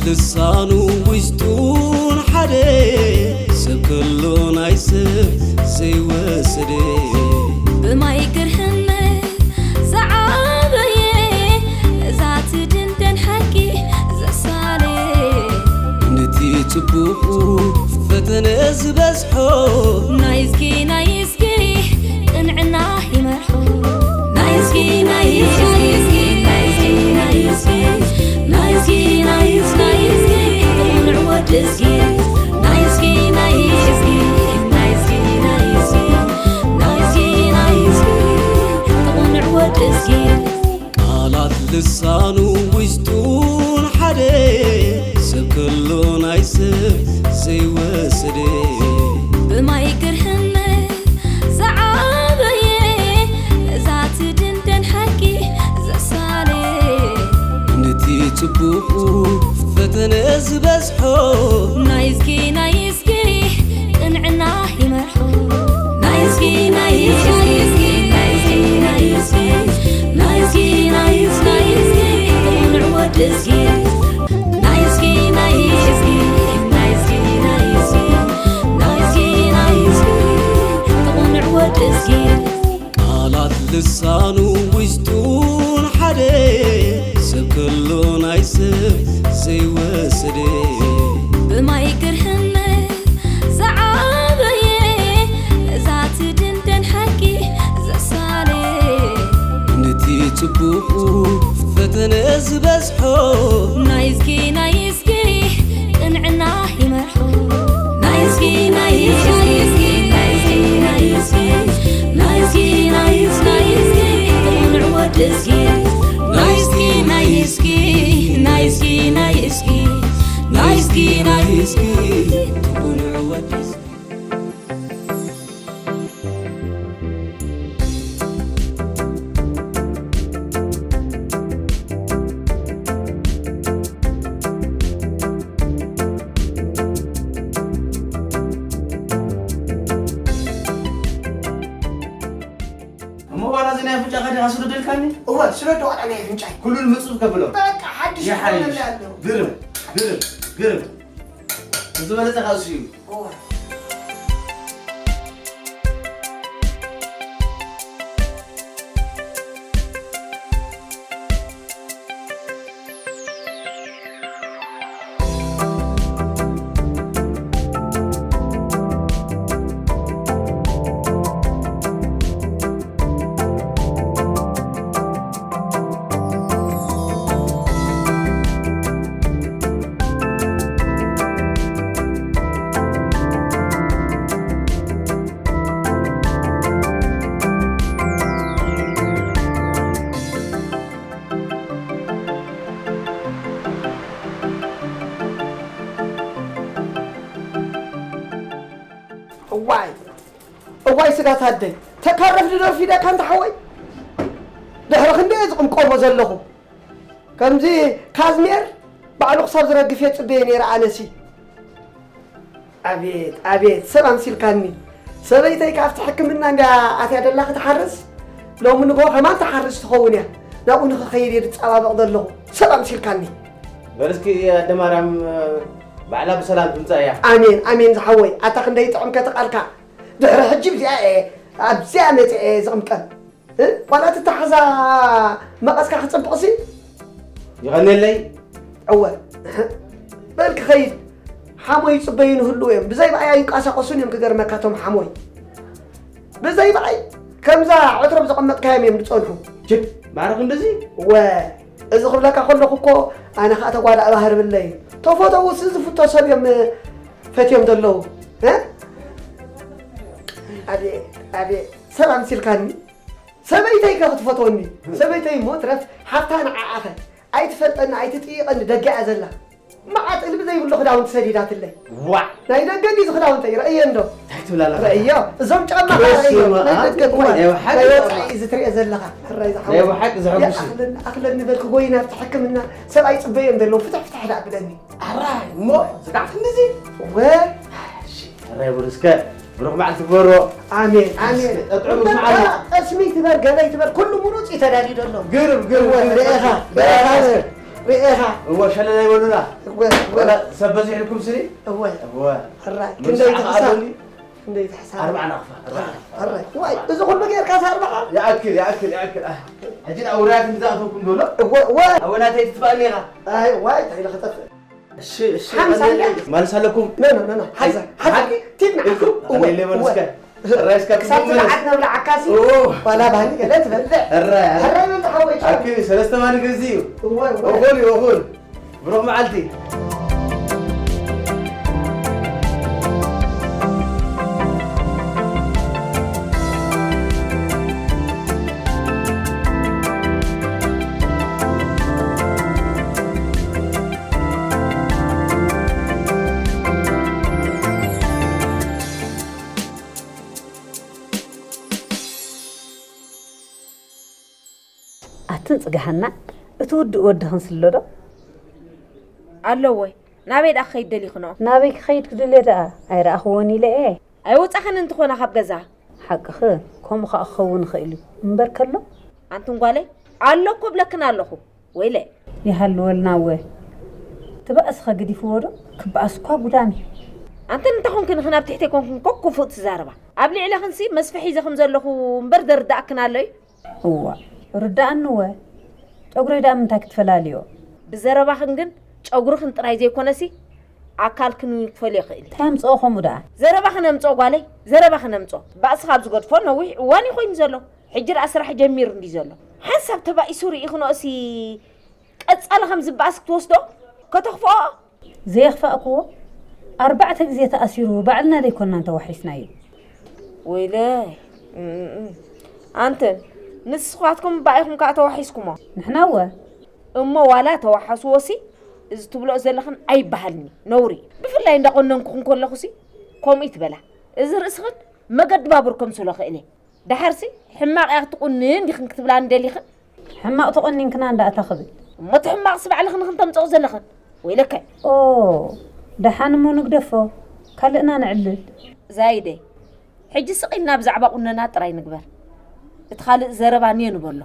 ልሳኑ ውሽጡን ሓደ ሰብ ከሎ ናይ ሰብ ዘይወሰደ። ብማይ ግርህነት ዝዓበየ፣ ነዛ ትድንደን ሓቂ ዘሳለየ። ነቲ ጽቡቑ ፈተነ ዝበዝሖ፣ ናይዝጊ ናይዝጊ ቅንዕና ይመርሖ። ናይዝጊ ናይዝጊ ናይዝጊ ናይዝጊ ናይዝጊ ናይዝጊ ናይዝጊ ቅኑዕ ወዲ እዝጊ። ናይዝጊ ናይዝጊ ናይዝጊ ናይዝጊ ናይዝጊ ናይዝጊ ቅኑዕ ወዲ እዝጊ። ቃላት ልሳኑ ውሽጡን ሓደ ሰብ ከሎ ናይ ሰብ ዘይወሰደ። ብማይ ግርህነት ዝዓበየ፣ ነዛ ትድንደን ሓቂ ዘሳለየ። ነቲ ጽቡቑ ፈተነ ዝበዝሖ፣ ናይዝጊ ናይዝጊ ቅንዕና ይመርሖ። ናይዝጊ ናይዝጊ ናይዝጊ ናይዝጊ ናይዝጊ ናይዝጊ ናይዝጊ ቅኑዕ ወዲ እዝጊ። ናይዝጊ ናይዝጊ ናይዝጊ ናይዝጊ ናይዝጊ ናይዝጊ ቅኑዕ ወዲ እዝጊ። ቃላት ልሳኑ ውሽጡን ሓደ ሰብ ከሎ ናይ ሰብ ዘይወሰደ። ብማይ ግርህነት ዝዓበየ፣ ነዛ ትድንደን ሓቂ ዘሳለየ። ነቲ ጽቡቑ ፈተነ ዝበዝሖ፣ ናይዝጊ ናይዝጊ ቅንዕና ይመርሖ። ናይዝጊ ናይዝጊ ናይዝጊ ናይዝጊ ናይዝጊ ናይዝጊ ናይዝጊ ቅኑዕ ወዲ እዝጊ። ናይዝጊ ናይዝጊ ናይዝጊ ናይዝጊ ናይዝጊ ናይዝጊ ቅኑዕ ወዲ እዝጊ። እሞ ዋላ እዚ ናይ ኣፍንጫኻ ዲኻ ስደደልካኒ? እወ፣ ስደዶ ዋላ ናይ ኣፍንጫይ። ኩሉ ንምጹ ከብሎ። በቃ ሓድሽ ይሓይሽ። ይኾነለይ ኣሎ። ግርም፣ ግርም፣ ግርም። ዝበለጸ ካብ እሱ እዩ። እወ። እዋይ፣ እዋይ ስጋት ኣደይ፣ ተካረፍ ድደርፊ ደካ እንተ ሓወይ። ድሕሪ ክንደይ እየ ዝቕምቀሞ ዘለኹ። ከምዚ ካዝሜር ባዕሉ ክሳብ ዝረግፍ እየ ጽበየ ነይረ ኣነሲ። ኣቤት፣ ኣቤት፣ ሰብ ኣምሲልካኒ። ሰበይተይ ካብቲ ሕክምና እንድያ ኣትያ ደላ ክትሓርስ፣ ሎሚ ንግሆ ከማን ትሓርስ ትኸውን እያ። ናብኡ ንኽኸይድ እየ ዝጸባበቕ ዘለኹ። ሰብ ኣምሲልካኒ። በል እስኪ ኣደ ማርያም ባዕላ ብሰላም ትምጻእ እያ። ኣሜን፣ ኣሜን ዝሓወይ። ኣታ ክንደይ ጥዑም ከ እቲ ቃልካ። ድሕሪ ሕጂ ብዚኣ እየ፣ ኣብዚኣ መጺአ እየ ዝቕምቀም። እ? ዋላ እቲ ተሓዛ መቐስካ ክጽብቕሲ? ይቐንየለይ። እወ። በል ክኸይድ። ሓሞይ ይጽበዩ ንህልው እዮም። ብዘይ ብኣይ ኣይንቀሳቐሱን እዮም ክገርመካ እቶም ሓሞይ። ብዘይ ብኣይ ከምዛ ዕትሮም ዘቐመጥካዮም እዮም ዝጸንሑ። ችድ፣ ማዕረ ክንድዚ? እወ። እዚ ክብለካ ከለኹ እኮ ኣነ ኸኣ ተጓዳእ ባህሪ ብለይ። ተፈተውስ ዝፍቶ ሰብ እዮም ፈትዮም ዘለዉ። እ? ኣቤት፣ ኣቤት። ሰብ ኣምሲልካኒ። ሰበይተይ ከ ክትፈትወኒ? ሰበይተይ እሞ ትረፍ ሓፍታ ንዓኣ ኸ? ኣይትፈልጠኒ፣ ኣይትጥይቐኒ፣ ደገ እያ ዘላ። መዓት እልቢ ዘይብሎ ክዳውንቲ ሰዲዳትለይ። ዋዕ! ናይ ደገ ድዩ እዚ ክዳውንተይ? ረእየ እንዶ። እንታይ ትብል ኣለኻ? ረእዮ። እዞም ጫማ ኸ ረእዮ። በስመ ናይ ኣብ። ደገ እኳ ናይ ወሓቂ ናይ ጫማ። ወጻኢ እዚ ትሪኦ ዘለኻ። ሕራይ ዝሓወይ። ናይ ወሓቂ ዘሐጉስ እዩ። ኣኽለኒ፣ ኣኽለኒ በል ክጎይና ኣብቲ ሕክምና። ሰብኣይ ጽበዮም ዘለዉ። ፍትሕ፣ ፍትሕ ደኣ ብለኒ። ኣራይ፣ እሞ ዝቃዕ ክንድዚ? ወ- እሺ፣ ኣራይ ብሩስከ፣ ብሩኽ መዓልቲ ግበሮ። ኣሜን፣ ኣሜን። እስከ፣ ጠጥዑ ምስ መዓልቲ። ጠስሚ ትበር፣ ገለ ይትበር፣ ኩሉ ምሩጽ እዩ ተዳልዩ ዘሎ። ግርም፣ ግርም፣ እወ፣ ግርም። ርኤኻ፣ ርኤኻ። ርኤኻ። ርኤኻ? እወ፣ ሸለል ኣይበሉና። እወ፣ እወ። ወላ ሰብ በዚሕልኩም ስኒ? እወ። እወ። ሕራይ፣ ምሳሕ ክንደይ ትሕሳብ? ከኣሉኒ? ክንደይ ትሕሳብ? ኣርባዓ ናቕፋ፣ ኣርባዓ ናቕፋ። ሕራይ፣ ዋይ፣ እዚ ኩሉ ጌርካስ ኣርባዓ? ይኣክል፣ ይኣክል፣ ይኣክል። ኣህ፣ ሕጂ ንኣውራያት ንዝኣተውኩም ዶ ኣሎ? እወ፣ እወ። ኣወ ናተይ ትጥፋእኒ ኢኻ። ኣይ፣ ዋይ፣ እንታይ ኢለ ክጠፍእ? እሺ፣ እሺ፣ ሓምሳ ቀለል እያ። ማለት ኣለኩም? ኖ፣ ኖ፣ ኖ፣ ኖ። ሓዛ፣ ሓቂ? ሓዛ። ቲድና። ኢልኩም? እወ፣ ቀለል እወ። ለበለስከ? ራይስካ ክሳብ ትመለስ። ትብዓት ነብልዓካሲ፣ ኦ። ዋላ ባህሊ ገለ ትበልዕ። እረ፣ እረ። እረ፣ በል ሓወይ፣ ጫው። ኣኪ፣ ሰለስተ ማኒ ገዚ እዩ። እወ፣ እወ። እኹል እዩ፣ እኹል። ብሩኽ መዓልቲ። ኣትን ጽግሃና፣ እቲ ውዱእ ወድኽንስ ኣሎ ዶ? ኣለወ። ናበይ ደኣ ክኸይድ ደሊኽንኦ? ናበይ ክኸይድ ክድልዮ ደኣ? ኣይረኣኽዎን ኢለ እየ። ኣይወጻኽን እንትኾና ካብ ገዛ? ሓቅኽን፣ ከምኡ ኸኣ ክኸውን ይኽእል እዩ። እምበር ከሎ? ኣንትን ጓለይ፣ ኣሎ እኮ እብለክን ኣለኹ። ወይለ። ይሃልወልና እወ። ትባእስኸ ገዲፍዎ ዶ? ክበኣስ እኳ ጉዳም እዩ። ኣንትን እንታይ ኮንክን ኢኽን ኣብ ትሕተይ ኮንክን ኮ ክፉእ ትዛረባ? ኣብ ልዕለኽንሲ መስፍሒ ሒዘ ከም ዘለኹ እምበር ዘርድኣክን ኣሎ እዩ? እዋ፣ ርድኣኒ እወ። ጨጉረይ ደኣ ምንታይ ክትፈላልዮ? ብዘረባኽን ግን ጨጉርኽን ጥራይ ዘይኮነሲ ኣካልክን እውን ክፈልዮ ይኽእል እዩ። እንታይ ኣምጽኦ ከምኡ ደኣ? ዘረባኽን ኣምጽኦ ጓለይ፣ ዘረባኽን ኣምጽኦ። ባእስኻ ኣብ ዝገድፎ ነዊሕ እዋን እዩ ኮይኑ ዘሎ። ሕጂ ደኣ ስራሕ ጀሚሩ እንድዩ ዘሎ። ሓንሳብ ተባኢሱ ርኢኽንኦሲ ቀጻሊ ከም ዝበኣስ ክትወስዶ ከተኽፍኦ? ዘየኽፋእክዎ ኣርባዕተ ግዜ ተኣሲሩ ባዕልና ዘይኮናን ተዋሒስናዮ። ወይለይ፣ እም፣ ኣንትን ንስኻትኩም ባኢኹም ከኣ ተዋሒስኩሞ። ንሕና እወ። እሞ ዋላ ተዋሓስዎሲ፣ እዚ ትብልኦ ዘለኽን ኣይበሃልኒ፣ ነውሪ። ብፍላይ እንዳቆነንኩኽን ከለኹሲ፣ ከምኡ ይትበላ። እዚ ርእስኽን መገዲ ባቡር ከምስሎ ክእል እየ። ደሓርሲ ሕማቕ እያ ክትቁንን ዲኽን ክትብላኒ ደሊኽን? ሕማቕ ተቆኒንክና እንዳ እታ ክብል። እሞ እቲ ሕማቕሲ ባዕልኽን ኢኽን ተምጽኦ ዘለኽን። ወይለከ። ኦ፣ ደሓን እሞ ንግደፎ። ካልእና ነዕልል። ዛይደይ፣ ሕጂ ስቕ ኢልና ብዛዕባ ቁነና ጥራይ ንግበር። እቲ ካልእ ዘረባ ንየ ንበሎ።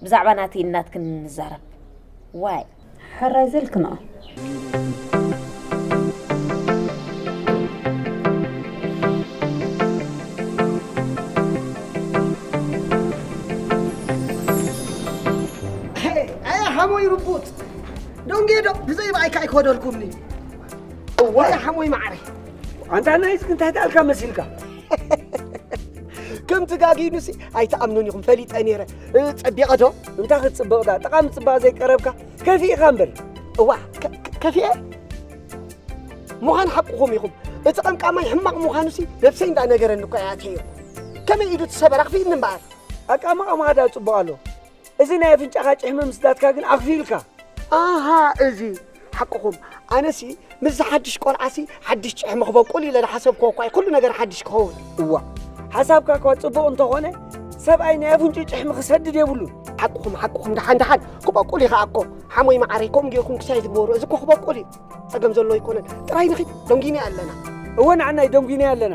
ብዛዕባ ናተይን ናትክን ንዛረብ። ዋይ። ሕራይ ዘልክንኦ። ኣያ ሓሞይ ርቡጥ። ደንጌ ዶ ብዘይ ብኣይካ ኣይኮደልኩምኒ። እዋይ ሓሞይ መዓረይ። ኣንታ ናይዝጊ እንታይ ተኣልካ መሲልካ? ከም ትጋጊኑሲ ኣይትኣምኑን ኢኹም፣ ፈሊጠ ነይረ። እ፣ ጸቢቐ ዶ? እንታይ ክትጽብቕ ደኣ? ጠቓሚ ጽባቐ ዘይቀረብካ ከፊእኻ እምበር። እዋ፣ ከ-፣ ከ-፣ ከፊኤ? ምዃን ሓቅኹም ኢኹም። እቲ ቀምቃማይ ሕማቕ ምዃኑሲ ነብሰይ እንዳነገረኒ እኮ እየ ኣትየዮ። ከመይ ኢዱ ትሰበር? ኣኽፊእኒ እምበኣር። ኣቃማቕማኻ ደኣ ጽቡቕ ኣሎ። እዚ ናይ ኣፍንጫኻ ጭሕሚ ምስዳድካ ግን ኣኽፊኡልካ። ኣሃ፣ እዚ ሓቅኹም። ኣነሲ ምስዚ ሓድሽ ቆልዓሲ ሓድሽ ጭሕሚ ክበቁል ኢለ ዝሓሰብክዎ እኳ እዩ ኩሉ ነገር ሓድሽ ክኸውን። እዋ፣ ሓሳብካ እኳ ጽቡቕ እንተኾነ፣ ሰብኣይ ናይ ኣፍንጭኡ ጭሕሚ ክሰድድ የብሉን። ሓቅኹም፣ ሓቅኹም፣ ደሓን ደሓን ክበቁል እዩ ኸኣ እኮ። ሓሞይ መዓረይ፣ ከምኡ ጌርኩም ክሳይ ትግበሩ፣ እዚ እኮ ክበቁል እዩ። ጸገም ዘሎ ኣይኮነን። ጥራይ ንኺድ፣ ደንጒና ኣለና። እወ፣ ንዓናይ ደንጒና ኣለና።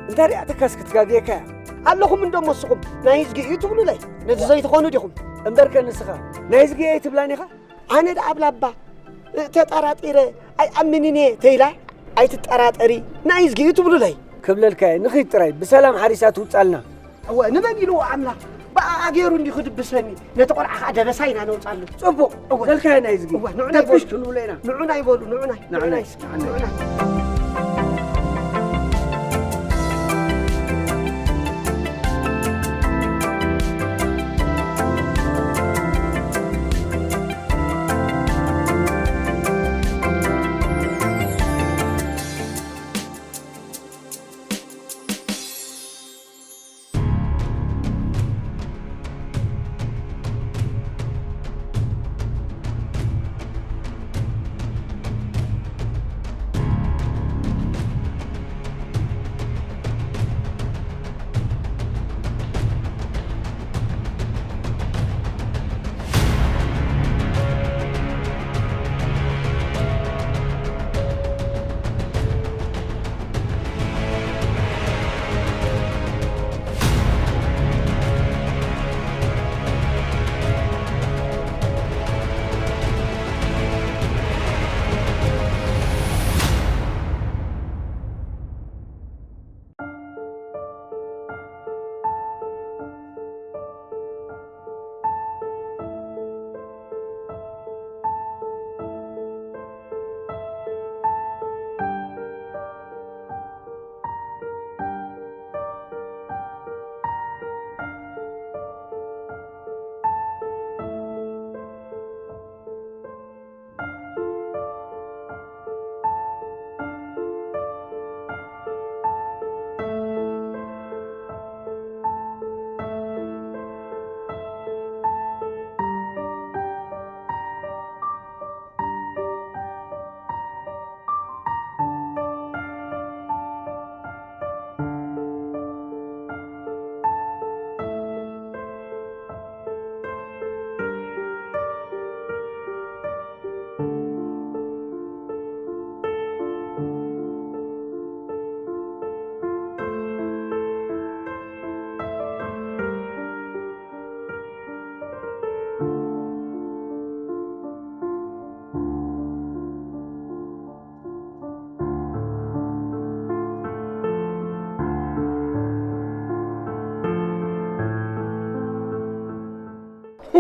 እንታይ ሪኣትካስ ክትጋግየካ እያ? ኣለኹም እንዶ መስኹም፣ ናይ እዝጊ እዩ ትብሉለይ። ነዚ ዘይትኾኑ ዲኹም? እምበርከ ንስኻ፣ ናይ እዝጊ እየ ኣይትብላን ኢኻ? ኣነ ደኣ ኣብላባ፣ እ፣ ተጠራጢረ ኣይኣምንን እየ ተይላ፣ ኣይትጠራጠሪ፣ ናይ እዝጊ እዩ ትብሉለይ። ክብለልካ እየ፣ ንኺድ ጥራይ፣ ብሰላም ሓሪሳ ትውጻልና። እወ፣ ንመን ኢልዎ ኣምላኽ? ብኣኣ ገይሩ እንዲዩ ክድብሰኒ። ነቲ ቆልዓ ኸኣ ደበሳ ኢና ነውጻሉ። ጽቡቕ፣ እወ። ዘልካዮ ናይ እዝጊ። እወ፣ ንዑናይ ደብሽ በሉ። ክንብሎ ኢና። ንዑናይ በሉ፣ ንዑናይ፣ ንዑናይ፣ ንዑናይ፣ ንዑናይ። ንዑናይ።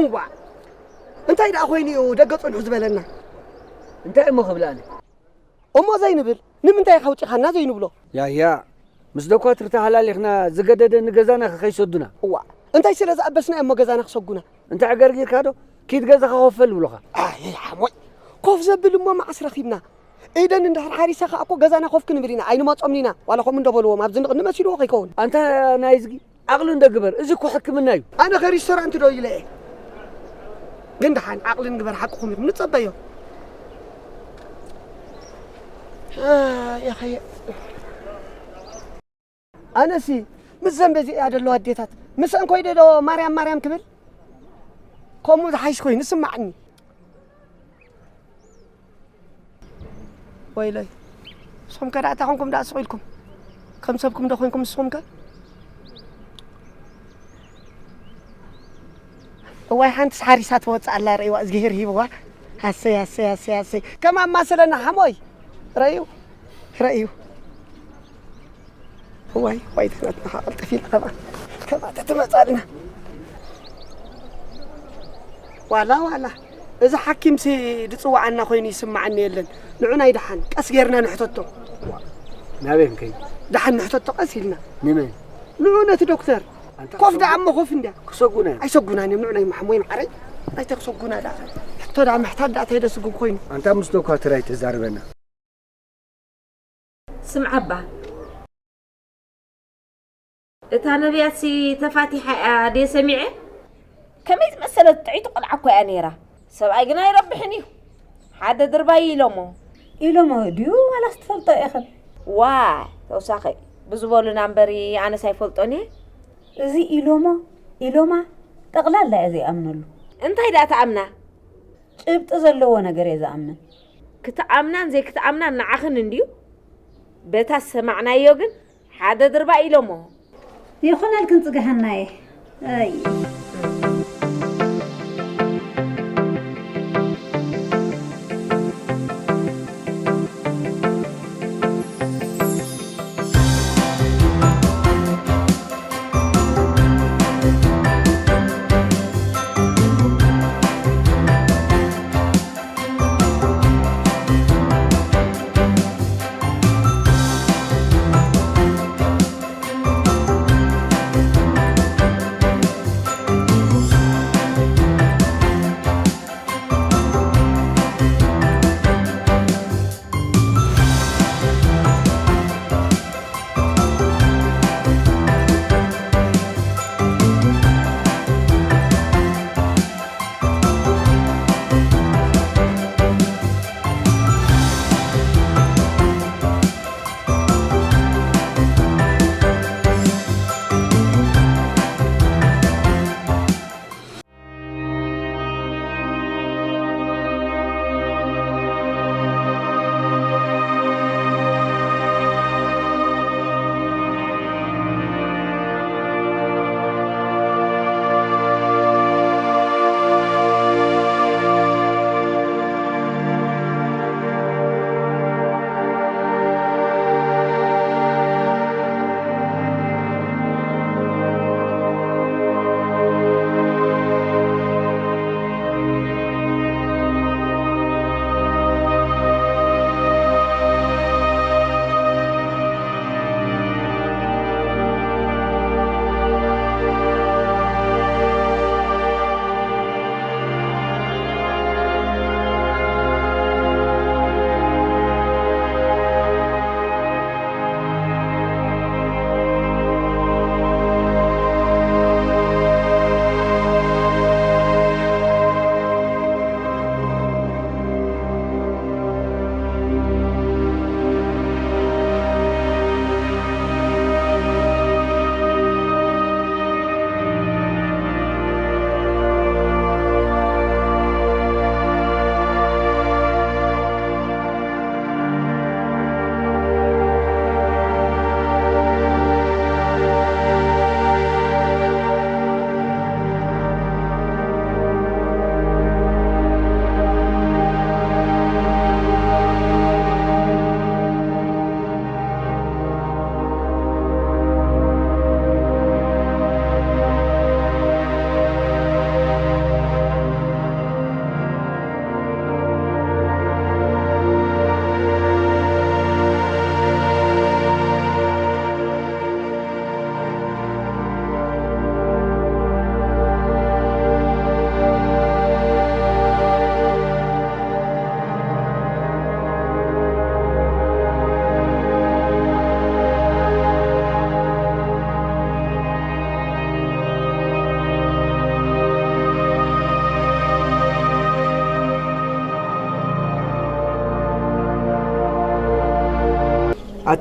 እዋ እንታይ ደኣ ኮይኑ እዩ ደገ ጽንሑ ዝበለና? እንታይ እሞ ክብል ኣነ? እሞ ዘይንብል ንምንታይ ኢኻ ኣውጺኻና ዘይንብሎ? ያያ፣ ምስ ደኳትሪ ተሃላሊኽና ዝገደደ ንገዛና ከይሰዱና። እዋ እንታይ ስለ ዝኣበስና እሞ ገዛና ክሰጉና? እንታይ ኣገርጊርካ ዶ? ኪድ ገዛኻ ኮፍ በል ብሎኻ። ኣይ ሓሞይ፣ ኮፍ ዘብል እሞ መዓስ ረኺብና? ኢደን እንድሕር ሓሪሳ ከኣ እኮ ገዛና ኮፍ ክንብል ኢና፣ ኣይንመጾምን ኢና። ዋላ ከምኡ እንዶ በልዎም፣ ኣብዚ ንቕኒ መሲልዎ ከይከውን። ኣንታ ናይ እዝጊ፣ ዓቕሊ እንዶ ግበር፣ እዚ እኮ ሕክምና እዩ። ኣነ ከ ሪስቶራንት ዶ ኢለ እየ? ግን ደሓን ዓቕሊ ንግበር፣ ሓቅኹም ኢኹም፣ ንጸበዮ። ኣየ ኸየ። ኣነሲ ምስ ዘን በዚኣ ዘለዋ ኣዴታት ምስአን ኮይደ ዶ ማርያም ማርያም ክብል? ከምኡ ዝሓይሽ ኮይኑ ይስማዓኒ። ወይለይ፣ ንስኹም ከ ደኣ እንታይ ኮንኩም ደኣ ስቕ ኢልኩም? ከም ሰብኩም ዶ ኮንኩም ንስኹም ከ? እዋይ፣ ሓንትስ ሓሪሳ ትወጽእ ኣላ፣ ርእይዋ፣ እግዚኣብሄር ሂብዋ። ኣሰይ፣ ኣሰይ፣ ኣሰይ፣ ኣሰይ። ከም ኣማሰለና ሓሞይ። ረእዩ፣ ረእዩ። እዋይ፣ ዋይ፣ ተናትና ኸዓ ቀልጥፍ ኢላ ኸዓ፣ ኸዓ ተትመጻልና። ዋላ፣ ዋላ፣ እዚ ሓኪምሲ ዝጽውዓና ኮይኑ ይስምዓኒ የለን። ንዑ ናይ ደሓን ቀስ ጌርና ንሕተቶ። ናበይ ክንከይድ? ደሓን ንሕተቶ ቀስ ኢልና። ንመን? ንዑ ነቲ ዶክተር። ኣንታ ኮፍ ክሰጉ-፣ ደኣ እሞ ኮፍ እንድያ። ክሰጉና እዮም። ኣይሰጉናን እዮም፣ ንዑ ናይ ማሕሞይ ማዓረይ። ኣይተ ክሰጉና ደኣ። ሕቶ ደኣ ምሕታት ደኣ እንታይ ደስጉም ኮይኑ? ኣንታ ምስ ዶክተር ኣይተዛርበና። ስምዓ እባ፣ እታ ነብያትሲ ተፋቲሓ እያ ድየ ሰሚዐ? ከመይ ዝመሰለት ጥዕይቲ ቆልዓ እኮ እያ ነይራ። ሰብኣይ ግን ኣይረብሕን እዩ። ሓደ ድርባይ ኢሎሞ። ኢሎሞ ድዩ ዋላስ ትፈልጦ ኢኽን? ዋይ፣ ተውሳኸ ብዝበሉና እምበሪ ኣነስ ኣይፈልጦን እየ። እዚ ኢሎሞ፣ ኢሎማ፣ ጠቕላላ እየ ዘይኣምነሉ። እንታይ ደኣ ትኣምና? ጭብጢ ዘለዎ ነገር እየ ዝኣምን። ክትኣምናን ዘይክትኣምናን ንዓኽን እንድዩ። በታ ዝሰማዕናዮ ግን ሓደ ድርባ ኢሎሞ። ይኹነልክን ጽግሃናየ። ኣይ።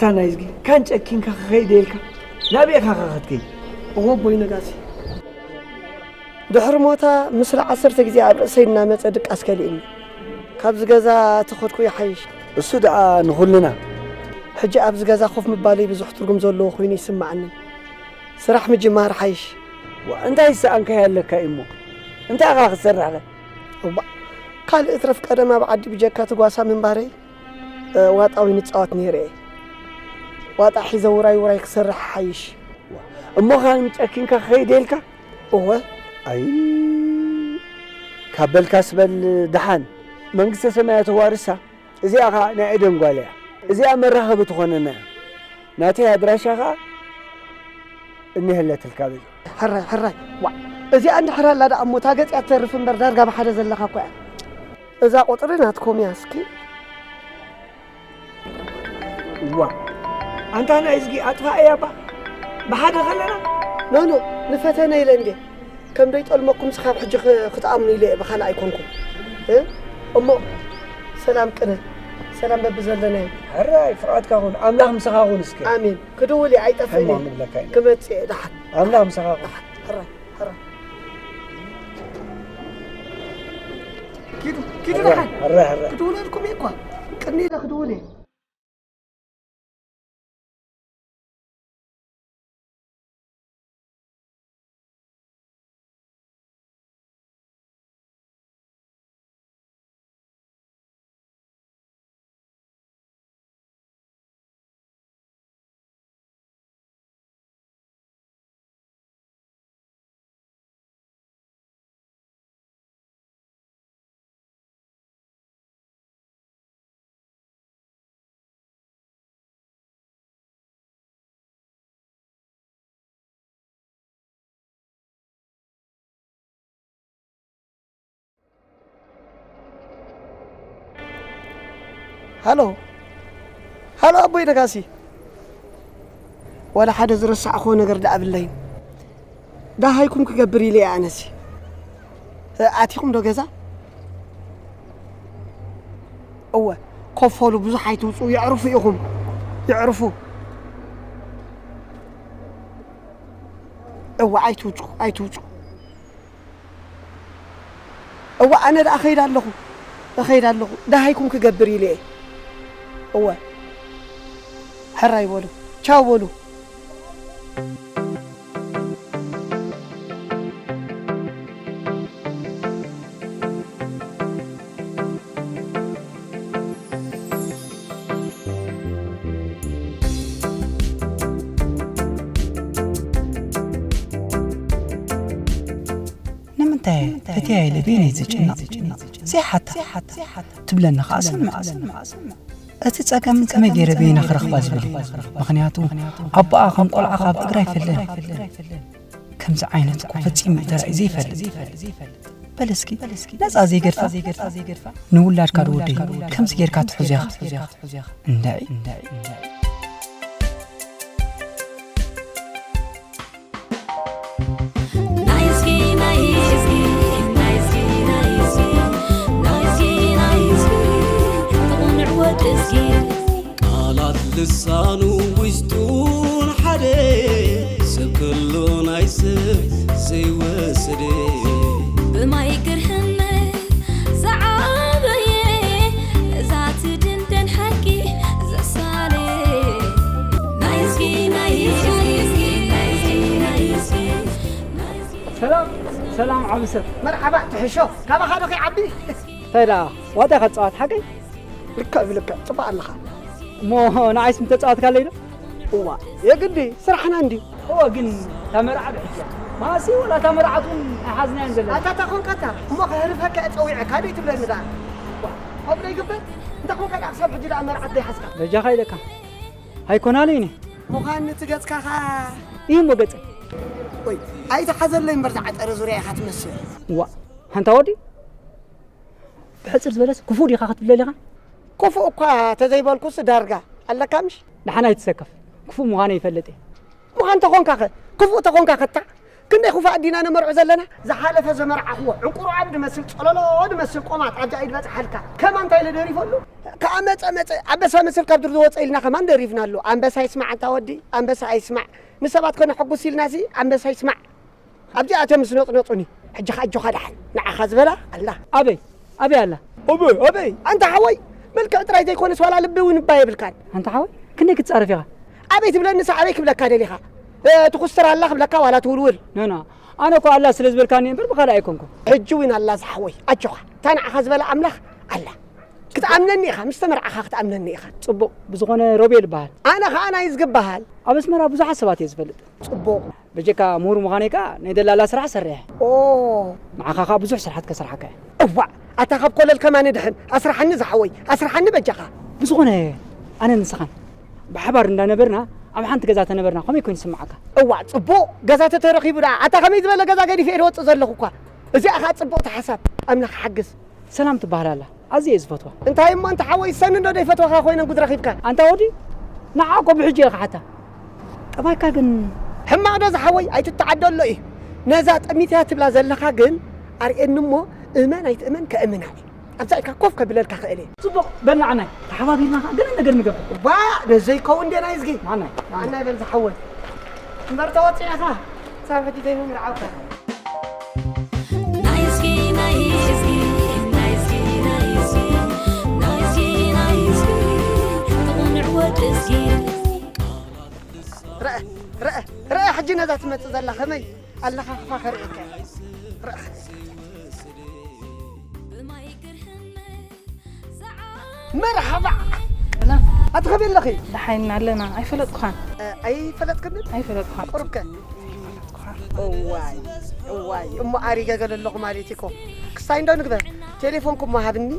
እታ ናይዝጊ ካን ጨኪንካ ክኸይድ ኢልካ ናበይ ኢኻ ከ ክትከይድ? እወ ኣቦይ ነጋሲ። ድሕሪ ሞታ ምስላ ዓሰርተ ግዜ ኣብ ርእሰይ እናመጸ ድቃስ ከሊእኒ። ካብዚ ገዛ ተኸድኩ ይሓይሽ። እሱ ደኣ ንኹልና። ሕጂ ኣብዚ ገዛ ኮፍ ምባለይ ብዙሕ ትርጉም ዘለዎ ኮይኑ ይስምዓኒ። ስራሕ ምጅማር ሓይሽ። ዋ፣ እንታይ ዝሰኣንካዮ ኣለካ እሞ? እንታይ ኢኻ ክትሰርሕ ኸ? እባ፣ ካልእ እትረፍ ቀደም ኣብ ዓዲ ብጀካ እቲ ጓሳ ምንባረይ፣ እ፣ ዋጣ ወይ ንጻወት ነይረ እየ። ዋጣ ሒዘ ውራይ ውራይ ክሰርሕ ሓይሽ። ዋ፣ እሞ ኻን ጨኪንካ ክኸይድ ኢልካ? እወ። ኣይ፣ ካብ በልካስ በል ደሓን። መንግስተ ሰማያት ተዋርሳ። እዚኣ ኸኣ ናይ ኤደን ጓል እያ። እዚኣ መራኸቢ ትኾነና እያ። ናተይ ኣድራሻ ኸኣ እኒሀለትልካ በዚ። ሕራይ፣ ሕራይ። ዋ፣ እዚኣ እንድሕር ኣላ ደኣ እሞ እታ ገጽ እያ ትተርፍ እምበር ዳርጋ ብሓደ ዘለኻ እኮ እያ። እዛ ቁጽሪ ናትኩም እያ እስኪ። ዋ፣ ኣንታ ናይ እዝጊ ኣጥፋእ እያ እባ። ብሓደ ኸለና? ኖ፣ ኖ፣ ንፈተነ ኢለ እንዴ። ከም ደይጠልመኩም ስኻብ ሕጂ ኽ-፣ ክትኣምኑ ኢለ እየ ብኻልእ ኣይኮንኩን። እ? እሞ ሰላም ቅነ፣ ሰላም በብዘለናዮ። ሕራይ ፍቓድካ ኹን፣ ኣምላኽ ምሳኻ ኹን እስከ። ኣሜን። ክድውል እየ፣ ኣይጠፍእን እየ። ሕማም ንብለካ ኢና። ክመጽእ እየ፣ ደሓን። ኣምላኽ ምሳኻ ኹን። ደሓን፣ ሕራይ፣ ሕራይ። ኪዱ፣ ኪዱ ሕራይ፣ ደሓን። ሕራይ፣ ሕራይ። ክድውለልኩም እየ እኳ። ቅድሚ ኢለ ክድውል እየ። ሃሎ፣ ሃሎ ኣቦይ ነጋሲ። ዋላ ሓደ ዝረሳዕኽዎ ነገር ደኣ ብለይን። ደሃይኩም ክገብር ኢለ እየ ኣነሲ። እ፣ ኣቲኹም ዶ ገዛ? እወ፣ ኮፍ በሉ፣ ብዙሕ ኣይትውጽኡ፣ የዕርፉ ኢኹም፣ የዕርፉ። እወ፣ ኣይትውጹ፣ ኣይትውጹ። እወ፣ ኣነ ደኣ እኸይድ ኣለኹ፣ እኸይድ ኣለኹ፣ ደሃይኩም ክገብር ኢለ እየ። እወ፣ ሕራይ በሉ፣ ቻው በሉ። ንምንታይ ፈትያ ኢለ በይነይ ዝጭነቕ? ዘይሓታ ትብለኒ ኸዓ ሰምዕ። እቲ ጸገም ከመይ ገይረ በይና ክረኽባ ዝብል እዩ። ምኽንያቱ ኣቦኣ ከም ቆልዓ ካብ እግራ ኣይፈለን። ከምዚ ዓይነት እኮ ፈጺሙ እዩ ተራእዩ ዘይፈልጥ። በል እስኪ ነጻ ዘይገድፋ ንውላድካ ዶ ወደይ ከምዚ ጌርካ ትሕዞ ኢኻ? እንድዒ። ናይዝጊ፣ ናይዝጊ፣ ናይዝጊ፣ ናይዝጊ፣ ናይዝጊ፣ ናይዝጊ፣ ጥቕንዕ ወድ እዝጊ። ቃላት ልሳኑ ውሽጡን ሓደ ሰብ ክሉ ናይ ሰብ ዘይወስድ። ብማይ ግርህነት ዝዓበየ እዛ ትድንደን ሓቂ ዘሳለ። ናይዝጊ፣ ናይዝጊ፣ ናይዝጊ፣ ናይዝጊ፣ ናይዝጊ። ሰላም፣ ሰላም ዓቢ ሰብ። መርሓባ ትሕሾ፣ ካባኻ ዶ ከይዓቢ? እንታይ ደኣ፣ ዋጣ ኢኻ ትጻወት ሓቀይ? ልክዕ ብልክዕ፣ ጽቡቕ ኣለኻ። እሞ ንዓይስ ምተጻወትካለይ ዶ? እዋ፣ የግዲ፣ ስራሕና እንድዩ። እወ፣ ግን እታ መርዓ ብሕጂ እያ። መዓስ እዩ ወላ እታ መርዓት እውን ኣይሓዝናያን ዘለና። ኣታ ተኾንካ እታ፣ እሞ ከህርፈካ እየ ጸዊዐካ፣ ደይ ትብለኒ ደኣ። ዋ፣ ከምኡ ዶ ይግበር? እንተ ኾንካ ደኣ ክሳብ ሕጂ ደኣ መርዓት ደይሓዝካ? በጃኻ ኢለካ። ኣይኮናለይን እየ። ምዃን እቲ ገጽካ ኸኣ እዩ እሞ ገጸይ። ወይ፣ ኣይትሓዘለይ እምበር ዝዓጠረ ዙርያ ኢኻ ትመስል። ዋ፣ ሓንታ ወዲ ብሕጽር ዝበለስ ክፉእ ዲኻ ክትብለኒ ኢኻ? ክፉእ እኳ ተዘይበልኩስ ዳርጋ ኣለካ ምሽ? ደሓን ኣይትሰከፍ። ክፉእ ምዃነይ ይፈልጥ እየ። ምዃን ተኾንካ ኸ? ክፉእ ተኾንካ ኸ እታ ክንደይ ክፉኣት ዲና ነመርዖ ዘለና? ዝሓለፈ ዘመርዓኽዎ ዕንቁሮ ኣብ ድመስል ጸለሎ ድመስል ቆማጥ ኣብዛ ኢድ በጽሓልካ። ከማን እንታይ ኢለ ደሪፈሉ? ከኣ መጸ መጸ ኣንበሳ መሰል ካብ ዱር ዝወጸ ኢልና ከማን ደሪፍናሉ። ኣንበሳ ይስማዕ ኣንታ ወዲ፣ ኣንበሳ ኣይስማዕ። ንሰባት ከነሐጉስ ኢልናሲ ኣንበሳ ይስማዕ። ኣብዚኣቶም ምስ ነጽነጹኒ፣ ሕጂ ከኣ ኣጆኻ ደሓን፣ ንዓኻ ዝበላ ኣላ። ኣበይ? ኣበይ ኣላ? ኣበይ? ኣበይ? ኣንታ ሓወይ፣ መልክዕ ጥራይ ዘይኮነስ ዋላ ልቢ እውን እባ የብልካን። ኣንታ ሓወይ፣ ክንደይ ክትጻረፍ ኢኻ? ኣበይ ትብለኒስ ኣበይ ክብለካ ደሊኻ? እ፣ ትኹስትር ኣላ ክብለካ ዋላ ትውልውል? ኖ፣ ኖ። ኣነ እኮ ኣላ ስለ ዝበልካኒ እምበር ብኻልእ ኣይኮንኩን። ሕጂ እውን ኣላ ዝሓወይ፣ ኣጆኻ። እታ ንዓኻ ዝበላ ኣምላኽ ኣላ። ክትኣምነኒ ኢኻ፣ ምስ ተመርዓኻ ክትኣምነኒ ኢኻ። ጽቡቕ፣ ብዝኾነ ሮቤል እበሃል። ኣነ ኸኣ ናይ ዝግበሃል። ኣብ ኣስመራ ብዙሓት ሰባት እየ ዝፈልጥ። ጽቡቕ። በጀካ ምሁር ምዃነይ ከኣ ናይ ደላላ ስራሕ ሰሪሐ። ኦ። ንዓኻ ከኣ ብዙሕ ስራሓት ከስርሓካ እየ። እዋእ፣ ኣታ ካብ ኮለል ከማን ድሕን፣ ኣስርሓኒ ዝሓወይ፣ ኣስርሓኒ በጃኻ። ብዝኾነ ኣነን ንስኻን ብሓባር እንዳነበርና ኣብ ሓንቲ ገዛ ተነበርና ከመይ ኮይኑ ይስምዓካ? እዋእ፣ ጽቡቕ፣ ገዛ ተተረኺቡ ደኣ፣ ኣታ ከመይ ዝበለ ገዛ ገዲፈ እየ ዝወጽእ ዘለኹ እኳ። እዚኣ ኸኣ ጽብቕቲ ሓሳብ፣ ኣምላኽ ሓግዝ። ሰላም ትበሃል ኣላ። ኣዝየ እየ ዝፈትዋ። እንታይ እሞ ኣንታ ሓወይ፣ ሰኒ እንዶ ዘይፈትዋኻ ኮይነን ጉድ ረኺብካ? ኣንታ ወዲ፣ ንዓ እኮ ብሕጂ እየ ክሓታ። ጠባይካ ግን ሕማቕ ዶ ዝሓወይ? ኣይትተዓደሎ እዩ። ነዛ ጠሚትያ ትብላ ዘለኻ ግን ኣርእየኒ እሞ፣ እመን ኣይትእመን ከእምና እየ። ኣብዛ ኢልካ ኮፍ ከብለልካ ክእል እየ። ጽቡቕ፣ በል ንዓናይ ተሓባቢርና ኸኣ ገለ ነገር ንገብር። ዋእ፣ ነዘይከውን ድየ ናይ እዝጊ? ንዓናይ፣ ንዓናይ። ንዓናይ በል ዝሓወይ። እምበር ተወጺእኻ፣ ክሳብ ሕጂ ዘይምምርዓውካ። ናይ እስኪ፣ ናይ እስኪ፣ ናይ እስኪ፣ ናይ እስኪ፣ ናይ እስኪ፣ ናይ እስኪ፣ ትቕንዕ ወዲ እስኪ። ርአ፣ ርአ፣ ርአ፣ ሕጂ ነዛ ትመጽእ ዘላ ከመይ ኣለኻኽፋ ከርእየካ። ርአ። መርሓባ። ኣቲ ከመይ ኣለኺ? ደሓን ኣለና። ኣይፈለጥኩኻን። እ፣ ኣይፈለጥክንን? ኣይፈለጥኩኻን። ቁሩብከ? እዋይ፣ እዋይ፣ እሞ ኣሪገ ገለ ኣለኹ ማለት እኮ። ክስታይ እንዶ ንግበር። ቴሌፎንኩም እሞ ሃብኒ።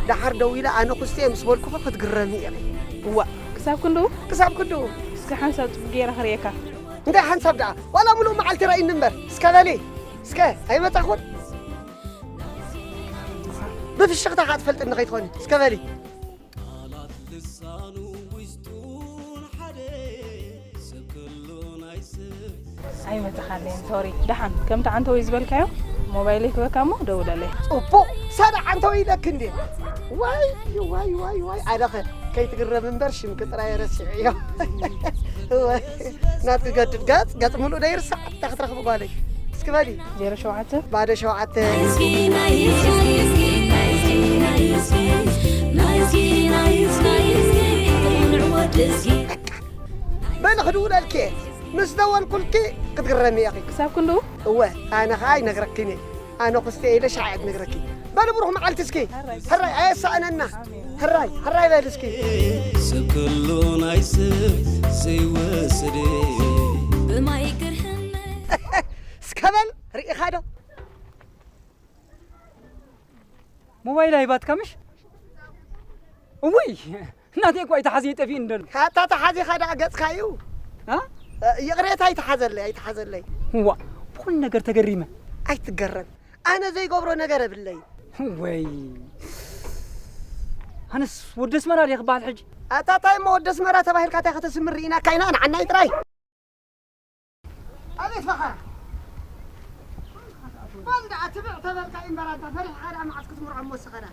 ደሓር ደዊለ ኣነ ኩስቲ እየ ምስ በልኩኺ ክትግረሚ ኢኺ። እዋ። ክሳብ ክንድኡ? ክሳብ ክንድኡ። እስከ ሓንሳብ ጽቡቕ ገይረ ክርእየካ። እንታይ ሓንሳብ ደኣ? ዋላ ሙሉእ መዓልቲ ረእይኒ እምበር። እስከ በሊ። እስከ ኣይመጻኹን። ብፍሽኽታ ከኣ ትፈልጥኒ ከይትኾኒ። እስከ በሊ። ቃላት ልሳኑ ውሽጡን ሓደ ሰብ ክሉ ናይ ሰብ ኣይመጽኻለይን፣ ሶሪ። ደሓን፣ ከምቲ ዓንተወይ ዝበልካዮ፣ ሞባይለይ ክበካ እሞ ደውለለይ። ጽቡቕ፣ ሳዳ ዓንተወይ ኢለኪ እንዴ? ዋይ፣ ዋይ፣ ዋይ፣ ዋይ፣ ኣነኸ ከይትግረም እምበር ሽምኪ ጥራይ ረሲዐዮ። ዋይ፣ ናትኪ ገድድ ገጽ፣ ገጽ ምሉእ ደይርሳዕ፣ እንታይ ክትረኽቢ ጓለይ? እስኪ በሊ። ዜሮ ሸውዓተ። ባዶ ሸውዓተ። በቃ። በሊ ክድውለልኪ እየ። ምስ ደወልኩልኪ ክትግረሚ ኢኺ። ክሳብ ክንድኡ? እወ፣ ኣነ ኸኣ ኣይነግረክን እየ። ኣነ ኩስተ ኢለ ሻዕ እየ ዝነግረኪ። በሊ ብሩኽ መዓልቲ እስኪ። ሕራይ። ሕራይ ኣየሳእነና። ኣሜን። ሕራይ፣ ሕራይ በሊ እስኪ። ሰብ ከሎ ናይ ሰብ ዘይወሰደ። ብማይ ግርህነ። እስከ በል ርኢኻ ዶ? ሞባይል ኣይባትካ ምሽ? እውይ፣ እናተይ እኮ ኣይተሓዝየ ጠፊእኒ ደሎ። ኣታ ተሓዚኻ ደኣ ገጽካ እዩ። ኣ? ይቕሬታ ኣይተሓዘለይ፣ ኣይተሓዘለይ። እዋ፣ ብኹሉ ነገር ተገሪመ። ኣይትገረም። ኣነ ዘይገብሮ ነገር የብለይ። ወይ። ኣነስ ወዲ ኣስመራ ድየ ክበሃል ሕጂ? ኣታ ታይ እሞ ወዲ ኣስመራ ተባሂልካ ታይ ከተስምር ርኢናካ ኢና፣ ንዓናይ ጥራይ። ኣቤት ፈኸራ። በል ደኣ ትብዕ ተበልካ እምበር ኣንታ ፈሪሕኻ ደኣ መዓስ ክትምርዖ እሞ ወስኸና።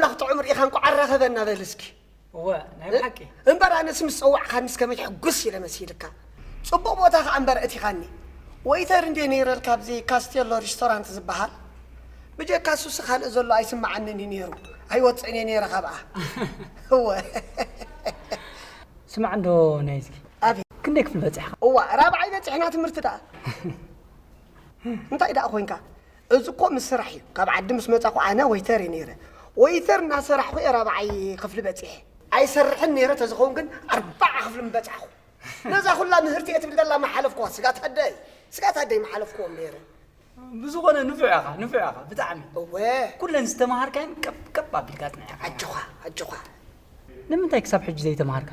ኣኽትዑም ርኢኻ እንቋዕ ኣራኸበና በል እስኪ። እወ፣ ናይ እ? ብሓቂ። እምበር ኣነስ ምስ ጸዋዕኻኒ እስከ መይ ሕጉስ ኢለ መሲልካ። ጽቡቕ ቦታ ኸኣ እምበር እቲኻኒ። ወይተር እንድየ ነይረልካ ኣብዚ ካስቴሎ ሪስቶራንት ዝበሃል። ብጀካ ሱሲ ካልእ ዘሎ ኣይስምዓንን እዩ ነይሩ። ኣይወጽእን እየ ነይረ ካብኣ። እወ። ስማዕ እንዶ ናይዝጊ። ኣቤት። ክንደይ ክፍሊ በጺሕካ? እዋ፣ ራብዓይ በጺሕና ትምህርቲ ደኣ። እንታይ ደኣ ኮይንካ? እዚ እኮ ምስ ስራሕ እዩ። ካብ ዓዲ ምስ መጻኹ ኣነ ወይተር እየ ነይረ። ወይተር እናሰራሕኹ እየ ራብዓይ ክፍሊ በጺሐ። ኣይሰርሕን ነይረ ተዝኸውን ግን ኣርባዓ ክፍሊ ምበጻሕኹ። ነዛ ኩላ ምህርቲ እየ ትብል ዘላ መሓለፍኩዋ። ስጋት ኣደይ፣ ስጋት ኣደይ መሓለፍኩዎም ነይረ። ብዝኾነ ንፉዕ ኢኻ፣ ንፉዕ ኢኻ፣ ብጣዕሚ። እወ። ኩለን ዝተምሃርካየን ቀብ ቀብ ኣቢልካ ኣጽኒዕካ ኢኻ። ኣጆኻ፣ ኣጆኻ። ንምንታይ ክሳብ ሕጂ ዘይተምሃርካ?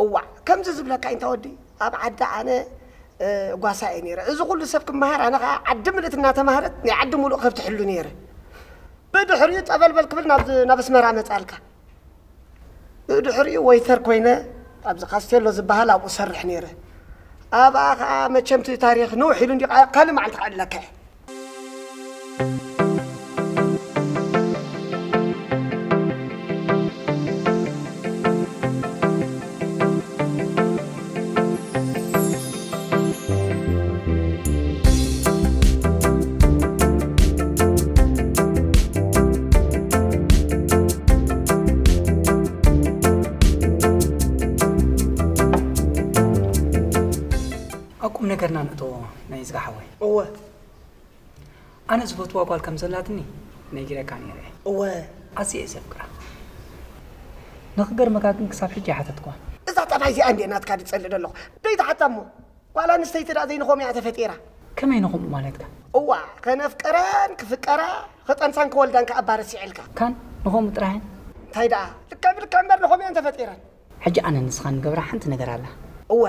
እዋእ፣ ከምዚ ዝብለካ እንታ ወዲ፣ ኣብ ዓዲ ኣነ፣ እ፣ ጓሳ እየ ነይረ። እዚ ኩሉ ሰብ ክመሃር፣ ኣነ ኸኣ ዓዲ ምልእቲ እናተማህረት፣ ናይ ዓዲ ሙሉእ ከብቲ ሕሉ ነይረ። ብድሕሪኡ ጠበልበል ክብል ናብ፣ ናብ ኣስመራ መጻልካ። ብድሕሪኡ ወይተር ኮይነ፣ ኣብዚ ካስቴሎ ዝበሃል ኣብኡ ሰርሕ ነይረ። ኣብኣ ኸኣ መቸም እቲ ታሪኽ ንውሕ ኢሉ እንዲ፣ ካልእ መዓልቲ ክዕለካ እየ። ኣብ ቁም ነገርና ንእቶ ናይ ዝጋ ሓወይ። እወ። ኣነ ዝፈትዋ ጓል ከም ዘላትኒ ነጊረካ ነይረ እየ። እወ። ኣዝየ እየ ዘፍቅራ። ንኽገርመካ ግን ክሳብ ሕጂ ኣይሓተትኳን። እዛ ጠባይ እዚኣ እንዴ ናትካ ድጸልእ ዘለኹ? ደይ ትሓታ እሞ። ጓል ኣንስተይቲ ደኣ ዘይንኸም እያ ተፈጢራ። ከመይ ንኸምኡ ማለትካ? እዋ፣ ከነፍቅረን ክፍቀራ፣ ክጠንሳን ክወልዳን ከኣ ኣባረሲዐልካ። ካን ንኸምኡ ጥራሕን? እንታይ ደኣ? ልክዕ ብልክዕ እምበር ንኸምኡ እየን ተፈጢረን። ሕጂ ኣነ ንስኻን ንገብራ ሓንቲ ነገር ኣላ። እወ።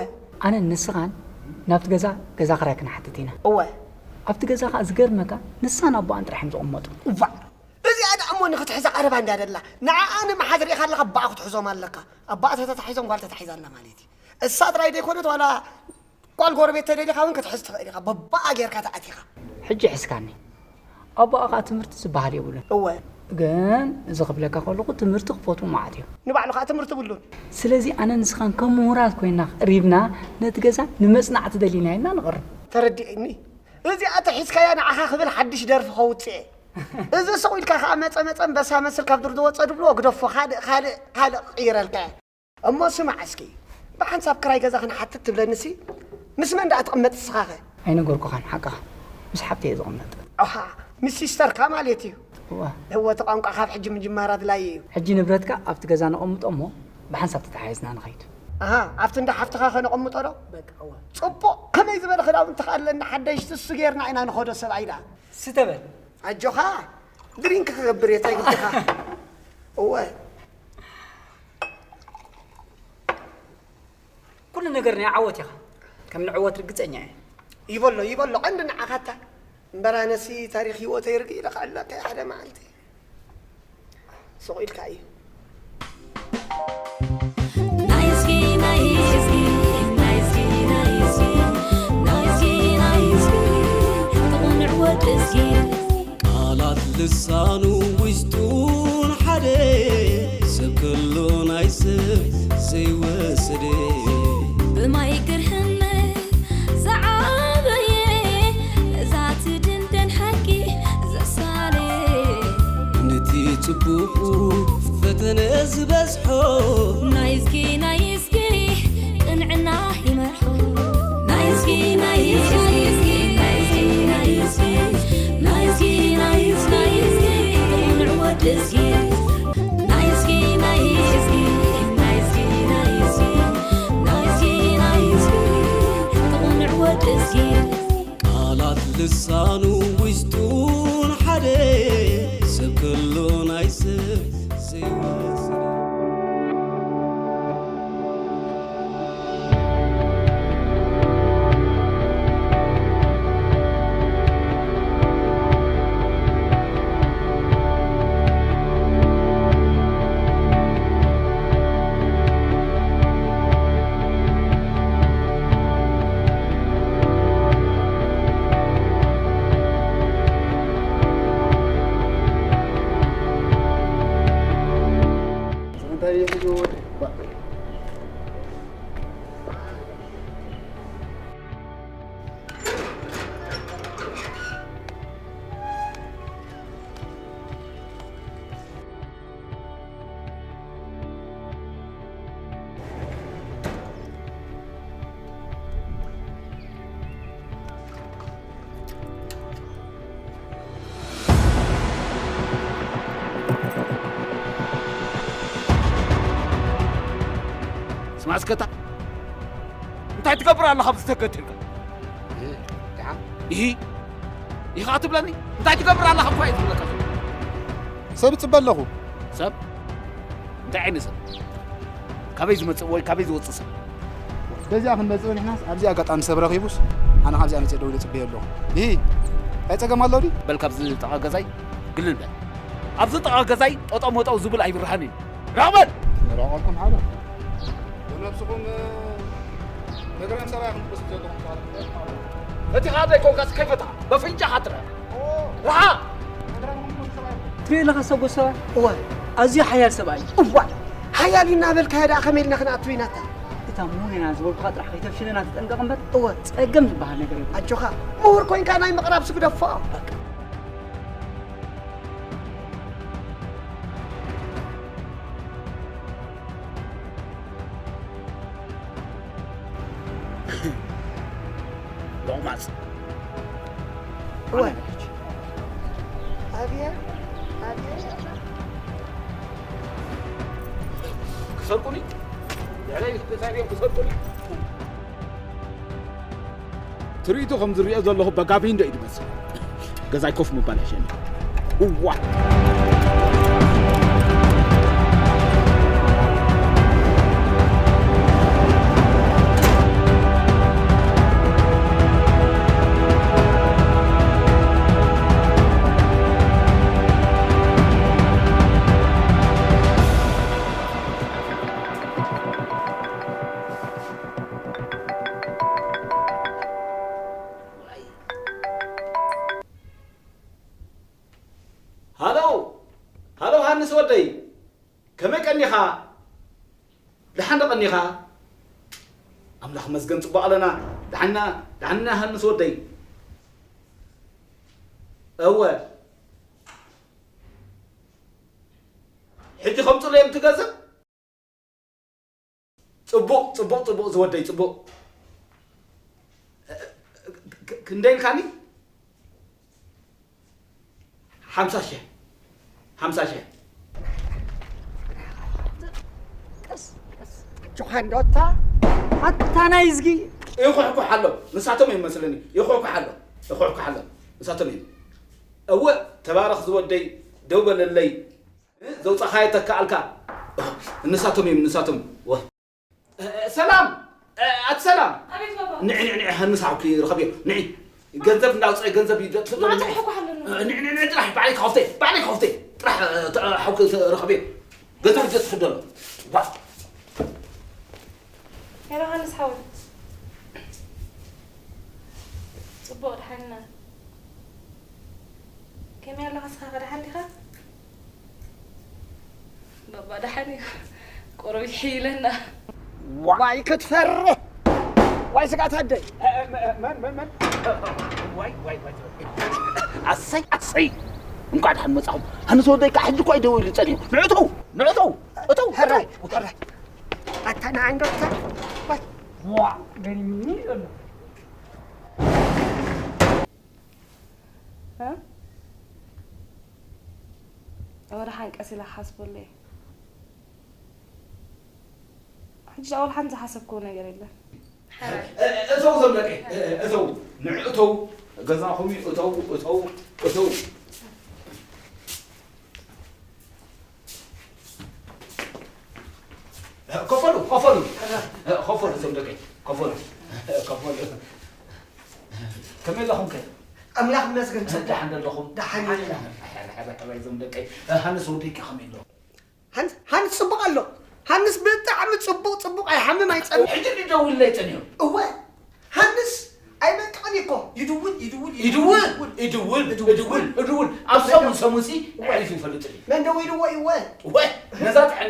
ኣነ ንስኻን ናብቲ ገዛ፣ ገዛ ክራይ ክንሓትት ኢና። እወ። ኣብቲ ገዛ ኸኣ ዝገርመካ ንሳን ኣቦኣን ጥራሕ እዮም ዝቕመጡ። እዋ። እዚኣ ደኣ እሞ ንኽትሕዛ ቀረባ እንድያ ደላ። ንዓኣ ንምሓዝ ርኢኻ ኣለኻ፣ ኣቦኣ ክትሕዞም ኣለካ። ኣቦኣ ተተታሒዞም ጓል ተታሒዛ ኣላ ማለት እዩ። እሳ ጥራይ ደይኮነት ዋላ ጓል ጎረቤት ተደሊኻ እውን ክትሕዝ ትኽእል ኢኻ። በቦኣ ጌርካ ተኣቲኻ። ሕጂ ሕዝካኒ። ኣቦኣ ኸኣ ትምህርቲ ዝበሃል የብሉን። እወ። ግን እዚ ክብለካ ከለኹ ትምህርቲ ክፈትዉ መዓት እዮም። ንባዕሉ ኸኣ ትምህርቲ ብሉን። ስለዚ ኣነ ንስኻን ከም ምሁራት ኮይንና ቀሪብና ነቲ ገዛ ንመጽናዕቲ ደሊናዮ ኢና ንቕርብ። ተረዲእኒ። እዚኣ ተሒዝካያ ንዓኻ ክብል ሓድሽ ደርፊ ከውጽእ እየ። እዚ ስቕ ኢልካ ኸኣ መጸ መጸ ኣንበሳ መስል ካብ ዱር ዝወጸ ድብልዎ ግደፎ። ካልእ፣ ካልእ፣ ካልእ ክቕይረልካ እየ። እሞ ስማዕ እስኪ፣ ብሓንሳብ ክራይ ገዛ ክንሓትት ትብለኒሲ፣ ምስ መን ደኣ ትቕመጥ ንስኻኸ? ኣይነገርኩኻን ሓቅኻ፣ ምስ ሓብተይ እየ ዝቕመጥ። ኣሃ፣ ምስ ሲስተርካ ማለት እዩ። እዋ። እወ፣ እቲ ቋንቋ ካብ ሕጂ ምጅማር ኣድላዪ እዩ። ሕጂ ንብረትካ ኣብቲ ገዛ ነቐምጦ እሞ፣ ብሓንሳብ ተተሓሒዝና ንኸይድ። ኣሃ፣ ኣብቲ እንዳ ሓፍትኻ ኸነቐምጦ ዶ? በቃ፣ እዋ። ጽቡቕ፣ ከመይ ዝበለ ክዳውንቲ ከ ኣለና ሓደሽቲ፣ እሱ ጌርና ኢና ንኸዶ ሰብኣይ ደኣ። ስተበል። ኣጆኻ፣ ድሪንክ ክገብር እየ፣ እንታይ ግድኻ? እወ። ኩሉ ነገር ናይ ዓወት ኢኻ። ከም ንዕወት ርግጸኛ እየ። ይበሎ፣ ይበሎ፣ ቀንዲ ንዓኻታ። እምበር ኣነሲ ታሪኽ ህይወተይ ርግእ ኢለ ክዕለካ እየ ሓደ መዓልቲ። ስቕ ኢልካ እዩ። ናይዝጊ፣ ናይዝጊ፣ ናይዝጊ፣ ናይዝጊ፣ ናይዝጊ፣ ናይዝጊ፣ ጥቕንዕ ወዲ እዝጊ። ቃላት ልሳኑ ውሽጡን ሓደ ሰብ ከሎ ናይ ሰብ ዘይወሰደ። ብማይ ግርህነት ዝዓበየ ነዛ ትድንደን ሓቂ ዘሳለ። ነቲ ጽቡቑ ፈተነ ዝበዝሖ። ናይዝጊ፣ ናይዝጊ፣ ቅንዕና ይመርሖ። ናይዝጊ፣ ናይዝጊ፣ ናይዝጊ፣ ናይዝጊ፣ ናይዝጊ፣ ናይዝጊ፣ ናይዝጊ፣ ቅንዕ ወዲ እዝጊ። ናይዝጊ፣ ናይዝጊ፣ ናይዝጊ፣ ናይዝጊ፣ ናይዝጊ፣ ናይዝጊ፣ ቅንዕ ወዲ እዝጊ። ቃላት ልሳኑ ውሽጡን ሓደ ሰብ ከሎ ናይ ሰብ ዘይወስድ። እንታይ እዩ ሒዝዎ ወዲ? ስማዕ እስከ፣ እንታይ ትገብር ኣለኻ ኣብዚ ተገትርካ? እህ፣ ደሓን። እሂ፣ ኢኻ ትብለኒ? እንታይ ትገብር ኣለኻ እኳ እየ ዝብለካ ዘለኹ። ሰብ እጽበ ኣለኹ። ሰብ? እንታይ ዓይነት ሰብ? ካበይ ዝመጽእ ወይ ካበይ ዝወጽእ ሰብ? በዚኣ ክንመጽእ ንሕናስ ኣብዚ ኣጋጣሚ ሰብ ረኺቡስ ኣነ ካብዚኣ መጽእ ደው ኢለ ጽበዮ ኣለኹ። እሂ፣ እንታይ ጸገም ኣሎ ድዩ? በል ካብዚ ጥቓ ገዛይ ግልል በል። ኣብዚ ጥቓ ገዛይ ጠጠው መጠው ዝብል ኣይብርሃን እዩ። ራቕ በል! ንራቐኩም ሓደ። ብነብስኹም፣ እ፣ ነግረን ሰብኣይ ክንትመስሉ ዘለኹም ሰባት። እቲ ኻደ ይኮንካስ ከይፈታ፣ በፍንጫኻ ትረ። ርሓቕ! ትሪኢ ኣለኻ ሰጎስ ሰብኣይ? እወ። ኣዝዩ ሓያል ሰብኣይ እዩ። እዋይ! ሓያል እዩ እናበልካዮ ደኣ ከመይ ኢልና ክንኣቱ ኢና እታ? እታ ሙሉና ዝበልኩኻ ጥራሕ ከይተፍሽለና ተጠንቀቕ እምበር፣ እወ። ጸገም ዝበሃል ነገር የብሉን። ኣጆኻ፣ ምሁር ኮይንካ ናይ ምቕራብ ስግደፎ። በቃ። ሎቕማጽ። እወ። ኣብየ፣ ኣብየ። ክሰርቁኒ? ልዕለይ ክሳድዮም ክሰርቁኒ? ትርኢቱ ከም ዝሪኦ ዘለኹ በጋቢንዶ እዩ ዝመስል። ገዛይ ኮፍ ምባል ይሕሸኒ። እዋ! ሃሎ፣ ሃሎ፣ ሃንስ ወደይ፣ ከመይ ቀኒኻ? ደሓን ዶ ቀኒኻ? ኣምላኽ መስገን ጽቡቕ ኣለና። ደሓና፣ ደሓና ሃንስ ወደይ። እወ። ሕጂ ከምጽሉ እዮም ትገዝእ? ጽቡቕ፣ ጽቡቕ፣ ጽቡቕ ዝወደይ፣ ጽቡቕ። ክ-፣ ክ-፣ ክንደይ ኢልካኒ? ሓምሳ ሽሕ። ሓምሳ ሽሕ። ቀስ፣ ቀስ። ጆሃንዶታ፣ ኣታ ናይ እዝጊ። ይኹሕኩሕ ኣሎ። ንሳቶም እዮም መስለኒ። ይኹሕኩሕ ኣሎ። ይኹሕኩሕ ኣሎ። ንሳቶም እዮም። እወ፣ ተባረኽ ዝወደይ፣ ደው በለለይ። ዘውጻኻዮ ተካኣልካ። ንሳቶም እዮም፣ ንሳቶም። ወ-፣ እ፣ እ፣ ሰላም፣ እ፣ ኣቲ ሰላም። ኣቤት ባባ። ንዒ፣ ንዒ፣ ንዒ፣ ሃንስ ሓውኪ ርኸብዮ። ንዒ። ገንዘብ እንዳውፅአ ገንዘብ ይደጥፍ ዘሎ። ማዕፀ ንዒ። ሕኩ ሓለኒ። እ፣ ንዒ፣ ንዒ፣ ንዒ፣ ጥራሕ ባዕለይ ክኸፍተ፣ ባዕለይ ክኸፍተ። ጥራሕ፣ እ፣ ተ-፣ እ፣ ሓውኪ ርኸብዮ። ገንዘብ ይደጥፍ ዘሎ። ዋ። ሄሎ ሃንስ ሓወይ። ጽቡቕ ድሓንና። ከመይ ኣለኻ ንስኻ ከ ደሓን ዲኻ? ባባ ደሓን እዩ። ቆረብ ይሕይለና። ዋይ ክትፈርህ! ዋይ ስጋት ኣደይ! መን፣ መን፣ መን? ዋይ፣ ዋይ፣ ዋይ። ኣሰይ፣ ኣሰይ! እንኳዕ ደሓን መጻኹም። ሃንስ ወደይ ከዓ ሕጂ እኮ እዩ ደዊሉ ጸኒሑ። ንዕቱ፣ ንዕቱ፣ እቱ፣ ሕራይ፣ እቱ። ሕራይ። ኣታ ንዓንዶታ። ዋይ። ዋ፣ ገሪምኒ ዘሎ። እ? ወደ ሓንቀስ ኢላ ሓስበለይ። ሕጂ ኣወል ሓንቲ ዝሓሰብክዎ ነገር የለን። እ-፣ እ-፣ እተው ዞም ደቀይ፣ እ-፣ እ-፣ እተው። ንዕ-፣ እተው። ገዛኹም እዩ። እተው፣ እተው፣ እተው። ከፈሉ፣ ከፈሉ። ከፈሉ፣ እዞም ደቀይ። ከፈሉ። ከፈሉ። ከመይ ኣለኹም ከ? ኣምላኽ ይመስገን፣ ጽቡቕ። ደሓን ዶ ኣለኹም? ደሓን ኢና። ሓራይ፣ ሓራይ፣ ሓራይ፣ እዞም ደቀይ። ሃንስ ወደይ ከ ከመይ ኣሎ? ሃንስ፣ ሃንስ ጽቡቕ ኣሎ። ሃንስ ብጣዕሚ ጽቡቕ፣ ጽቡቕ፣ ኣይሓምም፣ ኣይጸምእ። ሕጂ ድዩ ደዊሉለይ ጸኒሑ? እወ። ሃንስ ኣይመንቅቕን እኮ። ይድውል፣ ይድውል፣ ይድውል፣ ይድውል፣ ይድውል፣ ይድውል። ኣብ ሰሙን፣ ሰሙንሲ ኣዕሪፉ ይፈልጥኒ። መን ደዊልዎ ይወ? እወ፣ ነዛ ጥዕና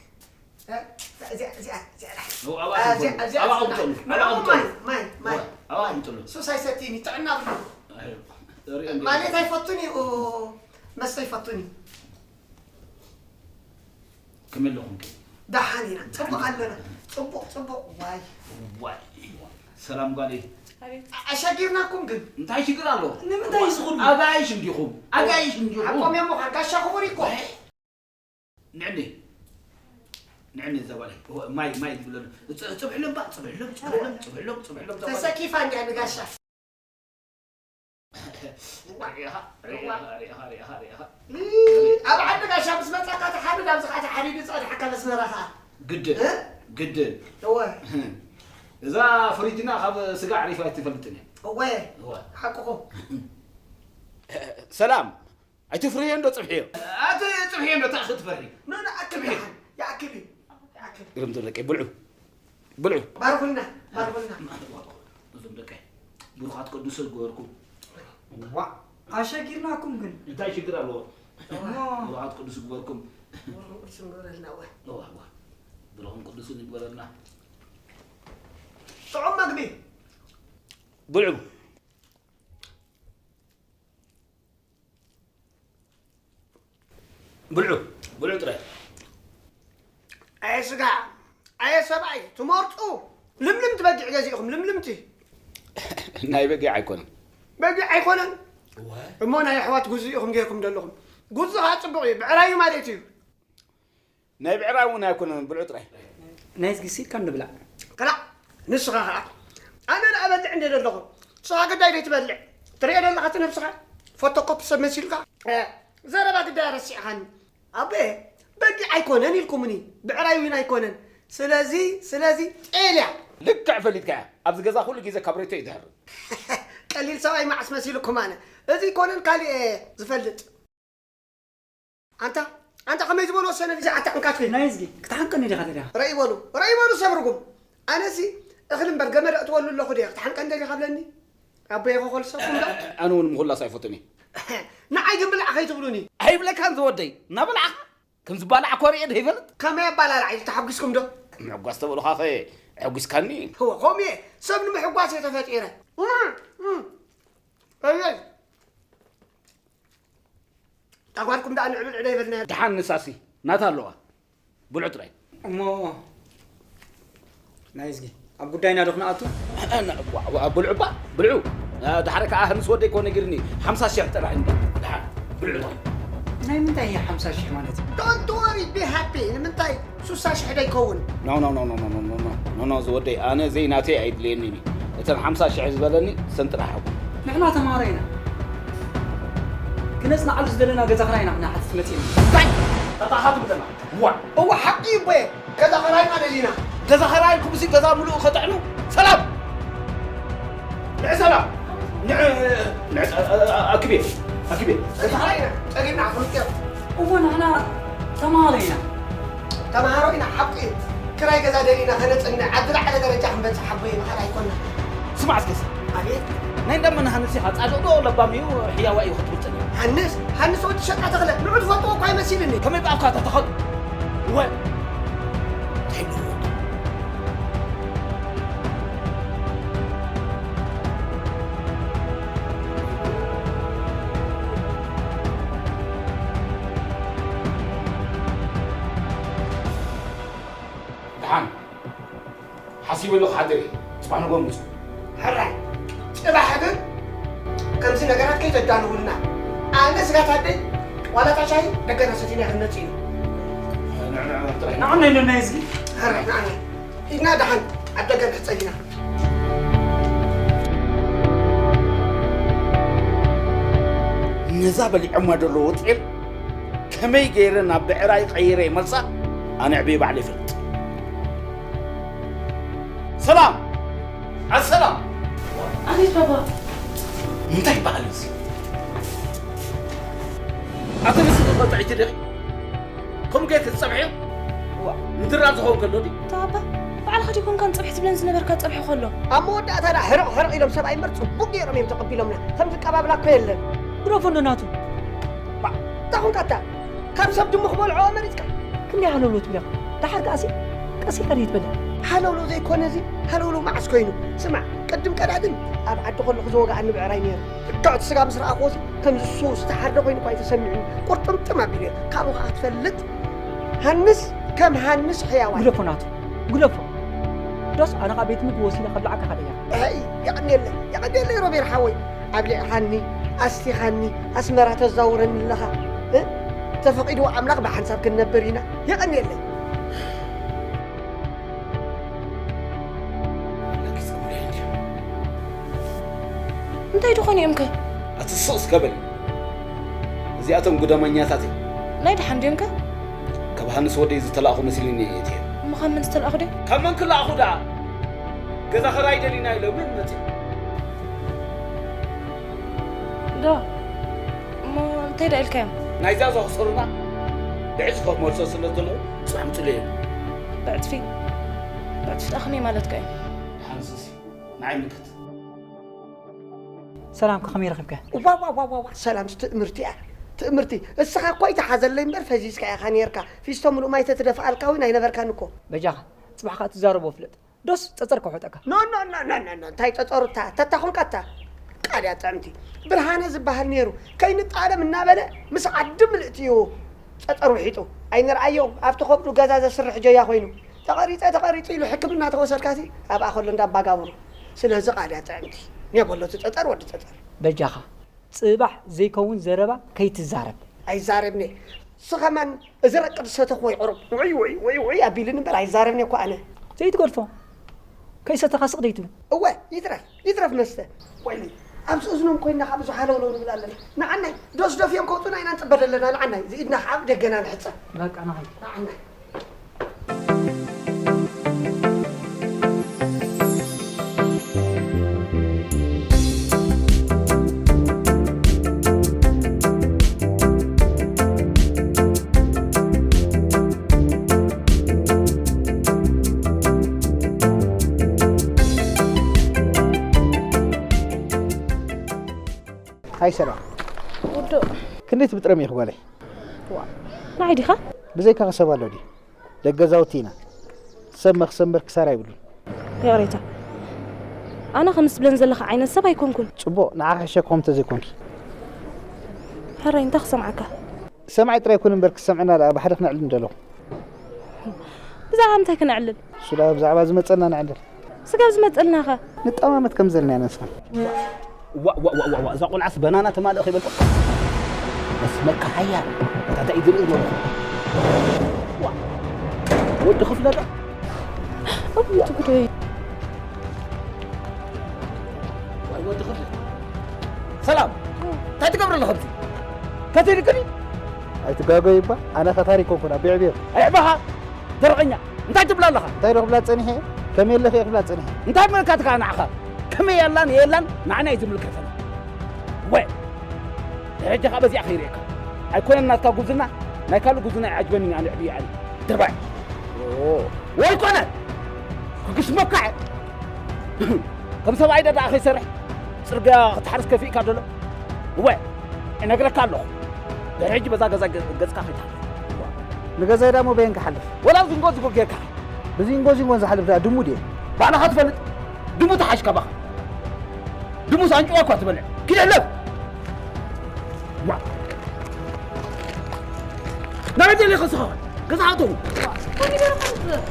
እዚኣ እዚኣ እዚኣ ኣብኣ ኣቐምጠሉ። ኣብኣ ኣቐምጠሉ። ማይ ማይ ማይ ኣብኣ ኣቐምጠሉ። ሱስ ኣይሰትይን እዩ፣ ጥዕና ብሉ። ሪኦ ማለት ኣይፈቱን እዩ፣ መስተ ይፈቱን እዩ። ከመይ ኣለኹም? ደሓን ኢና፣ ፅቡቕ ኣለና። ፅቡቕ ፅቡቕ። ዋይ ዋይ፣ ሰላም ጓለይ። ኣሸጊርናኩም ግን። እንታይ ሽግር ኣሎ? ንምንታይ እዩ ዝኹሉ? ኣጋይሽ እንዲኹም፣ ኣጋይሽ እንዲኹም። ሓቆም እዮም ምዃን ጋሻ ክቡር እኮ። ንዕኒ ንዕኒ እዛ ጓለይ ማይ ማይ ትብለሉ። ጽብሕሎም ባ ጽብሕሎም ጽብሕሎም ጽብሕሎም ጽብሕሎም እዛ ጓለይ። ተሰኪፋ እንዲያ ንጋሻ። ሪኢኻ ሪኢኻ ሪኢኻ ሪኢኻ ሪኢኻ። ኣብ ዓዲ ጋሻ ምስ መጻካ ተሓርድ፣ ኣብዚ ከዓ ተሓሪዱ ጸኒሓካ መስመራ ከዓ። ግድን እ? ግድን እወ እዛ ፍሪቲና ካብ ስጋ ዓሪፋ ኣይትፈልጥን እያ። እወ እወ ሓቅኹ። ሰላም ኣይትፍርህዮ እንዶ ጽብሕዮ። ኣቲ ጽብሕዮ እንዶ ታእኺ ትፈርሂ። ኖ ይኣክል ይሓን ይኣክል እዩ። ይኣክል። ግርም ደቂ ብልዑ ብልዑ። ባርኹልና ባርኹልና። እዞም ደቀይ ብሩኻት ቅዱስ ዝገበርኩም። ዋ ኣሸጊርናኩም ግን እንታይ ሽግር ኣለዎ? እሞ ብሩኻት ቅዱስ ዝግበርኩም። ብሩኽን ቅዱስን ግበረልና እወ። እዋ እዋ ብሩኽን ቅዱስን ይግበረልና። ጥዑም መግቢ። ብልዑ ብልዑ ብልዑ ጥራይ። ኣየ ስጋ ኣየ ሰብኣይ ትመርፁ። ልምልምቲ በጊዕ ገዚእኹም ልምልምቲ። ናይ በጊዕ ኣይኮነን። በጊዕ ኣይኮነን እሞ ናይ ኣሕዋት ጉዙ ኢኹም ጌርኩም ዘለኹም። ጉዙ ከዓ ፅቡቕ እዩ፣ ብዕራይ እዩ ማለት እዩ። ናይ ብዕራይ እውን ኣይኮነን፣ ብልዑ ጥራይ። ናይ ዝጊ ሲልካ ንብላዕ ክላእ ንስኻ ከዓ ኣነ ንኣበልዕ እንደ ዘለኹ ንስኻ ግዳይ ደይትበልዕ ትሪኦ ዘለኻ እቲ ነብስኻ ፎቶኮፒ ሰብ መሲልካ። እ፣ ዘረባ ግዳይ ረሲዕኻኒ። ኣቦ በጊዕ ኣይኮነን ኢልኩምኒ፣ ብዕራይ እውን ኣይኮነን። ስለዚ ስለዚ ጤልያ ልክዕ ፈሊጥካ እያ። ኣብዚ ገዛ ኩሉ ግዜ ካብ ሬቶ ይድሕር። ቀሊል ሰብኣይ መዓስ መሲልኩም ኣነ። እዚ ኣይኮነን ካሊእ እየ ዝፈልጥ። ኣንታ ኣንታ ከመይ ዝበሉ ወሰነ ብዛዕባ ዕንካት ኮይኑ ናይ ዝጊ ክትሓንቀኒ ዲኻ ተዲኻ ረይ በሉ ረይ በሉ ሰብ ርጉም። ኣነሲ እኽሊ እምበር ገመድ እትወሉ ኣለኹ ድየ ክትሓንቀን ደሊኻ ብለኒ። ኣቦየ ከኾልሰኩም ዶ ኣነ እውን ምኹላስ ኣይፈቱን እየ። ንዓይ ግን ብላዕ ከይትብሉኒ። ኣይብለካን ዝወደይ እናበላዕኻ ከም ዝበላዕ ኮርየ ዶ ይፈልጥ? ከመይ ኣባላልዓ ኢሉ ተሓጒስኩም ዶ? ምሕጓስ ተብሉኻ ኸ ኣሕጒስካኒ? እወ፣ ከምኡ እየ። ሰብ ንምሕጓስ እየ ተፈጢረ። እም፣ እም። ኣየይ። ጣጓልኩም ደኣ ንዕብልዕ ዶ ይበልና? ደሓን ንሳሲ ናታ ኣለዋ። ብልዑ ጥራይ። እሞ ናይ እዝጊ፣ ኣብ ጉዳይና ዶ ክንኣቱ? ዋ፣ ዋ፣ ብልዑ እባ፣ ብልዑ። አ፣ ደሓር ከኣ ህንስ ወደይ እኮ ነጊርኒ፣ ሓምሳ ሽሕ ጥራሕ እንዲ። ደሓር፣ ብልዑ ጥራይ። ናይ ምንታይ እዩ ሓምሳ ሽሕ ማለት? Don't worry, be happy. ንምንታይ ሱሳ ሽሕ ዶ ይከውን? ኖ፣ ኖ፣ ኖ፣ ዝወደይ፣ ኣነ ዘይ ናተይ ኣይድልየኒን እዩ። እተን ሓምሳ ሽሕ ዝበለኒ ሰን ጥራሕ እኮ። ንሕና ተምሃሮ ኢና። ክነጽንዓሉ ዝደለና ገዛ ክራይ ኢና ክንሓትት መጺእና። እንታይ? ተጣሓቱ ብለና። ዋ! እወ፣ ሓቂ እዩ ኣቦየ። ገዛ ኸራይና ደሊና። ገዛ ኸራይ ኢልኩምሲ ገዛ ምሉእ ኸጥዕኑ? ሰላም! ንዕ ሰላም! ንዕ፣ ንዕ፣ ኣክቤ፣ ኣክቤ። ገዛ ኸራይና፣ ጸጊብና፣ ፍሉጥ እዮ። እወ፣ ንሕና ተምሃሮ ኢና። ተምሃሮ ኢና፣ ሓቂ እዩ። ክራይ ገዛ ደሊና ኸነጽንዕ፣ ኣብ ዝለዓለ ደረጃ ክንበጽሕ ኣቦየ፣ ምኻድ ኣይኮና። ስማዕ እስከ፣ ኣቤት። ናይ እንዳመን ሃንስ ኢኻ፣ ጻድቕ ዶ ለባም እዩ፣ ሕያዋይ እዩ ክትብል ጸኒሑ። ሃንስ? ሃንስ ወዲ ሸቃ ተኽለ፣ ንዑ ትፈልጥዎ እኳ ኣይመሲልኒ። ከመይ ብኣፍካ ተተኸሉ? ወ-፣ እንታይ ይብሉ? ደሓን። ሓሲበሉ ክሓድር እየ። ጽባሕ ንግሆ ምጹ። ሕራይ፣ ጽባሕ ግን ከምዚ ነገራት ከይተዳልውልና። ኣነ ስጋት ኣደይ ዋላ እታ ሻሂ ደገና ሰቲና ክንመጽእ ኢና። ንዕንዕ ጥራይ። ንዓና ኢለና እዝጊ። ሕራይ፣ ንዓና። ኢድና ደሓን ኣብ ደገ ንሕጸብ ኢና። ነዛ በሊዖማ ዘለዉ ጤል ከመይ ገይረ ናብ ብዕራይ ቀይረ ይመልሳ? ኣነ ዕብየ ባዕለ ይፈልጥ። ሰላም! ኣሰላም! ኣቤት ባባ። እንታይ በዓል እዩ እዚ? ኣቲ ንስኺ ኸ ጥዕይቲ ዲኺ? ከምኡ ጌርኪ ትጸብሕዮ? ዋ፣ ምድራር ዝኸውን ከሎ ድዩ? እታ ኣባ፣ ባዕልኻ ዲኹም ከም ጸብሒ ትብለን ዝነበርካ ጸብሒ ከሎ? ኣብ መወዳእታ ደኣ ሕርቕ ሕርቕ ኢሎም ሰብኣይ እምበር ጽቡቕ ገይሮም እዮም ተቐቢሎምና። ከም ዝቀባብላ እኮ የለን። ግደፎ እንዶ ናቱ። ባ፣ እንታይ ኾንካ ኣታ? ካብ ሰብ ድሙ ክበልዖ መሪጽካ? ክንደይ ሃለውለው ትብል ኢኻ? ደሓር ከኣሲ ቀስ ኢልካ ድዩ ትበልዕ? ሃለውለው ዘይኮነ እዚ፣ ሃለውለው መዓስ ኮይኑ? ስማዕ፣ ቅድም ቀዳድም ኣብ ዓዲ ከለኹ ዝወግኣኒ ብዕራይ ነይሩ። ልክዕ እቲ ስጋ ምስ ረኣኽዎሲ፣ ከምዚ ሱስ ዝተሓርደ ኮይኑ እኳ እዩ ተሰሚዑኒ። ቁርጥምጥም ኣቢሉ እየ። ካብኡ ኸኣ ክትፈልጥ፣ ሃንስ ከም ሃንስ ሕያዋይ። ግደፎ ናቱ፣ ግደፎ። ዶስ ኣነ ካብ ቤት ምግቢ ወሲነ ከብልዓካ ከደያ። ኣይ፣ የቐንየለይ፣ የቐንየለይ ሮቤል ሓወይ። ኣብሊዕኻኒ፣ ኣስቲኻኒ፣ ኣስመራ ተዛውረኒ ኣለኻ። እ? ተፈቒድዎ ኣምላኽ ብሓንሳብ ክንነብር ኢና። የቐንየለይ። ኣለኪ ጸጉሪ እንድዩ። እንታይ ድኾኑ እዮም ከ? ኣቲ ስቕ እስከ በሊ። እዚኣቶም ጉደመኛታት እዮም። ናይ ደሓን ድዮም ከ? ካብ ሃንስ ወደይ ዝተላእኹ መሲሉኒ እየ እትየ። እሞ ካብ መን ዝተላእኹ ድዮም? ካብ መን ክላእኹ ደኣ? ገዛ ኸራይ ደሊና ኢሎምን መጺኦም። ዶ? እሞ እንታይ ደኣ ኢልካዮም? ናይዛ ዘኽሰሩና ብዕጽፎ ክመልሶ ስለ ዘለዉ ጽባሕ ምጹለይ ኢሎም። ብዕጽፊ? ብዕጽፊ ደኣ ከመይ ማለትካ እዩ? ደሓን ንሱሲ ንዓይ ምልከት። ሰላም፣ ከ ከመይ ረኺብካ? ዋዋዋዋዋ፣ ሰላም ትእምርቲ እያ። ትእምርቲ። እስኻ እኮ ኣይትሓዘለይ እምበር ፈዚዝካ ኢኻ ነይርካ። ፊስቶ ምሉእ ማይ ተትደፍኣልካ እውን ኣይነበርካን እኮ። በጃኻ፣ ጽባሕ ከኣ ትዛረቦ ፍለጥ። ዶስ ጸጸር ከውሕጠካ? ኖ፣ ኖ፣ ኖ፣ ኖ፣ ኖ፣ ኖ፣ እንታይ ጸጸሩ እታ፣ ተታ ኾንካ እታ? ቃል እያ ጥዕምቲ። ብርሃነ ዝበሃል ነይሩ። ከይንጣለም እናበለ ምስ ዓዲ ምልእቲ እዩ ጸጸር ውሒጡ። ኣይንርኣዮ፣ ኣብቲ ከብዱ ገዛ ዘስርሕ ጀያ ኮይኑ። ተቐሪጸ፣ ተቐሪጹ ኢሉ ሕክምና ተወሰድካሲ፣ ኣብኣ ከሎ እንዳ ኣባጋብሩ። ስለዚ ቃል እያ ጥዕምቲ። ኔበሎ እቲ ጸጸር ወዲ ጸጸር። በጃኻ፣ ጽባሕ ዘይከውን ዘረባ ከይትዛረብ። ኣይዛረብን እየ። ንስኻ ማን እዚ ረቂ ዝሰተኹ ወይ ቁሩብ ውዑይ፣ ውዑይ፣ ውዑይ፣ ውዑይ ኣቢሉኒ እምበር ኣይዛረብን እየ እኮ ኣነ። ዘይትገድፎ። ከይሰተኻ ስቕ ደይትብል። እወ፣ ይትረፍ፣ ይትረፍ መስተ። ወይኒ፣ ኣብዚ እዝኖም ኮይንና ካብ ብዙ ሃለውለው ንብል ኣለና። ንዓናይ፣ ዶስዶፍ እዮም ከውጹና ኢና ንጽበ ዘለና፣ ንዓናይ። እዚ ኢድና ካብ ደገና ንሕጸብ። በቃ፣ ንዓይ። ንዓናይ። ሃይ ሰላም። ውዱእ። ክንደይ ትብጥረም ኢኺ ጓለይ? ዋ፣ ንዓይ ዲኻ? ብዘይካኻ ሰብ ኣሎ ድዩ? ደገ ገዛውቲ ኢና። ሰብ መኽሰብ እምበር ክሳራ የብሉን። ይቕሬታ። ኣነ ከምዚ ትብለን ዘለኻ ዓይነት ሰብ ኣይኮንኩን። ጽቡቕ፣ ንዓኺ ሕሸ ክኾን ተዘይኮንኪ። ሕራይ፣ እንታይ ክሰምዓካ? ሰማዒ ጥራይ ኩን እምበር ክሰምዕና ደኣ ብሓደ ክነዕልል እንደለኹ። ብዛዕባ ምንታይ ክነዕልል? እሱ ደኣ ብዛዕባ ዝመጸና ነዕልል። ስጋብ ዝመጸልናኸ? ንጠማመት ከም ዘለና ኢና ንስኻ። ዋ፣ ዋ፣ ዋ፣ ዋ፣ ዋ፣ እዛ ቆልዓስ በናና ተማልእ ከይበልኩ። በስመካ ሓያል። እታ እንታይ እዩ ዝርኢ ዘለኹ? ዋ፣ ወዲ ክፍለ ዶ? እውይ፣ እቲ ጉዳይ። ዋይ፣ ወዲ ክፍለ። ሰላም። እንታይ ትገብሪ ኣለኺ ኣብዚ? ከቲልክኒ? ኣይትጋገዩ እባ፣ ኣነ ከታሪ ኣይኮንኩን፣ ኣቢ ዕብዮ። ኣይ፣ ዕባኻ። ደረቐኛ፣ እንታይ ትብላ ኣለኻ? እንታይ ዶ ክብላ ጸኒሐ? ከመይ ኣለኺ እየ ክብላ ጸኒሐ። እንታይ ምልካትካ ንዓኻ? ከመይ የላን የላን ንዓና እዩ ዝምልከተና። ወ-፣ ደረጃኻ በዚኣ ከይርእየካ። ኣይኮነን ናትካ ጉብዝና፣ ናይ ካልእ ጉብዝና ይዓጅበኒ፣ ኣነ ዕብየ ኣነ። ድርባይ። ኦ፣ ወይ ኮነ። ክግስመካ እየ። ከም ሰብኣይ ደኣ ከይሰርሕ ጽርግያ ክትሓርስ ከፊእካ ደሎ። እወ፣ እነግረካ ኣለኹ። ድሕሪ ሕጂ በዛ ገዛ ገ-፣ ገጽካ ከይትሓልፍ። ንገዛይ ደኣ እሞ በየን ክሓልፍ? ወላ ዚንጎ ዚንጎ ጌርካ። ብዚንጎ ዚንጎን ዝሓልፍ ደኣ ድሙ ድየ? ባዕልኻ ትፈልጥ። ድሙ ተሓሽ ካባኻ። ድሙስ ኣንጭዋ እኳ ትበልዕ። ኪድ ሕለፍ። ዋ። ናበይ ደሊኻ ስኻ? ገዛ ኣተው። ኮሚደረ ከምጽእ።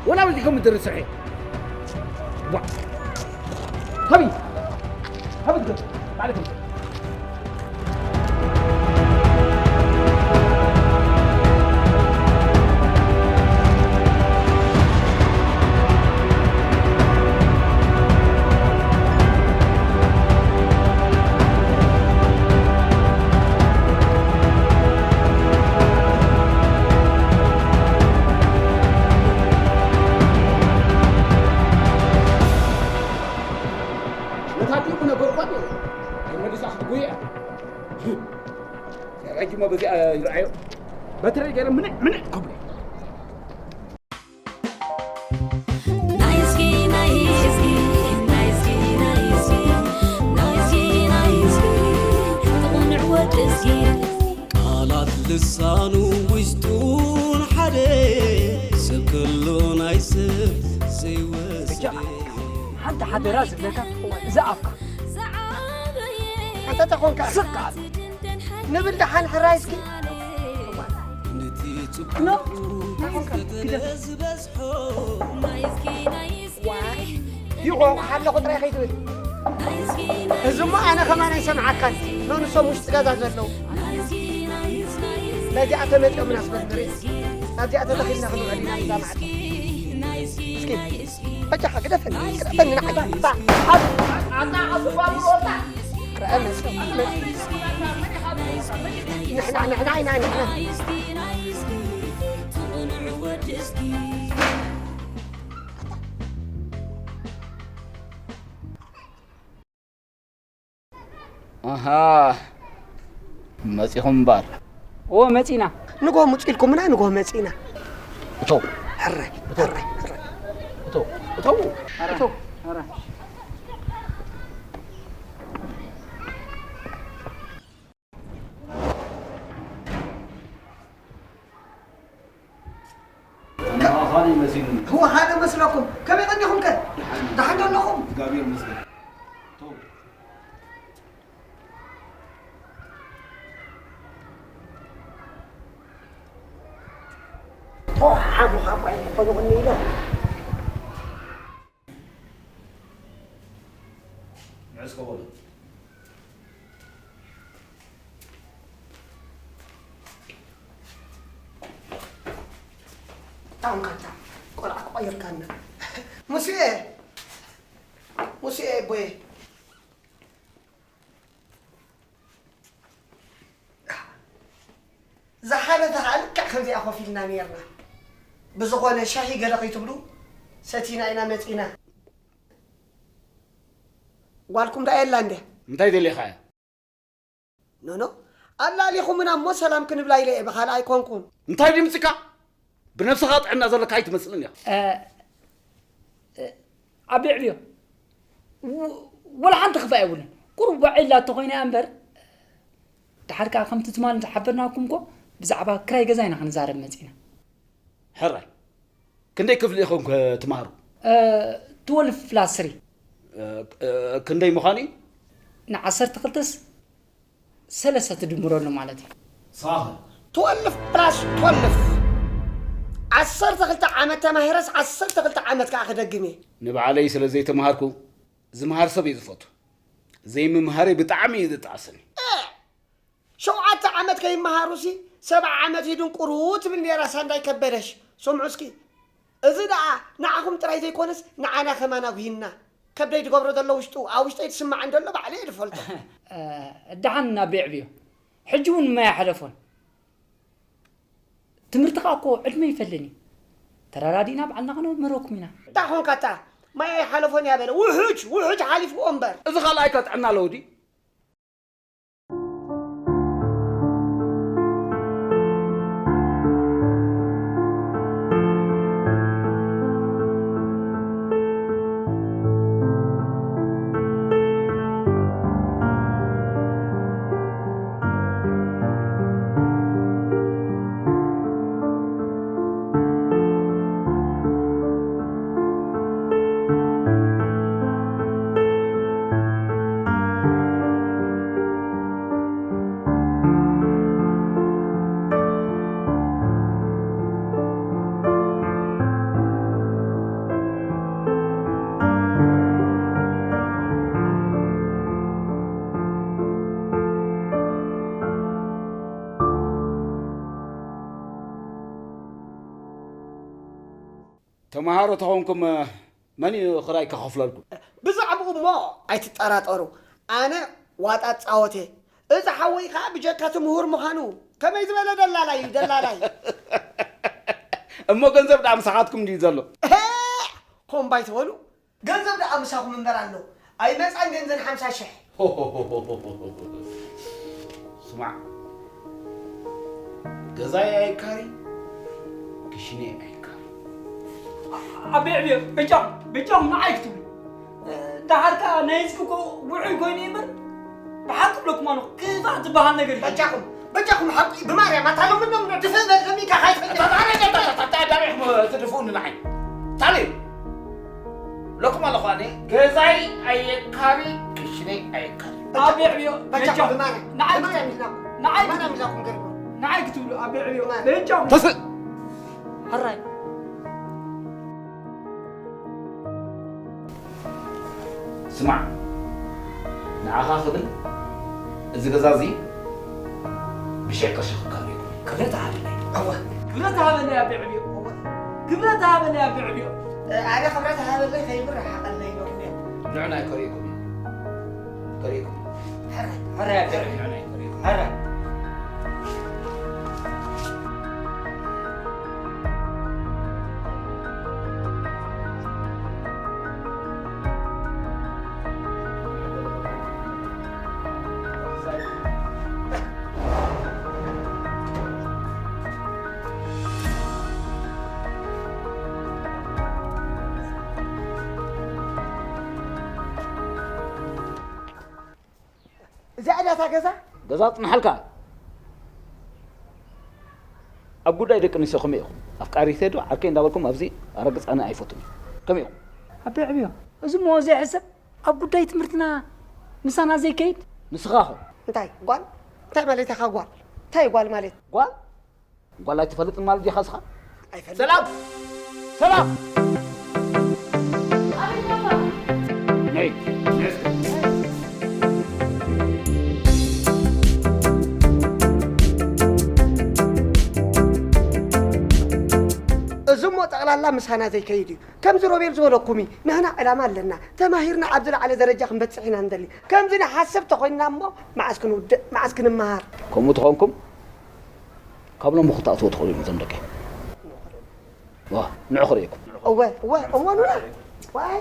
ወላ በዚ ከም ድር ስርሒ። ዋ። ሃቢ። ሃቢ ትገብ። ባዕልኩም። ነታ ኣዲኡ ክነገርኳ እየ። ኣይመሊሳ ክትጉየ እያ። ረጅሞ በዚኣ ይርኣዮ። በትረይ ገይረ ምንዕ ምንዕ ከብሎ። ናይ እስኪ፣ ናይ እስኪ፣ ናይ እስኪ፣ ናይ እስኪ፣ ናይ እስኪ፣ ናይ እስኪ፣ ትቕንዕ ወዲ እስኪ። ቃላት ልሳኑ ውሽጡን ሓደ፣ ሰብ ከሎ ናይ ሰብ ዘይወስድ። ሓንቲ ሓደራ ዝብለካ፣ እዚ ኣፍካ። ኣንታ ተኾንካ ስቅ ኣለ። ንብል ደሓን ሕራይ እስኪ። ኖ፣ ተኾንካ ግደፍ። ዋይ፣ ይኾንኩ ሓለኹ ጥራይ ከይትብል። እዚ እሞ ኣነ ከማን ኣይሰምዓካን። ኖ፣ ንሶም ውሽጢ ገዛ ዘለዉ። ነዚኣ ተመጺኦምና ስበል ንርኢ። ኣብዚኣ ተተኺልና ክንውዕል ኢና እዛ ማዕዶ። እስኪ፣ በጃኻ ግደፈኒ፣ ግደፈኒ ንዓይ። ኣታ፣ ኣታ፣ ኣታ፣ ኣታ፣ ኣታ፣ ኣታ፣ ንሕና፣ ንሕና ኢና፣ ንሕና። ኣሃ፣ መጺኹም እምበር። እዎ፣ መጺና። ንግሆ ምጹ ኢልኩምና፣ ንግሆ መጺና። እተው። ሕራይ፣ እተው። ሕራይ፣ ሕራይ። እተው። እተው። ሕራይ፣ እተው። ሕራይ። ኣነ ኸኣ ካልእ እዩ መሲሉኒ። እወ፣ ካልእ መስለኩም። ከመይ ቀኒኹም ከ? ደሓን። ደሓን ዶ ኣለኹም? እግዚኣብሔር ይመስገን። ተው። ተው፣ ሓሙኻ እኳ ኣይኮንኹን ኢለ። ንዑ እስከ በሉ። ታንካ፣ ታንካ። ቆልዓ ክቐይርካና። ሙሴ! ሙሴ ቦየ። ዝሓለፈ ኸዓ ልክዕ ከምዚኣ ኮፍ ኢልና ነይርና። ብዝኾነ ሻሂ ገለ ከይትብሉ ሰቲና ኢና መጺና። ጓልኩም ደኣ የላ እንድያ? እንታይ ደሊኻ እያ? ኖኖ፣ ኣላሊኹምና እሞ ሰላም ክንብላ ኢለ እየ፣ ብኻልእ ኣይኮንኩን። እንታይ ድምፅካ? ብነብስኻ ጥዕና ዘለካ ኣይትመስልን ኢኻ። እ፣ እ፣ ኣቢ ዕብዮ፣ ወ-፣ ወላ ሓንቲ ክፋእ የብሉን። ቁሩብ ዋዒ ኢላቶ ኮይና እያ እምበር፣ ደሓር ከኣ ከምቲ ትማል ዝሓበርናኩም እኮ፣ ብዛዕባ ክራይ ገዛ ኢና ክንዛረብ መጺና። ሕራይ፣ ክንደይ ክፍሊ ኢኹም ከ ትመሃሩ? ትወልፍ ፕላስ ስሪ። ክንደይ ምዃኑ እዩ? ንዓሰርተ ክልተስ ሰለስተ ትድምረሉ ማለት እዩ። ሳኸ? ትወልፍ ፕላስ ትወልፍ። ዓሰርተ ክልተ ዓመት ተማሂረስ ዓሰርተ ክልተ ዓመት ከዓ ክደግም እየ። ንባዕለይ ስለ ዘይተምሃርኩ ዝምሃር ሰብ እየ ዝፈቱ። ዘይምምሃረይ ብጣዕሚ እዩ ዝጣስኒ። ሸውዓተ ዓመት ከይመሃሩሲ ሰብዓ ዓመት ይድንቁሩ ትብል ነይራ ሳንዳይ ከበደሽ። ስምዑ እስኪ፣ እዚ ደኣ ንዓኹም ጥራይ ዘይኮነስ ንዓና ከማን ኣጉሂና። ከብደይ ዝገብሮ ዘሎ ውሽጡ ኣብ ውሽጠይ ዝስማዓን ዘሎ ባዕለይ እየ ዝፈልጦ። ደሓን ናብ ቤዕብዮ። ሕጂ እውን ማይ ኣይሓለፎን። ትምህርቲ ከኣ እኮ ዕድመ ይፈልን እዩ። ተረዳዲእና ባዕልና ከነምህረኩም ኢና። እንታይ ኾንካ እታ ማይ ኣይሓለፎን እያ በለ። ውሑጅ ውሑጅ ሓሊፍዎ እምበር። እዚ ካልኣይ ከጥዕና ኣለዎ ድዩ? ተምሃሮ ተኾንኩም መን እዩ ክራይ ክኸፍለልኩም? ብዛዕባኡ እሞ ኣይትጠራጠሩ፣ ኣነ ዋጣ እጻወት እየ። እዚ ሓወይ ከኣ ብጀካ እቲ ምሁር ምዃኑ ከመይ ዝበለ ደላላይ እዩ፣ ደላላይ። እሞ ገንዘብ ደኣ ምሳኻትኩም ድዩ ዘሎ? እሄ! ኮምባይ ትበሉ? ገንዘብ ደኣ ምሳኹም እምበር ኣሎ። ኣይመጻን ገንዘን ሓምሳ ሽሕ። ስማዕ፣ ገዛይ ኣይካሪ፣ ክሽኔ ኣይካሪ። ኣቤ ዕብዮ፣ በጃኹም፣ በጃኹም ንዓይ ክትብሉ። ደሓር ከኣ ናይ ህዝቢ እኮ ውዑይ ኮይኑ እዩ እምበር፣ ብሓቂ እብለኩም ኣለኹ፣ ክፋእ ዝበሃል ነገር የለን። በጃኹም፣ በጃኹም ሓቂ ብማርያም፣ ኣታ ሎሚ ሎሚ ድፍእ በል፣ ለሚካ ካይትፈልጥ። ኣታ፣ ኣታ፣ ኣታ፣ ኣታ፣ ኣታ፣ ኣዳሚዕኩም ትድፍኡኒ ንዓይ። ታዲዩ? ለኩም ኣለኹ ኣነ፣ ገዛይ ኣየካሪ፣ ክሽነይ ኣየካሪ። ኣቤ ዕብዮ፣ በጃኹም፣ በጃኹም። ብማርያም፣ ንዓይ ብማርያም ክትብሉ። ኢልናኩም። ንዓይ ብማርያም ክትብሉ። ኢልናኩም ገርኩ። ንዓይ ክትብሉ፣ ኣቤ ዕብዮ፣ በጃኹም። ተስእ! ሕራይ። ስማዕ፣ ንዓኻ ክብል እዚ ገዛ እዚ ብሽሕ ቅርሺ ክካብ ይኮን። ክብረት ሃበለይ። እወ። ክብረት ሃበለይ ኣቤ ዕብዮ። እወ። ክብረት ሃበለይ ኣቤ ዕብዮ። ኣነ ክብረት ሃበለይ ከይብል ረሓቐለይ ኢሎም እዮም። ንዑ ናይ ከርእየኩም እዩ። ከርእየኩም እዩ። ሕራይ፣ ሕራይ ኣቤ ዕብዮ። ንዑ ናይ ከርእየኩም። ሕራይ። እዚኣ ድያ እታ ገዛ? ገዛ ጽንሓልካ። ኣብ ጉዳይ ደቂ ኣንስትዮ ከመይ ኢኹም? ኣፍቃሪተይ ዶ ዓርከይ እንዳበልኩም ኣብዚ ኣረግጻኒ ኣይፈቱን። ከመይ ኢኹም? ኣቤ ዕብዮ፣ እዚ እሞ ዘይሕሰብ ኣብ ጉዳይ ትምህርትና ምሳና ዘይከይድ? ንስኻ ኸ? እንታይ ጓል? እንታይ ማለት ኢኻ ጓል? እንታይ ጓል ማለት? ጓል? ጓል ኣይትፈልጥን ማለት ዲኻ እስኻ? ኣይፈልጥን። ሰላም! ሰላም! ነይ፣ ነይ እስኪ። እዚ እሞ ጠቕላላ ምሳና ዘይከይድ እዩ። ከምዚ ሮቤል ዝበለኩም እዩ። ንሕና ዕላማ ኣለና። ተማሂርና ኣብ ዝለዓለ ደረጃ ክንበጽሕ ኢና ንደሊ። ከምዚ ንሓስብ ተኾይንና እሞ መዓስ ክንውድእ፣ መዓስ ክንመሃር? ከምኡ ተኾንኩም፣ ካብ ሎሚ ክትኣትዎ ትኽእሉ ኢኹም እዞም ደቂ። ዋ፣ ንዑ ክርእየኩም። እወ፣ እወ፣ እወ፣ ኑና። ዋይ።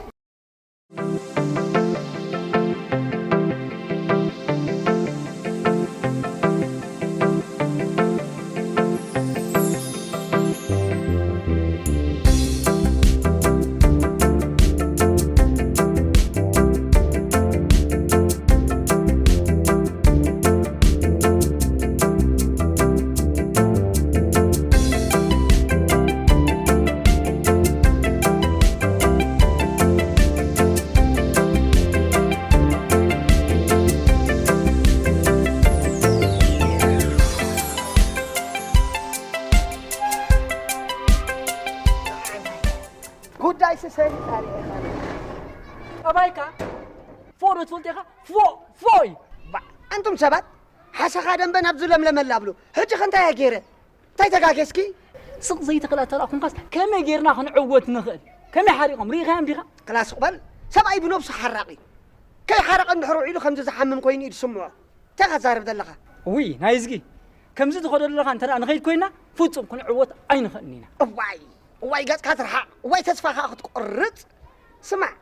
ጉዳይ ስሰኒ ታሪኽ። ጠባይካ ፎ ዶ ትፈልጥ ኢኻ? ፎ፣ ፎ እዩ። ባ፣ ኣንቱም ሰባት ሓሰኻ ደንበ ናብ ዝለምለመላ ብሉ። ሕጂ ከ እንታይ እየ ገይረ? እንታይ ተጋጌስኪ? ስቕ ዘይትኽእል ኣተላ ኮንካስ ከመይ ጌርና ክንዕወት ንኽእል? ከመይ ሓሪቖም? ርኢኻዮም ዲኻ? ክላስ ቁበል፣ ሰብኣይ ብነብሱ ሓራቕ እዩ። ከይሓረቐ እንድሕር ውዒሉ ከምዚ ዝሓምም ኮይኑ እዩ ዝስምዖ። እንታይ ኸዛርብ ዘለኻ? ውይ፣ ናይ እዝጊ፣ ከምዚ ትኸዶ ዘለኻ እንተ ደኣ ንኸይድ ኮይና፣ ፍጹም ክንዕወት ኣይንኽእልን ኢና። እዋይ፣ እዋይ ገጽካ ትርሓቕ፣ እዋይ ተስፋኻ ክትቆርጽ። ስማዕ፣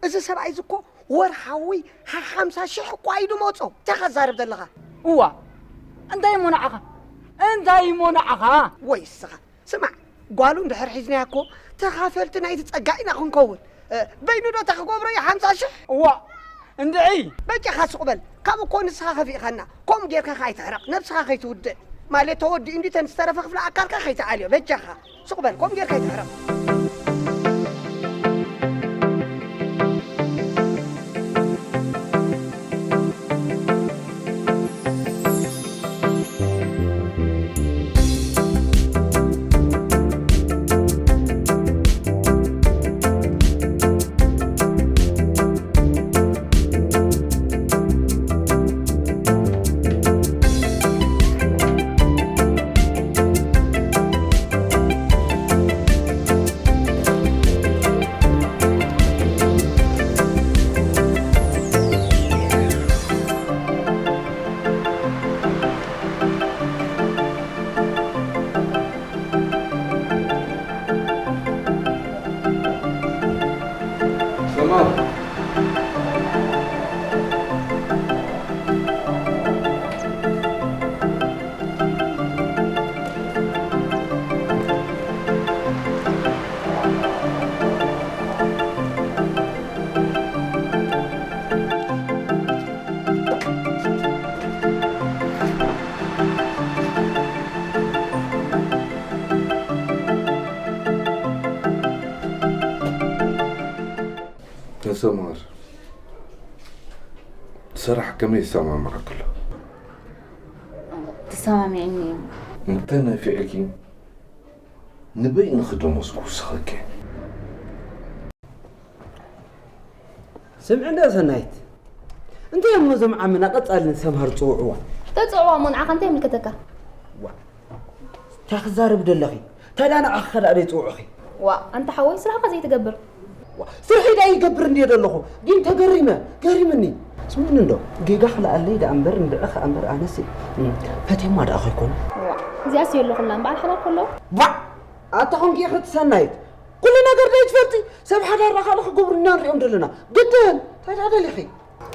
እዚ ሰብኣይ እዚ እኮ ወርሓዊ ሓ-፣ ሓምሳ ሽሕ እኳ እዩ ድመጾ። እንታይ ኸዛርብ ዘለኻ? እዋ፣ እንታይ እሞ ንዓኻ? እንታይ እሞ ንዓኻ? ወይ እስኻ፣ ስማዕ፣ ጓሉ እንድሕር ሒዝናያ እኮ ተኻፈልቲ ናይቲ ጸጋ ኢና ክንከውን። እ፣ በይኑ ዶ እታ ክገብሮ እዩ ሓምሳ ሽሕ? እዋ፣ እንድዒ! በጃኻ ስቕ በል። ካብኡ እኮ ንስኻ ከፊእኻና። ከምኡ ጌርካ ከኣ ኣይትሕረቕ። ነብስኻ ከይትውድእ። ማለት ተወዲኡ እንዲ ተን ዝተረፈ ክፍሊ ኣካልካ ከይትኣልዮ። በጃኻ ስቕ በል። ከምኡ ጌርካ ኣይትሕረቕ። ሰማር። ተሰማር፣ ስራሕ ከመይ ይሰማማዓካ ኣሎ? ተሰማሚዕኒ እዩ። እንተ ነፊዕኪ፣ ንበይንኺ ደሞዝ ክውስኸኪ። ስምዒ እንዳ ሰናይት፣ እንታይ እዮም ነዞም ዓምና ቀጻሊ ንሰምሃር ዝጽውዕዋ? ተጽውዕዋ እሞ ንዓኻ እንታይ ይምልከተካ? ዋ፣ እንታይ ክዛረብ ደለኺ? ታዲያ ንዓኺ ከ ደኣ ዘይጽውዑኺ? ዋ፣ ኣንታ ሓወይ፣ ስራሕኻ ዘይትገብር? ዋ፣ ስርሐይ ደኣ ይገብር እንድየ ደለኹ፣ ግን ተገሪመ፣ ገሪምኒ። ስምዕኒ እንዶ፣ ጌጋ ክልኣለይ ደኣ እምበር፣ እንድዒ ከኣ እምበር፣ ኣነሲ፣ እም፣ ፈትየማ ደኣ ከይኮነ። ዋ፣ እዚኣስ የለኹላን፣ በዓል ሓዳር ከሎ። ዋ፣ ኣታ ኾንኪ ኢኺ እቲ ሰናይት፣ ኩሉ ነገር ደይ ትፈልጢ፣ ሰብ ሓዳርና ካልእ ክገብሩና ንሪኦም ደለና። ግድን፣ እንታይ ደኣ ደሊኺ?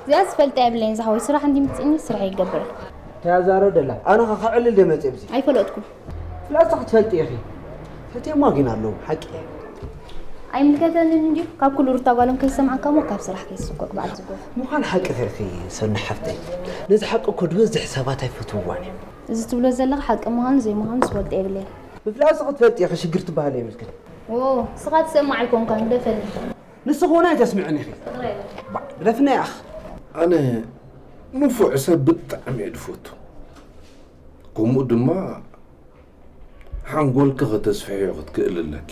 እዚኣ ዝፈልጣ የብለይን ዝሓወይ፣ ስራሕ እንዲ ምጽእኒ ስራሕ ይገብር። እንታይ ኣዛረብ ደላ? ኣነ ኸ ከዕልል ደይ መጽእ ብዚ? ኣይፈለጥኩ። ፍላጻ ክትፈልጢ ኢኺ። ፈትየማ ግን ኣለዉ፣ ሓቂ እየ። ኣይምልከተንን እንድዩ፣ ካብ ኩሉ ሩታ ጓሎም ከይሰምዓካ እሞ ካብ ስራሕ ከይስኮክ በዓል ዝጎፍ። ምዃን ሓቂ ኺርኺ ሰኑ ሓፍተይ። ነዚ ሓቂ እኮ ዝበዝሕ ሰባት ኣይፈትውዋን እዮም። እዚ ትብሎ ዘለኻ ሓቂ ምዃኑ ዘይምዃኑ ዝፈልጦ የብለይን። ምፍላጥ ኸ ትፈልጢ ኢኺ፣ ሽግር ትበሃል የብልክን። ዎ፣ ንስኻ ትሰምዕ ኣይኮንካን፣ ግደፈኒ። ንስኺ እውን ኣይተስምዕን ኢኺ። ፍቕረይ። ባ፣ ግደፍኒ ኣኽ። ኣነ ንፉዕ ሰብ ብጣዕሚ እየ ዝፈቱ። ከምኡ ድማ ሓንጎልኪ ከተስፍሕዮ ክትክእል ኣለኪ።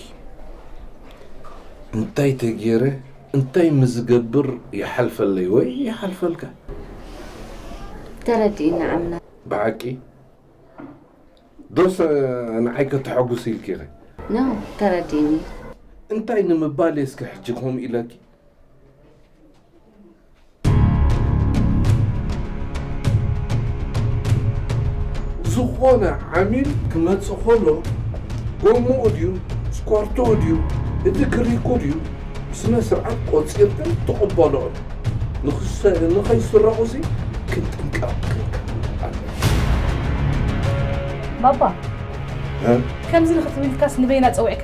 እንታይ ተገይረ፣ እንታይ ምስ ዝገብር ይሓልፈለይ ወይ ይሓልፈልካ? ተረዲእኒ ዓምና። ብሓቂ? ዶስ ንዓይ ከተሐጉስ ኢልኪ ኢኺ? ኖ፣ ተረዲእኒ። እንታይ ንምባል እየ እስከ ሕጂ ከምኡ ኢለኪ? ዝኾነ ዓሚል ክመጽእ ከሎ፣ ጎምኡ ድዩ፣ ስኳርቶኡ ድዩ፣ እቲ ክሪኩ ድዩ፣ ብስነ ስርዓት ቆጺርክን ትቕበልኦን። ንኽሰ-፣ ንኸይስረቑሲ ክንጥንቀቕ ክንከ-፣ ኣለና። ባባ፣ እ? ከምዚ ንኽትብል ኢልካስ ንበይና ጸዊዕካ?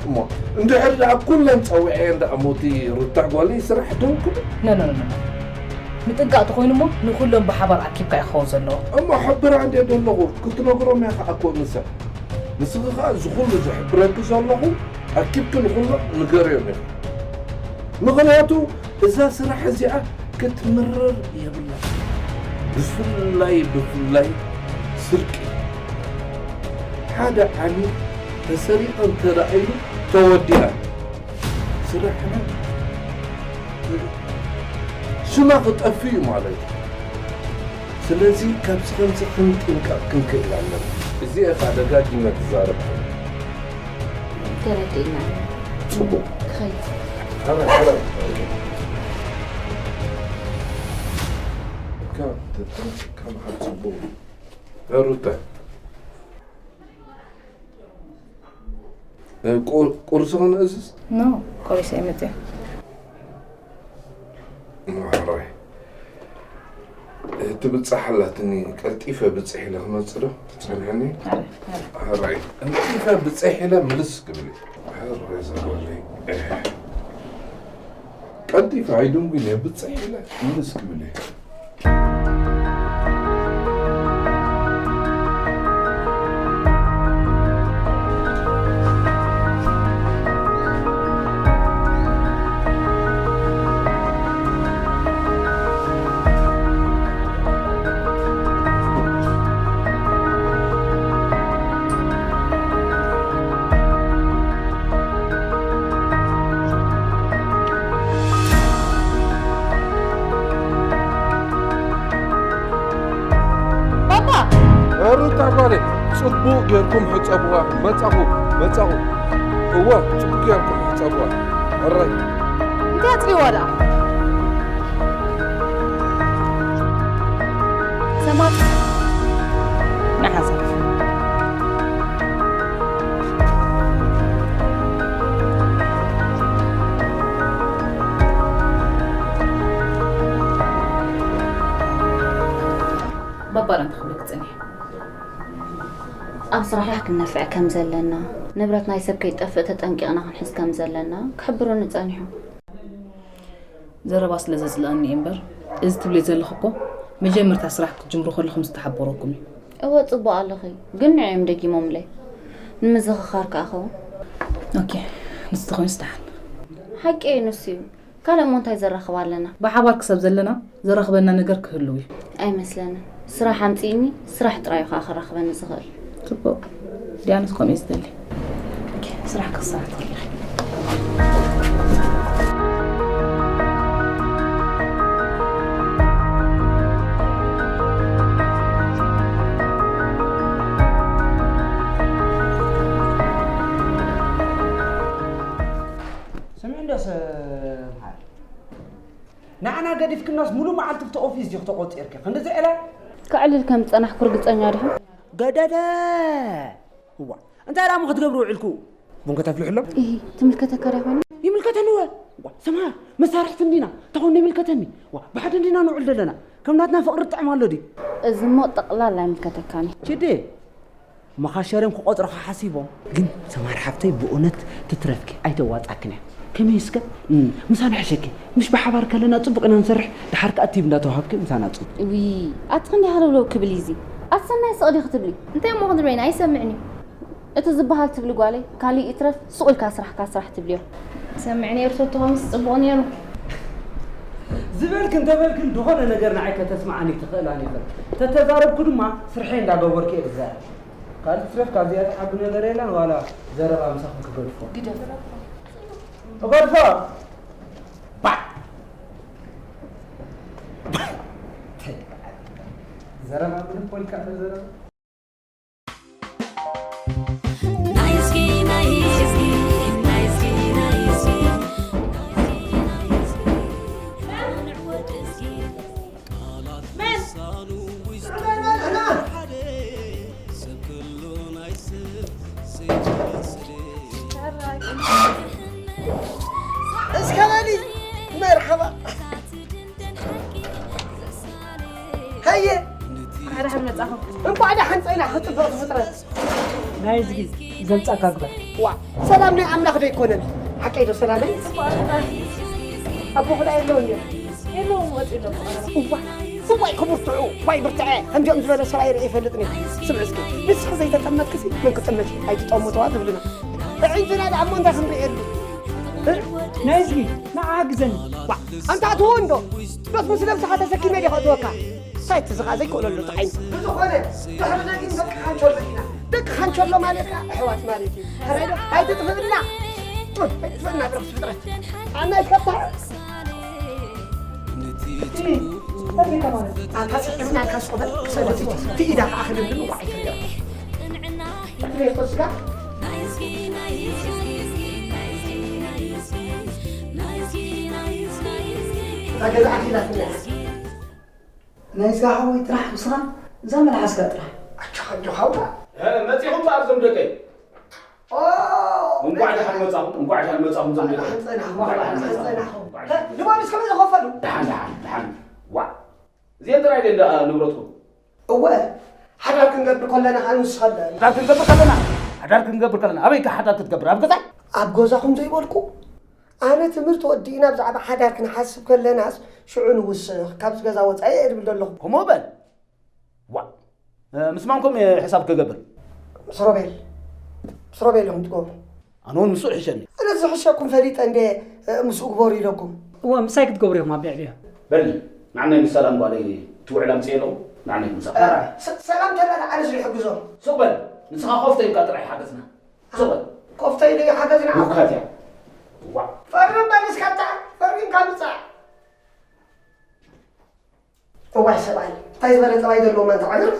እሞ፣ እንድሕር ደኣ ኩለን ጸዊዐየን ደኣ ሞቲ ሩታ ጓለይ ስራሕ ደው ክብል? ኖ፣ ኖ፣ ኖ፣ ኖ። ምጥንቃቕ ተኾይኑ እሞ ንኹሎም ብሓባር ኣኪብካ እዩ ክኸውን ዘለዎ። እሞ፣ ሕብራ እንድየ ደለኹ፣ ክትነግሮም እያ ከኣ እኮ ንሳ። ንስኺ ኸኣ እዚ ኹሉ ዝሕብረኪ ዘለኹ ኣኪብኪ ንኹሎም ንገርዮም ኢኺ። ምኽንያቱ እዛ ስራሕ እዚኣ ክትምርር የብላን። ብፍላይ፣ ብፍላይ ስርቂ። ሓደ ዓሚል ተሰሪቐ እንተ ረኣይሉ ተወዲኣ። ስራሕና ሽማ ክጠፍእ እዩ ማለት እዩ። ስለዚ ካብዚ ከምዚ ክንጥንቀቕ ክንክእል ኣለና። እዚ ኢኻ ደጋጊመ ትዛረብ። ተረዲእና። ጽቡቕ። ክኸይድ። ኣረ፣ ኣረ። ካብ ተጠንቀቕ ካብ ጽቡቕ። ሩታ። እ፣ ቁ-፣ ቁርሲ ክንእዝዝ? ኖ፣ ቁርሲ ኣይመጽእን። ማዕራይ። እቲ ብጻሕ ኣላትኒ፣ ቀልጢፈ ብጽሕ ኢለ ክመጽእ ዶ? ጸንሐኒ? ኣረ፣ ኣረ። ሕራይ። ቀልጢፈ ብጽሕ ኢለ ምልስ ክብል እዩ። ሕራይ ዘበለይ። ቀልጢፈ ኣይድንጉን እየ፣ ብጽሕ ኢለ ምልስ ክብል እየ። ባባ! ሩታ ጓለይ፣ ጽቡቕ ጌርኩም ሕጸብዋ። መጻኹ፣ መጻኹ። እወ፣ ጽቡቕ ጌርኩም ሕጸብዋ። ሕራይ። እንታይ ኣጽሪዋ ደኣ? ሰማት ንሓሳብ። ባባራ እንታይ ክብለኪ ጸኒሐ? ኣብ ስራሕ ክንነፍዕ ከም ዘለና፣ ንብረት ናይ ሰብ ከይጠፍእ ተጠንቂቕና ክንሕዝ ከም ዘለና ክሕብሩኒ ጸኒሑ። ዘረባ ስለ ዘጽልኣኒ እየ እምበር፣ እዚ ትብልዮ ዘለኺ እኮ መጀመርታ ስራሕ ክትጅምሩ ከለኹም ዝተሓበረኩም እዩ። እወ፣ ጽቡቕ ኣለኺ፣ ግን ንዕኡ እዮም ደጊሞምለይ። ንምዝኽኻር ከኣ ኸውን። ኦኬ፣ ንሱ ተኾይኑስ ደሓን። ሓቂ እዩ፣ ንሱ እዩ። ካልእ እሞ እንታይ ዘራኽብ ኣለና? ብሓባር ክሳብ ዘለና ዘራኽበና ነገር ክህልው እዩ። ኣይመስለንን። ስራሕ ኣምጺእኒ፣ ስራሕ ጥራይ እዩ ከኣ ከራኽበኒ ዝኽእል። ጽቡቕ። ዲያኑስ ከምኡ እዩ ዝደሊ። ኦኬ፣ ስራሕ ክትሰርሒ ትኽእሊ ኢኺ። ስምዒ እንዶ ሰምሓር። ንዓና ገዲፍክናስ ሙሉእ መዓልቲ ኣብቲ ኦፊስ ዲኺ ተቖጺርኪ? ክንድዚ ዕላል? ከዕልል ከም ዝጸናሕኩ ርግጸኛ ዲኹም? ገደደ! እዋ፣ እንታይ ደኣ እሞ ክትገብሩ ውዒልኩ? ቡን ከተፍልሕሎም? ኢሂ፣ ትምልከተካ ድያ ኮይና? ይምልከተኒ ወ? እዋ፣ ሰምሃር፣ መሳርሕቲ እንዲና፣ ተኾንና ይምልከተኒ። እዋ፣ ብሓደ እንዲና ንውዕል ዘለና። ከም ናትና ፍቕሪ ጥዕም ኣሎ ድዩ? እዚ እሞ ጠቕላላ ይምልከተካኒ። ችዴ፣ መኻሸርዮም ክቖጽሩኻ ሓሲቦም። ግን ሰማር ሓፍተይ ብእውነት ትትረፍኪ ኣይተዋጻክን እያ። ከመይ እስከ? እም፣ ምሳና ሕሸኪ። ምሽ ብሓባር ከለና ጽቡቕ ኢና ንሰርሕ፣ ድሓር ከኣ ቲብ እንዳተዋሃብኪ ምሳና ጽቡቕ። ውይ፣ ኣቲ ክንደይ ሃለውለው ክብል እዩ እዚ። ኣቲ ሰናይ ስቕ ዲኺ ትብሊ? እንታይ እሞ ክንብል ኢና? ኣይሰምዕን እዩ። እቲ ዝበሃል ትብሊ ጓለይ፣ ካሊእ ይትረፍ ሱቕ ኢልካ ስራሕካ ስራሕ ትብልዮ። ሰምዕ ነይሩ ተትኾንስ ጽቡቕ ነይሩ። ዝበልክን ተበልክን ዝኾነ ነገር ንዓይ ከተስምዓኒ ትኽእላን ኢኽን። ተተዛረብኩ ድማ ስርሐይ እንዳገበርኩ እየ ዝዛረብ። ካልእ ትረፍ ካብ ዝያዳ ዓቢ ነገር የለን፣ ዋላ ዘረባ ምሳኹም ክገድፎ። ግደፍ። እገድፎ! ባዕ! ዘረባ ምንም ፖሊካ ዘረባ። እስከ በሊ መርሓባ። ሃየ። እንኳዕ ደሓን መጻኹም። እንኳዕ ደሓን ጸይና፣ ክጽብቕ ፍጥረት። ናይ እዝጊ ገልጻካ ግበር። ዋ፣ ሰላም ናይ ኣምላኽ ዶ ኣይኮነን? ሓቀይ ዶ ሰላመይ? ኣቦኹ ደኣ የለውን እዮም። የለውን፣ ወጺኡ ኣሎ። እዋ፣ ስዋይ ክብርትዑ፣ ዋይ ብርትዐ፣ ከምዚኦም ዝበለ ሰብኣይ ርእየ ይፈልጥን እየ። ስምዒ እስኪ፣ ንስኺ ዘይተጠመትክሲ መን ክጥምት? ኣይትጠምትዋ ትብልና። ኣዒንትና ደኣ እሞ እንታይ ክንርእየሉ? እ? ናይ እዝጊ፣ ንዓ ሓግዘኒ። ዋ፣ ኣንታ ኣትዎ እንዶ፣ ዶስ ምስ ነብስኻ ተሰኪመ ድየ ከእትወካ? እንታይ እቲ ዝኻ ዘይክእለሉ ተዓይኑ? ብዝኾነ፣ ድሕሪ ነጊን ደቂ ካንቸሎ ኢና። ደቂ ካንቸሎ ማለት ከኣ ኣሕዋት ማለት እዩ። ተረዶ? ኣይትጥፍእልና። ኣናይ ከታ እቲ ኢዳ ከዓ ክድብድብ ዋዒ ትሪኦ። እታ ገዛኣት ኢላ ትብላ። ናይ ስጋ ሓወይ ጥራሕ ምስኻ እዛ መልሓስካ ጥራሕ። ኣጆኻ፣ ኣጆኻ፣ ኣውራ። እ፣ መጺኹም በኣር ዞም ደቀይ። ኦ፣ እንኳዕ ደሓን መጻኹም፣ እንኳዕ ደሓን መጻኹም ዞም ደቀይ። ደሓን ጸናኹም፣ እንኳዕ ደሓን ደሓን መጻኹም። ጸናኹም። እንኳዕ ደሓን መጻኹም። ንባሪስ ከመይ ዝኸፈሉ? ደሓን፣ ደሓን፣ ደሓን። ዋ፣ እዚኤን ጥራይ ደን ደኣ ንብረትኩም። እወ፣ ሓዳር ክንገብር ከለና ኣንስኸለን። ሓዳር ክንገብር ከለና፣ ሓዳር ክንገብር ከለና፣ ኣበይ ከ ሓዳር ክትገብር? ኣብ ገዛይ? ኣብ ገዛኹም ዘይበልኩ? ኣነ ትምህርቲ ወዲእና ብዛዕባ ሓዳር ክንሓስብ ከለናስ ሽዑ ንውስኽ፣ ካብዚ ገዛ ወጻኢ እየ ድብል ዘለኹ። ከምኡ በል። ዋ፣ እ፣ ምስ ማንኩም እየ ሕሳብ ክገብር? ምስ ሮቤል። ምስ ሮቤል ኢኹም ትገብሩ። ኣነ እውን ምስኡ ይሕሸኒ። ኣነ ዝሕሸኩም ፈሊጠ እንደ፣ እ፣ ምስኡ ግበሩ ኢለኩም። እወ፣ ምሳይ ክትገብሩ ኢኹም ኣብ ብዕብዮ። በል፣ ንዓናይ ምስ ሰላም ጓለይ ትውዕል ኣምፅእ ኣለኹ፣ ንዓናይ ምስ ሰላም። እ፣ ስ-፣ ሰላም ተላ ንዓነ ዝሕግዞ። ሱቕ በል፣ ንስኻ ኮፍተ ኢልካ ጥራይ ሓገዝና። ሱቕ በል። ኮፍተ ኢለ ይሓገዝና። ውካት እያ። ዋ። ፈርም በል እስካ፣ ፈሪምካ ምጻእ። እዋይ ሰብኣይ፣ እንታይ ዝበለ ጠባይ ዘለዎ ማንታ ዓገር?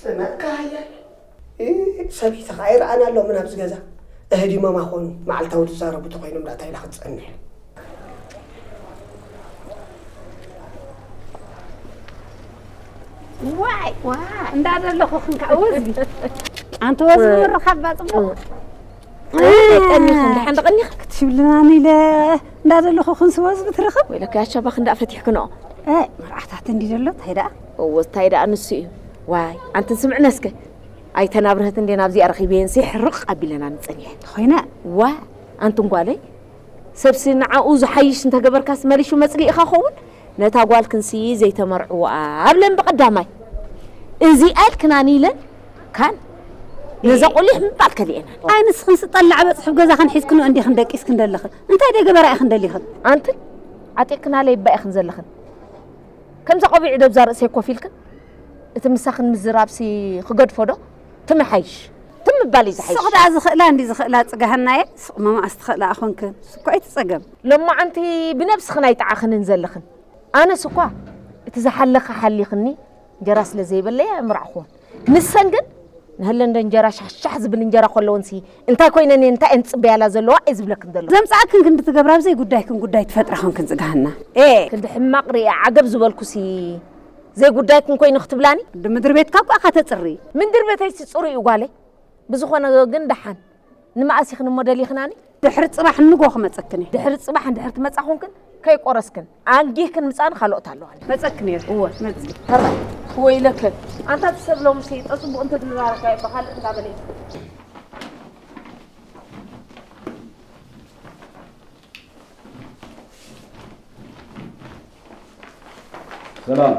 ጽመካ ሃያ። እ፣ ሰበይቲ ኸኣ ይረኣና ኣሎ ምን ኣብዚ ገዛ። እህዲሞማ ኾኑ፣ መዓልታዊ ዝዛረቡ ተኾይኖም ዳታ ኢላ ክትጸንሕ። ዋይ፣ ዋ፣ እንዳ ዘለኹ ክንካ ወዝቢ። ኣንቲ ወዝቢ ምርኻብ ባጽቡቕ። እ፣ ቀኒኹም፣ ደሓን ዶ ቀኒኹም? ክትሽብልናኒ ኢለ እንዳ ዘለኹ ክንሲ ወዝቢ ትረኽብ። ወይለካ ያቻ ባኽ እንዳ ፈቲሕክንኦ። እ፣ መርዓታት እንዲ ዘሎ፣ እንታይ ደኣ? እዎ፣ እንታይ ደኣ ንሱ እዩ። ዋይ፣ ኣንትን ስምዕነ እስከ። ኣይተን ኣብርሀት እንዴ ናብዚኣ ረኺበየን ሲ ሕርቕ ኣቢለና ንጸኒሐ። ተኾይነ? ዋ፣ ኣንትን ጓለይ፣ ሰብሲ ንዓኡ ዝሓይሽ እንተገበርካስ መሊሹ መጽልኢኻ ኸውን? ነታ ጓልክንሲ ዘይተመርዕዋ ኣብለን ብቐዳማይ። እዚኣ ኢልክናኒ ኢለን ካን ነዛ ቆሊሕ ምባል ከሊኤናን። ኣይ ንስኽን ስጠላዕ በጽሑ ገዛኽን ሒዝክንኦ እንዲኽን ደቂስክን ደለኽን። እንታይ ደይ ገበራ ኢኽን ደሊኽን? ኣንትን ዓጢቕክናለይ እባ ኢኽን ዘለኽን። ከምዛ ቆቢዕ ደብዛ ርእሰይ ኮፍ ኢልክን እቲ ምሳኽን ምዝራብሲ ክገድፎ ዶ? ትም ይሓይሽ። ትም ምባል እዩ ዝሓይሽ። ስቕ ደኣ ዝኽእላ እንዲ ዝኽእላ ጽጋህናየ፣ ስቕ መማእስ ትኽእላ ኣኾንክን። ስኮ ኣይትጸገም። ሎማዓንቲ ብነብስኽን ኣይጠዓኽንን ዘለኽን። ኣነስ እኳ እቲ ዝሓለኻ ሓሊኽኒ እንጀራ ስለ ዘይበለየ ኣይምርዓኹዎን። ንሰን ግን ንህለን ዶ እንጀራ ሻሕሻሕ ዝብል እንጀራ ከለወንሲ እንታይ ኮይነን እየን እንታይ እየን ዝጽበያላ ዘለዋ እየ ዝብለክን ዘሎ። ዘምጻእክን ክንዲ ትገብራ ኣብ ዘይጉዳይክን ጉዳይ ትፈጥራ ኾንክን ጽጋህና። ኤ! ክንዲ ሕማቕ ርእየ ዓገብ ዝበልኩሲ ዘይጉዳይክን ኮይኑ ክትብላኒ? እንዲ ምድሪ ቤትካ እኳ ኢኻ ተጽሪ። ምንድር ቤተይሲ ጽሩይ እዩ ጓለይ። ብዝኾነ ግን ደሓን ንመኣስ ኢኽን እሞ ደሊኽናኒ? ድሕሪ ጽባሕ ንጎ ክመጸክን እየ። ድሕሪ ጽባሕ እንድሕር ትመጻ ኾንክን ከይቆረስክን ኣንጊህክን ምጻን ካልኦት ኣለዋኒ። መጸክን እየ። እወ። መጽ። ሕራይ። ወይለክን። ኣንታ እቲ ሰብ ሎምሲ ጠጽቡቕ እንተዝንዛረብካ ይበሃል እንዳበለ እዩ። ሰላም።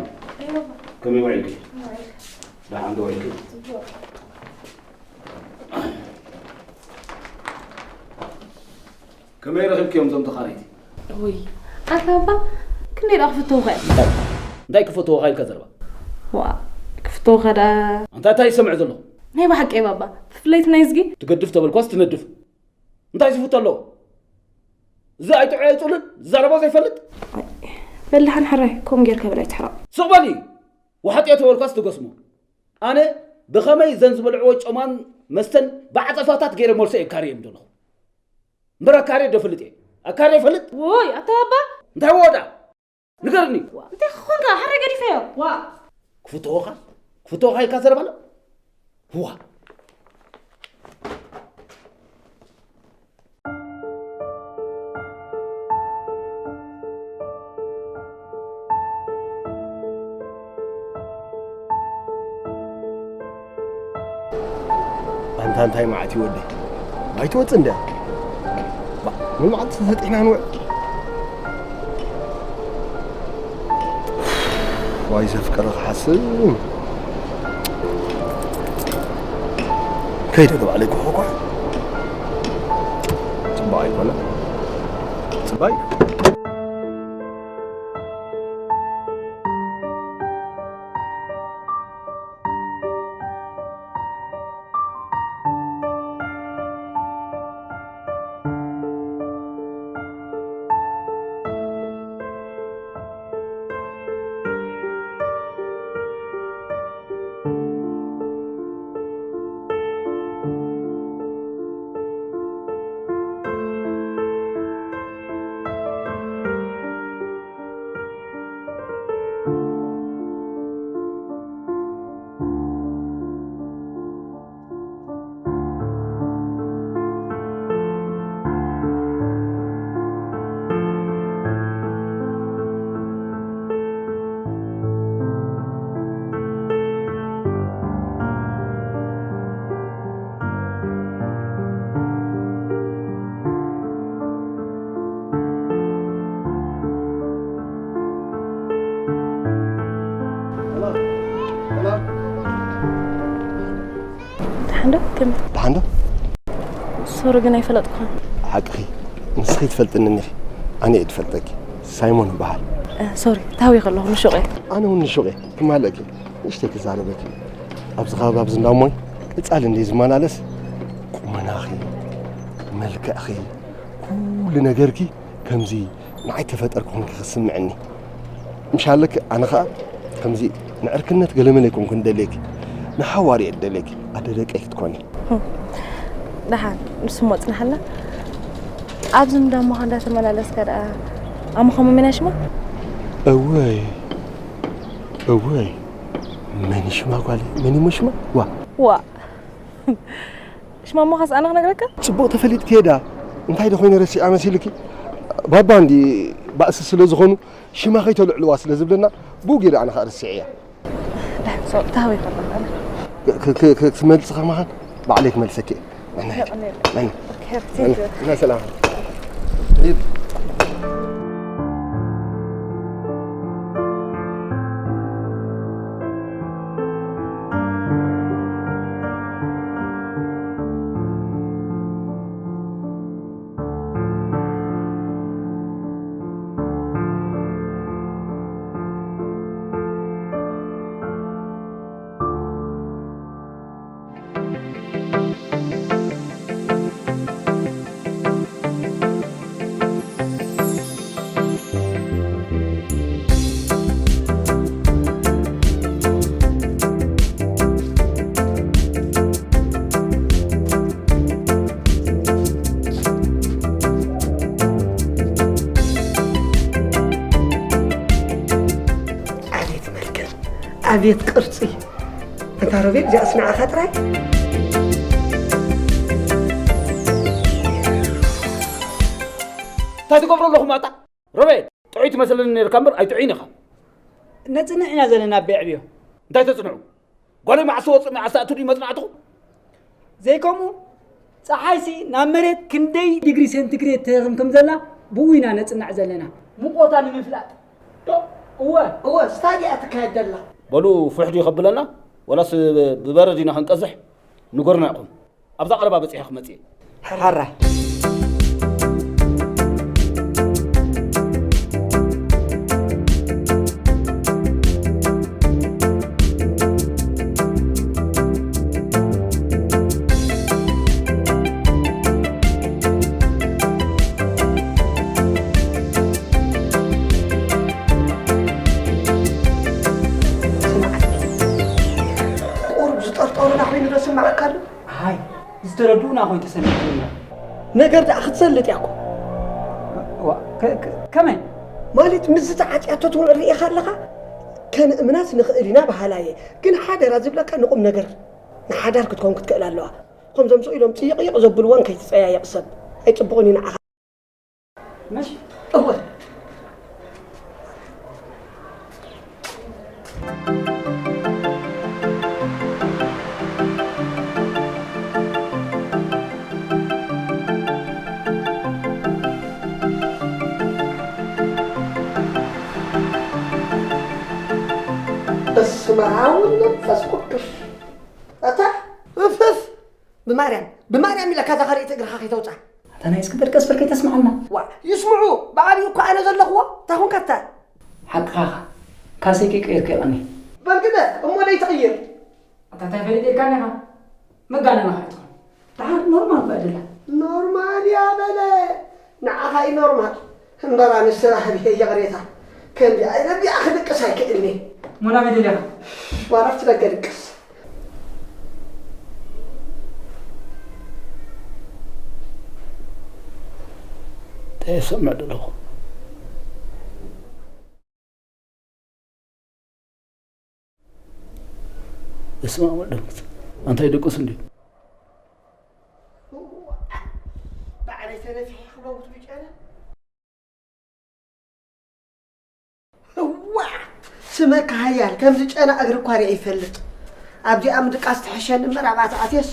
ከመይ ውዒልኪ? ደሓን ዶ ውዒልኪ? ከመይ ረኺብክዮም እዞም ተኻረይቲ? ውይ፣ ኣታ ኣባ፣ ክንደይ ደኣ ክፍተውኻ እዮም? እንታይ? እንታይ ክፈትወኻ ኢልካ ዘረባ? ዋ፣ ክፍተውኻ ደኣ። ኣንታ እንታይ ይሰምዕ ዘለኹ? ናይ ብሓቂ ባባ፣ ብፍለይቲ ናይ እዝጊ። ትገድፍ ተበልኳስ ትነድፍ። እንታይ ዝፍቶ ኣለዎ? እዚ ኣይጥዑይ ኣይጽሉል፣ ዝዛረቦ ዘይፈልጥ? በል ደሓን ሕራይ፣ ከምኡ ጌርካ በል ኣይትሕረቕ። ስቕ በሊ! ወሓጥ እየ ተበልኳስ ትገስሞ። ኣነ ብኸመይ ዘን ዝበልዕዎ ጨማን መስተን ብዓጸፋታት ገይረ መልሶ የካርዮም ዘለኹ። እምበር ኣካርየ ዶ ፈልጥ እየ? ኣካርየ ይፈልጥ? ውይ፣ ኣታ ባባ! እንታይ ወዳ? ንገርኒ። እንታይ ክኾንካ? ሕራይ ገዲፈዮ። ዋ! ክፍትወኻ? ክፍትወኻ ኢልካ ዘረባ ኣሎ? ዋ! ኣንታ እንታይ መዓት እዩ ወደይ? ኣይትወጽእ እንድያ። ባ፣ ምን መዓልቲ ተሰጢሕና ንውዕል? ዋይ ዘፍቀረ ክሓስብ። ከይደ ገባዕለይ ኩሕኩሕ። ጽባቕ ኣይኮነ። ጽባይ። እንዶ ከመይ? ደሓን ዶ? ሶሪ ግን ኣይፈለጥኩኻን። ሓቅኺ፣ ንስኺ ትፈልጥኒ እኒኺ፣ ኣነ እየ ዝፈልጠኪ። ሳይሞን እበሃል። እ፣ ሶሪ፣ ተሃዊኸ ኣለኹ፣ ንሹቕ እየ። ኣነ እውን ንሹቕ እየ፣ ክማልእኪ፣ ንእሽተይ ክዛረበኪ። ኣብዚ ከባቢ ኣብዚ እንዳሞይ ቀጻሊ እንድየ ዝመላለስ፣ ቁመናኺ፣ መልክዕኺ፣ ኩሉ ነገርኪ ከምዚ ንዓይ ተፈጠርኩ ኮንኪ ክስምዐኒ። ምሻለክ ኣነ ኸኣ ከምዚ ንዕርክነት ገለመለ ኣይኮንኩን ደልየኪ፣ ንሓዋር እየ ደልየኪ፣ ኣደ ደቀይ ክትኮኒ። ደሓን፣ ንሱ እሞ ጽንሓልና። ኣብዚ እንዳሞኻ እንዳተመላለስካ ደኣ ኣሞኻ መመና ሽማ? እወይ፣ እወይ፣ መን ሽማ ጓለይ? መን እሞ ሽማ? ዋ። ዋ። ሽማ እሞ ኻስ ኣነ ክነግረካ? ጽቡቕ ተፈሊጥኪ እየ ደኣ። እንታይ ዶ ኮይነ ረሲዓ መሲልኪ? ባባ እንዲ ባእሲ ስለ ዝኾኑ ሽማ ከይተልዕልዋ ስለ ዝብለና ብኡ ገይረ ኣነ ኸኣ ረሲዐያ። ደሓን፣ ሶ-፣ ተሃወይ ከሎ። ክ-፣ ክ-፣ ክ-፣ ክትመልሲ ከማኻን ባዕለይ ክመልሰኪ እየ። መን፣ መን፣ መን፣ መን፣ ሰላም። ኣቤት መልክዕ፣ ኣቤት ቅርጺ። ኣንታ ሮቤል፣ እዚኣስ ንዓኻ ጥራይ? እንታይ ትገብሩ ኣለኹም ኣታ? ሮቤል፣ ጥዑይ ትመስለኒ ነርካ እምበር ኣይጥዑይን ኢኻ። ነጽንዕ ኢና ዘለና ኣቦይ ዕብዮ። እንታይ ተጽንዑ? ጓለይ መዓስ ወጽእ መዓስ ኣቱ ድዩ መጽናዕትኹም? ዘይከምኡ፣ ጸሓይሲ ናብ መሬት ክንደይ ዲግሪ ሴንቲግሬድ ትደርም ከም ዘላ ብኡ ኢና ነጽናዕ ዘለና። ሙቐታ ንምፍላጥ። ዶ? እወ። እወ፣ ስታድያ ትካየድ ዘላ። በሉ፣ ፍሕ ድዩ ከብለና? ወላስ ብበረድ ኢና ክንቀዝሕ? ንገሩና ኢኹም። ኣብዛ ቀረባ በጺሐ ክመጽእ እየ። ሕራይ። ስምዓኒ። ቁሩብ ዝጠርጠሩና ኮይኑ ዶ ስምዓካ ኣሎ? ኣይ፣ ዝተረድኡና ኮይኑ ተሰሚዑና። ነገር ደኣ ክትሰልጥ እያ እኮ። ዋ፣ ከ-፣ ከ-፣ ከመይ? ማለት ምስዚ ተዓጽያቶ ትውዕል ርኢኻ ኣለኻ? ከነእምናስ ንኽእል ኢና በሃላይ እየ። ግን ሓደራ ዝብለካ ንቁም ነገር ንሓዳር ክትከውን ክትክእል ኣለዋ። ከምዞም ስቕ ኢሎም ጽይቕይቕ ዘብልዎን ከይትጸያየቕ ሰብ ኣይጽቡቕን እዩ ንዓኻ። መሽ እወ። በስመ አብ ወወልድ ወመንፈስ ቅዱስ። ኣታ እፍፍ። ብማርያም፣ ብማርያም ኢለካ እዛ ካልኣይቲ እግርኻ ከይተውፅኣ። ኣታ ናይ እስክንድር ቀስ በል ከይተስምዓና። ዋእ፣ ይስምዑ፣ ብዓብዩ እኮ ኣነ ዘለኽዎ፣ እንታይ ኾንካ ኣታ? ሓቅኻ ኢኻ፣ ካሰይከ ቀይርካ ይቐኒ። በል ግደ፣ እሞ ደይ ትቕይር። ኣታ እንታይ ፈሊጠ ኢልካኒ ኢኻ? መጋነና ከይትኾን። ደሓር ኖርማል እኮ እያ ዘላ። ኖርማል እያ በለ፣ ንዓኻ እዩ ኖርማል። እምበር ኣነስ ተባህልየ ይቕሬታ። ከምዚ ኣይረቢኣ ክድቅስ ኣይክእልኒ። እሞ ናበይ ደሊኻ? ዋላ ኣብቲ ደገ ድቅስ። እንታይ እሰምዕ ዘለኹ? በስመ ኣብ ወወልድ ወመንፈስ። ኣንታ ይድቅስ እንድዩ። ባዕለይ ተነፊሐ ክመውት ብጨና። እዋ! ስመካ ሃያል፣ ከምዚ ጨና እግሪ እኳ ሪአ ይፈልጥ። ኣብዚኣ ምድቃስ ትሕሸኒ እምበር ኣብኣ ተኣትየስ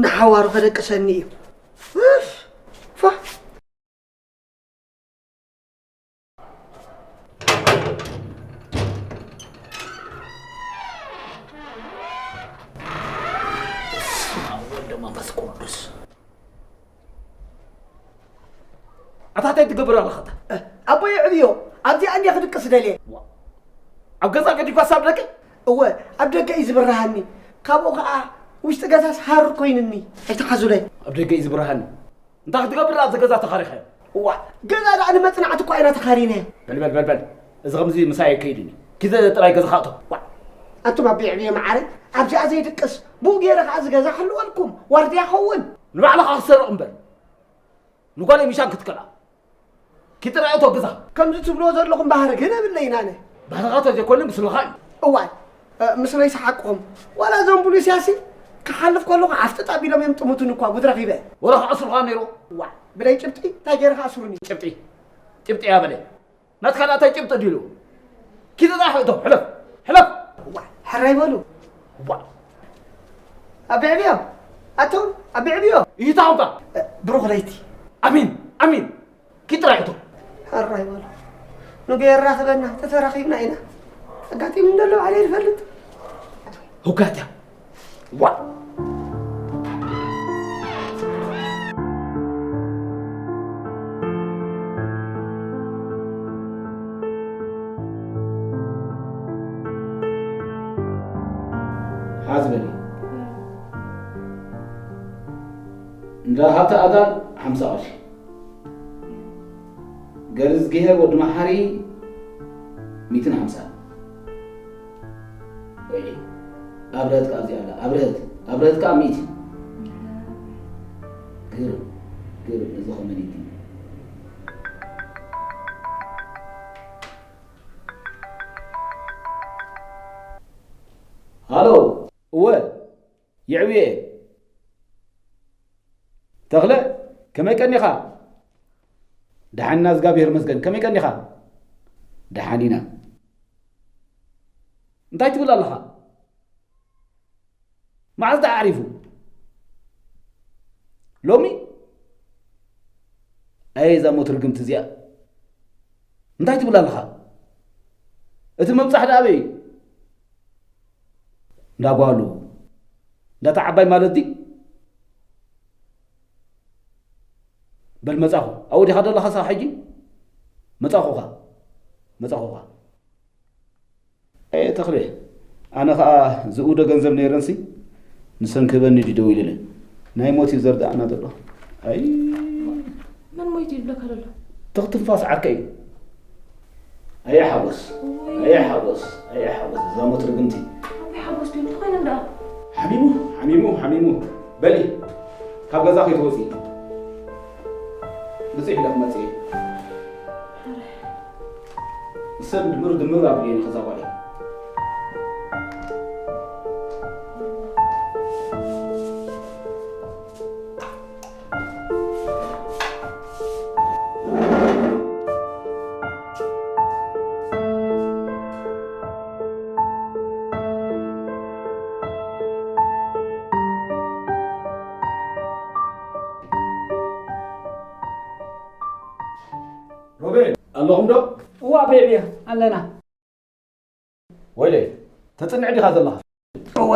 ንሓዋሩ ከደቅሰኒ እዩ። እፍ! ፋ! ኣታ እንታይ ትገብር ኣለኻ? ኣቦይ ዕብዮ ኣብዚኣ እንዲየ ክድቅስ ደልየ። ኣብ ገዛ ገዲኳ ሳብ ደቂ? እወ፣ ኣብ ደገ እዩ ዝብርሃኒ። ካብኡ ኸዓ ውሽጢ ገዛስ ሃሩር ኮይኑኒ። ኣይትሓዙለይ። ኣብ ደገ እዩ ዝብርሃኒ። እንታይ ክትገብር ደኣ እዚ ገዛ ተኻሪኻዮ? እዋ፣ ገዛ ደኣ ንመጽናዕቲ እኳ ኢና ተኻሪናዮ። በል በል በል በል፣ እዚ ከምዚ ምሳይ ኣይከይድን እዩ። ኪተ ጥራይ ገዛኻ እቶ። ዋ፣ ኣንቱም ኣቦይ ዕብዮ መዓረይ፣ ኣብዚኣ ዘይድቅስ ብኡ ገይረ ኸዓ እዚ ገዛ ክህልወልኩም ዋርድያ ኸውን። ንባዕልኻ ክትሰርቕ እምበር ንጓለይ ሚሻን ክትከልኣ። ኪጥራይ እቶ ግዛ። ከምዚ ትብልዎ ዘለኹም ባህሪ ግን የብለይን ኣነ። ባህርኻ ተዘይኮይኑ ምስልኻ እዩ። እዋይ፣ እ፣ ምስለይ ሰሓቅኹም። ዋላ እዞም ቡሉስያሲ ክሓልፍ ከለኹ ዓፍጥጥ ኣቢሎም እዮም ጥሙቱኒ እኳ ጉድ ረኺበ። ወላ ክኣስሩኻ ነይሩ። እዋ፣ ብለይ ጭብጢ እንታይ ገይረ ክኣስሩኒ? ጭብጢ፣ ጭብጢ እያ በለ። ናትካ ናታይ ጭብጢ ድዩ? ኪድ እዛ ሕቶ፣ ሕለፍ፣ ሕለፍ። እዋ፣ ሕራይ በሉ። እዋ። ኣቢ ዕብዮ፣ ኣቶም ኣቢ ዕብዮ። ይታውካ። እ፣ ብሩኽ ለይቲ። ኣሚን፣ ኣሚን። ኪድ ጥራይ ሕቶ። ሕራይ በሉ። ንጎ የራኽበና፣ ተተራኺብና ኢና። ኣጋጢሙኒ ዘሎ ባዕለይ ዝፈልጥ። ህውካት እያ። ዋ። ሓዝ በሊ። እንዳ ሃብቲ ኣዳል ሓምሳ ቅርሺ። ገርዝግሄር ወዲ መሓሪ ሚእትን ሓምሳን። ወይኔ፣ ኣብርሀት ከኣ ኣብዚኣ ኣላ። ኣብርሀት፣ ኣብርሀት ከኣ ሚእቲ። ግርም፣ ግርም፣ እዚ ኸመይ እዩ? ሃሎ፣ እወ፣ የዕብየ። ተኽለ፣ ከመይ ቀኒኻ? ደሓን ኢና፣ እዝጋብሄር ይመስገን። ከመይ ቀኒኻ? ደሓን ኢና። እንታይ ትብል ኣለኻ? መዓዝ ደኣ ዓሪፉ? ሎሚ? ኣየ እዛ ሞት ርግምቲ እዚኣ። እንታይ ትብል ኣለኻ? እቲ ምብጻሕ ደኣ ኣበይ እዩ? እንዳ ጓሉ። እንዳ እታ ዓባይ ማለት ድዩ? በል መጻኹ። ኣብኡ ዲኻ ዘለኻ ሳብ ሕጂ? መጻኹኻ። መጻኹኻ። ኣየ ተኽሌ፣ ኣነ ኸኣ ዝእውዶ ገንዘብ ነይረንሲ፣ ንሰን ክህበኒ ድዩ ደዊሉለይ። ናይ ሞት እዩ ዘርድኣና ዘሎ። ኣይ። መን ሞይቱ ይብለካ ዘሎ? ትኽ ትንፋስ ዓርከይ። ኣየ ሓጎስ፣ ኣየ ሓጎስ፣ ኣየ ሓጎስ፣ እዛ ሞት ርግምቲ። ኣበይ ሓጎስ ድዩ? እንታይ ኮይኑ ደኣ? ሓሚሙ፣ ሓሚሙ፣ ሓሚሙ። በሊ፣ ካብ ገዛ ከይትወጺ። ብጽሕ ኢለ ክመጽእ እየ። ንሰን ድምር ድምር ኣብልየን ከዛ ጓለይ። ሮቤል፣ ኣለኹም ዶ? እዋ፣ ኣበይ ዕብዮ ኣለና። ወይለይ፣ ተጽንዕ ዲኻ ዘለኻ? እወ፣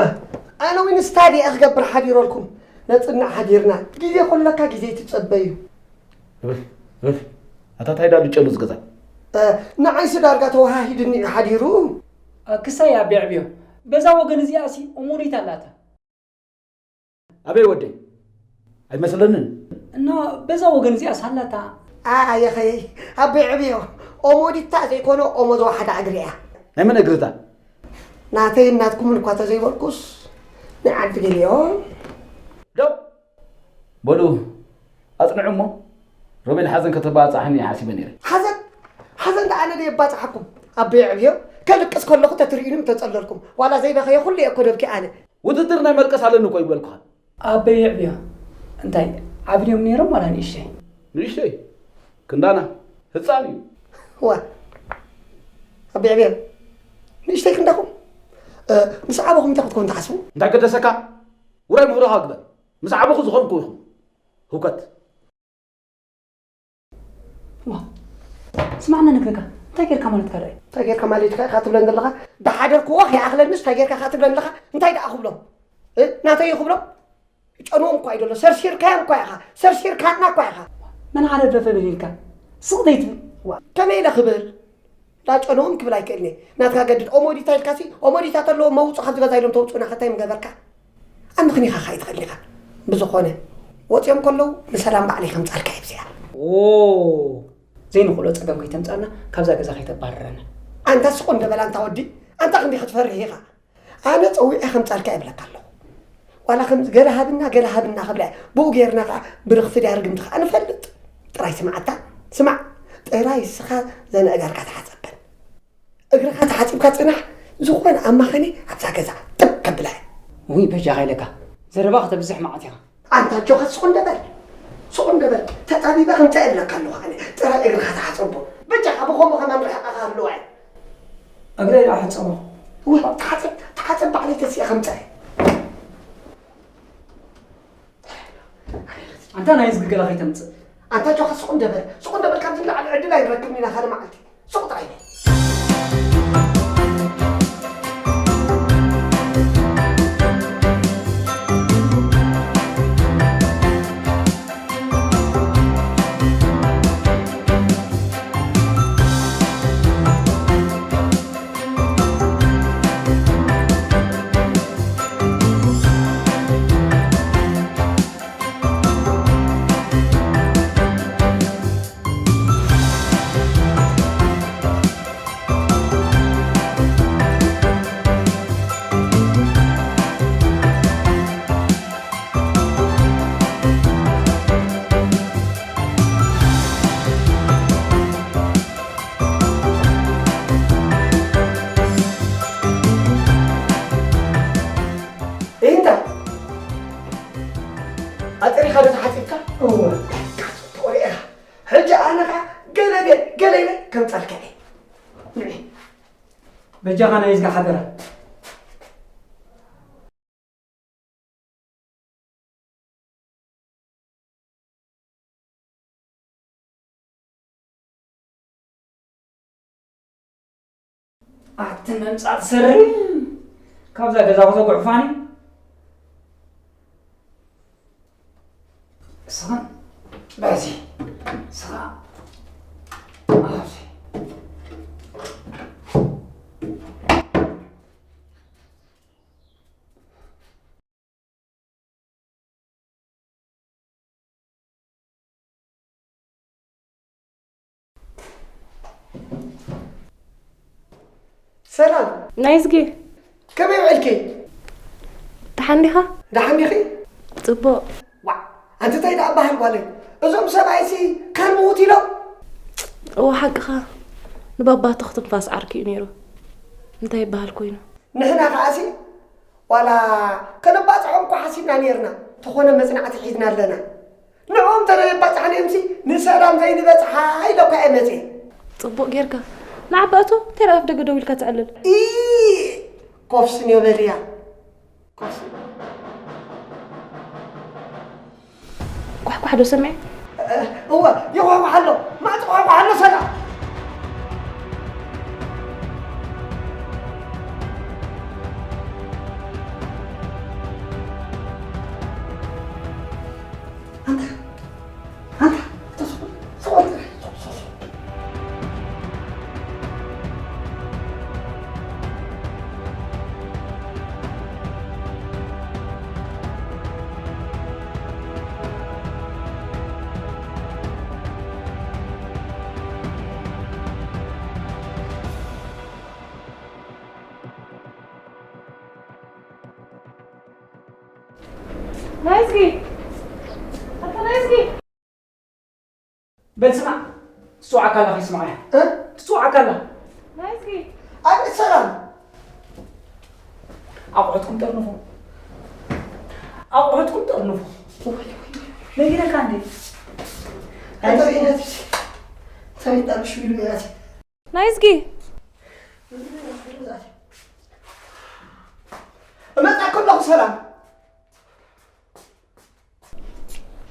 ኣነ እውን ስታዲ እየ ክገብር ሓዲረልኩም። ነጽንዕ ሓዲርና። ግዜ ኮለካ ግዜ ትጸበዩ። እፍ፣ እፍ። ኣታ ታይ ዳ ብጨሉ ዝገዛ? እ፣ ንዓይሲ ዳርጋ ተወሃሂድኒ እዩ ሓዲሩ። እ፣ ክሳይ ኣቢ ዕብዮ። በዛ ወገን እዚኣሲ እሙኒት ኣላታ። ኣበይ ወደይ? ኣይመስለንን። እና በዛ ወገን እዚኣስ ኣላታ። ኣየኸይ፣ ኣቢ ዕብዮ። ኦሞዲታ ዘይኮነ ኦሞ ዘወሓዳ እግሪ እያ። ናይ መን እግርታ? ናተይን ናትኩምን እኳ ተዘይበልኩስ፣ ናይ ዓዲ ገሊኦም። ደው በሉ፣ ኣጽንዑ እሞ፣ ሮቤል ሓዘን ከተባጽሓኒ እየ ሓሲበ ነይረ። ሓዘን? ሓዘን ደኣ ኣነ ድየ የባጽሓኩም? ኣቦይ ዕብዮ፣ ከልቅስ ከለኹ ተትርእዩኒ ምተጸለልኩም። ዋላ ዘይበኸየ ኩሉ እየ እኮ ደብኪ ኣነ። ውድድር ናይ መልቀስ ኣለኒ እኮ ይበልኩኻ። ኣቦይ ዕብዮ፣ እንታይ ዓቢ ድዮም ነይሮም ዋላ ንእሽተይ? ንእሽተይ? ክንዳና ህጻን እዩ። ዋ፣ ኣቢ ዕብየት ንእሽተይ ክንዳኹም፣ እ፣ ምስ ዓበኹም እንታይ ክትኮኑ ትሓስቡ? እንታይ ገደሰካ? ውራይ ምህሮኻ ግበር። ምስ ዓበኹ ዝኾንኩ ኢኹም። ህውከት። ዋ፣ ስማዕና ነግረካ። እንታይ ጌርካ ማለትካ ደኣ? እንታይ ጌርካ ማለትካ ኢኻ ትብለን ዘለኻ? ዝሓደርክዎ ከይኣኽለንስ እንታይ ጌርካ ኢኻ ትብለን ዘለኻ? እንታይ ደኣ ክብሎም? እ? ናተይ ክብሎም? ጨንዎም እኳ እዩ ዘሎ። ሰርሲርካዮም እኳ ኢኻ። ሰርሲርካና እኳ ኢኻ። መን ሓደ ደፈ በሊልካ? ስቕ ዘይትብል። ዋ፣ ከመይ ኢለ ክብል? ዳጨነዎም ክብል ኣይክእልን እየ። ናትካ ገድድ ኦሞዲታ ኢልካሲ፣ ኦሞዲታ ተለዎም መውፁ ካብዚ ገዛ ኢሎም ተውፁና ከታይ ምገበርካ? ኣብ ምኽኒኻ ኸኣ ኣይትኽእልን ኢኻ። ብዝኾነ፣ ወፂኦም ከለዉ ንሰላም ባዕለይ ከምፃልካ እየ ብዚኣ። ኦ፣ ዘይንኽእሎ ፀገም ከይተምፃልና፣ ካብዛ ገዛ ከይተባርረና። ኣንታ ስቕ እንደ በል ኣንታ ወዲ፣ ኣንታ ክንዲ ክትፈርህ ኢኻ። ኣነ ጸዊዐ ከምጻልካ እብለካ ኣለኹ። ዋላ ከምዚ ገለ ሃብና፣ ገለ ሃብና ክብላ እየ። ብኡ ጌርና ከኣ ብርኽቲ ድያ ርግምቲ ከኣ ንፈልጥ። ጥራይ ስምዓታ፣ ስማዕ። ጥራይ እስኻ ዘን ኣእጋርካ ተሓጸበን። እግርኻ ተሓጺብካ ጽናሕ፣ ዝኾነ ኣማኸኒ ኣብዛ ገዛ ጥብ ከብላ እየ። ውይ፣ በጃኻ ኢለካ። ዘረባ ከተብዝሕ መዓት ኢኻ። ኣንታ ኣጆኻ ስቕ እንደ በል። ስቕ እንደ በል። ተጣቢበ ከምጻእ እብለካ ኣለኹ ኣነ። ጥራይ እግርኻ ተሓጸቦ። በጃኻ ብኸምኡ ከማን ርሕቐኻ ህልዋ እየ። እግረይ ደኣ ሕጸቦ። እወ፣ ተሓጸብ፣ ተሓጸብ ባዕለይ ተሲኣ ከምጻእ እየ። ኣንታ ናይ ዝግገላ ከይተምጽእ። ኣንታ ኣጆኻ ስቕ እንደ በል። ስቕ እንደ በል ካብዚ ንላዕሊ ዕድል ኣይንረክብን ኢና ካልእ መዓልቲ። ሱቕ ጥራይ በል። እንታ ኣጥሪኻ ዶ ተሓጺብካ? እወ። ተቖሪእኻ። ሕጂ ኣነ ኸኣ ገለ ገ-፣ ገለ ኢለ ከምጻልካ እየ። ንዒ። በጃኻ ናይ እዝጊ ሓደራ። ኣቲ መምጻእ ትሰርም። ካብዛ ገዛ ክተጉዕፋኒ። እስኻ በዚ፣ እስኻ ኣብዚ። ሰላም። ናይዝጊ። ከመይ ውዕልኪ? ደሓን ዲኻ? ደሓን ዲኺ? ጽቡቕ። ዋዕ፣ ኣንቲ እንታይ ደኣ በሃል ጓለይ? እዞም ሰብኣይሲ ካልምውት ኢሎም? እወ፣ ሓቅኻ። ንባባቶ ክትንፋስ ዓርኪ እዩ ነይሩ። እንታይ ይበሃል ኮይኑ? ንሕና ከኣሲ ዋላ ከነባጽሖም እኮ ሓሲብና ኔርና፣ ተኾነ መጽናዕቲ ሒዝና ኣለና። ንዕኦም እንተ ነየባጻሕናዮምሲ ንሰላም ዘይንበጽሓ ኢለ እኮ እየ መጽየ። ጽቡቕ ጌርካ። ንዓባእቶ እንታይ ደኣ ኣፍ ደገ ደው ኢልካ ትዕልል? ኢ፣ ኮፍስንዮ በልያ። ኮፍስንዮ። ኳሕኳሕ ዶ ሰሚዐ? እወ፣ ይኳኳሕ ኣሎ። ማዕጾ ኳኳሕ ኣሎ፣ ሰላም። ኣንታ፣ ኣንታ፣ ተስፋ፣ ተስፋ፣ ተስፋ። ናይዝጊ! ኣታ ናይዝጊ! በል ስማዕ፣ ትጽውዓካ ኣላ፣ ከይስምዓ እያ። እ? ትጽውዓካ ኣላ። ናይዝጊ! ኣቤት ሰላም! ኣቑሑትኩም ጠርንፉ። ኣቑሑትኩም ጠርንፉ። ነጊረካ እንዴ? ኣንተ ርኢናት፣ ሰበይት ጣልሽ ቢሉ ያት። ናይዝጊ! እመጻ ከለኹ ሰላም።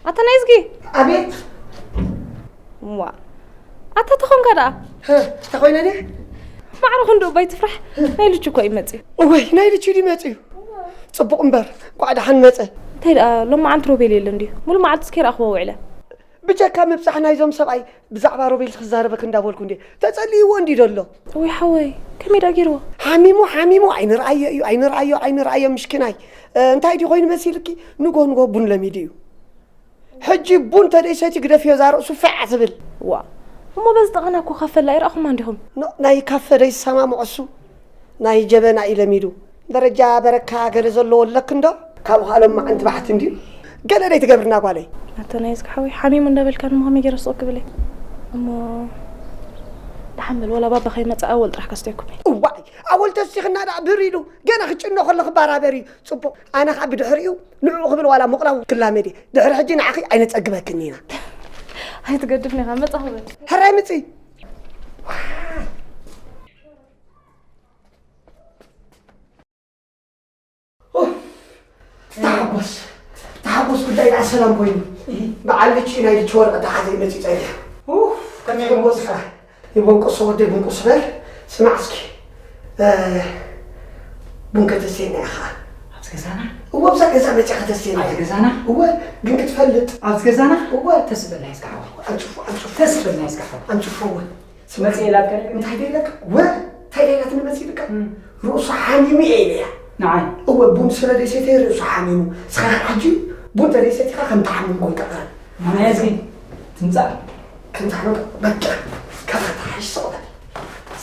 ኣታ ናይዝጊ! ኣቤት! ዋ! ኣታ ተኾንካ ደኣ? ህ፣ ተኾይነ ድየ? ማዕረ ክንዱ እባ ኣይትፍራሕ። ናይ ልቹ እኮ እዩ መጽዩ። እወይ፣ ናይ ልቹ ድዩ መጽዩ? ጽቡቕ እምበር፣ እንቋዕ ደሓን መጸ። እንታይ ደኣ፣ ሎማዓንቲ ሮቤል የለን ድዩ? ሙሉ መዓልቲ እስከ ይረኣኽዎ ውዕለ። ብጀካ ምብጻሕ ናይዞም ሰብኣይ ብዛዕባ ሮቤል ክዛረበክ እንዳበልኩ እንዴ ተጸልይዎ እንዲ ደሎ። ወይ ሓወይ፣ ከመይ ደኣ ገይርዎ? ሓሚሙ ሓሚሙ ኣይንርኣዮ እዩ ኣይንርኣዮ ኣይንርኣዮ ምሽኪናይ። እ፣ እንታይ ድዩ ኮይኑ መሲልኪ? ንጎ ንጎ ቡን ለሚዱ እዩ። ሕጂ ቡን ተደይሰቲ ግደፍዮ እዛ ርእሱ ፋዕ ትብል። ዋ፣ እሞ በዚ ጠቐና እኮ ካፈላ ኣይረኣኹማ እንዲኹም። ኖ፣ ናይ ካፈ ደይሰማምዖ እሱ። ናይ ጀበና እዩ ለሚዱ። ደረጃ በረካ ገለ ዘለዎ ኣለክ እንዶ? ካብኡ ከኣ ሎማዕንቲ ባሕቲ እንድዩ። ገለ ደይትገብርና ጓለይ። ኣታ ናይ እዝጊ ሓወይ ሓሚሙ እንዳበልካኒ እሞ ከመይ ገይረ ስቕ ክብል እየ? እሞ ደሓን በል ወላ ባባ ከይመጽእ ኣወል ጥራሕ ከስተየኩም እየ። እዋይ ኣወል ተሲኽና ደኣ ብር ኢሉ ገና ክጭኖ ከሎ ክባራበር እዩ። ጽቡቕ ኣነ ከኣ ብድሕሪኡ ንዕኡ ክብል ዋላ ምቕላው ክላመድ እየ። ድሕሪ ሕጂ ንዓኺ ኣይነጸግበክን ኢና። ኣይትገድፍኒ ኢኻ መጻኹ በል። ሕራይ ምጺ። ተሓጎስ ተሓጎስ ጉዳይ ደኣ ሰላም ኮይኑ በዓል ልቺ ናይ ልቺ ወረቐት ተሓዘ ይመፅእ ፀኒሑ። ከመይ ይበንቁስ ወደይ ብንቁስ በል። ስማዕ እስኪ ቡን ከተስቴና ኢኻ ኣብዚ ገዛና እወ ኣብዛ ገዛ መፂኻ ተስቴና ኣብዚ ገዛና እወ ግን ክትፈልጥ ኣብዚ ገዛና እወ ተስበልና ይስካሓዋ ኣንፅፎ ኣንፅፎ ተስበልና ይስካሓዋ ኣንፅፎ እወ መፅእ ኢላትካ እንታይ ደይለካ ወ እንታይ ደይላትኒ መፅእ ኢልካ ርእሱ ሓሚሙ እየ ኢለያ ንዓይ እወ ቡን ስለ ደይሰተየ ርእሱ ሓሚሙ ንስኻ ሕጂ ቡን ተደይሰቲኻ ከም ተሓሚምካ ይቀርብ ንዓይ እዚ ትምፃእ ከም ተሓሚምካ በቃ ካኻ ተሓሽ ስቕ በል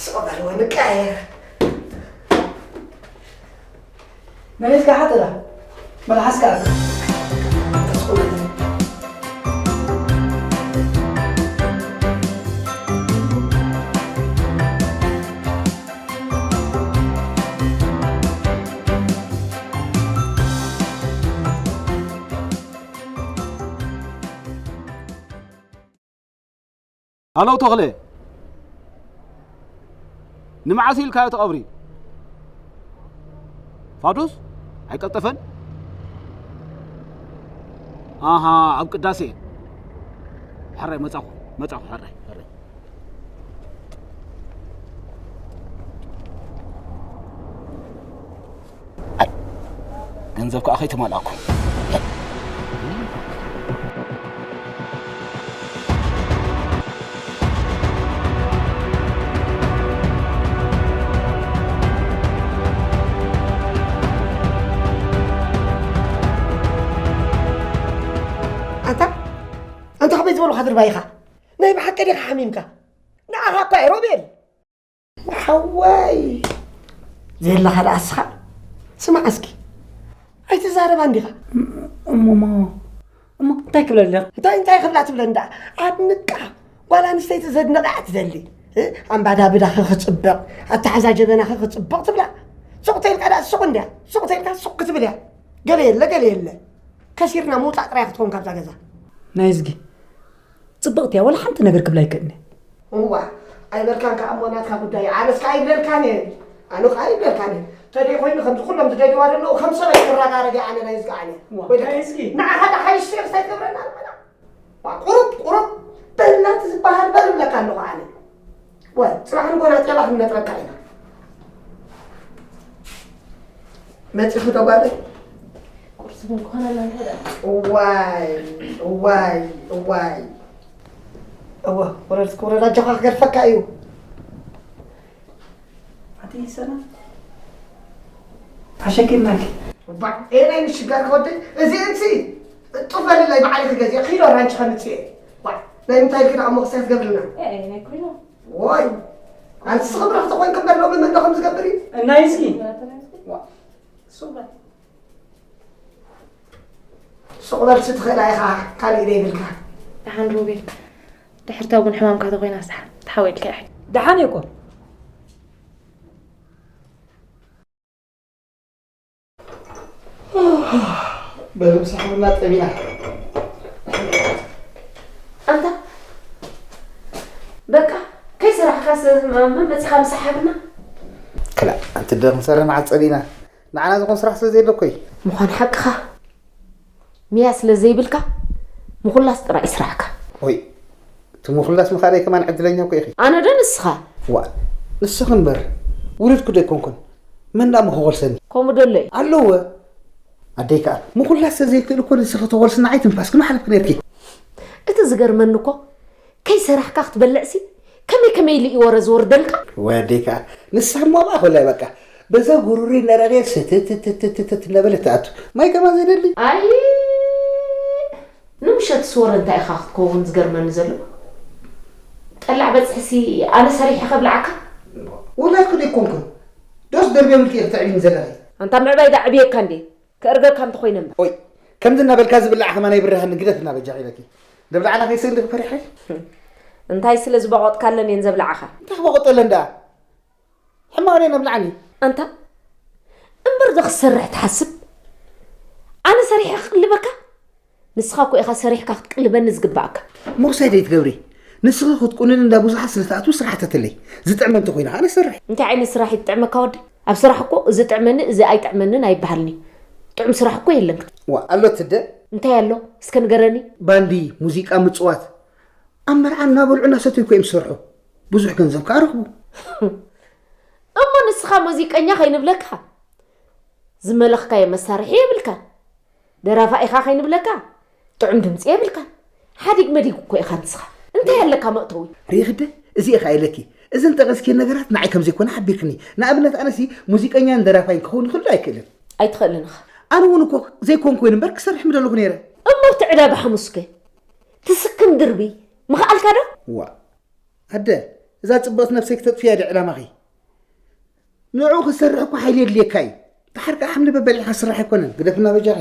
ስቕ በል ወ ንቀያየር መሊስካ ሓጥላ መልሓስካ ሃለው ተኽለ፣ ንመዓስ ኢልካዮ እቲ ቀብሪ? ፋዱስ ኣይቀልጠፈን? ኣሃ ኣብ ቅዳሴ። ሕራይ መጻኹ መጻኹ ሕራይ ሕራይ። ገንዘብ ከዓ ከይተማልኣኩም። ኣንታ ኣንታ ከመይ ዝበሉኻ ድርባይ ኢኻ? ናይ ብሓቂ ዲኻ ሓሚምካ? ንዓኻ እኳ እየ ሮቤል። ሓወይ ዘለኻ ደኣ እስኻ ስማዕ እስኪ ኣይትዛረባ እንዲኻ እሞ እሞ እንታይ ክብለልኽ እንታይ እንታይ ክብላ ትብለኒ ደኣ ኣብ ንቃ ጓል ኣንስተይቲ ዘድነቓ እያ ትደሊ ኣምባዳብዳ ክኽፅብቕ ኣተሓዛ ጀበና ክኽፅብቕ ትብላ ሱቕ ተይልካ ደኣ ሱቕ እንድያ ሱቕ ተይልካ ሱቕ ክትብል እያ ገለ የለ ገለ የለ ከሲርና ምውፃእ ጥራይ ክትኮን ካብዛ ገዛ ናይ እዝጊ ጽብቕቲ እያ፣ ዋላ ሓንቲ ነገር ክብላ ኣይክእልን እየ። እዋ፣ ኣይበልካን ከኣ እሞ ናትካ ጉዳይ፣ ኣነስ ከኣ ኣይብለልካን እየ። ኣነ ከኣ ኣይብለልካን እየ። ተደይ ኮይኑ ከምዚ ኩሎም ዝደልይዋ ዘለዉ ከም ሰበይ ክረጋረግ እየ ኣነ ናይ እዝጊ ኣነ። እዋ፣ ወይ ናይ እዝጊ። ንዓኻ ደሓይሽ ሴክስ ኣይትገብረና ኣልመና። ዋ፣ ቁሩብ፣ ቁሩብ፣ በል ናቲ ዝበሃል በል እብለካ ኣለኹ ኣነ። ወይ፣ ጽባሕ ንጎና ጤባ ክንነጥረካ ኢና። መጺኹ ዶ ጓለይ? ቁርሲ ክንኮነና ንኽእል። እዋይ እዋይ እዋይ እወ ውረድ እስኪ ውረድ ኣጆኻ ክገድፈካ እዩ። ኣቲ ሰና ኣሸኪልናኪ። እባ ኤናይ ምሽጋር ከወደይ እዚ እንሲ ጡፍ በልለይ ባዕሊ ክገዝእ ኪሎ ራንች ከምጽእ እየ። ዋ ናይ ምንታይ ኢልኪ ደኣ እሞ ክስታይ ትገብርልና? ኤ ናይ ኮይኑ ወይ ኣንስኺ ብርኽቲ ኮይንኪ እምበር ሎሚ መን ዶ ከም ዝገብር እዩ? እናይ እስኪ ዋ ሱቕ በል ሱቕ በል ሲ ትኽእላ ኢኻ ካልእ ዘይብልካ። ደሓን ሮቤል ድሕርታ እውን ሕማምካ ተኾይናስ ደሓን ተሓወልካ ኢኺ። ደሓን እየ እኮ። በሉ ምሳሕ ቡና ጠሚና። ኣንታ በቃ ከይሰራሕካስ መመ መጺኻ ምሳሕ ሓብና። ክላ ኣንቲ ዶ ክንሰርሕ መዓት ጸሊእና ንዓና ዝኾን ስራሕ ስለ ዘየለ እኮ እዩ። ምዃን ሓቅኻ ሚያ ስለ ዘይብልካ ምኹላስ ጥራይ ስራሕካ። ወይ እቲ ምኹላስ ምኻደይ ከማን ዕድለኛ እኮ ኢኺ። ኣነ ዶ ንስኻ? ዋእ ንስኺ እምበር ውሉድኪ ዶ ኣይኮንኩን? መን ደኣ ምኸኾልሰኒ? ከምኡ ደሎ እዩ። ኣለወ። ኣደይ ከኣ ምኹላስ ተዘይክእል እኮ ንስኺ ተኾልስና ኣይትንፋስኪ ምሓለፍኪ ነርኪ። እቲ ዝገርመኒ እኮ፣ ከይሰራሕካ ክትበልዕሲ ከመይ ከመይ ኢሉ እዩ ወረ ዝወርደልካ? ወደይ ከዓ ንስኻ እሞ ኣብኣ ኮላይ በቃ በዛ ጉሩሪ እናረገየ ስትትትትትት እናበለት ትኣቱ። ማይ ከማን ዘይደሊ? ኣይ፣ ንምሸትስ ወረ እንታይ ኢኻ ክትከውን ዝገርመኒ ዘሎ? ጠላዕ በጽሕሲ ኣነ ሰሪሐ ከብልዓካ? ውላድኩ ዶ ኣይኮንኩን? ዶስ ደርብዮምልኪ ኢኺ ተዕብይኒ ዘለኺ? ኣንታ ምዕባይ ዳዕብየካ እንዴ? ከእርገካ እንተኾይነ እምበር። ኦይ፣ ከምዚ እናበልካ ዝብላዕ ከማን ኣይብርሃኒ፣ ግደፍ እናበጃኺ ኢለኪ። ደብላዕና ከይስእልኺ ፈሪሐ? እንታይ ስለ ዝበቖጥካለን እየን ዘብላዓኻ? እንታይ ክበቑጠለን ደኣ? ሕማቕ ደን ኣብላዕኒ። ኣንታ እምበር ዶ ክትሰርሕ ትሓስብ? ኣነ ሰሪሐ ክቅልበካ? ንስኻ እኮ ኢኻ ሰሪሕካ ክትቅልበኒ ዝግባኣካ። ሞክሳይ ደይ ትገብሪ። ንስኺ ክትቁንኒ እንዳ ብዙሓት ስለ ትኣትዊ ስራሕ ተትለይ። ዝጥዕመ እንተኾይኑ ከኣ ንሰርሕ። እንታይ ዓይነት ስራሕ እዩ ዝጥዕመካ ወዲ? ኣብ ስራሕ እኮ እዚ ጥዕመኒ እዚ ኣይጥዕመንን ኣይበሃልን እዩ። ጥዑም ስራሕ እኮ የለን። ዋ፣ ኣሎ ትደ? እንታይ ኣሎ? እስከ ንገረኒ። ባንዲ፣ ሙዚቃ ምጽዋት። ኣብ መርዓ እናበልዑ እናሰተዩ እኮ እዮም ዝሰርሑ። ብዙሕ ገንዘብ ከኣ ረኽቡ። እሞ ንስኻ ሙዚቀኛ ከይንብለካ፣ ዝመለኽካዮ መሳርሒ የብልካን። ደራፋ ኢኻ ከይንብለካ፣ ጥዑም ድምጺ የብልካን። ሓዲግ መዲግ እኮ ኢኻ ንስኻ። እንታይ ኣለካ መእተዊ? ርኢኽደ? እዚ ኢኻ ኢለኪ። እዘን ጠቐስክየን ነገራት ንዓይ ከም ዘይኮነ ሓቢርክኒ። ንኣብነት ኣነሲ ሙዚቀኛን ደራፋይን ክኸውን ይኽእል ዶ ኣይክእልን? ኣይትኽእልን ኢኻ። ኣነ እውን እኮ ዘይኮንኩ እምበር ክሰርሕ ምደለኹ ነይረ። እሞ ኣብቲ ዕዳጋ ሓሙስከ ትስክም ድርቢ ምኽኣልካ ዶ? ዋ፣ ኣደ፣ እዛ ጽብቕቲ ነብሰይ ክተጥፍያ ድዩ ዕላማኺ? ንዕኡ ክትሰርሕ እኮ ሓይሊ የድልየካ እዩ። ደሓር ከኣ ሓምሊ በበሊዕካ ስራሕ ኣይኮነን። ግደፍና በጃኺ።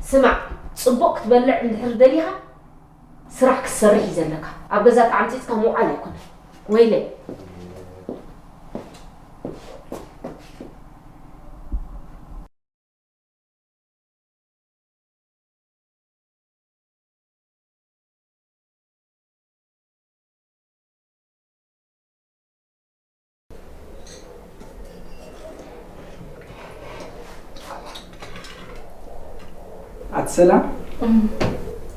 ስማዕ፣ ጽቡቕ ክትበልዕ እንድሕር ደሊኻ፣ ስራሕ ክትሰርሕ እዩ ዘለካ። ኣብ ገዛ ተዓምጺጽካ ምውዓል ኣይኮነን። ወይለይ። ኣቲ ሰላም፣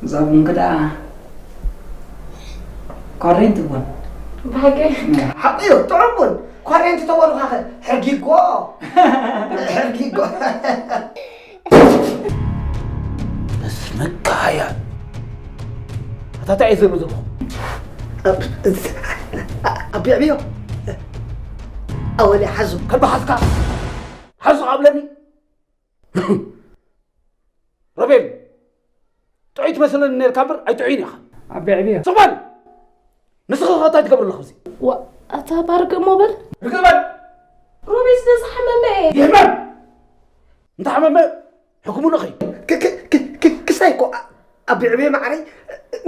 እዛ ቡን ክዳ ኳሬንት ቡን። ብሓቂ? ሓቂ እዩ፣ ጥዑም ቡን። ኳሬንት ተበሉኻ ኸ? ሕርጊጎ። ሕርጊጎ። በስመ ካያ። ኣታ እንታይ እዩ ዝብል ዘለኹ? ኣብ-፣ ኣብ የዕብዮ። ኣወለ ሓዙ። ከልቢ ሓዝካ። ሓዙ ኣብለኒ። ሮቤል፣ ጥዑይ ትመስለኒ ነርካ እምበር ኣይጥዑይን ኢኻ። ኣብ የዕብዮ። ስቕ በል። ንስኻ ኸ እንታይ ትገብር ኣለኻ ኣብዚ? ዋ፣ ኣታ ባርገ እሞ በል። ርግእ በል። ሮቤል ስለ ዝሓመመ እየ። ይሕመም። እንተሓመመ ሕክምና ኸይድ። ክ-፣ ክ-፣ ክ-፣ ክ-፣ ክሳይ እኮ ኣ-፣ ኣብ ዕብየ ማዕረይ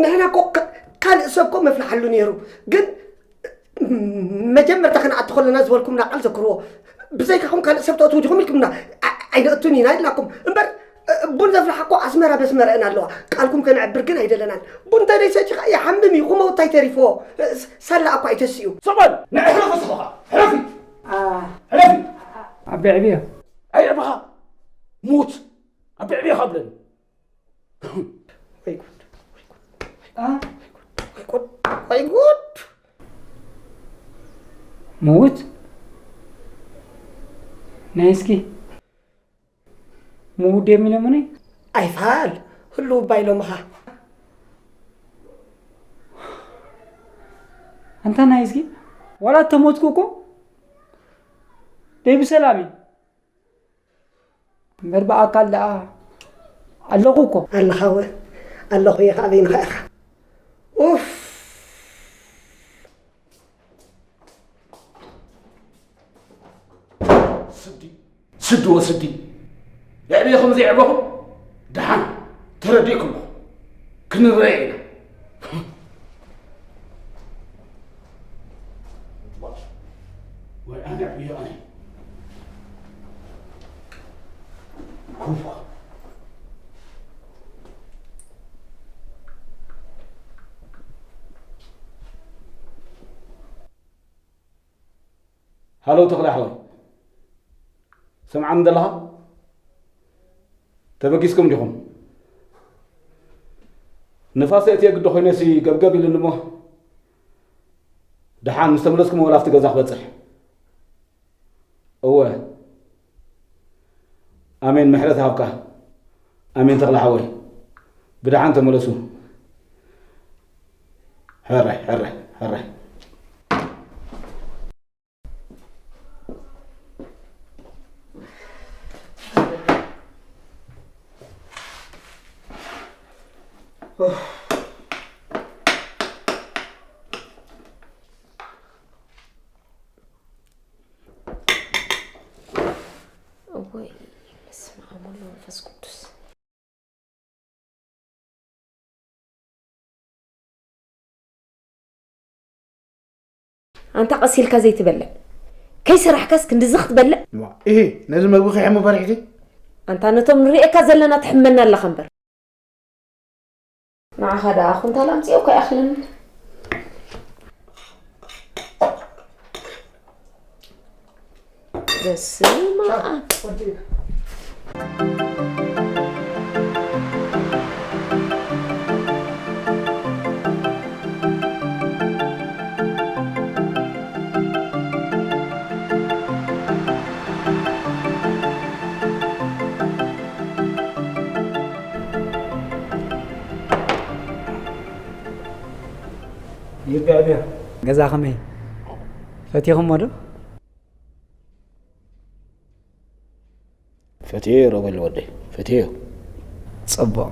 ንሕና እኮ ካ-፣ ካልእ ሰብ እኮ መፍልሓሉ ነይሩ። ግን መጀመርታ ክንኣቱ ከለና ዝበልኩምና ቃል ዘክርዎ። ብዘይካኹም ካልእ ሰብ ተእትዉ ዲኹም ኢልኩምና። ኣ-፣ ኣይነእቱን ኢና ኢልናኩም። እምበር ቡን ዘፍልሓ እኮ ኣስመራ በስመረአን ኣለዋ። ቃልኩም ከነዕብር ግን ኣይደለናን። ቡን እንተደይሰቲኻ ይሓምም እዩ፣ ክመውት ኣይተሪፍዎ። ስ-፣ ሳላ እኳ ኣይተስኡ። ስቕ በል! ንዕሕረፍ እስኻ! ሕረፊ! ኣ-፣ ሕረፊ! ኣብ ዕብዮ። ኣይ ዕብኻ! ሙት! ኣብ ዕብኻ ብለኒ። ወይ ጉድ፣ ወይ ጉድ፣ ኣ? ወይ ጉድ፣ ወይ ጉድ! ምውት? ናይ እስኪ ምውት ደም ኢሎምኒ? ኣይፋል፣ ህልው እባ ኢሎምኻ። ኣንታ ናይ እስኪ ዋላ ተሞትኩ እኮ ደይ ብሰላም እዩ። እምበር ብኣካል ደኣ ኣለኹ እኮ። ኣለኻ ወ-፣ ኣለኹ እየ፣ ካበይንኻ ኢኻ? ኡፍ! ስዲ፣ ስዲ ወስዲ። የዕብየኹም ዘየዕበኹም ደሓን ተረዲእኩም ኣለኹ። ክንረአ ኢና። ወይ ኣነ ዕዮ ኣነ። ኩፉ። ሃሎ ተኽለ ሓወይ፣ ሰምዓኒ ዘለኻ? ተበጊስኩም ዲኹም? ንፋስ የእትየ ግዲ ኮይነሲ ገብገብ ኢሉኒ እሞ፣ ደሓን ምስ ተመለስኩም ወላ ኣብቲ ገዛ ክበጽሕ። እወ። ኣሜን፣ ምሕረት ይሃብካ። ኣሜን ተኽለ ሓወይ። ብደሓን ተመለሱ። ሕራይ፣ ሕራይ፣ ሕራይ። እወይ፣ በስመ ኣብ ወወልድ ወመንፈስ ቅዱስ። ኣንታ ቀስ ኢልካ ዘይትበልዕ? ከይሰራሕካስ ክንድዚ ክትበልዕ? እዋ፣ እሂ፣ ነዚ መግቢ ከይሕሞ ፈሪሕኪ? ኣንታ ነቶም ንርእየካ ዘለና ትሕመና ኣለኻ እምበር። ንዓኻ ደኣ ኩንታል ኣምጺኦካ ይኣኽለኒ። በስመ ኣብ። ይርጋእ ድያ? ገዛ ከመይ? ፈቲኹሞ ዶ? ፈትየዮ ሮቤል ወደይ፣ ፈትየዮ። ጽቡቕ።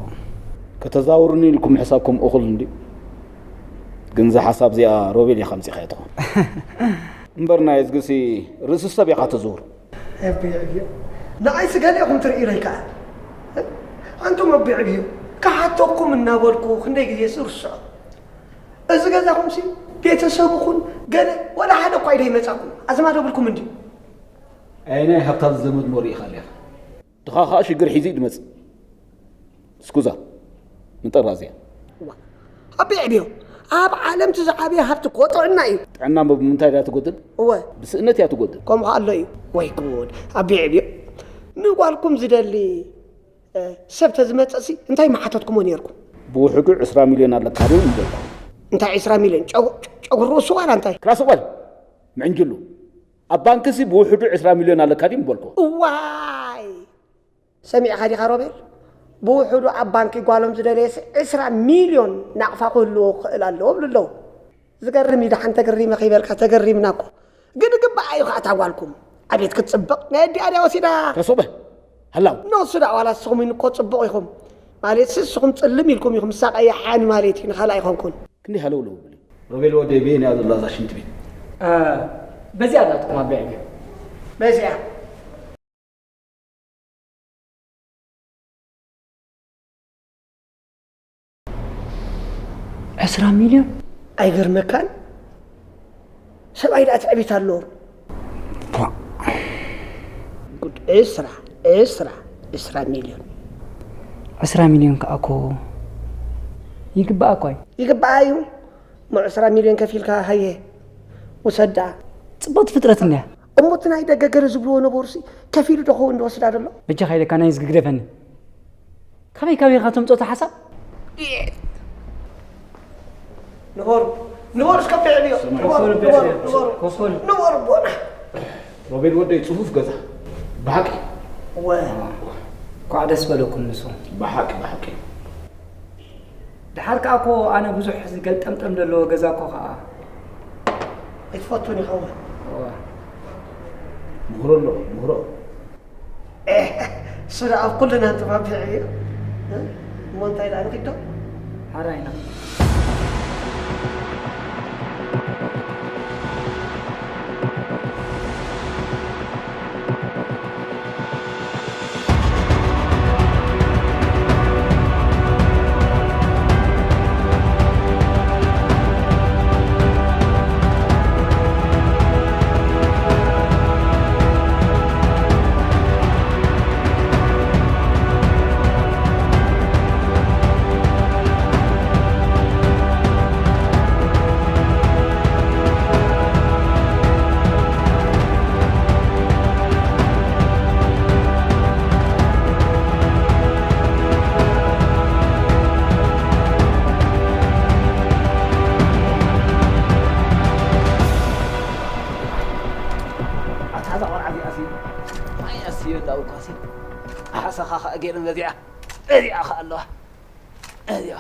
ከተዛውሩኒ ኢልኩም ሕሳብኩም እኹል እንድዩ። ግን እዛ ሓሳብ እዚኣ ሮቤል ኢኻ ኣምጺኻያ ትኾን። እምበር ናይ እዝግሲ ርእሲ ሰብ ኢኻ ተዝውር። ኣቢ ዕብዮ። ንዓይሲ ገለ ኢኹም ትርእዩ ዶ ይከኣል? ኣንቱም ኣቢ ዕብዮ፣ ክሓተኩም እናበልኩ ክንደይ ግዜ ስርስዖ። እዚ ገዛኹምሲ ቤተሰብኹን ገለ ወላ ሓደ እኳ ኢደ ይመጻኩም። ኣዝማድ የብልኩም እንድዩ። ኣየናይ ሃብታም ዘመድ ሞሪእኻ ኣለኻ? ድኻ ኸኣ ሽግር ሒዙ እዩ ዝመጽእ። ስኩዛ፣ ንጠራ እዚኣ። ዋ፣ ኣቢ ዕብዮ፣ ኣብ ዓለም እቲ ዝዓበየ ሃብቲ እኮ ጥዕና እዩ። ጥዕና እሞ ብምንታይ ድያ ትጎድል? እወ። ብስእነት እያ ትጎድል። ከምኡ ኸኣ ኣሎ እዩ። ወይ ጉድ፣ ኣቢ ዕብዮ። ንጓልኩም ዝደሊ፣ እ፣ ሰብ ተዝመጽእሲ እንታይ ምሓተትኩሞ ኔርኩም? ብውሕዱ ዕስራ ሚልዮን ኣለካ ድዩ ምበልኩ። እንታይ ዕስራ ሚልዮን? ጨጉ-፣ ጨጉሪ ርእሱ ዋላ እንታይ? ክላስ እዋል፣ ምዕንጅሉ። ኣብ ባንክሲ ብውሕዱ ዕስራ ሚልዮን ኣለካ ድዩ ምበልኩ። እዋይ! ሰሚዕኻ ዲኻ ሮቤል? ብውሕዱ ኣብ ባንኪ ጓሎም ዝደለየስ ዕስራ ሚልዮን ናቕፋ ክህልዎ ክኽእል ኣለዎ እብሉ ኣለዉ። ዝገርም እዩ፣ ደሓን ተገሪመ ከይበልካ ተገሪምና እኮ። ግን ይግባኣ እዩ ኸዓ እታ ጓልኩም። ኣቤት ክትጽብቕ፣ ናይ ኣዲኣ ድያ ወሲዳ? ተሶበ፣ ሃላው። ንሱ ደኣ ዋላ ንስኹም እኮ ጽቡቕ ኢኹም። ማለትሲ ንስኹም ጽልም ኢልኩም ኢኹም፣ ንሳ ቀያሕ እያ ማለት እዩ፣ ንኻልኣ ኣይኮንኩን። ክንደይ ሃለውለው እብል እዩ። ሮቤል ወደይ፣ በየን እያ ዘላ እዛ ሽንቲ ቤት? እ፣ በዚኣ ኣላትኩም ኣቢ ዕብዮ። በዚኣ። ዕስራ ሚልዮን? ኣይገርመካን? ሰብኣይ ደኣ ትዕቢት ኣለዎ። ቧ። ጉድ፣ ዕስራ፣ ዕስራ፣ ዕስራ ሚልዮን። ዕስራ ሚልዮን ከኣ እኮ ይግባኣ እኳ እዩ። ይግባኣ እዩ። እሞ ዕስራ ሚልዮን ከፊልካ ሃየ፣ ውሰዳ። ጽብቕቲ ፍጥረት እንድያ። እሞ እቲ ናይ ደገ ገለ ዝብልዎ ነበሩሲ ከፊሉ ዶ ኸውን ዝወስዳ ዘሎ? በጃኻ ኢለካ ናይ ዝግግደፈኒ። ካበይ ካበይ ኢኻ ተምጽኦ እቲ ሓሳብ? ንበሩ፣ ንበሩ እስከ ብዕልዮ። ንበሩ፣ ንበሩ፣ ንበሩ። ኮፈል። ንበሩ፣ ቦና። ሮቤል ወደይ ጽፉፍ ገዛ። ብሓቂ። ወ-፣ እንኳዕ ደስ በለኩም ንሱ። ብሓቂ፣ ብሓቂ። ደሓር ከኣ እኮ ኣነ ብዙሕ ዝገልጠምጠም ዘለዎ ገዛ እኮ ከኣ ኣይትፈቱን ኢኻ እወ። እወ። ምህሮ ኣሎ፣ ምህሮ። እሱ ደኣ ኣብ ኩልና እንትፋብሕ እዩ። እሞ እንታይ ደኣ ንኺድ ዶ? ሓራይ ንኺድ። ኣታ እዛ ቆልዓ እዚኣሲ፣ ማይ ኣስዮ እንዳበልኳሲ፣ ዓሳኻ ኸኣ ገይረን በዚዓ፣ በዚዓ ኸኣ ኣለዋ። እዚኣ።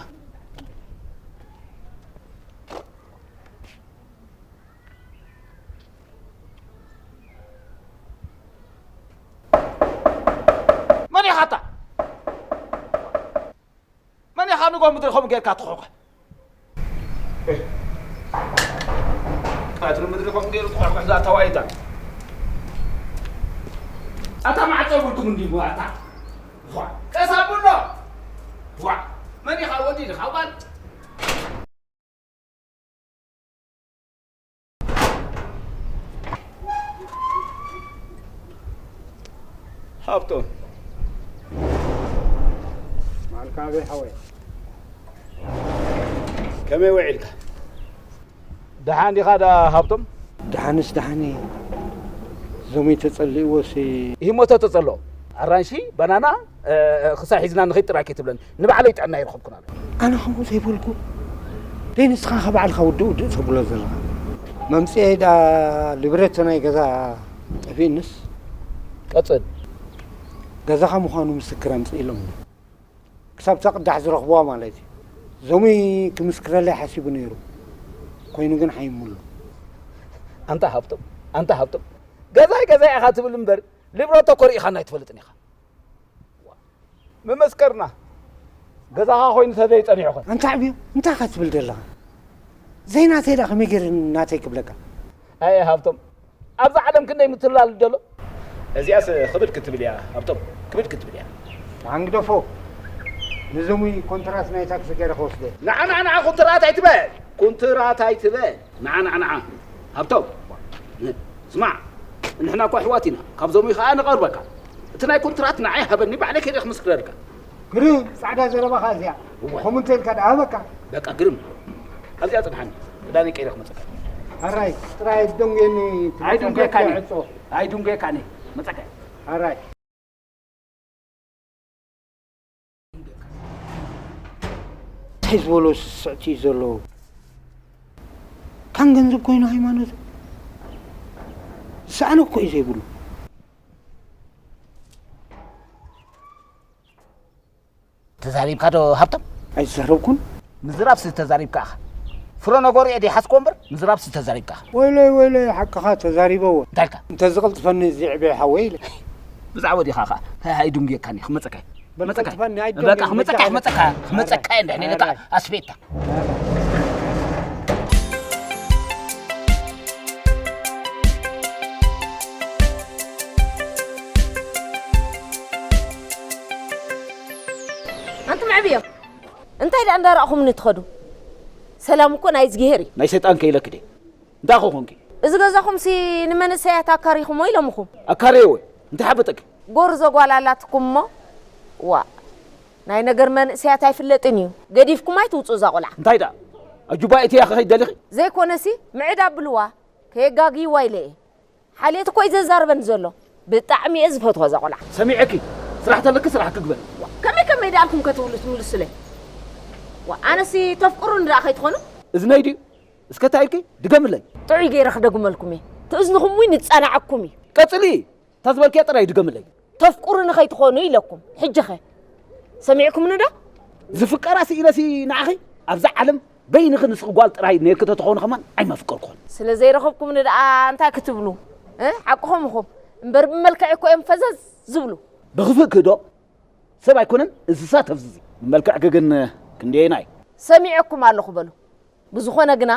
ከምኡ ከምኡ ጌርካ ትኾኸ። ኣትሪ ምድሪ ከምኡ ገይሩ ትኾኸ፣ እዛ ተዋይታ። ኣታ ማዕጾ ይብልኩም እንዲሞ ኣታ። ፏ። ቀስ ኣብሎ። ፏ። መን ኢኻ ወዲ ኢኻ ጓል? ሃብቶም። ማልካ ኣበይ ሓወይ? ከመይ ውዒልካ? ደሓን ዲኻ ዳ ሃብቶም? ደሓንስ ደሓን እየ። ዞመይ ተጸሊእዎሲ። ይህሞቶ ተጸልኦ። ኣራንሺ፣ ባናና፣ እ፣ እ፣ ክሳብ ሒዝና ንኸይድ ጥራይ ከይትብለኒ። ንባዕለይ ጥዕና ይረኸብኩን ኣሎ። ኣነ ከምኡ ዘይበልኩ። ደይ ንስኻ ኸ ባዕልኻ ውድእ ውድእ ተብሎ ዘለኻ። መምጽኤ ዳ ልብረቶ ናይ ገዛ ጠፊእንስ። ቀጽል። ገዛኻ ምዃኑ ምስክር ኣምጽእ ኢሎምኒ። ክሳብ እታ ቅዳሕ ዝረኽብዋ ማለት እዩ። ዞሚ ክምስክረለይ ሓሲቡ ነይሩ። ኮይኑ ግን ሓይሙሉ። ኣንታ ሃብቶም፣ ኣንታ ሃብቶም። ገዛይ ገዛይ ኢኻ ትብል እምበር፣ ሊብረቶ ኮሪእኻና ኣይትፈልጥን ኢኻ። መመስከርና። ገዛኻ ኮይኑ ተዘይጸኒሑ ኸ? ኣንታ ዕብዮ፣ እንታይ ኢኻ ትብል ዘለኻ? ዘይናተይ ደኣ ከመይ ገይረ ናተይ ክብለካ? ኣየ ሃብቶም፣ ኣብዛ ዓለም ክንደይ ምትላል ደሎ? እዚኣስ ክብድ ክትብል እያ ሃብቶም፣ ክብድ ክትብል እያ። ተሓንግደፎ፣ ንዞሚ ኮንትራት ናይ ታክሲ ገይረ ክወስደ። ንዓ፣ ንዓ፣ ንዓ፣ ኮንትራት ኣይትበል፣ ኮንትራት ኣይትበል። ንዓ፣ ንዓ፣ ንዓ፣ ሃብቶም፣ ስማዕ፣ ንሕና እኮ ኣሕዋት ኢና፣ ካብ ዞሚ ኸኣ ንቐርበካ። እቲ ናይ ኮንትራት ንዓይ ሃበኒ፣ ባዕለይ ከይደ ክምስክረልካ። ግርም፣ ጻዕዳ ዘረባኻ እዚኣ። እወ። ከምኡ እንተ ኢልካ ደኣ በቃ። በቃ ግርም። ኣብዚኣ ጽንሓኒ። ክዳነይ ቀይረ ክመጸካ። ኣራይ፣ ጥራይ ኣይትደንጉየኒ። ኣይድንጉየካን እየ። ዕጾ። ኣይድንጉየካን እየ። መጸካ። ኣራይ። እንታይ ዝበሎ ስስዕቲ እዩ ዘሎ? ካን ገንዘብ ኮይኑ ሃይማኖት ዝሰኣነ እኮ እዩ ዘይብሉ። ተዛሪብካ ዶ ሃብቶም? ኣይተዛረብኩን። ምዝራብሲ ተዛሪብካ ኢኻ። ፍረ ነገሩ እየ ደይሓዝክዎ እምበር፣ ምዝራብሲ ተዛሪብካ ኢኻ። ወይለይ፣ ወይለይ፣ ሓቅኻ ተዛሪበዎ። እንታይ ኢልካ? እንተዝቕልጥፈኒ እዚ ዕብየ ሓወይ ኢለ። ብዛዕባ ወዲኻ ኸኣ፣ ሃይ፣ ሃይ፣ ድንጉየካኒ፣ ክመጸካ እየ። በል ክመጸካ እየ። ቅልጥፈኒ፣ ኣይደንጉየኒ፣ በቃ፣ ክመጸካ፣ በጃኻ። ክመጸካ፣ ክመጸካ እየ፣ እንድሕር ኢለካ ኣራይ። ኣስቤታ። ኣንቱም ዕብዮም፣ እንታይ ደኣ እንዳረኣኹምኒ ትኸዱ? ሰላም እኮ ናይ እግዚኣብሄር እዩ። ናይ ሰይጣን ከይለኪ ድየ? እንታይ ኮኾንኪ? እዚ ገዛኹምሲ ንመንእሰያት ኣካሪኹሞ ኢሎምኹም። ኣካረየወ? እንታይ ሓበጠኪ? ጎርዞ ጓል ኣላትኩም እሞ፣ ዋእ፣ ናይ ነገር መንእሰያት ኣይፍለጥን እዩ። ገዲፍኩም ኣይትውጽኡ እዛ ቆልዓ። እንታይ ደኣ? ኣጁባ እትያ ክኸይድ ደሊኺ? ዘይኮነሲ፣ ምዕድ ኣብልዋ፣ ከየጋግይዋ ኢለ እየ። ሓልየት እኮ እዩ ዘዛርበኒ ዘሎ። ብጣዕሚ እየ ዝፈትዋ እዛ ቆልዓ። ሰሚዐኪ፣ ስራሕ ተለኪ ስራሕ ክግበር። ከመይ ከመይ ደኣልኩም ከትብሉ ትምልሱለይ? ዋ፣ ኣነሲ ተፍቅሩኒ ደኣ ከይትኾኑ? እዝነይ ድዩ? እስከ እንታይ ኢልኪ? ድገምለይ። ጥዑይ ገይረ ክደግመልኩም እየ። ትእዝንኹም እውን ይጸናዓኩም እዩ። ቀጽሊ፣ እታ ዝበልክያ ጥራይ ድገምለይ። ተፍቅሩኒ ከይትኾኑ ኢለኩም። ሕጂ ኸ? ሰሚዕኩምኒ ዶ? ዝፍቀራ ስኢነሲ ንዓኺ ኣብዛ ዓለም በይንኺ ንስኺ ጓል ጥራይ ነይርኪ ተትኾኒ ከማን ኣይመፍቀርኩኽን። ስለ ዘይረኸብኩምኒ ደኣ እንታይ ክትብሉ? እ? ሓቅኹም ኢኹም። እምበር ብመልክዕ እኮ እዮም ፈዘዝ ዝብሉ። ብኽፍእኪ ዶ? ሰብ ኣይኮነን እንስሳ ተፍዝዚ። ብመልክዕኪ ግን ክንደየናይ? ሰሚዐኩም ኣለኹ በሉ። ብዝኾነ ግና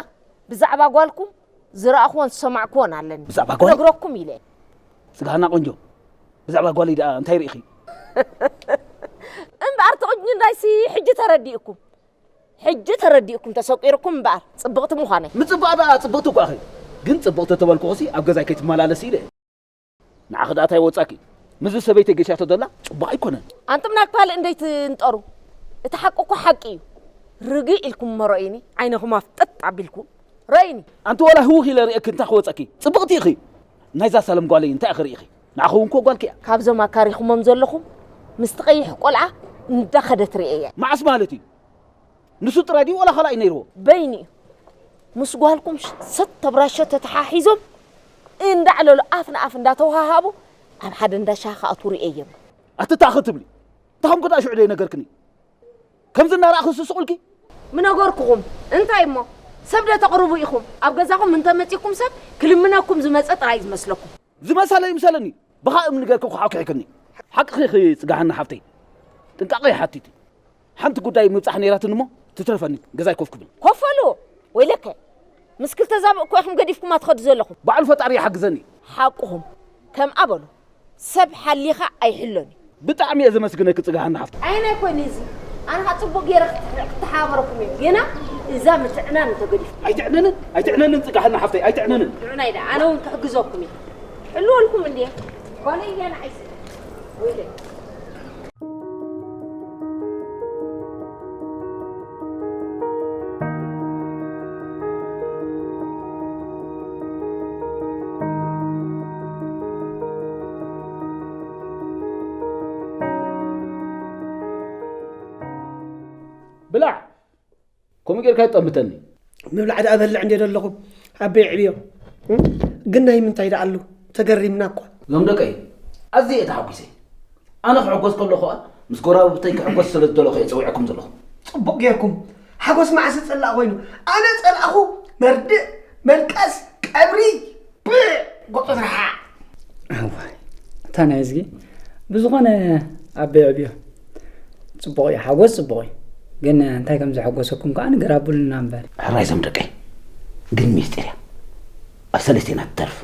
ብዛዕባ ጓልኩም ዝረኣኹዎን ዝሰማዕኩዎን ኣለኒ። ብዛዕባ ጓል? ክነግረኩም ኢለ። ጽጋና ቆንጆ፣ ብዛዕባ ጓለይ ደኣ እንታይ ርኢኺ? እምበኣር ትቕጅ እንዳይሲ ሕጂ ተረዲእኩም። ሕጂ ተረዲእኩም ተሰቂርኩም እምበኣር ጽብቕቲ ምዃነይ። ምጽባቕ ደኣ ጽብቕቲ እኳ ኢኺ። ግን ጽብቕቲ ተበልኩኽሲ ኣብ ገዛይ ከይትመላለሲ ኢለ። ንዓኺ ደኣ እንታይ ወጻኪ? ምስዚ ሰበይተይ ገሻቶ ዘላ ጽቡቕ ኣይኮነን። ኣንቱም ናይ ካልእ እንደይትንጠሩ። እቲ ሓቂ እኮ ሓቂ እዩ። ርግእ ኢልኩም እሞ ረእዩኒ፣ ዓይንኹም ኣፍጥጥ ኣቢልኩም ረእዩኒ። ኣንቲ ዋላ ህውኽ ኢለ ርእየኪ እንታይ ክወጸኪ? ጽብቕቲ ኢኺ። ናይዛ ሳለም ጓለይ እንታይ ኢኺ ርኢኺ? ንዓኺ እውን እኮ ጓልኪ እያ። ካብዞም ኣካሪኹሞም ዘለኹም ምስቲ ቀይሕ ቆልዓ እንዳኸደት ርእየያ። መዓስ ማለት እዩ? ንሱ ጥራይ ድዩ ዋላ ካልኣይ ነይርዎ? በይኑ እዩ። ምስ ጓልኩም ሽ-፣ ሰት ተብራሸ ተተሓሒዞም እንዳዕለሉ ኣፍ ንኣፍ እንዳተወሃሃቡ ኣብ ሓደ እንዳ ሻሂ ክኣትዉ ርእየዮም። ኣትታ ክትብሊ። እንታይ ከምኩ ደኣ ሽዑ ደይነገርክኒ? ከምዚ እናረኣኹ ዝስስቑልኪ? ምነገርኩኹም። እንታይ እሞ? ሰብ ዶ ተቕርቡ ኢኹም? ኣብ ገዛኹም እንተመጺእኩም ሰብ ክልምነኩም ዝመጸ ጥራይ ዝመስለኩም። ዝመሰለ ይምሰለኒ። ብኻ እምኒ ገርኪ ክሓውኪሕክኒ። ሓቅኺ ኢኺ ጽጋሃና ሓፍተይ። ጥንቃቐ ይሓትት እዩ። ሓንቲ ጉዳይ ምብጻሕ ነይራትኒ እሞ ትትረፈኒ ገዛይ ኮፍ ክብል። ኮፈሉ ወይለከ ምስ ክልተ ዛብእ እኮ ኢኹም ገዲፍኩማ ትኸዱ ዘለኹም። ባዕሉ ፈጣሪ ይሓግዘኒ። ሓቅኹም ከምኣ በሉ። ሰብ ሓሊኻ ኣይሕሎን እዩ። ብጣዕሚ እየ ዘመስግነኪ ጽጋሃና ሓፍቲ። ዓይነይ ኮይኑ እዚ ኣነ ኸዓ ጽቡቕ ገይረ ክት- ክተሓባበረኩም እየ። ግና እዛ ምትዕናን እንተገዲፍኩም ኣይትዕነንን ኣይትዕነንን ጽጋሃና ሓፍተይ ኣይትዕነንን። ጥዑናይ ደኣ ኣነ እውን ክሕግዘኩም እየ። ሕልወልኩም እንድየ ጓለይ እያ ንዓይሲ ወይለይ። ብላዕ ከምኡ ጌርካ ይጠምተኒ። ምብላዕ ደኣ እበልዕ እንድየ ዘለኹ ኣበይ የዕብዮ። ግን ናይ ምንታይ ደኣ ኣሉ ተገሪምና እኳ። ዞም ደቀይ ኣዝየ እየ ተሓጒሰ። ኣነ ክሕጎስ ከለኹ ኸኣ ምስ ጎረባብተይ ክሕጎስ ስለ ዝደለኹ እየ ጸዊዐኩም ዘለኹ። ጽቡቕ ጌርኩም። ሓጎስ መዓስ ዝጸላእ ኮይኑ? ኣነ ጸላእኹ መርድእ፣ መልቀስ፣ ቀብሪ። ብዕ! ጎጦ ትርሓ። እዋይ እታ ናይ እዝጊ ብዝኾነ ኣበይ ዕብዮ ጽቡቕ እዩ ሓጎስ ጽቡቕ እዩ ግን እንታይ ከም ዘሐጎሰኩም ከኣ ንገር ኣብሉና እምበር ሕራይ ዞም ደቀይ ግን ሚስጢር እያ ኣብ ሰለስቴና ትተርፍ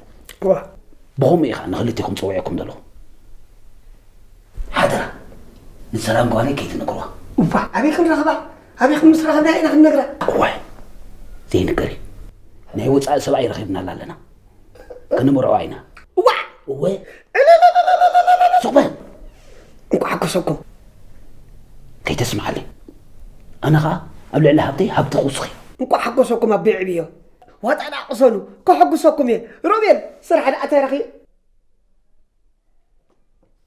ዋ ብኸምኡ እዩ ኸዓ ንኽልቴኹም ጸዊዐኩም ዘለኹ ሓደራ ንሰላም ጓለይ ከይትነግርዋ እዋ ኣበይ ክንረኽባ ኣበይ ምስ ረኸብና ኢና ክንነግራ እዋይ ዘይንገር እዩ ናይ ወጻኢ ሰብኣይ ረኺብናላ ኣለና ክንምርዖ ኢና። እዋዕ! እወ! ሱቕ በል! እንቋዕ ሓጎሰኩም። ከይተስምዓለይ። ኣነ ኸኣ ኣብ ልዕሊ ሃብተይ ሃብቲ ክውስኽ እየ። እንቋዕ ሓጎሰኩም ኣቦይ ዕብዮ። ዋጣ ደኣ ቅሰኑ፣ ከሐጉሰኩም እየ። ሮቤል፣ ስራሕ ደኣ እንታይ ረኺ?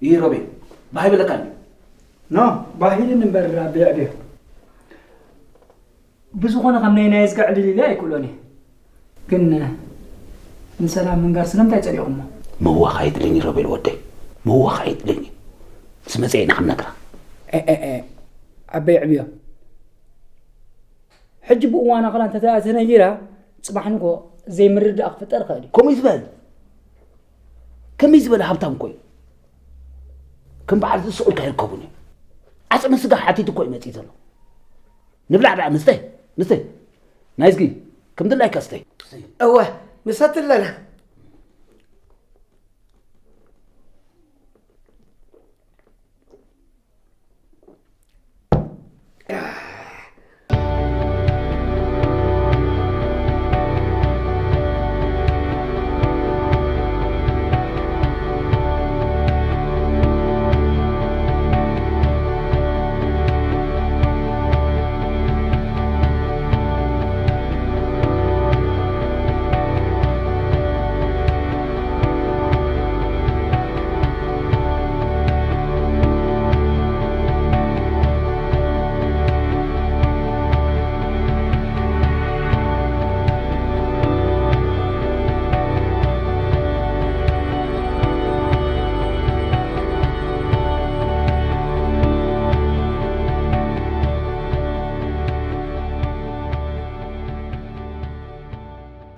ይህ ሮቤል፣ ባህ ይብለካ እንድዩ። ኖ፣ ባህ ኢሉኒ እምበር ኣቦይ ዕብዮ። ብዝኾነ ከም ናይ ናይ ዝገ ዕልል ኢለ ኣይክእሎን እየ። ግን ንሰላም ምንጋር ስለምንታይ ጸሊእኹሞ? ምዋኽ ኣየድልን እዩ ሮቤል ወደይ፣ ምዋኽ ኣየድልን እዩ። ምስ መጸ ኢና ክንነግራ። ኤ ኤ ኤ ኣበይ ዕብዮ። ሕጂ ብእዋና ኸላ እንተ ተነጊራ ጽባሕ ንግሆ ዘይምርድዳእ ክፍጠር ይኽእል እዩ። ከምኡ እዩ ዝበል። ከመይ ዝበለ ሃብታም እኮ እዩ። ከም በዓል እዚ ስቕ ኢልካ ኣይርከቡን እዮም። ዓጽመ ስጋ ሓቲቱ እኮ እዩ መጺኡ ዘሎ። ንብላዕ ደኣ ንስተ ንስተ ናይዝጊ ከም ድላይካ ስተይ። እወ ንሰቲ ኣለና።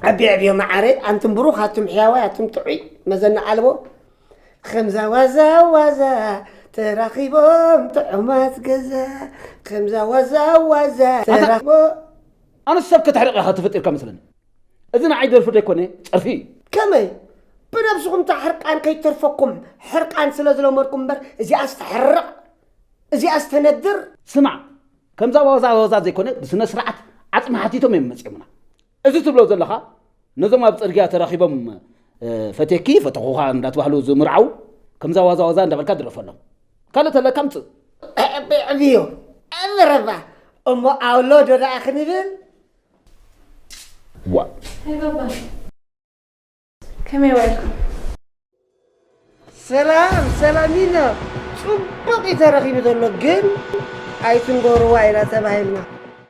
ዓቢ ዕብዮ መዓረይ ኣንቱም ብሩኻት ኣቱም ሕያዋይ ኣቱም ጥዑይ መዘና ኣልቦ ከምዛ ዋዛ ዋዛ ተራኺቦም ጥዑማት ገዛ ከምዛ ዋዛ ዋዛ ተራኺቦ ኣነ ሰብ ከተሕርቕ ኢኻ ተፈጢርካ መስለኒ እዚ ንዓይ ደርፊ ደይኮነ ጸርፊ እዩ ከመይ ብነብስኹም እታ ሕርቃን ከይተርፈኩም ሕርቃን ስለ ዝለመድኩም እምበር እዚኣስ ተሕርቕ እዚኣስ ተነድር ስማዕ ከምዛ ዋዛ ዋዛ ዘይኮነ ብስነ ስርዓት ዓጽሚ ሓቲቶም እዮም መጺኦምና እዚ ትብሎ ዘለኻ ነዞም ኣብ ጽርግያ ተራኺቦም ፈትየኪ ፈተኹኻ እንዳተባህሉ ዝምርዓው ከምዛ ዋዛ ዋዛ እንዳበልካ ድረፈሎም ካልእ ተለካ ምጽእ ዕብዮ ዕብረባ እሞ ኣውሎ ዶ ደኣ ክንብል ዋ ከመይ ውዕልኩም ሰላም ሰላሚና ጽቡቕ እዩ ተረኺቡ ዘሎ ግን ኣይትንጎርዋ ኢና ተባሂልና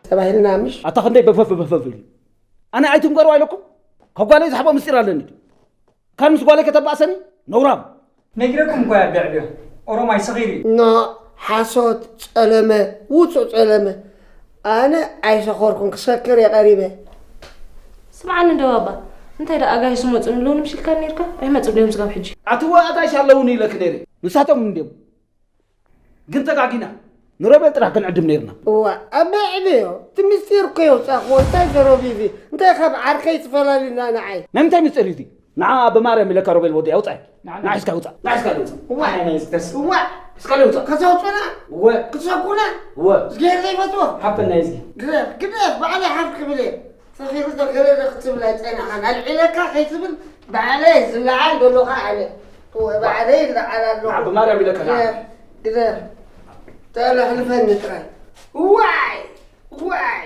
ተባሂልና ምሽ ኣታ ክንደይ በፈፍ በፈፍ ኢሉ ኣነ ኣይትንገርዋ ኢለኩም ካብ ጓለይ ዝሓቦ ምስጢር ኣለኒ ካን ምስ ጓለይ ከተባእሰኒ ነውራም ነጊረኩም እኮ እያ ኣቢዕብዮ ኦሮማይ ሰኺሩ እዩ ኖ ሓሶት ጸለመ ውጹእ ጸለመ ኣነ ኣይሰኸርኩን ክሰክር እየ ቀሪበ ስምዓኒ እንዶ ባባ እንታይ ደኣ ኣጋይሽ ዝመጹ ንለዉ ንምሽልካ ነርካ ኣይመጹ ድዮም ስጋብ ሕጂ ኣትዋ ኣጋይሽ ኣለዉኒ ኢለክ ነይረ ንሳቶም እንድዮም ግን ተጋጊና ንሮቤል ጥራሕ ክንዕድም ነይርና። እዋ፣ ኣበይ ዕብዮ? እቲ ምስጢር እኮ የውጻእክዎ። እንታይ ዘሮቢዚ? እንታይ ካብ ዓርከይ ትፈላልዩና ንዓይ? ናይ ምንታይ ምስጢር እዩ እዚ? ንዓ ብማርያም ኢለካ ሮቤል ወደይ ኣውጻእ። ንዓ ሒዝካ ውጻእ። ንዓ ሒዝካ ውጻእ። እዋ። ናይ እስክተስ። እዋ። እስካለ ውጻእ። ከተውጹና? እወ። ክትሰብኩና? እወ። እግዚኣብሔር ዘይፈትዎ? ሓፍተን ናይ እዝጊ። ግደፍ፣ ግደፍ፣ ባዕለይ ሓፍ ክብል እየ። ሰኺሩ ዶ ገለ ዶ ክትብል ኣይጸናሕካን። ኣልዒለካ ከይትብል ባዕለይ ዝለዓል ዘሎ ከኣ ኣነ። እወ፣ ባዕለይ ይለዓል ኣለኹ። ንዓ ብማርያም ኢለካ ንዓ። ግደፍ፣ ግደፍ። ተለሕልፈኒ ጥራይ። ዋይ! ዋይ!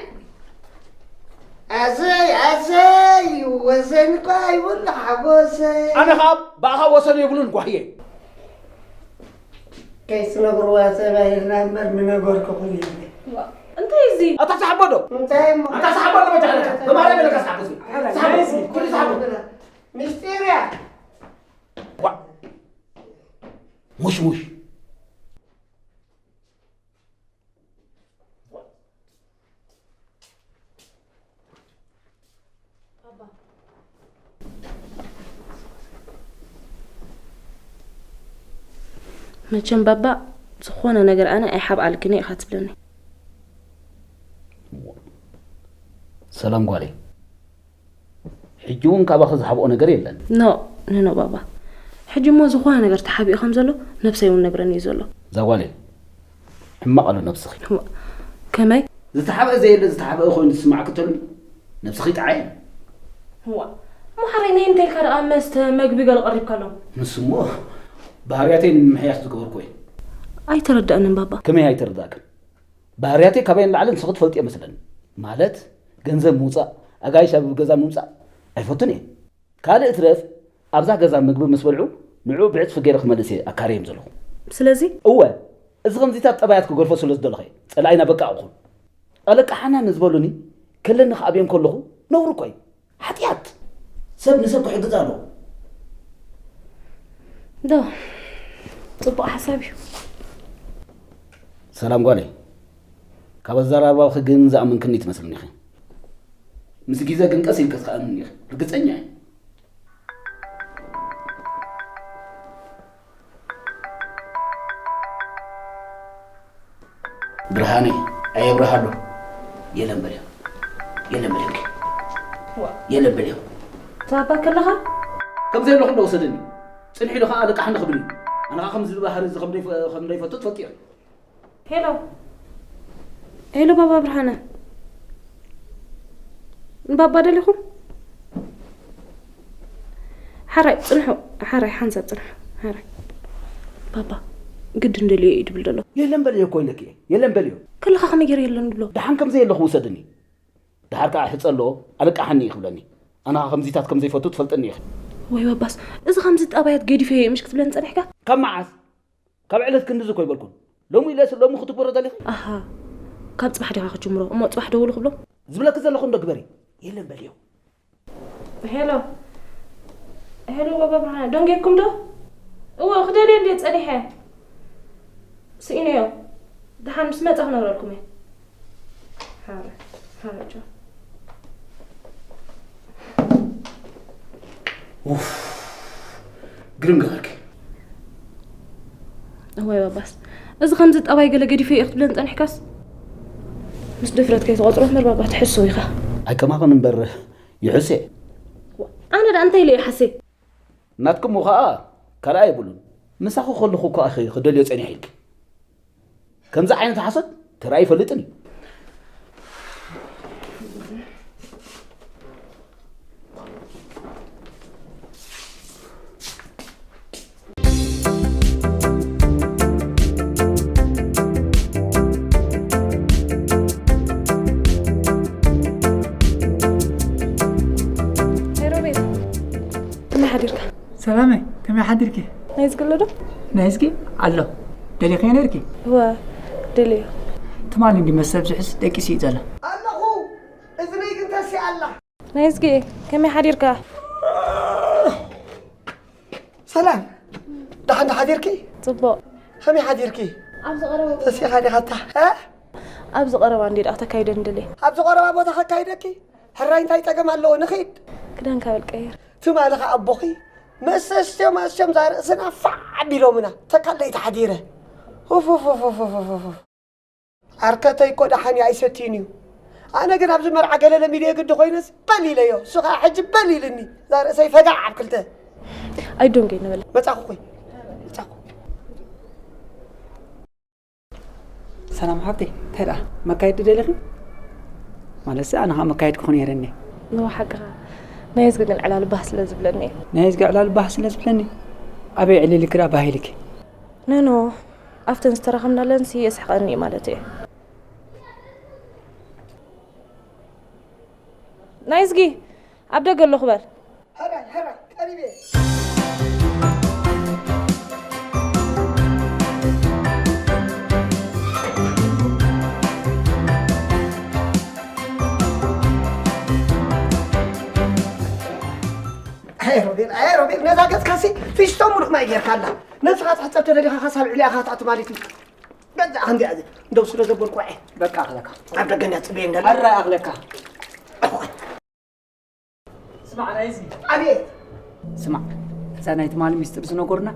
ኣሰይ፣ ኣሰይ! ወሰን እኳ ይብሉ ሓጎሰይ። ኣነ ኸኣ ብኣኻ ወሰን የብሉን ጓህየ። ከይትነግርዋ ተባሂልና እምበር ምነገርኩኹም የለን። ዋ፣ እንታይ እዚ? ኣታ ሰሓቦ ዶ? እንታይ እሞ? ኣታ ሰሓቦ ዶ መጃለካ? ብማርያም ኢለካ ሰሓቦ እዚ። ሰሓቦ፣ ኩሉ ሰሓቦ። ምስጢር እያ። ዋ! ሙሽ ሙሽ። መቸም ባባ፣ ዝኾነ ነገር ኣነ ኣይሓብኣልክን ኢኻ ትብለኒ። ሰላም ጓለይ፣ ሕጂ እውን ካባኺ ዝሓብኦ ነገር የለን። ኖ፣ ኖ፣ ኖ ባባ። ሕጂ እሞ ዝኾነ ነገር ተሓቢኡ ከም ዘሎ ነብሰይ እውን ነግረኒ እዩ ዘሎ። እዛ ጓለይ፣ ሕማቕ ኣሎ ነብስኺ። እዋ፣ ከመይ? ዝተሓብአ ዘየለ ዝተሓብአ ኮይኑ ዝስማዕኪ ተሎ ነብስኺ ጥዓይ። እዋ፣ እሞ ሓራይ ናይ እንታይ ኢልካ ደኣ መስተ፣ መግቢ ገለ ቀሪብካሎም? ንሱ እሞ ባህርያተይ ንምምሕያሽ ዝገበርኩ እዩ። ኣይተረዳእንን ባባ። ከመይ ኣይተረዳእክን? ባህርያተይ ካባይ ንላዕሊ ንስኺ ትፈልጥዮ መስለኒ። ማለት ገንዘብ ምውጻእ፣ ኣጋይሽ ኣብ ገዛ ምምጻእ ኣይፈቱን እየ። ካልእ እትረፍ ኣብዛ ገዛ ምግቢ ምስ በልዑ ንዕኡ ብዕጽፊ ገይረ ክመልስ እየ ኣካርዮም ዘለኹ። ስለዚ? እወ፣ እዚ ከምዚታት ጠባያት ክገርፎ ስለ ዝደለኹ እየ። ጸላኢና በቃ እኹል። ኣለቃሓና ንዝበሉኒ ከለኒ ክኣብዮም ከለኹ ነውሪ እኮ እዩ። ሓጢኣት። ሰብ ንሰብ ክሕግዝ ኣለዎ። ዶ፣ ጽቡቕ ሓሳብ እዩ። ሰላም ጓለይ፣ ካብ ኣዘራርባኺ ግን ዝኣመንክኒ ትመስልኒ ኢኺ። ምስ ግዜ ግን ቀስ ኢልኪ ትኸኣምኒ ኢኺ። ርግጸኛ እየ። ብርሃነይ፣ ኣየብርሃሉ። የለን በልዮ። የለን በልዮ። ዋ። የለን በልዮ። ታባ ከለኻ? ከም ዘየለኹ እንዶ ውሰደኒ። ጽንሕ ኢሉ ኸኣ ኣለቃሕኒ ክብል እዩ። ኣነ ኸኣ ከምዚ ባህሪ እዚ ከም ደይፈ-፣ ከም ደይፈቱ ትፈልጢ ኢኺ። ሄሎ። ሄሎ ባባ ብርሃነ። ንባባ ደሊኹም? ሓራይ ጽንሑ፣ ሓራይ ሓንሳብ ጽንሑ። ሓራይ። ባባ ግድን ደልዮ እዩ ድብል ደሎ። የለን በልዮ እኮ ኢለኪ እየ። የለን በልዮ። ከለኻ ከመይ ገይረ የለን ድብሎ? ደሓን ከም ዘየለኹ ውሰድኒ። ደሓር ከኣ ሕጸ ኣለዎ፣ ኣለቃሓኒ እዩ ክብለኒ። ኣነ ኸኣ ከምዚታት ከም ዘይፈቱ ትፈልጥኒ ኢኺ። ወይ ባባስ፣ እዚ ከምዚ ጠባያት ገዲፈዮ እየ ምሽ ክትብለኒ ጸኒሕካ? ካብ መዓስ? ካብ ዕለት ክንድዚ እኮ ኣይበልኩን። ሎሚ ኢለስ ሎሚ ክትግበሮ ደሊኺ? ኣሃ፣ ካብ ጽባሕ ዲኻ ክትጅምሮ? እሞ ጽባሕ ደውሉ ክብሎ? ዝብለኪ ዘለኹ እንዶ ግበሪ። የለን በልዮ። ሄሎ። ሄሎ ባባ ብርሃነ፣ ደንጌኩም ዶ? እወ፣ ክደልዮ እንድየ ጸኒሐ። ስኢነዮ። ደሓን ምስ መጻ ክነግረልኩም እየ። ሓረ፣ ሓረ ጆ። ኡፍ፣ ግርም ገበርኪ። እዋይ ባባስ፣ እዚ ከምዚ ጠባይ ገለ ገዲፈ እየ ክትብለን ጸኒሕካስ? ምስ ድፍረት ከይትቆጽሮ እምበር ባባ ትሕስው ኢኻ። ኣይከማኽን እምበር ይሕሴ። ዋ፣ ኣነ ደኣ እንታይ ኢለ እየ ሓሴ? ናትኩም ኸኣ ካልኣ የብሉን። ምሳኹ ከለኹ እኮ ኢኺ ክደልዮ ጸኒሐ ኢልኪ። ከምዚ ዓይነት ሓሶት ተራእዩ ይፈልጥን እዩ። ሄይ ሮቤል፣ ከመይ ሓዲርካ? ሰላመይ፣ ከመይ ሓዲርኪ? ናይ ዝግለ ዶ? ናይ ዝጊ ኣሎ። ደሊኽዮ ነይርኪ? እወ፣ ደልዮ። ትማሊ እንዲ መሰብ ዝሕስ ደቂሲ እዩ ዘሎ። ኣለኹ። እዝነይ ግን ተሲኣ ኣላ። ናይ ዝጊ፣ ከመይ ሓዲርካ? ሰላም። ደሓን ዶ ሓዲርኪ? ጽቡቕ። ከመይ ሓዲርኪ? ኣብዚ ቀረባ ቦታ። ተሲኻ ዲኻ እታ? እ? ኣብዚ ቀረባ እንዲ ደኣ ተካይደን ደልየ። ኣብዚ ቀረባ ቦታ ከካይደኪ? ሕራይ እንታይ ጸገም ኣለዎ? ንኺድ። ክዳንካ በል ቀይር። ትማሊ ኸኣ ኣቦኺ መሰስዮም ኣስዮም እዛ ርእስና ፋዕ ኣቢሎምና። ተካለይ ተሓዲረ። ኡፍ፣ ኡፍ፣ ኡፍ። ዓርከተይ እኮ ደሓን እዩ ኣይሰትይን እዩ። ኣነ ግን ኣብዚ መርዓ ገለ ለሚደ ግዲ ኮይነስ በል ኢለዮ። እሱ ከዓ ሕጂ በል ኢልኒ። እዛ ርእሰይ ፈጋዕ ኣብ ክልተ። ኣይዶንጌ ንበል። መጻኹ እኮ መጻኹ። ሰላም ሓብተይ፣ እንታይ ደኣ መካየዲ ደሊኺ? ማለትሲ ኣነ ኸዓ መካየዲ ክኾን ነይረኒ። ንዎ ሓቅኻ። ናይ እዝጊ ግን ዕላል ባህ ስለ ዝብለኒ እዩ። ናይ እዝጊ ዕላል ባህ ስለ ዝብለኒ? ኣበይ ዕሊልኪ ደኣ ባህ ኢልኪ? ኖኖ፣ ኣብተን ዝተራኸብናለንሲ የስሕቐኒ እዩ ማለት እየ። ናይ እዝጊ፣ ኣብ ደገ ኣለኹ በል። ሕራይ ሕራይ ቀሪበ እየ። ኣየ ሮቤል ኣየ ሮቤል ነዛ ገጽካሲ ፊስቶ ሙሉእ ማይ ጌርካላ። ነብስኻ ትሕጸብ ተደሊኻ ካሳብ ዕሊኣ ኢኻ ትኣቱ ማለት እዩ። ገዛ ከምዚኣ እዚ እንደው ስለ ዘበልኩ እየ። በቃ ኣኽለካ። ኣብ ደገ እንዳጽበየ እንዳለ። ኣረ ኣኽለካ። ስማዕ ናይዚ። ኣቤት። ስማዕ፣ እዛ ናይ ትማሊ ሚስጥር ዝነገሩና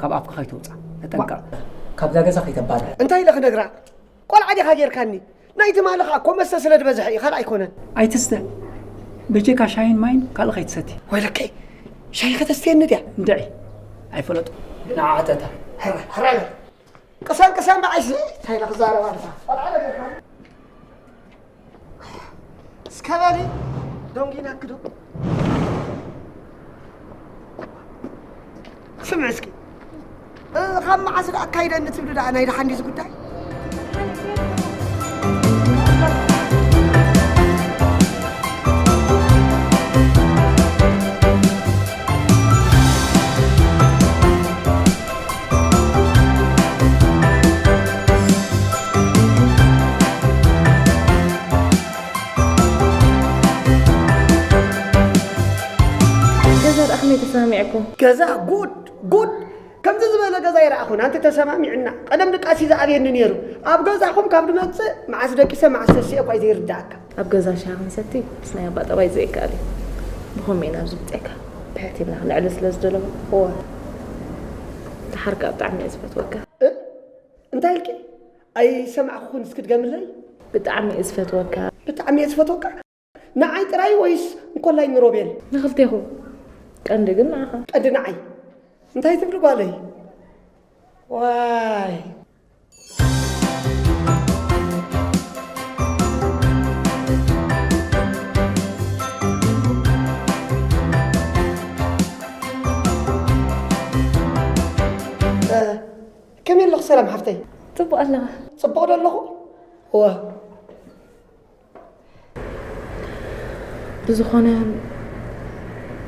ካብ ኣፍካ ከይተውፃ ተጠንቀቕ። ካብዛ ገዛ ከይተባርር። እንታይ ኢለ ክነግራ? ቆልዓ ዲኻ ጌርካኒ? ናይ ትማሊ ኸዓ እኮ መስተ ስለ ዝበዝሐ እዩ፣ ካልእ ኣይኮነን። ኣይትስተ። በጀካ ሻሂን ማይን ካልእ ከይትሰቲ። ወይለከይ፣ ሻሂ ከተስትየኒ ድያ? እንድዒ፣ ኣይፈለጡ። ንዓ ሕተታ። ሕረ፣ ሕረ። ቅሰን ቅሰን ብዓይሲ እንታይ ኢለ ክዛረብ ኣለኻ? ቆልዓ ነገርካ እስከ በሊ ዶንጊናኪ ዶ ስምዒ እስኪ ካብ መዓስ ደኣ ኣካይደኒ ትብሊ ደኣ ናይ ደሓን ድዩ እዚ ጉዳይ? ገዛ ደኣ ከመይ ተሰማሚዕኩም? ገዛ ጉድ ጉድ ከምዚ ዝበለ ገዛ ይረኣኹን ኣንቲ ተሰማሚዕና ቀደም ድቃሲ ዝኣብየኒ ነይሩ ኣብ ገዛኹም ካብ ድመፅእ መዓስ ደቂሰ መዓስ ተሲኤ እኳ እዩ ዘይርዳእካ ኣብ ገዛ ሻሂ ክንሰቲ ምስ ናይ ኣባ ጠባይ ዘይከኣል እዩ ብኸመይ ኢና ኣብዚ ብፀካ ብሕቲ ኢልና ክንዕልል ስለ ዝደለኹ እዋ ደሓር ከዓ ብጣዕሚ እየ ዝፈትወካ እንታይ ኢልኪ ኣይሰማዕኹን እስኪ ድገምለይ ብጣዕሚ እየ ዝፈትወካ ብጣዕሚ እየ ዝፈትወካ ንዓይ ጥራይ ወይስ እንኮላይ ንሮቤል? ንኽልቴኹም። ቀንዲ ግን ንዓኻ። ቀንዲ ንዓይ። እንታይ ትብሊ ጓለይ? ዋይ። ከመይ ኣለኹ ሰላም ሓፍተይ? ጽቡቕ ኣለኻ። ጽቡቕ ዶ ኣለኹ? እወ። ብዝኾነ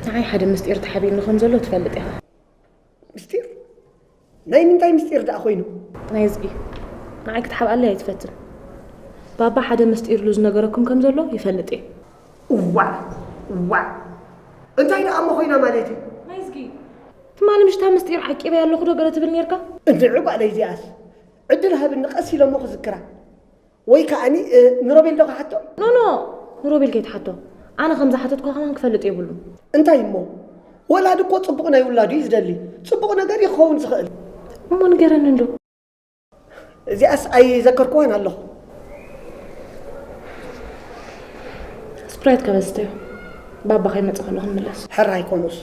ንዓይ ሓደ ምስጢር ተሓቢእኒ ከም ዘሎ ትፈልጥ ኢኻ። ምስጢር? ናይ ምንታይ ምስጢር ደኣ ኮይኑ? ናይ እዝጊ። ንዓይ ክትሓብኣለይ ኣይትፈትን። ባባ ሓደ ምስጢር ኢሉ ዝነገረኩም ከም ዘሎ ይፈልጥ እየ። እዋዕ እዋዕ እንታይ ደኣ እሞ ኮይና ማለት እዩ? ናይ እዝጊ። ትማሊ ምሽታ ምስጢር ዓቂበያ ኣለኹ ዶ ገለ ትብል ኔርካ? እንድዒ ጓለይ እዚኣስ ዕድል ሃብኒ ቀስ ኢለ እሞ ክዝክራ። ወይ ከዓኒ ንሮቤል ዶ ክሓቶ? ኖኖ ንሮቤል ከይትሓቶ ኣነ ከም ዝሓተትኳ ከማን ክፈልጥ የብሉን። እንታይ እሞ ወላዲ እኮ ፅቡቕ ናይ ውላዱ እዩ ዝደሊ። ፅቡቕ ነገር እዩ ክኸውን ዝኽእል። እሞ ንገረኒ እንዶ። እዚኣስ ኣይዘከርክዋን ኣለኹ። ስፕራይት ከበስተዮ ባባ ከይመፀ ከሎ ክንምለስ። ሕራይ ኮኑስ።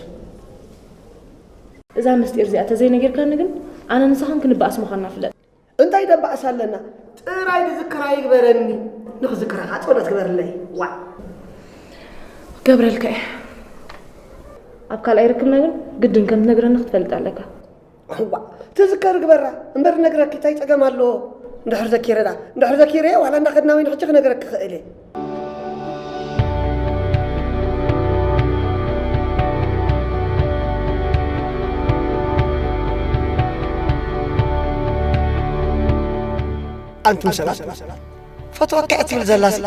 እዛ ምስጢር እዚኣ ተዘይነጊርካኒ ግን ኣነ ንስኻን ክንበኣስ ምዃንና ፍለጥ። እንታይ ደባእስ ኣለና ጥራይ ዝዝክራ ይግበረኒ ንክዝክራ ከዓ ፀሎት ግበርለይ ዋዕ ክገብረልካ እየ ኣብ ካልኣይ ርክብና ግን ግድን ከም ትነግረኒ ክትፈልጥ ኣለካ ዋዕ ትዝከር ግበራ እምበር ነግረኪ እንታይ ፀገም ኣለዎ እንድሕር ዘኪረ ዳ እንድሕር ዘኪረ ዋላ እንዳኸድና ወይ ንሕጂ ክነግረኪ ክእል እየ ኣንቱም ሰባት ፈትወካ እያ ትብል ዘላሲ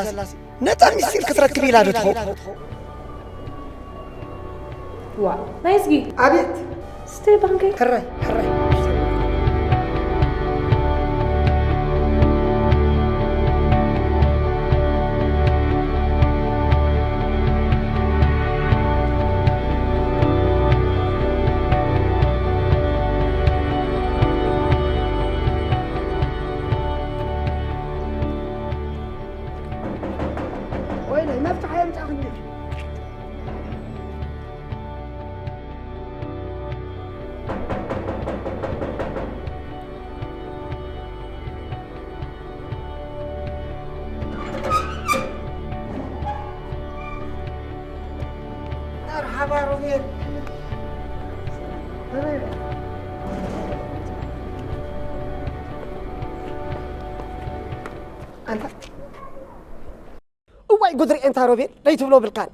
ነታ ሚስጢር ክትረክብ ኢላ ዶ ትኸውን ዋ ናይ እዝጊ ኣቤት ስተይ ባንከይ ሕራይ ሕራይ ኣንታ እዋይ ጉድ ርኤ እንታ ሮቤል ደይትብሎ ብልካን።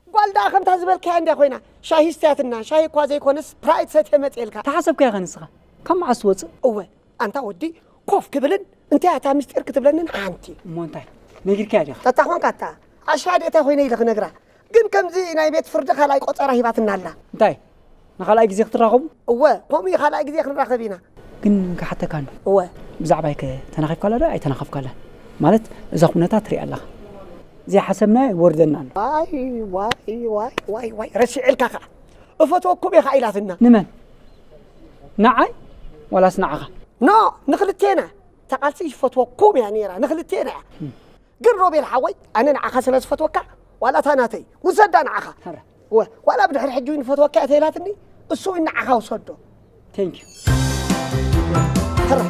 ጓል ደኣ ከምታ ዝበልካያ እንድያ ኮይና። ሻሂ ስትያትና፣ ሻሂ እኳ ዘይኮነስ ስፕራይት ሰትየ መጽኤልካ። ተሓሰብካያ ኸ ንስኻ? ካብ መዓስ ትወጽእ? እወ፣ ኣንታ ወዲ ኮፍ ክብልን እንታይ እታ ምስጢር ክትብለንን ሓንቲ። እሞ እንታይ? ነጊርካያ ዲኻ? ተታ ኾንካ እታ ዓሻ ዴታ ኮይነ ኢለ ክነግራ። ግን ከምዚ ናይ ቤት ፍርዲ ካልኣይ ቆጸራ ሂባትና ኣላ። እንታይ? ንኻልኣይ ግዜ ክትራኸቡ? እወ፣ ከምኡ እዩ፣ ካልኣይ ግዜ ክንራኸብ ኢና። ግን ክሓተካ እንዶ። እወ። ብዛዕባይ ከ ተናኺፍካላ ዶ ኣይተናኸፍካላን? ማለት እዛ ኩነታት ትሪኣ ኣለኻ። ዘይሓሰብናዮ ይወርደና ኣሎ። ዋይ፣ ዋይ፣ ዋይ፣ ዋይ፣ ዋይ፣ ረሲዕልካ ኸዓ። እፈትወኩም እየ ኸዓ ኢላትና። ንመን? ንዓይ? ዋላስ ንዓኻ? ኖ፣ ንኽልቴና። እታ ቃልሲ ይፈትወኩም እያ ነይራ፣ ንኽልቴና እያ። እም። ግን ሮቤል ሓወይ፣ ኣነ ንዓኻ ስለ ዝፈትወካ፣ ዋላ እታ ናተይ፣ ውሰዳ ንዓኻ። ኧረ። ወ-፣ ዋላ ብድሕሪ ሕጂ እውን ፈትወካ እያ ተይላትኒ፣ እሱ እውን ንዓኻ ውሰዶ። Thank you። ሕራይ።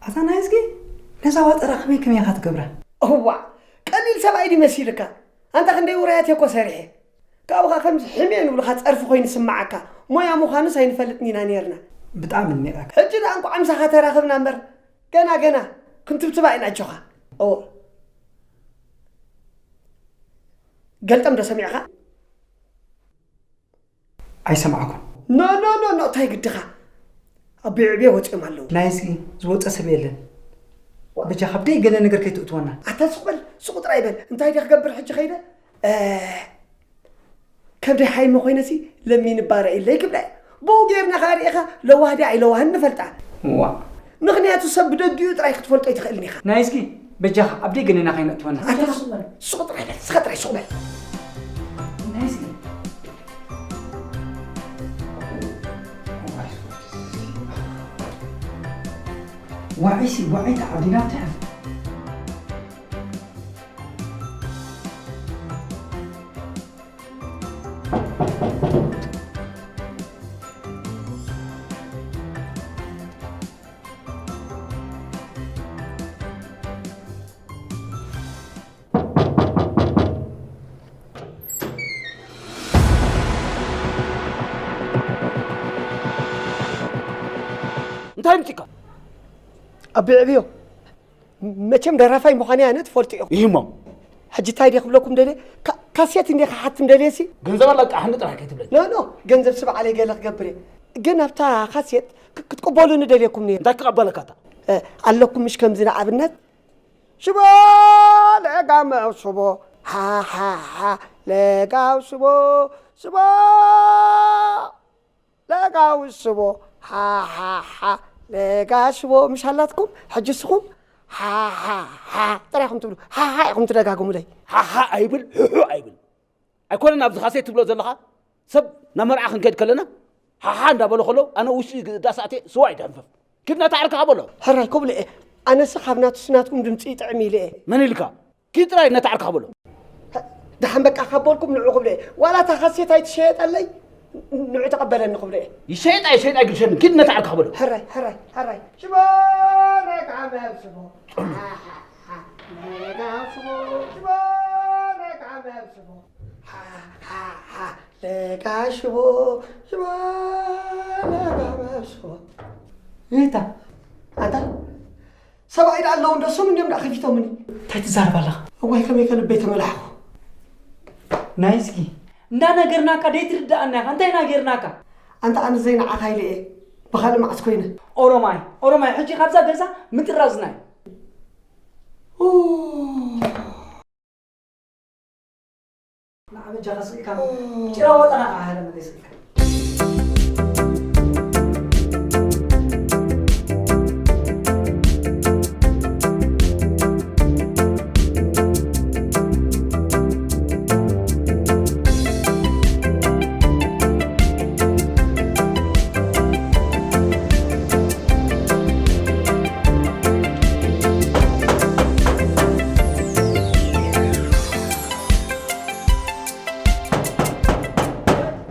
ኣታ ናይዝጊ፣ ነዛ ዋጠራ ከመይ ከመይ ኢኻ ትገብራ? እዋ፣ ቀሊል ሰብኣይ ድዩ መሲልካ? ኣንታ ክንደይ ውራያት እየ እኮ ሰሪሐ። ካብኡ ኸዓ ከምዚ ሕሜ ንብሉኻ ጸርፊ ኮይኑ ይስምዓካ። ሞያ ምዃኑስ ኣይንፈልጥን ኢና ኔርና። ብጣዕሚ ኣድኒቐካ። ሕጂ ደኣ እንቋዕ ምሳኻ ተራኸብና እምበር፣ ገና ገና ክንትብትባ ኢና ኣጆኻ። እዎ። ገልጠም ዶ ሰሚዕኻ? ኣይሰማዕኩን። ኖ፣ ኖ፣ ኖ፣ ኖ፣ እንታይ ግድኻ? ኣብ ቤዕቤ ወፂኦም ኣለዉ። ናይዚ ዝወፀ ሰብ የለን። ዋ። በጃ ካብ ደይ ገለ ነገር ከይትእትወና። ኣታ ስቕ በል፣ ስቕ ጥራይ በል። እንታይ ድየ ክገብር ሕጂ ከይደ? እ፣ ከብደይ ሓይሚ ኮይነሲ ለሚኒ ባርዕለይ ክብላ እየ። ብኡ ጌርና ኸኣ ርኢኻ ለዋህ ድያ ኣይለዋህን ንፈልጣ። ዋ። ምኽንያቱ ሰብ ብደጊኡ ጥራይ ክትፈልጦ ኣይትኽእልን ኢኻ። ናይዝጊ፣ በጃኻ ኣብ ደይ ገለና ከይነእትወና። ኣታ ስቕ በል፣ ስቕ ጥራይ በል፣ ስኻ ጥራይ ስቕ በል። ናይዝጊ። ዋዒሲ፣ ዋዒ ተዓቢና ትሕፍ። እንታይ ምፂካ? ኣቢ ዕብዮ፣ መቸም ደራፋይ ምዃነይ ኣነ ትፈልጡ ኢኹም። ይህሞም። ሕጂ እንታይ ድየ ክብለኩም ደልየ? ካ-፣ ካሴት እንድየ ክሓትም ደልየሲ። ገንዘብ ኣላቃሕኒ ጥራሕ ከይትብለኒ። ኖ፣ ኖ፣ ገንዘብ ስብ ዓለይ ገለ ክገብር እየ። ግን ኣብታ ካሴት ክ-፣ ክትቅበሉኒ ደልየኩም ነይሩ። እንታይ ክቐበለካ እታ? እ፣ ኣለኩም ምሽ ከምዚ ንኣብነት፣ ሽቦ ለጋም ሽቦ፣ ሓ፣ ሓ፣ ሓ፣ ለጋው ሽቦ፣ ሽቦ። ለጋዊ ሽቦ፣ ሓ፣ ሓ፣ ሓ፣ ለጋ ሽቦ ምሽ ኣላትኩም? ሕጂ እስኹም፣ ሓ፣ ሓ፣ ሓ፣ ጥራይ ኢኹም ትብሉ። ሓ፣ ሓ ኢኹም ትደጋግሙለይ። ሓሓ ኣይብል፣ ሑሑ ኣይብል። ኣይኮነን ኣብዚ ካሴት ትብሎ ዘለኻ? ሰብ ናብ መርዓ ክንከይድ ከለና፣ ሓሓ እንዳበሉ ከለዉ፣ ኣነ ውሽጢ ዳስ ኣትየ ስዋ ይደንፍፍ። ኪድ ነታ ዓርክኻ በሎ። ሕራይ ክብሎ እየ። ኣነስ ካብ ናቱስ ናትኩም ድምፂ ይጥዕም ኢለ እየ። መን ኢልካ? ኪድ ጥራይ ነታ ዓርክኻ በሎ። ደሓን በቃ ካብ በልኩም ንዑ ክብሎ እየ። ዋላ እታ ካሴት ኣይትሸየጠለይ? ንዑ ተቐበለኒ ክብሎ እየ። ይሸይጥ ኣይሸይጥ ኣይግድሸኒ። ኪድ ነታ ዓርካ ክበሎ። ሕራይ፣ ሕራይ፣ ሕራይ። ሽቦ ናይ ጋመ ሽቦ። ለጋ ሽቦ፣ ሽቦ ናይ ጋመ ሽቦ። ለጋ ሽቦ፣ ሽቦ ናይ ጋመ ሽቦ። እታ፣ ኣንታ፣ ሰብኣይ ደኣ ኣለዉ እንዶ፣ እሶም እንድዮም ደኣ ከፊቶምኒ። እንታይ ትዛረብ ኣለኻ? እዋይ፣ ከመይ ከ ልበይ ተመላሕኹ። ናይዝጊ፣ እንዳነገርናካ ደይትርድኣና ኢኻ። እንታይ ናገርናካ? ኣንታ ኣነ ዘይንዓኻ ኢለ እየ። ብኻልእ መዓስ ኮይነ? ኦሮማይ፣ ኦሮማይ፣ ሕጂ ካብዛ ገዛ ምጥራዝና እዩ። ኡ። ንዓ በጃኻ ስቕ ኢልካ ጭራ ዋጣ ናኻ ሓደ መለስ ኢልካ።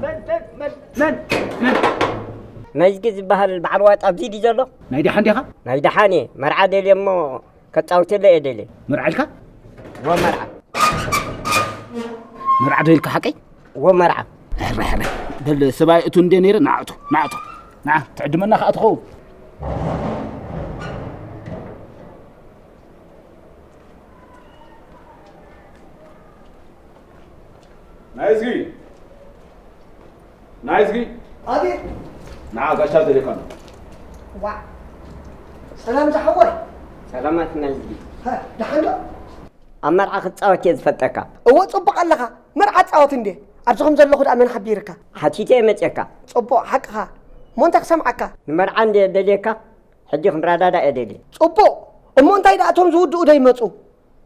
መን? መን? መን? መን? መዝጊ ዝበሃል በዓል ዋጣ ኣብዚ ድዩ ዘሎ? ናይ ደሓን ዲኻ? ናይ ደሓን እየ። መርዓ ደልየ እሞ ከጻውተለ እየ ደልየ። መርዓ ኢልካ? እወ መርዓ። መርዓ ዶ ኢልካ ሓቀይ? እወ መርዓ። ሕራይ፣ ሕራይ። በል ሰብኣይ እቱ እንደ ነይረ ንዓእቱ፣ ንዓእቱ። ንዓ፣ ትዕድመና ከኣ ትኸውን። ናይዝጊ! ናይዝጊ! ኣቤት! ንዓ ጋሻ ደልየካ ኣሎ። ዋእ! ሰላም ዝሓወይ! ሰላማት ናይዝጊ። ሃ፣ ደሓን ዶ? ኣብ መርዓ ክትጻወት እየ ዝፈልጠካ። እወ፣ ጽቡቕ ኣለኻ። መርዓ ጻወት እንዴ? ኣብዚ ከም ዘለኹ ደኣ መን ሓቢርካ? ሓቲተ እየ መጺአካ። ጽቡቕ፣ ሓቅኻ። እሞ እንታይ ክሰምዓካ? ንመርዓ እንዴ ደልየካ? ሕጂ ክንረዳዳእ እየ ደልየ። ጽቡቕ። እሞ እንታይ ደኣ እቶም ዝውድኡ ዶ ይመጹ?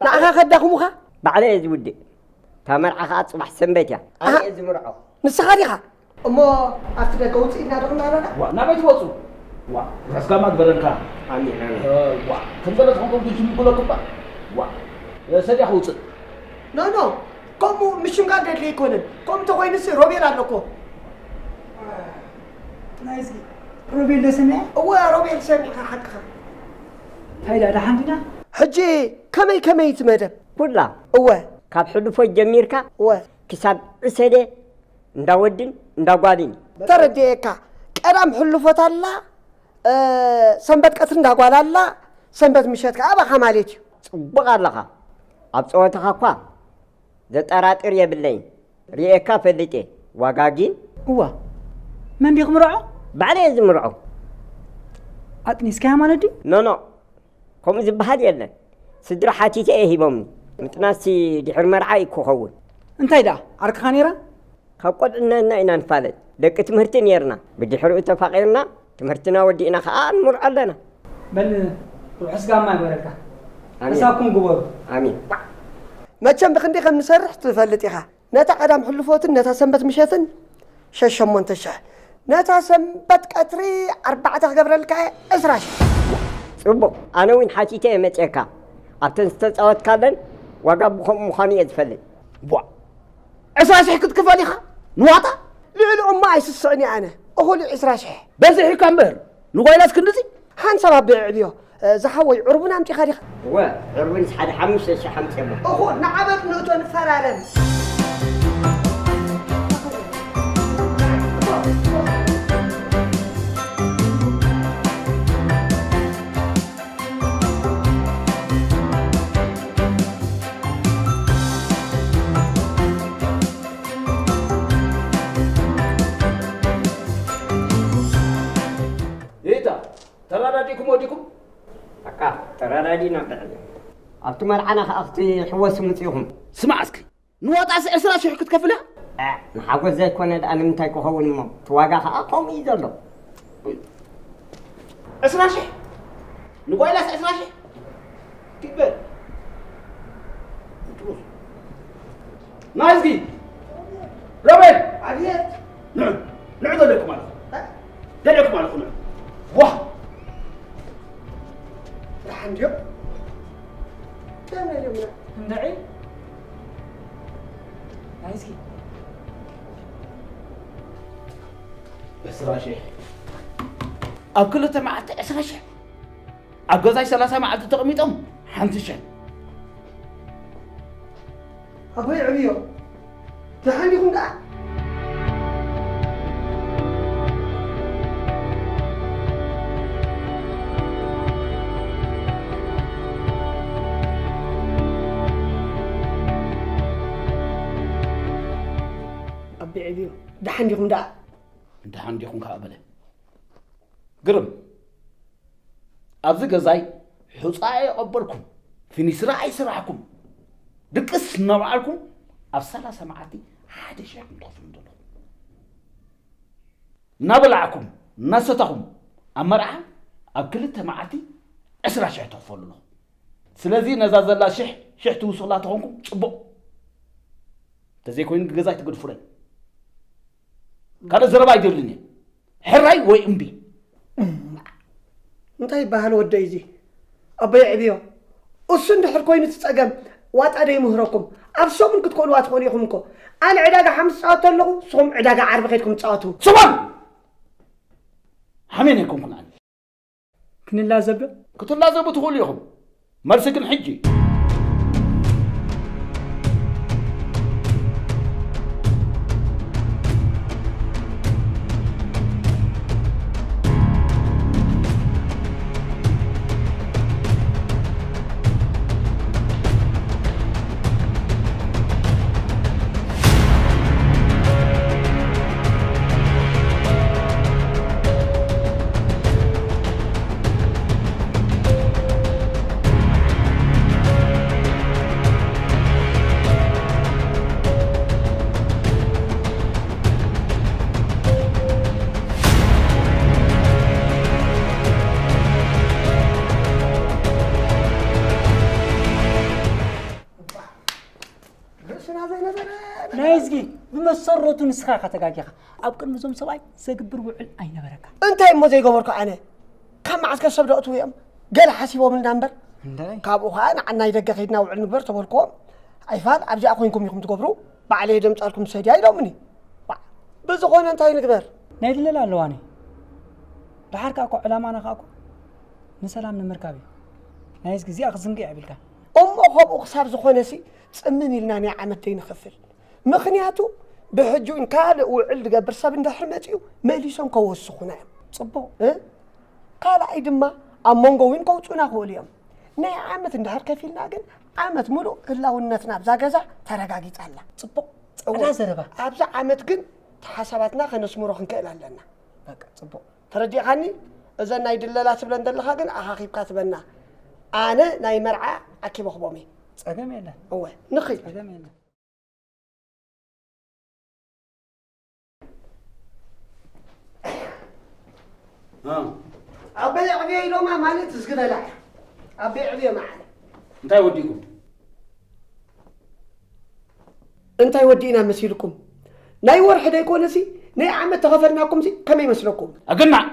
ንዓኻ ከዳኽሙኻ? ባዕለይ እየ ዝውድእ። እታ መርዓ ኸኣ ጽባሕ ሰንበት እያ። ኣነ ኣሃ። እየ ዝምርዖ። ንስኻ ዲኻ? እሞ ኣብቲ ደገ ውጽእ ኢልና ዶ ክንረዳዳእ? ዋ፣ ናበይ ትወጹ? ዋ፣ ራስጋማ ግበረልካ። ኣሜን፣ ኣሜን። እ፣ ዋ፣ ከም ዘለ ትኾንኩም ግን ሽምግለኩም እባ። ዋ፣ እ፣ ሰዲያ ክውጽእ። ኖ፣ ኖ፣ ከምኡ ምሽምጋል ደድሊ ኣይኮነን። ከምኡ እንተኾይኑሲ ሮቤል ኣሎ እኮ። ናይዝጊ፣ ሮቤል ዶ ሰሚዐ? እወ፣ ሮቤል ሰሚዕካ ሓቅኻ። እንታይ ደኣ፣ ደሓን ዲና? ሕጂ ከመይ ከመይ እቲ መደብ? ኩላ። እወ። ካብ ሕሉፎ ጀሚርካ እወ። ክሳብ ዕሰለ እንዳ ወድን እንዳ ጓልን እዩ። ተረዲኤካ። ቀዳም ሕሉፎት ኣላ፣ እ፣ ሰንበት ቀትሪ እንዳ ጓል ኣላ፣ ሰንበት ምሸት ከኣ ኣባኻ ማለት እዩ። ጽቡቕ ኣለኻ። ኣብ ጸወታኻ እኳ ዘጠራጥር የብለይን። ርእየካ ፈልጥ እየ። ዋጋ ግን? እዋ። መን ድዩ ክምርዖ? ባዕለይ እየ ዝምርዖ። ኣጥኒስካያ ማለት ድዩ? ኖ፣ ኖ። ከምኡ ዝበሃል የለን። ስድራ ሓቲተ እየ ሂቦምኒ። ምጥናስሲ ድሕሪ መርዓ እዩ ክኸውን። እንታይ ደኣ? ዓርክኻ ነይራ? ካብ ቆልዕነትና ኢና ንፋለጥ። ደቂ ትምህርቲ ነይርና። ብድሕሪኡ ተፋቒርና፣ ትምህርትና ወዲእና ኸኣ ንምርዖ ኣለና። በል፣ ርሑስ ጋማ ይግበረልካ። ኣሜን። ሕሳብኩም ግበሩ። ኣሜን። መቸም ብኽንደይ ከም ንሰርሕ ትፈልጥ ኢኻ። ነታ ቀዳም ሕልፎትን ነታ ሰንበት ምሸትን ሸሽ ሸሞንተ ሽሕ፣ ነታ ሰንበት ቀትሪ ኣርባዕተ ክገብረልካ እየ፣ ዕስራ ሽሕ። ጽቡቕ፣ ኣነ እውን ሓቲተ እየ መጺኤካ። ኣብተን ዝተጻወትካለን ዋጋ ብኸምኡ ምዃኑ እየ ዝፈልጥ። ቧ! ዕስራ ሽሕ ክትክፈል ኢኻ ንዋጣ? ልዕሊ እሞ ኣይስስዕን እየ ኣነ። እኹል እዩ ዕስራ ሽሕ። በዚሕካ እምበር፣ ንጓይላስ ክንድዚ? ሓንሳብ ኣቢዐ ዕብዮ። እ፣ ዝሓወይ፣ ዕርቡን ኣምጺኻ ዲኻ? እወ፣ ዕርቡንስ ሓደ ሓሙሽተ ሽሕ ኣምጺኤ እሞ። እኹል፣ ንዓበጥ ንእቶ ንፈራረም። ይታ፣ ተራዳዲእኩም ወዲኩም? በቃ፣ ተራዳዲእና ብዕል። ኣብቲ መርዓና ከኣ ክትሕወሱ ምጺኹም። ስማዕ እስኪ፣ ንዋጣስ ዕስራ ሽሕ ክትከፍል እያ? እ፣ ንሓጎስ ዘይኮነ ደኣ ንምንታይ ክኸውን እሞ? እቲ ዋጋ ከኣ ከምኡ እዩ ዘሎ። ዕስራ ሽሕ? ንጓይላስ ዕስራ ሽሕ? ኪድ በል። ናይዝጊ! ሮቤል! ኣብየት! ንዑ! ንዑ ዘለኩም ኣለኹ። እ? ዘለኩም ኣለኹ፣ ንዑ። ዋህ! ደሓን ድዮም? ከመይ ድዮም? እንድዒ? ናይዝጊ። ዕስራ ሽሕ። ኣብ ክልተ መዓልቲ ዕስራ ሽሕ። ኣብ ገዛይ ሰላሳ መዓልቲ ተቐሚጦም ሓንቲ ሽሕ። ኣቦይ ዕብዮ፣ ደሓን ዲኹም ደኣ? ኣቦይ ዕብዮ፣ ደሓን ዲኹም ደኣ? ደሓን ዲኹም ከኣ በለ። ግርም። ኣብዚ ገዛይ ሑጻ ኣይቐበልኩም፣ ፊኒስራ ኣይስራሕኩም፣ ድቅስ እናበዓልኩም ኣብ ሰላሳ መዓልቲ ሓደ ሽሕ ክትከፍሉ ዘለኹም። እናበላዕኩም፣ እናሰተኹም ኣብ መርዓ ኣብ ክልተ መዓልቲ ዕስራ ሽሕ ተኽፈሉ ኣለኹም። ስለዚ ነዛ ዘላ ሽሕ፣ ሽሕ ትውስኹላ ተኾንኩም ጽቡቕ። እንተዘይኮይኑ ገዛይ ትገድፉለይ። ካልእ ዘረባ ኣይደልን እየ። ሕራይ ወይ እምቢ። እንታይ ይበሃል ወደይ እዚ? ኣቦይ ዕብዮ፣ እሱ እንድሕር ኮይኑ እቲ ጸገም ዋጣ ዶ ይምህረኩም? ኣብ ሰሙን ክትኮልዋ ትኽእሉ ኢኹም እኮ። ኣነ ዕዳጋ ሓሙስ ጻወት ኣለኹ፣ ንስኹም ዕዳጋ ዓርቢ ከይድኩም ጻወቱ። ስማን! ሓሜን ኣይኮንኩን ኣነ። ክንላዘብ ዶ? ክትላዘቡ ትኽእሉ ኢኹም። መልሲ ግን ሕጂ። ርእስና ዘይነበረ ናይዝጊ፣ ብመሰረቱ ንስኻ ኢኻ ተጋጊኻ። ኣብ ቅድሚ እዞም ሰብኣይ ዘግብር ውዕል ኣይነበረካ። እንታይ እሞ ዘይገበርኩ ኣነ? ካብ መዓስከር ሰብ ደቕትዉ እዮም? ገለ ሓሲቦምልና እምበር። እንታይ? ካብኡ ኸዓ ንዓ ናይ ደገ ከይድና ውዕል ንግበር ተበልክዎም። ኣይፋል ኣብዚኣ ኮይንኩም ኢኹም ትገብሩ። ባዕለይ ደምጻልኩም ሰድያ ኢሎምኒ። ዋ፣ ብዝኾነ እንታይ ንግበር? ናይ ድለላ ኣለዋኒ። ደሓር ከኣ እኮ ዕላማና ከኣ እኮ ንሰላም ንምርካብ እዩ። ናይዝጊ እዚኣ ክዝንግዕ የብልካ። እሞ ከምኡ ክሳብ ዝኾነሲ ጽምም ኢልና ናይ ዓመት ደይንኸፍል። ምኽንያቱ ብሕጂ እውን ካልእ ውዕል ዝገብር ሰብ እንድሕር መጺኡ መሊሶም ከወስኹና እዮም። ጽቡቕ። እ? ካልኣይ ድማ ኣብ መንጎ እውን ከውጽኡና ክኽእሉ እዮም። ናይ ዓመት እንድሕር ከፊልና ግን ዓመት ሙሉእ ህላውነትና ኣብዛ ገዛ ተረጋጊጻ ኣላ። ጽቡቕ። ጸዕዳ እወ። ዘረባ። ኣብዛ ዓመት ግን እቲ ሓሳባትና ከነስምሮ ክንክእል ኣለና። በቃ፣ ጽቡቕ። ተረዲእኻኒ? እዘን ናይ ድለላ ትብለን ዘለኻ ግን ኣኻኺብካ ትበና። ኣነ ናይ መርዓ ኣኪበ ክቦም እየ። ጸገም የለን። እወ፣ ንኺድ። ጸገም የለን። እ። ኣበይ ዕብዮ ኢሎማ ማለት እዝጊ በላዕ። ኣበይ ዕብዮ መዓል። እንታይ ወዲእኩም? እንታይ ወዲእና መሲልኩም? ናይ ወርሒ ደይኮነሲ ናይ ዓመት ተኸፈልናኩምሲ ከመይ መስለኩም? ኣገናዕ!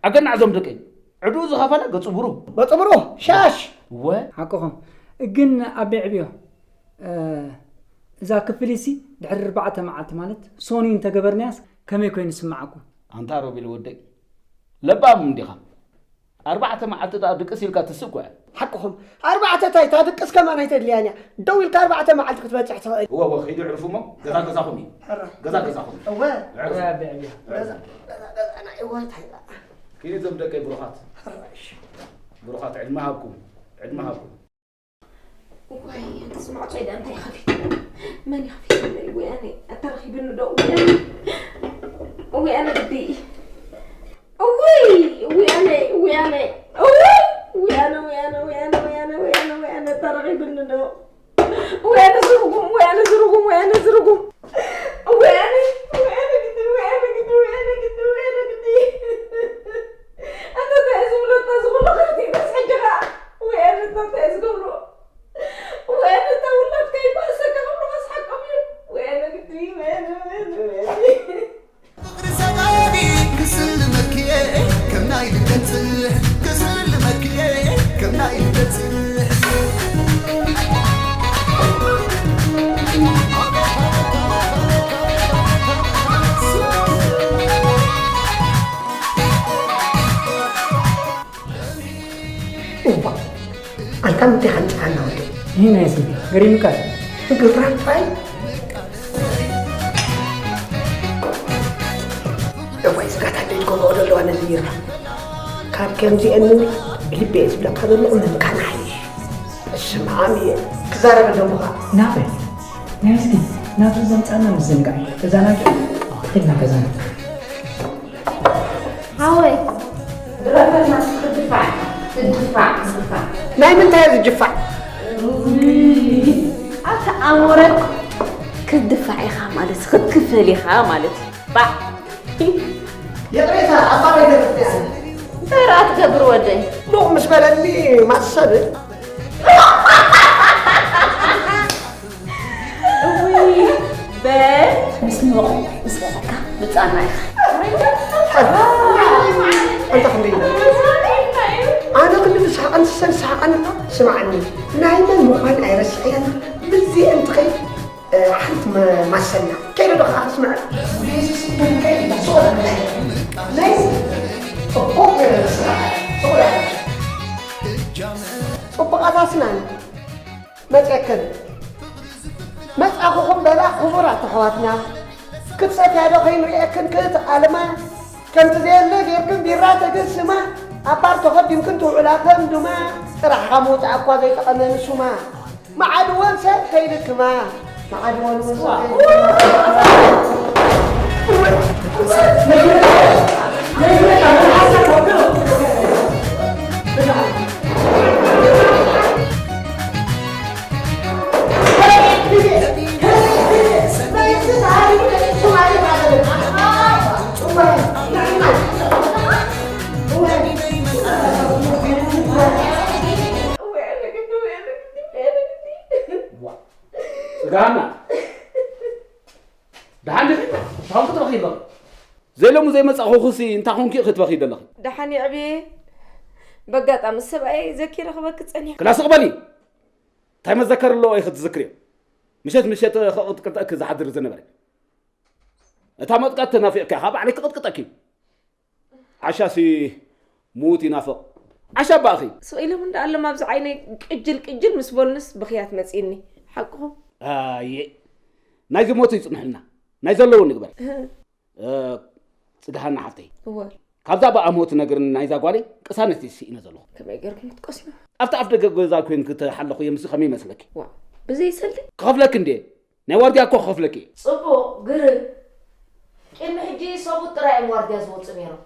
ኣገናዕ እዞም ደቀይ። ዕድኡ ዝኸፈለ ገጹ ብሩህ። ገጹ ብሩህ፣ ሻሽ! እወ። ሓቅኹም። ግን ኣቤ ዕብዮ፣ እ፣ እዛ ክፍሊሲ ድሕሪ ኣርባዕተ መዓልቲ ማለት ሶኒ እንተገበርናያስ ከመይ ኮይኑ ይስምዓኩም? ኣንታ ሮቤል ወደይ፣ ለባም እንዲኻ። ኣርባዕተ መዓልቲ ደኣ ድቅስ ኢልካ ትስእ እኮ እያ። ሓቅኹም። ኣርባዕተ ታይ፣ እታ ድቅስ ከማን ኣይተድልያን እያ። ደው ኢልካ ኣርባዕተ መዓልቲ ክትበጽሕ ትኽእል። እወ፣ እወ፣ ኺዱ ዕርፉ እሞ፣ ገዛ ገዛኹም እዩ። ሕራይ። ገዛ ገዛኹም እዩ። እወ። ዕርፉ። ገዛ፣ ገዛ፣ ገዛ፣ ገዛ፣ ናይ እወ፣ ታይ ደኣ። ኪዲ እዞም ደቀይ ብሩኻት። ሕራይ፣ እሺ። ብሩኻት፣ ዕድመ ሃብኩም። ዕድመ ሃብኩም። ዋይ፣ ኣንተ ስማዕ፣ ጾይ ደኣ እንታይ ከፊቱ? መን ይኸፊቱ? ወይ ኣነ፣ ኣተረኺብኒ ዶ? ወይ ኣነ። ወይ ኣነ ግዲ። እውይ፣ እውይ ኣነ፣ እውይ ኣነ። እውይ፣ እውይ ኣነ፣ እውይ ኣነ፣ እውይ ኣነ፣ እውይ ኣነ፣ እውይ ኣነ፣ እውይ ኣነ፣ ተረኺብኒ ዶ? እውይ ኣነ ዝርጉም፣ እውይ ኣነ ዝርጉም፣ እውይ ኣነ ዝርጉም። እውይ ኣነ፣ እውይ ኣነ ግዲ፣ እውይ ኣነ ግዲ፣ እውይ ኣነ ግዲ፣ እውይ ኣነ ግዲ። ኣንተ እንታይ እዩ ዝብሎ? ኣንታ ዝብሎ ክልቲኡ በስ ሕጂ ኸኣ። እውይ ኣነ፣ ኣንታ እንታይ እዩ ዝገብሮ? እውይ ኣነ፣ እታ ውላድካ ይባእሰካ ከብሉኻስ ሓቆም እዩ። እውይ ኣነ ግዲ፣ እውይ ኣነ፣ እውይ ኣነ፣ እውይ ኣነ። ፍቕሪ ሰጋዲ ክስልመኪ እየ ከም ናይ ልደት ጽንሕ፣ ክስልመኪ እየ ከም ናይ ልደት ጽንሕ። ኣንታ ምንታይ ከምጽኣና ወዲ? ይህ ናይ ስም ገሪምካ። እግርና ጥራይ። እዋይ፣ ስጋት ኣደይ ዝገብርኦ ዘለዋ ነዚ ቢራ። ካብ ከምዚአን ምብላዕ ብልቢ እየ ዝብለካ ዘለኹ፣ ምምካን ሓይሽ። እስማዓም እየ ክዛረብ ኣለኹ ኸኣ። ናበይ? ናይ እስኪ ናቱ ዘምጻና ምዝንጋዕ። እዛ ናቱ ከድና ገዛና። ሃወይ። ድረፈና ክድፋዕ፣ ክድፋዕ፣ ክድፋዕ። ናይ ምንታይ እዩ ዝጅፋዕ? ኣታ ኣሞረ ክትድፋዕ ኢኻ ማለት፣ ክትክፈል ኢኻ ማለት እዩ። ባዕ። ይቕሬታ፣ ኣባይ ደረፍቲ ኣነ። እንታይ ደኣ ትገብር ወደይ? ቡቕ ምስ በለኒ ማሰብ። እውይ፣ በል፣ ምስ ንበቑ፣ ምስ በለካ፣ ብጻና ኢኻ። ኣንታ ክንደይ ኢለ? ኣነ ክንዲ ዝስሓቐን ዝሰን ዝስሓቐን እኮ፣ ስምዓኒ። ናይ መን ምዃን ኣይረስዐያን። ብዚ እንትኸይ፣ እ፣ ሓንቲ መ-፣ ማሰና። ከይደ ዶ ኸዓ ክስምዐ? ናይ ጽቡቕ ስራሕ፣ ጽቡቕ። ጽቡቓት ኣስናን። መጽአክን። መጻኹኹም በላ ክቡራት ኣሕዋትና። ክትሰትያ ዶ ከይንርእየክን ክትኣልማ? ከምቲ ዘየለ ጌርክን ቢራ ተገስማ፣ ኣብ ባር ተኸዲምክን ትውዕላ ከም ድማ፣ ጥራሕኻ ምውጻእ እኳ ዘይጠቐመ ንሱማ። መዓድወን ሰብ ከይልክማ። መዓድወን ሰብ ከይልክማ። ጽጋና። ደሓን ዲኺ? እንታይ ኾንኪ ትበኽዪ ኣለኺ? ዘይሎሙ ዘይመጻእኹኺሲ እንታይ ኾንኪ ኢኺ ትበኽዪ ዘለኺ? ደሓን የዕብየ። በጋጣሚ ሰብኣየይ ዘኪረ ክበኪ ጸኒሐ። ክላ ስቕ በሊ። እንታይ መዘከሪ ኣለዎ ኢኺ ትዝክርዮ? ምሸት ምሸት ከቕጥቅጠኪ ዝሓድር ዝነበረ። እታ መጥቀት ተናፊቕኪ ኢኻ፣ ባዕለይ ክቕጥቅጠኪ። ዓሻሲ ምዉት ይናፍቕ። ዓሻ ባእኺ። ስቕ ኢሎም እንዳ ኣሎም ኣብዚ ዓይነይ ቅጅል ቅጅል ምስ በሉንስ ብኽያት መጺእኒ። ሓቅኹም። ኣየ። ናይ ዝሞቱ ይጽንሑልና። ናይ ዘለዉ ንግበር። እህ። እ፣ ጽግሃና ሓፍተይ። እወ። ካብዛ ብኣሞት ነግርን ናይዛ ጓለይ ቅሳነት እየ ስኢነ ዘለኹ። ከመይ ገይርኩም ክትቀስኑ? ኣብቲ ኣፍ ደገ ገዛ ኮይንኪ ተሓለኹ እየ ምስ ከመይ ይመስለኪ? ዋ፣ ብዘይ ሰልዲ? ክኸፍለኪ እንድየ። ናይ ዋርድያ እኮ ክኸፍለኪ እየ። ጽቡቕ፣ ግርም። ቅድሚ ሕጂ ሰብኡት ጥራይ እዮም ዋርድያ ዝወጹ ነይሮም።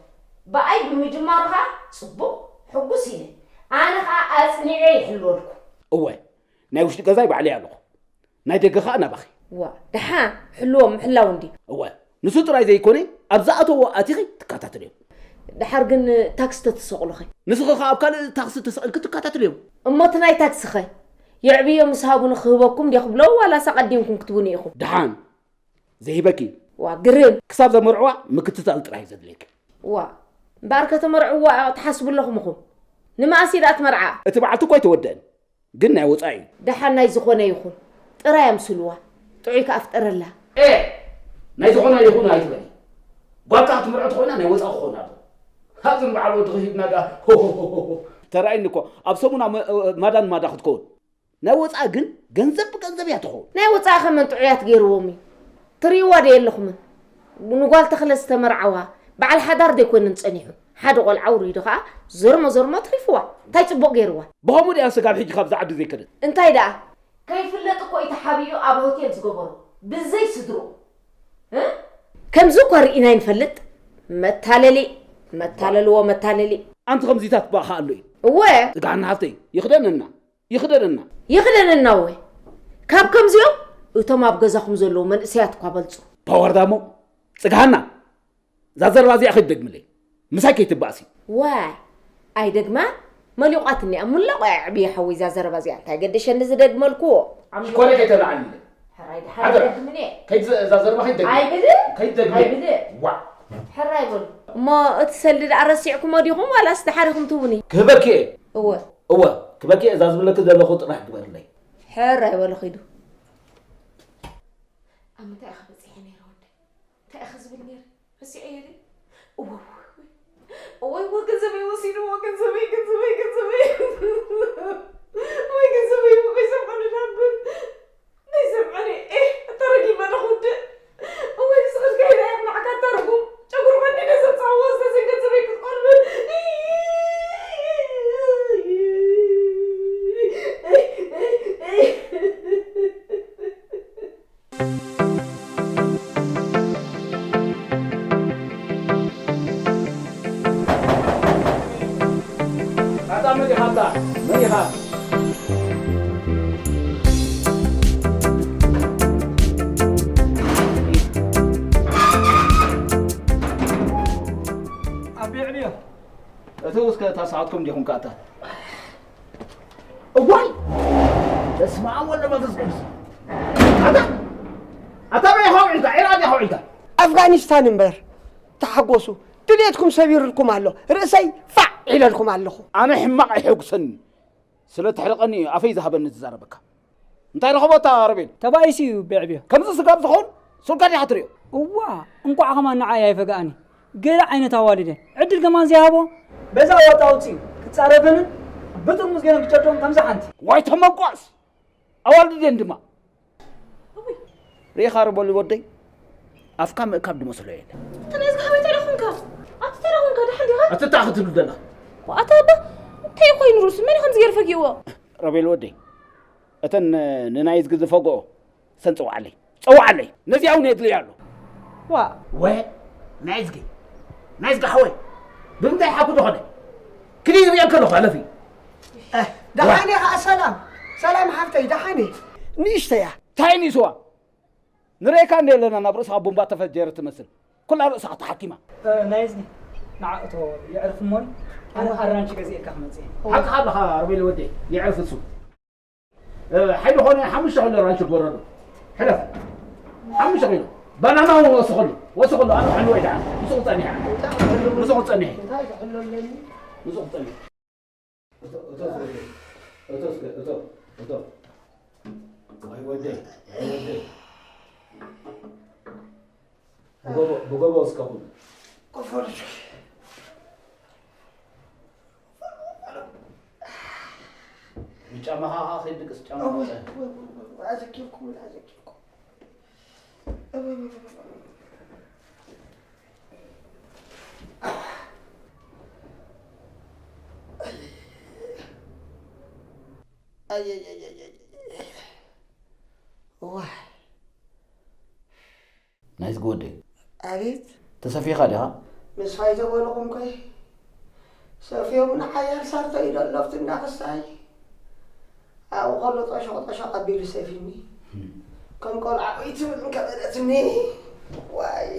ብኣይ ብምጅማሩ ኸኣ ጽቡቕ፣ ሕጉስ ኢለ። ኣነ ኸኣ ኣጽኒዐ ይሕልወልኩ። እወ፣ ናይ ውሽጢ ገዛይ ባዕለይ ኣለኹ። ናይ ደገ ኸኣ ናባኺ። ዋ፣ ደሓን፣ ሕልዎም ምሕላው እንድዩ። እወ፣ ንሱ ጥራይ ዘይኮነ፣ ኣብ ዝኣተዎ ኣቲኺ ትከታተልዮም። ደሓር ግን ታክሲ ተትሰቕሉኸ? ንስኺ ኸኣ ኣብ ካልእ ታክሲ ተሰቒልኪ ትከታተልዮም። እሞ እቲ ናይ ታክሲኸ? የዕብዮ ምስ ሃቡኒ ክህበኩም ድየ ክብሎ ዋላስ ኣቐዲምኩም ክትቡኒ ኢኹም? ደሓን ዘይህበኪ። ዋ፣ ግርም። ክሳብ ዘመርዕዋ ምክትታል ጥራይ እዩ ዘድልየኪ። ዋ፣ እምበኣር ከተመርዕዋ ትሓስቡ ኣለኹም ኢኹም። ንመኣስ እዩ ደኣ እቲ መርዓ? እቲ በዓልቲ እኮ ኣይተወደአን። ግን ናይ ወጻኢ እዩ። ደሓን ናይ ዝኾነ ይኹን። ጥራይ ኣምስልዋ። ጥዑይ ከኣ ፍጠረላ። ኤ! ናይ ዝኾነ ይኹን ኣይትበሊ። ጓልካ ክትምርዖ ተኾይና ናይ ወጻኢ ክኾን ኣለዎ። ካብዚ ንበዓል ወዲ ክሂብና ደኣ። ሆ፣ ሆ፣ ሆ፣ ሆ። ተራእይኒ እኮ ኣብ ሰሙና መ-፣ ማዳን ማዳ ክትከውን። ናይ ወጻኢ ግን ገንዘብ ብገንዘብ እያ ትኸውን። ናይ ወጻኢ ከመን ጥዑያት ገይርዎም እዩ። ትርእይዋ ዶ የለኹምን? ንጓል ተኽለ ዝተመርዓዋ በዓል ሓዳር ዶ ኣይኮነን ጸኒሑ? ሓደ ቆልዓ ውሪዱ ኸኣ ዘርሞ ዘርሞ ኣትሪፍዋ። እንታይ ጽቡቕ ገይርዋ? ብኸምኡ ድኣ ስጋብ ሕጂ ካብዛ ዓዲ ዘይከደት? እንታይ ደኣ? ከይፍለጥ እኮ እዩ ተሓቢኡ ኣብ ሆቴል ዝገበሮ። ብዘይ ስድርኡ። እ? ከምዚ እኮ ርኢና ኣይንፈልጥ። መታለሊ፣ መታለልዎ፣ መታለሊ። ኣንቲ ከምዚታት እባ ከኣ ኣሎ እዩ። እወ። ጽግሃና ሃፍተይ፣ ይኽደነና። ይኽደነና። ይኽደነና እወ። ካብ ከምዚኦም እቶም ኣብ ገዛኹም ዘለዉ መንእሰያት እኳ በልጹ። ፓወር ዳሞ፣ ጽግሃና። እዛ ዘረባ እዚኣ ከይትደግምለይ። ምሳይ ከይትባእሲ። ዋይ፣ ኣይደግማ። መሊቋትኒ እያ። ሙላቑ እያ ዕብየ ሓወይ እዛ ዘረባ እዚኣ። እንታይ ገደሸኒ ዝደግመልኩዎ? ሽኮረይ ከይተብልዓኒ። ሕራይ ደሓን ሓደራ። ኣይደግምን እየ። ከይት-፣ እዛ ዘረባ ከይትደግሚ። ኣይብልን። ከይትደግሚ። ኣይብልን። ዋዕ። ሕራይ በሉ። እሞ እቲ ሰልዲ ደኣ ረሲዕኩሞ ዲኹም ዋላስ ደሓር ኢኹም ትህቡኒ? ክህበኪ እየ። እወ። እወ፣ ክበኪ እዛ ዝብለኪ ዘለኹ ጥራሕ ግበርለይ። ሕራይ በሉ ኺዱ። ኣብ ምንታይ ኢኻ በጺሐ ነይረ ወደይ? እንታይ ኢኻ ዝብል ነይረ? ረሲዐዮ ድየ? እወ፣ እወ፣ እወ። እወ፣ እወ፣ ገንዘበይ ወሲድዎ፣ ገንዘበይ፣ ገንዘበይ፣ ገንዘበይ። መን ኢኻ? ኣቢ ዕብዮ። እትው እስከ ታስዓትኩም ዲኹም ከኣታ? እዋይ! በስመ ኣብ ወወልድ ወመንፈስ ቅዱስ። ኣታ! ኣታ በይ ኸውዒልካ? ዒራቕ ዲኻ ውዒልካ? ኣፍጋኒስታን እምበር። ተሓጎሱ። ድሌትኩም ሰቢሩልኩም ኣሎ። ርእሰይ ፋዕ ኢለልኩም ኣለኹ። ኣነ ሕማቕ ኣይሐጉሰኒ። ስለ ትሕርቐኒ ኣፈይ ዝሃበኒ ዝዛረበካ። እንታይ ረኸቦ እታ ረቤል? ተባኢሱ እዩ ቤዕብዮ። ከምዚ ስጋብ ዝኸውን ሱልካ ዲኻ ትሪኦ? እዋ፣ እንቋዕ ኸማን ንዓይ ኣይፈግኣኒ። ገለ ዓይነት ኣዋልድ እየን። ዕድል ከማን ዘይሃቦ። በዛ ዋጣ ኣውፅኡ ክጻረፈንን ብጥርሙዝ ገይሮም ክጨዶም ከምዛ ሓንቲ። ዋይ ተመቋስ! ኣዋልድ እየን ድማ። ሪኢኻ ርበሉ ወደይ፣ ኣፍካ ምእካብ ድመስሎ የለ። ተናይዝካ ሃበይ ተረኹንካ? ኣቲ ተረኹንካ ደሓን ዲኻ? ኣቲ እንታይ ክትብል ዘለኻ? ኣታ ኣባ፣ እንታይ ኮይኑ ሩስ? መን እዩ ከምዚ ገይሩ ፈጊእዎ? ረቤል ወደይ፣ እተን ንናይዝጊ ዝፈግኦ ሰን ጽውዓለይ። ጸውዓለይ። ነዚኣ እውን የድልያ ኣሎ። ዋ። ወ-፣ ናይዝጊ። ናይዝጊ ሓወይ። ብምንታይ ሓኩ ዝኾነ? ክዲ ይሪኦ ከለኹ ኣለፊ። እ፣ ደሓን እየ ኸዓ ሰላም። ሰላም ሓፍተይ፣ ደሓን እየ። ንእሽተይ እያ። እንታይ ንስዋ? ንሬካ እንደ ኣለና ናብ ርእስኻ ቡምባ ተፈጀረ ትመስል። ኩላ ርእስኻ ተሓኪማ። እ፣ ናይዝጊ። ንዓ እቶ የዕርፍ እሞኒ። ኣነ ኣራንሺ ገዚኤልካ ክመጽእ እየ። ሓቅኻ ኣለኻ ረቤል ወደይ። የዕርፍ እሱ። እ፣ ሓይሊ ኾነ ሓሙሽተ ኪሎ ራንሽ ጎረዶ። ሕለፍ። ሓሙሽተ ኪሎ። ባናና እውን ወስኸሉ። ወስኸሉ። ኣነ ሕልወይ ደኣ። ምስኡ ክጸንሕ። ምስኡ ክጸንሕ። እንታይ ክሕሎ ኣለኒ? ምስኡ ክጸንሕ። እቶ፣ እቶ፣ እቶ፣ እቶ፣ እቶ፣ እቶ። ኣይ ወደይ፣ ኣይ ወደይ። ብጎቦ፣ ብጎቦ እስከ ኩን። ቆፈሉ። ብጫማኻ ኸዓ ከይድቅስ ጫማ ኣወይ፣ ኣውፅእ። ኣወይ፣ ኣወይ፣ ኣወይ፣ ኣዘኪርኩም፣ ኣዘኪርኩም። ኣወይ፣ ኣወይ፣ ኣወይ፣ ኣወይ። ኣይ፣ ኣይ፣ ኣይ፣ ኣይ፣ ኣይ። ዋይ። ናይዝጊ ወደይ። ኣቤት። ተሰፊኻ ዲኻ? ምስ ፋይተ በልኹም ኮይ። ሰፍዮም ንሓያል ሳርቶ ኢዶ ኣለፍቲ እንዳኽሳይ። ኣብኡ ከሎ ጠሸቕ ጠሸቕ ኣቢሉ ሰፊኒ። ከም ቆልዓ ወይ ትብል እንከበለትኒ። ዋይ።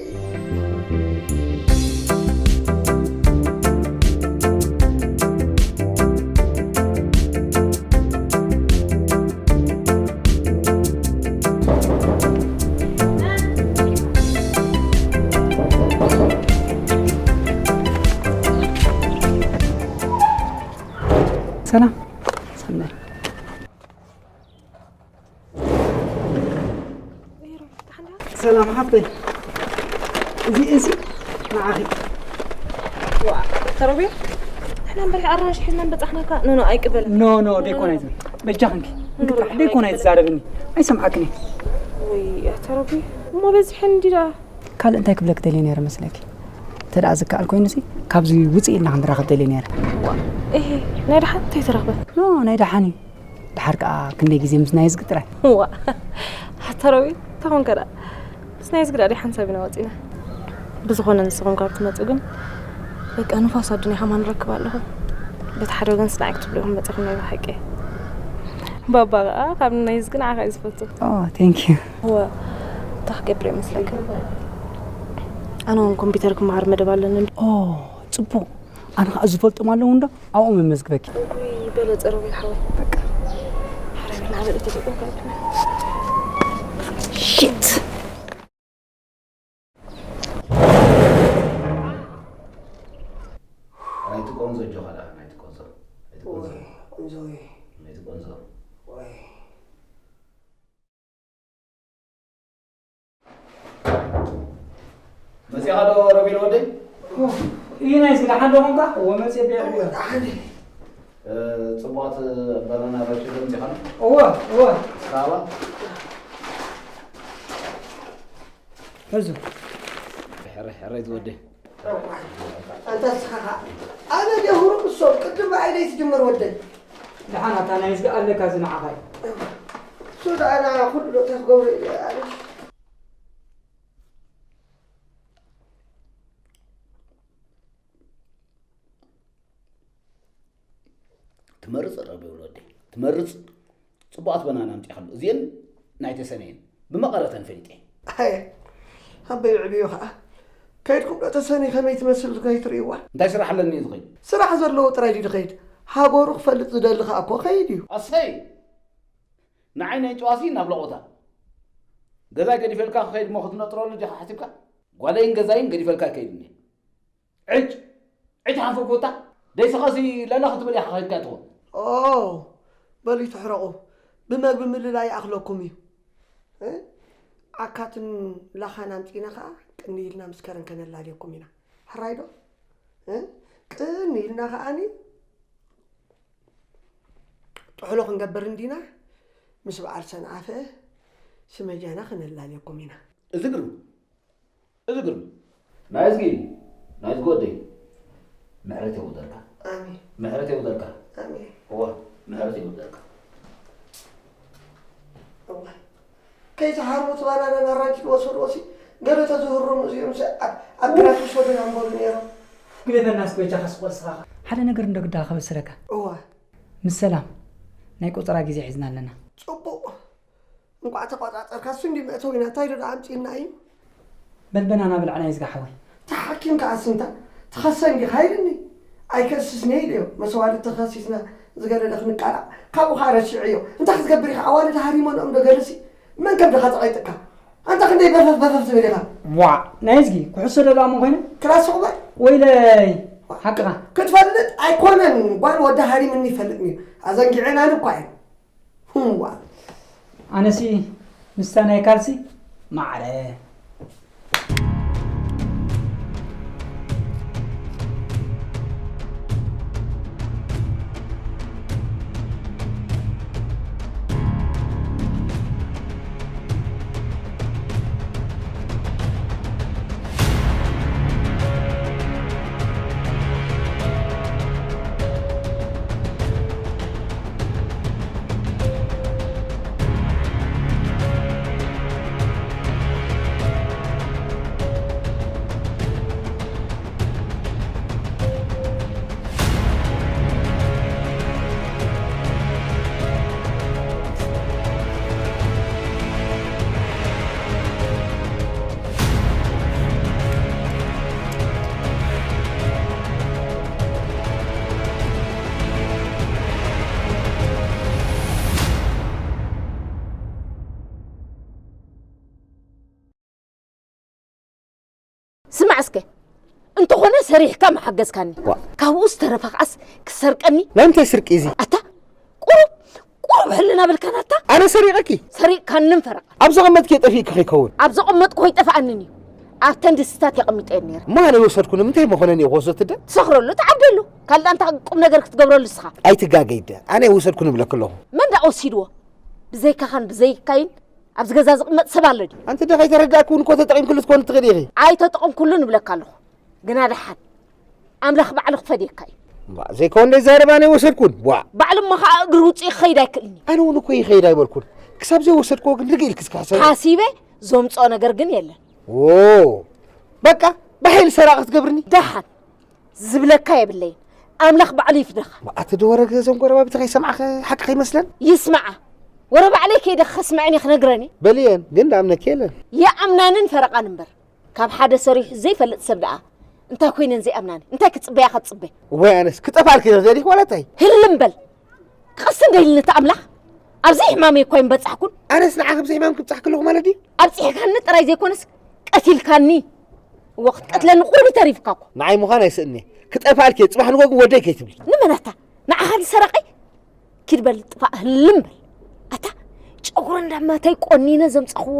ሰላም። ሰናይ። ሰላም ሓፍተይ። እዚ እንሲ ንዓኺ። ዋ፣ ተረብዮ? ንሕና እምበር ኣራንሺ ሒዝና እንበጻሕናካ። ኖ፣ ኖ፣ ኣይቅበልን። ኖ፣ ኖ፣ ደይኮነ እዚ። በጃኽንኪ። ኖ፣ ኖ፣ እንግዲህ ደይኮነ ኣይቅበልን። ዝዛረብኒ። ኣይሰምዓክን እየ። ወይ፣ ተረብዮ። እሞ በዚሐን እንዲ ደኣ። ካልእ እንታይ ክብለክ ደልየ ነይረ መስለኪ? እንተ ደኣ ዝከኣል ኮይኑሲ፣ ካብዚ ውፅእ ኢልና ክንራኸብ ደልየ ነይረ። ዋ፣ እሄ፣ ናይ ደሓን እንታይ ተረኽበ? ኖ፣ ናይ ደሓን እዩ። ደሓር ከኣ ክንደይ ግዜ ምስ ናይዝጊ ጥራይ። ዋ፣ ኣታ ሮቤል፣ እንታይ ኮንካ ደኣ? ምስ ናይዝጊ ደኣ ደይ ሓንሳብ ኢና ወጺና። ብዝኾነ ንስኹም ካብ ትመጹ ግን፣ በቃ ንፋስ ኣዱንያ ከማን ንረክብ ኣለኹ። በቲ ሓደ ወገን ስናዕ ክትብሉ ኢኹም መጺኹም ናይ ብሓቂ። ባባ ከኣ ካብ ናይዝጊ ንዓኻ እዩ ዝፈቱ። ኦ፣ ቴንክ ዩ። እወ፣ እንታይ ክገብር እየ መስለካ? ኣነ እውን ኮምፒተር ክመሃር መደብ ኣለኒ። ኦ፣ ጽቡቕ። ኣነ ኸኣ ዝፈልጦም ኣለዉ እንዶ ኣብኦም መመዝግበኪ። ውይ፣ በለ ጸረቤል ሓወይ። በቃ። ሓራይ ብልና በለ ተጠቀምካ። ሽት። ናይቲ ቆንዞ ኣጆኻ ደኣ፣ ናይቲ ቆንዞ። ናይቲ ቆንዞ። ቆንዞ ወይ። ናይቲ ቆንዞ። ወይ። መጺኻ ዶ ሮቤል ወደይ? እይ፣ ናይ ስራሕ ዶ ኾንካ? እወ፣ መጺአ ቢያ። እ፣ ጽቡቓት ባናና ራንሽ ዶ ኣምጺኻና? እወ፣ እወ። ሳባ? ሕዙ። ሕረ፣ ሕረ ዝወደይ። ኣንታ ንስኻ ኸኣ ኣነ ድየ ህሩም እሶም ቅድም ብኣይ ደይትጅምር ወደይ። ደሓን ኣታ ናይ ዝገ ኣለካ እዚ ንዓኻ እዩ። እሱ ደኣ ኩሉ ዶ እንታይ ክገብሮ ኢለ ኣነ። ትመርጽ ረቢ ወለዲ ትመርጽ። ጽቡቓት በናና ኣምጺእካሉ። እዚአን ናይ ተሰነየን ብመቐረተን ፈሊጠ። ኣየ ኣበይ ዕብዮ ኸዓ ከይድኩም ዶ ተሰኒ ከመይ ትመስል ከይትርእይዋ? እንታይ ስራሕ ኣለኒ እዩ ዝኸይድ? ስራሕ ዘለዎ ጥራይ ድዩ ዝኸይድ? ሃገሩ ክፈልጥ ዝደሊ ኸዓ እኮ ኸይድ እዩ። ኣሰይ ንዓይ ናይ ጨዋሲ ናብ ለቖታ ገዛይ ገዲፈልካ ክኸይድ እሞ ክትነጥረሉ ዲኻ ሓሲብካ? ጓለይን ገዛይን ገዲፈልካ ይከይድ እኒአ። ዕጭ ዕጭ ሓንፈኩታ ደይስኻሲ ለለ ክትብል ኢኻ ኸይድካ ትኾን። ኦ በሉ ይትሕረቑ ብመግቢ ምልላይ ይኣኽለኩም እዩ። እ? ዓካትን ላኻን ኣምፂእና ኸዓ ቅኒ ኢልና ምስ ከረን ከነላልየኩም ኢና። ሕራይ ዶ? እ? ቅኒ ኢልና ኸዓኒ ጥሕሎ ክንገብር እንዲና ምስ በዓል ሰንዓፈ ስመጃና ከነላልየኩም ኢና። እዚ ግርም እዚ ግርም ናይ እዝጊ ናይ እዝጊ ወደይ ምሕረት የውርደልካ ኣሜን ምሕረት የውርደልካ ኣሜን እወ ምሕረት የውርደልካ እወ ከይተሃርሙ እቲ ባናናን ኣራንሺን ወሰድዎ ሲ ገለ ተዝህረሙ እዚኦም ሲ ኣብ ኣብ ግራት ይሰዱ ኢና ምበሉ ነይሮም ግደፈና እስኪ በጃኻ ስቕ በል ስኻ ሓደ ነገር እንዶ ግዳ ከበስረካ እወ ምስ ሰላም ናይ ቆጸራ ግዜ ሒዝና ኣለና ጽቡቕ እንቋዕ ተቋጻጸርካ እሱ እንዲ መእተዊና እንታይ ዶ ኣምጺእና እዩ በል በናና ብልዓ ናይ ዝጋ ሓወይ ተሓኪምካ ኣስንታ ትኸሰ እንዲኻ ኢልኒ ኣይከስስኒ ኢለዮ መሰዋድድ ተኸሲስና ዝገደደ ክንቃላዕ ካብኡ ከዓ ረሲዐዮ እንታይ ክትገብር ኢኻ ኣዋልድ ሃሪሞንኦም ዶ ገለሲ መን ከም ድኻ ተቐይጥካ ኣንታ ክንደይ በፈፍ በፈፍ ትብል ኢኻ ዋዕ ናይ እዝጊ ኩሕሶ ደለዋ ሞ ኮይነ ክላስ ቁበር ወይለይ ሓቅኻ ክትፈልጥ ኣይኮነን ጓል ወዲ ሃሪምኒ ይፈልጥኒ ኣዘንጊዐናን እኳ እዩ ህዋ ኣነሲ ምስታ ናይ ካልሲ ማዕረ ስማዕ እስከ እንተኾነ ሰሪሕካ መሓገዝካኒ ካብኡ ዝተረፈ ከዓስ ክሰርቀኒ ናይ ምንታይ ስርቂ እዚ ኣታ ቁሩብ ቁሩብ ሕልና በልካናታ ኣነ ሰሪቐኪ ሰሪቕካንን ፈረቓ ኣብ ዘቐመጥክዮ ጠፊእኪ ከይከውን ኣብ ዘቐመጥኩ ከይጠፍኣንን እዩ ኣብተን ድስትታት የቐሚጠየን ነይረ እሞ ኣነ ይወሰድኩ ንምንታይ መኾነን እየ ክወስዶ ትደ ትሰኽረሉ ትዓብደሉ ካልእ ኣንታ ቁም ነገር ክትገብረሉ እስኻ ኣይትጋገይ ደ ኣነ ይወሰድኩ ንብለኪ ኣለኹ መን ደኣ ወሲድዎ ብዘይካኻን ብዘይካይን ኣብዚ ገዛ ዝቕመጥ ሰብ ኣሎ ድዩ? ኣንቲ ዶ ከይተረዳእኪ እውን እኮ ተጠቒምክሉ ክትኮኒ ትኽእሊ ኢኺ። ኣይተጠቐምኩሉን እብለካ ኣለኹ። ግና ደሓን ኣምላኽ ባዕሉ ክፈድየካ እዩ። እምባእ ዘይከውን ደይ ዛረብ ኣነ ኣይወሰድኩን። ዋእ። ባዕሉ እሞ ኸኣ እግሪ ውፅኢ ክኸይድ ኣይክእልን እዩ። ኣነ እውን እኮ ይኸይድ ኣይበልኩን። ክሳብ ዘይወሰድክዎ ግን ርግእ ኢልኪ እስኪ ሕሰቢ። ሓሲበ ዘምፅኦ ነገር ግን የለን። ዎ በቃ ብሓይሊ ሰራቒ ክትገብርኒ። ደሓን ዝብለካ የብለይን ኣምላኽ ባዕሉ ይፍደኻ። ኣቲ ዶ ወረ ገዘን ጎረባብቲ ከይሰማዕኸ ሓቂ ከይመስለን። ይስማዓ ወረ ባዕለይ ከይደ ከስምዐን እየ ክነግረን እየ። በልየን ግን ደኣምነኪ የለን። ይኣምናንን ፈረቓን እምበር ካብ ሓደ ሰሪሑ ዘይፈልጥ ሰብ ደኣ እንታይ ኮይነን ዘይኣምናኒ እንታይ ክጽበያ ከትጽበ። ወይ ኣነስ ክጠፍኣልኪ ዶ ደሊኺ ዋላ እንታይ። ህልም በል ክቕስን ደይልኒ እቲ ኣምላኽ ኣብዚ ሕማመይ እኳ ኣይምበጻሕኩን። ኣነስ ንዓኺ ኣብዚ ሕማም ክብጻሕኪ ኣለኹ ማለት ድዩ? ኣብጺሕካኒ ጥራይ ዘይኮነስ ቀቲልካኒ። እወ ክትቀትለኒ ቁሩብ እዩ ተሪፍካ እኮ። ንዓይ ምዃን ኣይስእን'የ። ክጠፍኣልኪ'የ ጽባሕ ንጎ ግን ወደይ ከይትብሊ። ንመን ኣታ? ንዓኻ ድዩ ሰራቒ? ኪድ በል ጥፋእ ህልም በል። ኣታ ጨጉሪ እንዳማታይ ቆኒነ ዘምጻኽዎ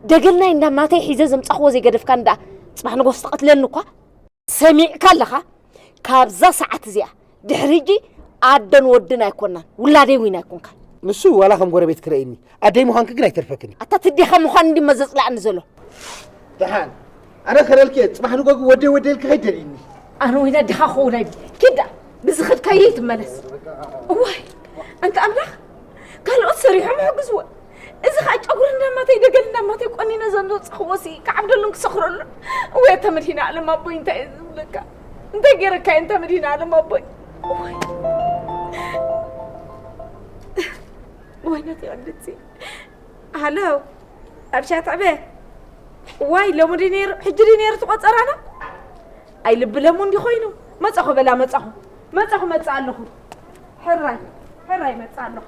ደገልናይ እንዳማታይ ሒዘ ዘምጻኽዎ ዘይገደፍካኒ ደኣ ጽባሕ ንጎስ ትቐትለኒ እኳ። ሰሚዕካ ኣለኻ? ካብዛ ሰዓት እዚኣ ድሕሪ ሕጂ ኣደን ወድን ኣይኮናን፣ ውላደይ እውን ኣይኮንካን። ንሱ ዋላ ከም ጎረቤት ክረእየኒ፣ ኣደይ ምዃንኪ ግን ኣይተርፈክን እዩ። ኣታ ትዴኻ ምዃን እንዲሞ ዘጽልኣኒ ዘሎ። ደሓን ኣነ ከለልኪ እየ፣ ጽባሕ ንጎ ግን ወደይ ወደይ ኢልኪ ከይትደልይኒ። ኣነ ወይና ኣዴኻ ክኸውን ኣይደልን። ኪድ ደኣ ብዝኸድካዮ ይትመለስ። እዋይ ኣንታ ኣምላኽ! ካልኦት ሰሪሖም ይሕግዝወን። እዚ ኸኣ ጨጉሪ እንዳማተይ ደገል እንዳማተይ ቆኒነ ዘምዘጽኽዎ ሲ ክዓብደሉን ክሰኽረሉን። እወ ኣንታ መድሂነ ኣለም ኣቦይ እንታይ እየ ዝብለካ? እንታይ ገይረካ እየ ኣንታ መድሂነ ኣለም ኣቦይ? እዋይ! ኣሎ ኣብ ሻትዕበ። ዋይ፣ ሎሚ ድዩ ነይሩ? ሕጂ ድዩ ነይሩ እቲ ቆጸራና? ኣይ፣ ልቢ ለሙ እንዲ ኮይኑ። መጻኹ በላ፣ መጻኹ። መጻኹ፣ መጻ ኣለኹ። ሕራይ፣ ሕራይ፣ መጻ ኣለኹ።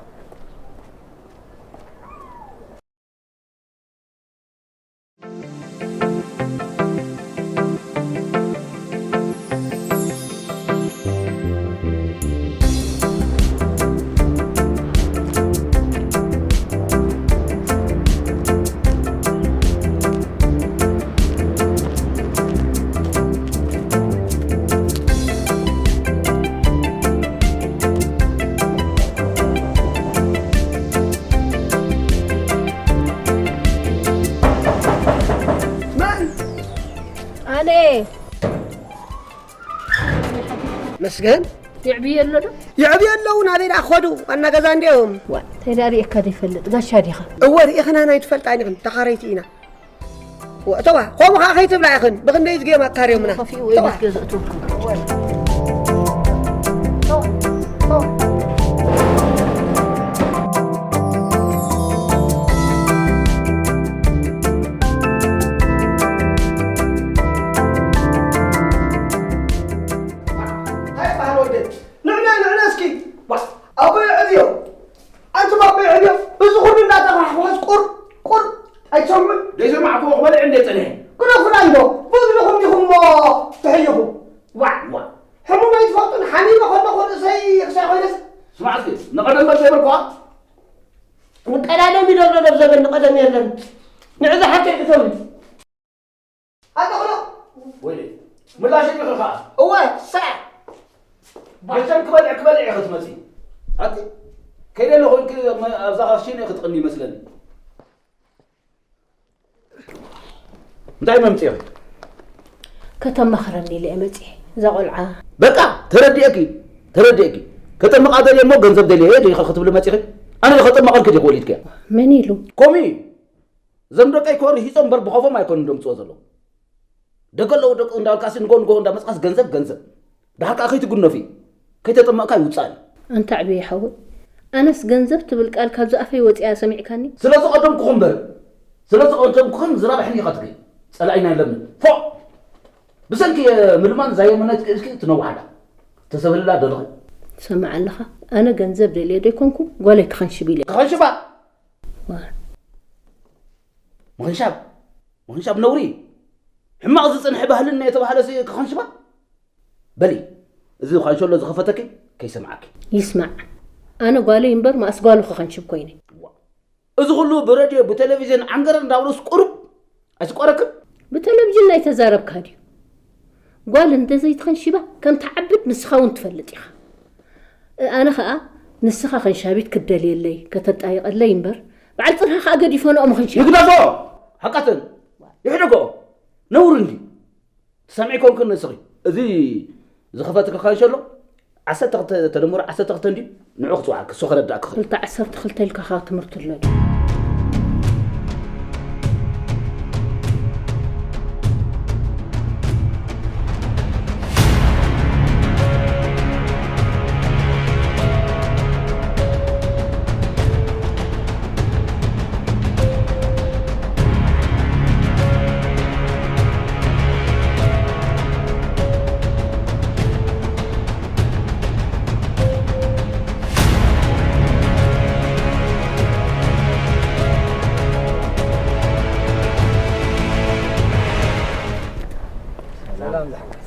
መን? ኣነ። መስገን? ይዕብዩ ኣሎ ዶ? ይዕብዩ ኣለዉ፣ ናበይ ደኣ ክኸዱ? ዋና ገዛ እንድዮም። ዋ፣ እንታይ ደኣ ርእየካ ዘይፈልጥ? ጋሻ ዲኻ? እወ፣ ርኢኽናና ኣይትፈልጣን ኢኽን፣ ተኻረይቲ ኢና። ወ-፣ እተዋ፣ ከምኡ ኸዓ ከይትብላ ኢኽን፣ ብኽንደይ ዝገዮም ኣካርዮምና። ከፊኡ ወይ እተዋ። ቤት ገዝእቱ። እወ። እተዋ፣ እተዋ። እንታይ ይበሃል ወደይ? ንዕና፣ ንዕና እስኪ። ዋ፣ ኣቦይ ዕብዮ። ኣንቱም ኣቦይ ዕብዮ። እዚ ኩሉ እንዳተኻሕኮኸስ ቁር፣ ቁር ኣይትሰምዑን? ዘይሰማዕኩዎ ክበልዕ እንደ ጸኒሐ። ግደፉና እንዶ። ብእዝንኹም ዲኹም እሞ ትሕይኹ። ዋ፣ ዋ። ሕሙም ኣይትፈልጡን? ሓሚመ ከለኹ ርእሰይ ክሳዕ ኮይነስ። ስማዕ እስኪ፣ ንቐደም በል ዘይበልኩዋ። ንቀዳደም ይደሎ ደብ ዘበን ንቐደም የለን። ንዕዚ ሓቂ ክተብል። ኣተኽሎ። ወይኔ፣ ምላሽ እንዲኺ ኸዓ። እወ፣ ስራሕ። መቸም ክበልዕ፣ ክበልዕ ኢኺ ትመጺ። ኣቲ፣ ከይደ ኣለኹ ኢልኪ መ-፣ ኣብዛ ኻሽነ ኢኺ ትቕኒ ይመስለኒ። እንታይ መምጺኺ? ከተማኽረኒ ኢለ እየ መጺኤ። እዛ ቆልዓ። በቃ፣ ተረዲኤኪ፣ ተረዲኤኪ። ከጠምቓ ደልየ እሞ ገንዘብ ደልየ እየ ዲኺ ክትብሊ መጺኺ? ኣነ ዶ ከጠምቐልኪ ዲኹ ወሊድክያ? መን ኢሉ? ከምኡ እዩ። እዞም ደቀይ እኮ ርሂጾም እምበር ብኸፎም ኣይኮኑን ደምጽዎ ዘለዉ። ደገ ኣለዉ ደቂ እንዳበልካሲ ንጎ ንጎ እንዳመጽኻስ ገንዘብ ገንዘብ። ደሓር ከኣ ከይትጉነፊ፣ ከይተጠመቕካ ይውጻእ እዩ። ኣንታ ዕብየ ሓወይ፣ ኣነስ ገንዘብ ትብል ቃል ካብዚ ኣፈይ ወጺኣ ሰሚዕካኒ? ስለ ዝቐደምኩኹ እምበር፣ ስለ ዝቐደምኩኽን ዝረብሐኒ ኢኻ ትርኢ። ጸላኢና የለብን። ፎእ! ብሰንኪ ምልማን እዛ የመናይት ክእልኪ ትነውሓላ። ተሰብህልላ ደለኺ። ትሰምዕ ኣለኻ? ኣነ ገንዘብ ደልየ ዶ ኣይኮንኩ፣ ጓለይ ክኸንሽብ ኢለ። ክኸንሽባ? ዋ። ምኽንሻብ፣ ምኽንሻብ ነውሪ እዩ። ሕማቕ ዝጽንሐ ባህልና እየ ተባህለሲ ክኸንሽባ? በሊ፣ እዚ ኻንሸሎ ዝኸፈተኪ ከይሰምዓኪ። ይስማዕ። ኣነ ጓለይ እምበር መኣስ ጓሉ ክኸንሽብ ኮይነ። ዋ። እዚ ኹሉ ብረድዮ፣ ብቴሌቪዥን ዓንገረር እንዳበሉስ ቁሩብ ኣይስቆረክን? ብቴሌቪዥን ናይ ተዛረብካ ድዩ? ጓል እንተዘይትኸንሽባ ከም ትዓብድ ንስኻ እውን ትፈልጥ ኢኻ። ኣነ ኸኣ ንስኻ ኸንሻቢት ክደልየለይ፣ ከተጣይቐለይ እምበር፣ በዓል ጽንሓ ኸኣ ገዲፎ ንኦም ኸንሻቢት። ይግደፎ! ሓቃተን! ይሕደጎ! ነውሪ እንድዩ። ትሰምዒ ኮንክን ንስኺ። እዚ ዝኸፈትኪ ኸንሸሎ ዓሰርተ ክልተ ተደምሮ ዓሰርተ ክልተ እንድዩ። ንዑ ክጽውዓልኪ፣ እሱ ከረዳእኪ ኽእል። ክልተ ዓሰርተ ክልተ ኢልካ ኸኣ ትምህርቲ ኣሎ ድዩ?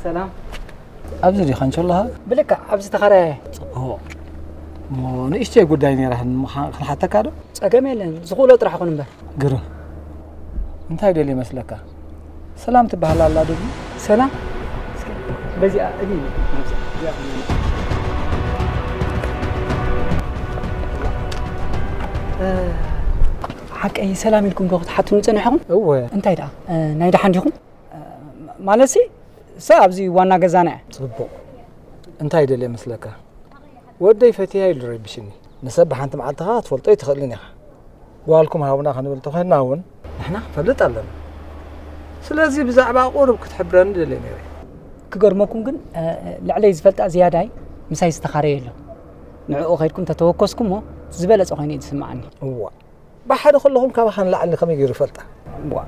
ሰላም። ኣብዚ ዲኻ እንሸሎኻ? ብልክዕ ኣብዚ ተኸራየ። ጽቡቕ። እሞ ንእሽተይ ጉዳይ ነይራትኒ፣ ምኻ-፣ ክንሓተካ ዶ? ጸገም የለን፣ ዝኽእሎ ጥራሕ ኩን እምበር። ግርም። እንታይ ደልየ መስለካ? ሰላም ትበሃል ኣላ ዶ? ሰላም? እስከ በዚኣ እግኒ። እ፣ ሓቀይ ሰላም ኢልኩም ዶ ክትሓቱኒ ጸኒሕኹም? እወ። እንታይ ደኣ? እ፣ ናይ ደሓን ዲኹም? ማለትሲ፣ እሳ ኣብዚ ዋና ገዛና እያ። ጽቡቕ። እንታይ ደልየ መስለካ? ወደይ ፈትያ ኢሉ ረቢሽኒ። ንሰብ ብሓንቲ መዓልቲ ኸኣ ክትፈልጦ ኣይትኽእልን ኢኻ። ጓልኩም ሃቡና ክንብል ተኾይንና እውን ንሕና ክንፈልጥ ኣለና። ስለዚ ብዛዕባ ቁሩብ ክትሕብረኒ ደልየ ነይረ። ክገርመኩም ግን፣ እ፣ ልዕለይ ዝፈልጣ ዝያዳይ ምሳይ ዝተኻረየ ኣሎ። ንዕኡ ከይድኩም ተተወከስኩሞ ዝበለጸ ኮይኑ እዩ ዝስምዓኒ። እዋእ። ብሓደ ከለኹም ካባኻ ንላዕሊ ከመይ ገይሩ ይፈልጣ? ዋ።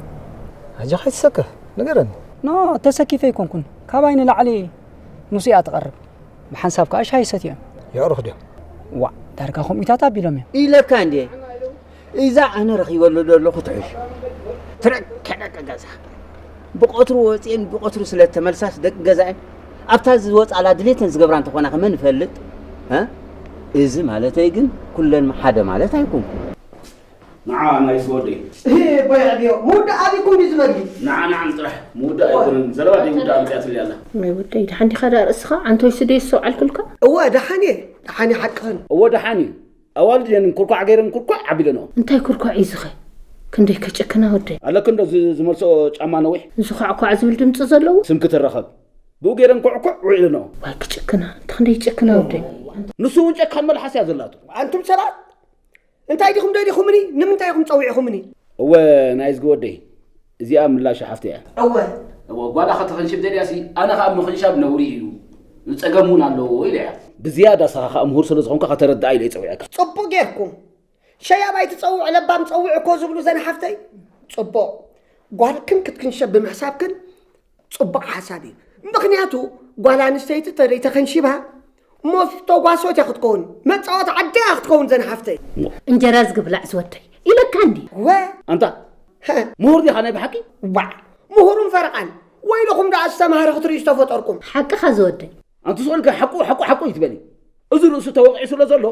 ኣጆኻ ኣይትሰከፍ፣ ንገረኒ። ኖ፣ ተሰኪፈ ኣይኮንኩን። ካባይ ንላዕሊ ምስኡ እያ ትቐርብ። ብሓንሳብ ከኣ ሻሂ ሰትዮም። የዕሩኽ ድዮም? ዋ፣ ዳርጋ ከምኡታት ኣቢሎም እዮም። ኢለካ እንዴ? እዛ ኣነ ረኺበሉ ዘለኹ ትሕሽ። ትረከ ደቂ ገዛ። ብቐትሩ ወፅኤን ብቐትሩ ስለ ተመልሳስ ደቂ ገዛኤን ኣብታ ዝወፃላ ድሌተን ዝገብራ እንተኾና ከመን ንፈልጥ? እ? እዚ ማለተይ ግን ኩለን ሓደ ማለት ኣይኮንኩን። ንዓ ናይስ ወደይ። እህ፣ ቦይ ዕብዮ፣ ምውዳእ ኣቢኩም ድዩ ዝመግቢ? ንዓ ንዓን ጥራሕ ምውዳእ ኣይኮነን። ዘለዋ ደይ ውዳእ ኣምፅኣትልያ ኣላ። ናይ ወደይ፣ ደሓን ዲኻ ደኣ ርእስኻ? ኣንቶይ ስደይ ዝሰውዓልኩልካ? እወ፣ ደሓን እየ። ደሓን እየ ሓቅኽን። እወ፣ ደሓን እዩ። ኣዋልድ እየን ኩርኳዕ ገይረን ኩርኳዕ ኣቢለንኦ። እንታይ ኩርኳዕ እዩ ዝኸ? ክንደይ ከጨክና ወደይ። ኣለክ እንዶ ዝ-፣ ዝመልስኦ ጫማ ነዊሕ? ዝኳዕኳዕ ዝብል ድምፂ ዘለዎ? ስም ክትረኸብ። ብኡ ገይረን ኩዕኩዕ ውዒለንኦ። ዋይ ክጭክና፣ እቲ ክንደይ ይጭክና ወደይ። ንሱ እውን ጨካን መልሓስ እያ ዘላቶ። ኣንቱም ሰባት፣ እንታይ ዲኹም ደሊኹምኒ? ንምንታይ ኢኹም ጸዊዕኹምኒ? እወ፣ ናይዝጊ ወደይ፣ እዚኣ ምላሽ ሓፍተይ እያ። እወ። እወ፣ ጓላ ከተኸንሽብ ደልያሲ፣ ኣነ ኸኣ ምኽንሻብ ነውሪ እዩ፣ ጸገም እውን ኣለዎ ኢለ እያ። ብዝያዳ ንስኻ ኸኣ ምሁር ስለ ዝኾንካ ከተረድኣ ኢለ እየ ጸዊዐካ። ጽቡቕ ጌርኩም። ሸያብ ኣይትጸውዕ ለባም ጸውዕ እኮ ዝብሉ ዘን ሓፍተይ። ጽቡቕ። ጓልክን ክትክንሸብ ብምሕሳብክን ጽቡቕ ሓሳብ እዩ። ምኽንያቱ ጓል ኣንስተይቲ ተደይ ተኸንሺባ ሞስቶ ጓሶት እያ ክትከውን፣ መጻወቲ ዓዲ እያ ክትከውን ዘን ሓፍተይ። እንጀራ ዝግብላዕ ዝወደይ ኢለካ እንዲ። ወ ኣንታ፣ ሀ። ምሁር ዲኻ ናይ ብሓቂ? ዋዕ፣ ምሁርን ፈረቓን። ወይልኹም ደኣ ዝተማህረ ክትርእዩ ዝተፈጠርኩም። ሓቅኻ ዝወደይ። ኣንቲ ስቕ ኢልካ ሓቁ፣ ሓቁ፣ ሓቁ ይትበሊ። እዚ ርእሱ ተወቒዑ ስለ ዘሎ፣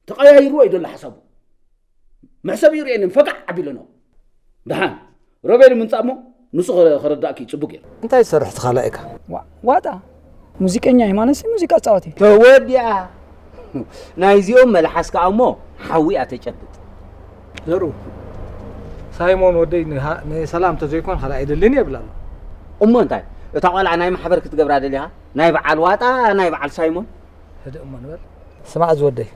ተቐያይርዎ እዩ ዘሎ ሓሳቡ። መሕሰቢኡ ርእየኒ፣ ፈጋዕ ኣቢለንኦ። ደሓን፣ ሮቤል ምምጻእ እሞ፣ ንሱ ኸ-፣ ከረዳእኪ ጽቡቅ እዩ። እንታይ ትሰርሕ እቲ ካልኣይካ? ዋ-፣ ዋጣ። ሙዚቀኛ እዩ ማለትሲ ሙዚቃ ጻወት እዩ። ተወዲኣ። ናይዚኦም መልሓስ ከኣ እሞ ሓዊ እያ ተጨብጥ። ዘሩ፣ ሳይሞን ወደይ ንሃ-፣ ንሰላም ተዘይኮን ካልእ ኣይደልን እየ ይብል ኣሎ። እሞ እንታይ? እታ ቆልዓ ናይ ማሕበር ክትገብራ ደሊኻ? ናይ በዓል ዋጣ፣ ናይ በዓል ሳይሞን? ህድእ እሞ ንበል። ስማዕ ዝወደይ፣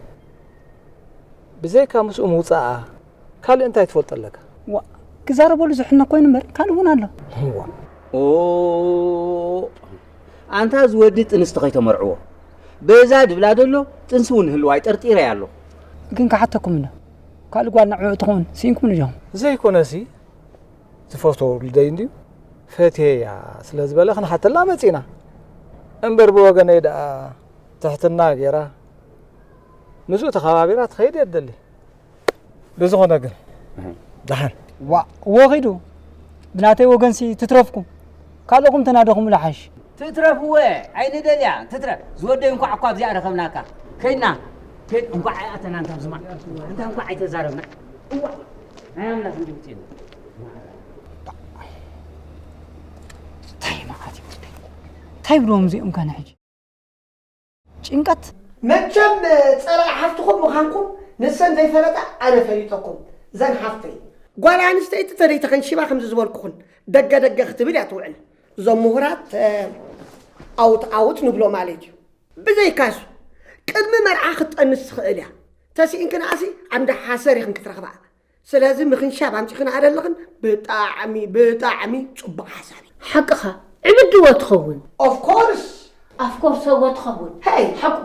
ብዘይካ ምስኡ ምውጻኣ ካልእ እንታይ ትፈልጦ ኣለካ? ዋ፣ ክዛረበሉ ዝሕነ ኮይኑ እምበር ካልእ እውን ኣሎ። ዋ። ኦ፣ ኣንታ ዝወዲ ጥንስቲ ከይተመርዕዎ። በዛ ድብላ ደሎ ጥንሲ እውን ህልዋይ ጠርጢረ ኣሎ። ግን ክሓተኩም እንዶ፣ ካልእ ጓል ንዕኡ ትኸውን ስኢንኩም ዲኹም? ዘይኮነሲ፣ ዝፈትዎ ውልደይ እንድዩ፣ ፈትየያ ስለ ዝበለ ክንሓተላ መጺና። እምበር ብወገነይ ደኣ ትሕትና ገይራ ምስኡ ተኸባቢራ ትኸይድ እየ ትደሊ። ብዝኾነ ግን፣ እህ። ደሓን። ዋ፣ ወኺዱ። ብናተይ ወገንሲ ትትረፍኩም። ካልእኹም ተናደኹም ለሓሽ። ትትረፍወ፣ ኣይንደልያ፣ ትትረፍ። ዝወደይ እንኳዕ እኳ ኣብዚኣ ረኸብናካ። ከይድና፣ ከይድ-፣ እንኳዕ ኣይኣተናን ካብዚ ማዕ። እንታይ እንኳዕ ኣይተዛረብና። እዋ፣ ናይ ኣምላኽ እንዲ ውፅእና። እንታይ መዓት እዩ ወደይ? እንታይ ብሎም እዚኦም ከነ ሕጂ? ጭንቀት። መቸም ጸላኢ ሓፍትኹም ምዃንኩም ንሰን ዘይፈለጣ ኣነ ፈሊጠኩም። ዘን ሓፍተይ ጓል ኣንስተይቲ ተደይ ተኸንሺባ ከምዚ ዝበልኩኹን ደገ ደገ ክትብል እያ ትውዕል። እዞም ምሁራት፣ እ፣ ኣውት ኣውት ንብሎ ማለት እዩ። ብዘይካሱ ቅድሚ መርዓ ክትጠንስ ትኽእል እያ። ተስኢንክንኣሲ ዓምዲ ሓሰር ኢኽን ክትረኽባ። ስለዚ ምኽንሻብ ኣምጺኽና ኣለኽን ብጣዕሚ፣ ብጣዕሚ ጽቡቕ ሓሳብ እዩ። ሓቅኻ፣ ዕብድዎ ትኸውን። ኦፍ ኮርስ። ኣፍ ኮርስ እዎ ትኸውን። ሄይ! ሓቁ።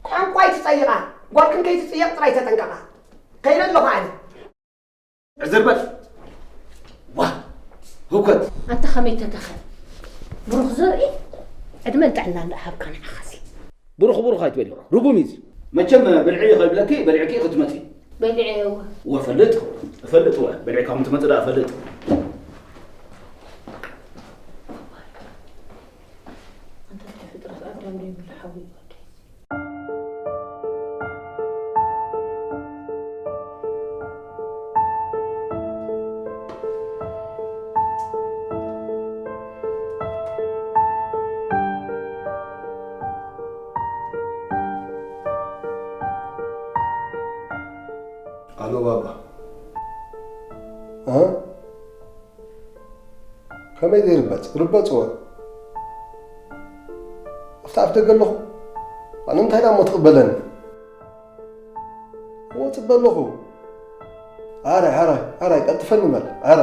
ቋንቋ ኣይትጸይቓ። ጓልክን ከይትጽየቕ ጥራይ ተጠንቀቓ። ከይደ ኣለኹ ኣነ። ዕዝር በል። ዋ! ህውከት። ኣንታ ከመይ ተተኸ? ብሩኽ ዘርኢ፣ ዕድመን ጥዕናን ደኣ ሃብካ ንዓኻሲ። ብሩኽ ብሩኽ ኣይትበሊ። ርጉም እዩ እዚ። መቸም በልዒ ከይብለኪ በሊዕኪ ክትመጺ። በሊዐ እወ። እወ፣ እፈልጥ፣ እፈልጥ፣ እወ፣ በሊዕካ ከም ትመጽእ ደኣ እፈልጥ። ኣንታ ፍጥረት ኣዳም ዘይብሉ ሓዊ እዩ ወደይ። ኣሎ ባባ። እ? ከመይ ዘይርበጽ? ርበጽዎ። ኣብቲ ኣፍ ደገ ኣለኹ። ኣነ እንታይ ደኣ እሞ ትቕበለኒ? እወ፣ ጽበ ኣለኹ። ኣረ፣ ኣረ፣ ኣረ፣ ቀልጥፈኒ በል። ኣረ፣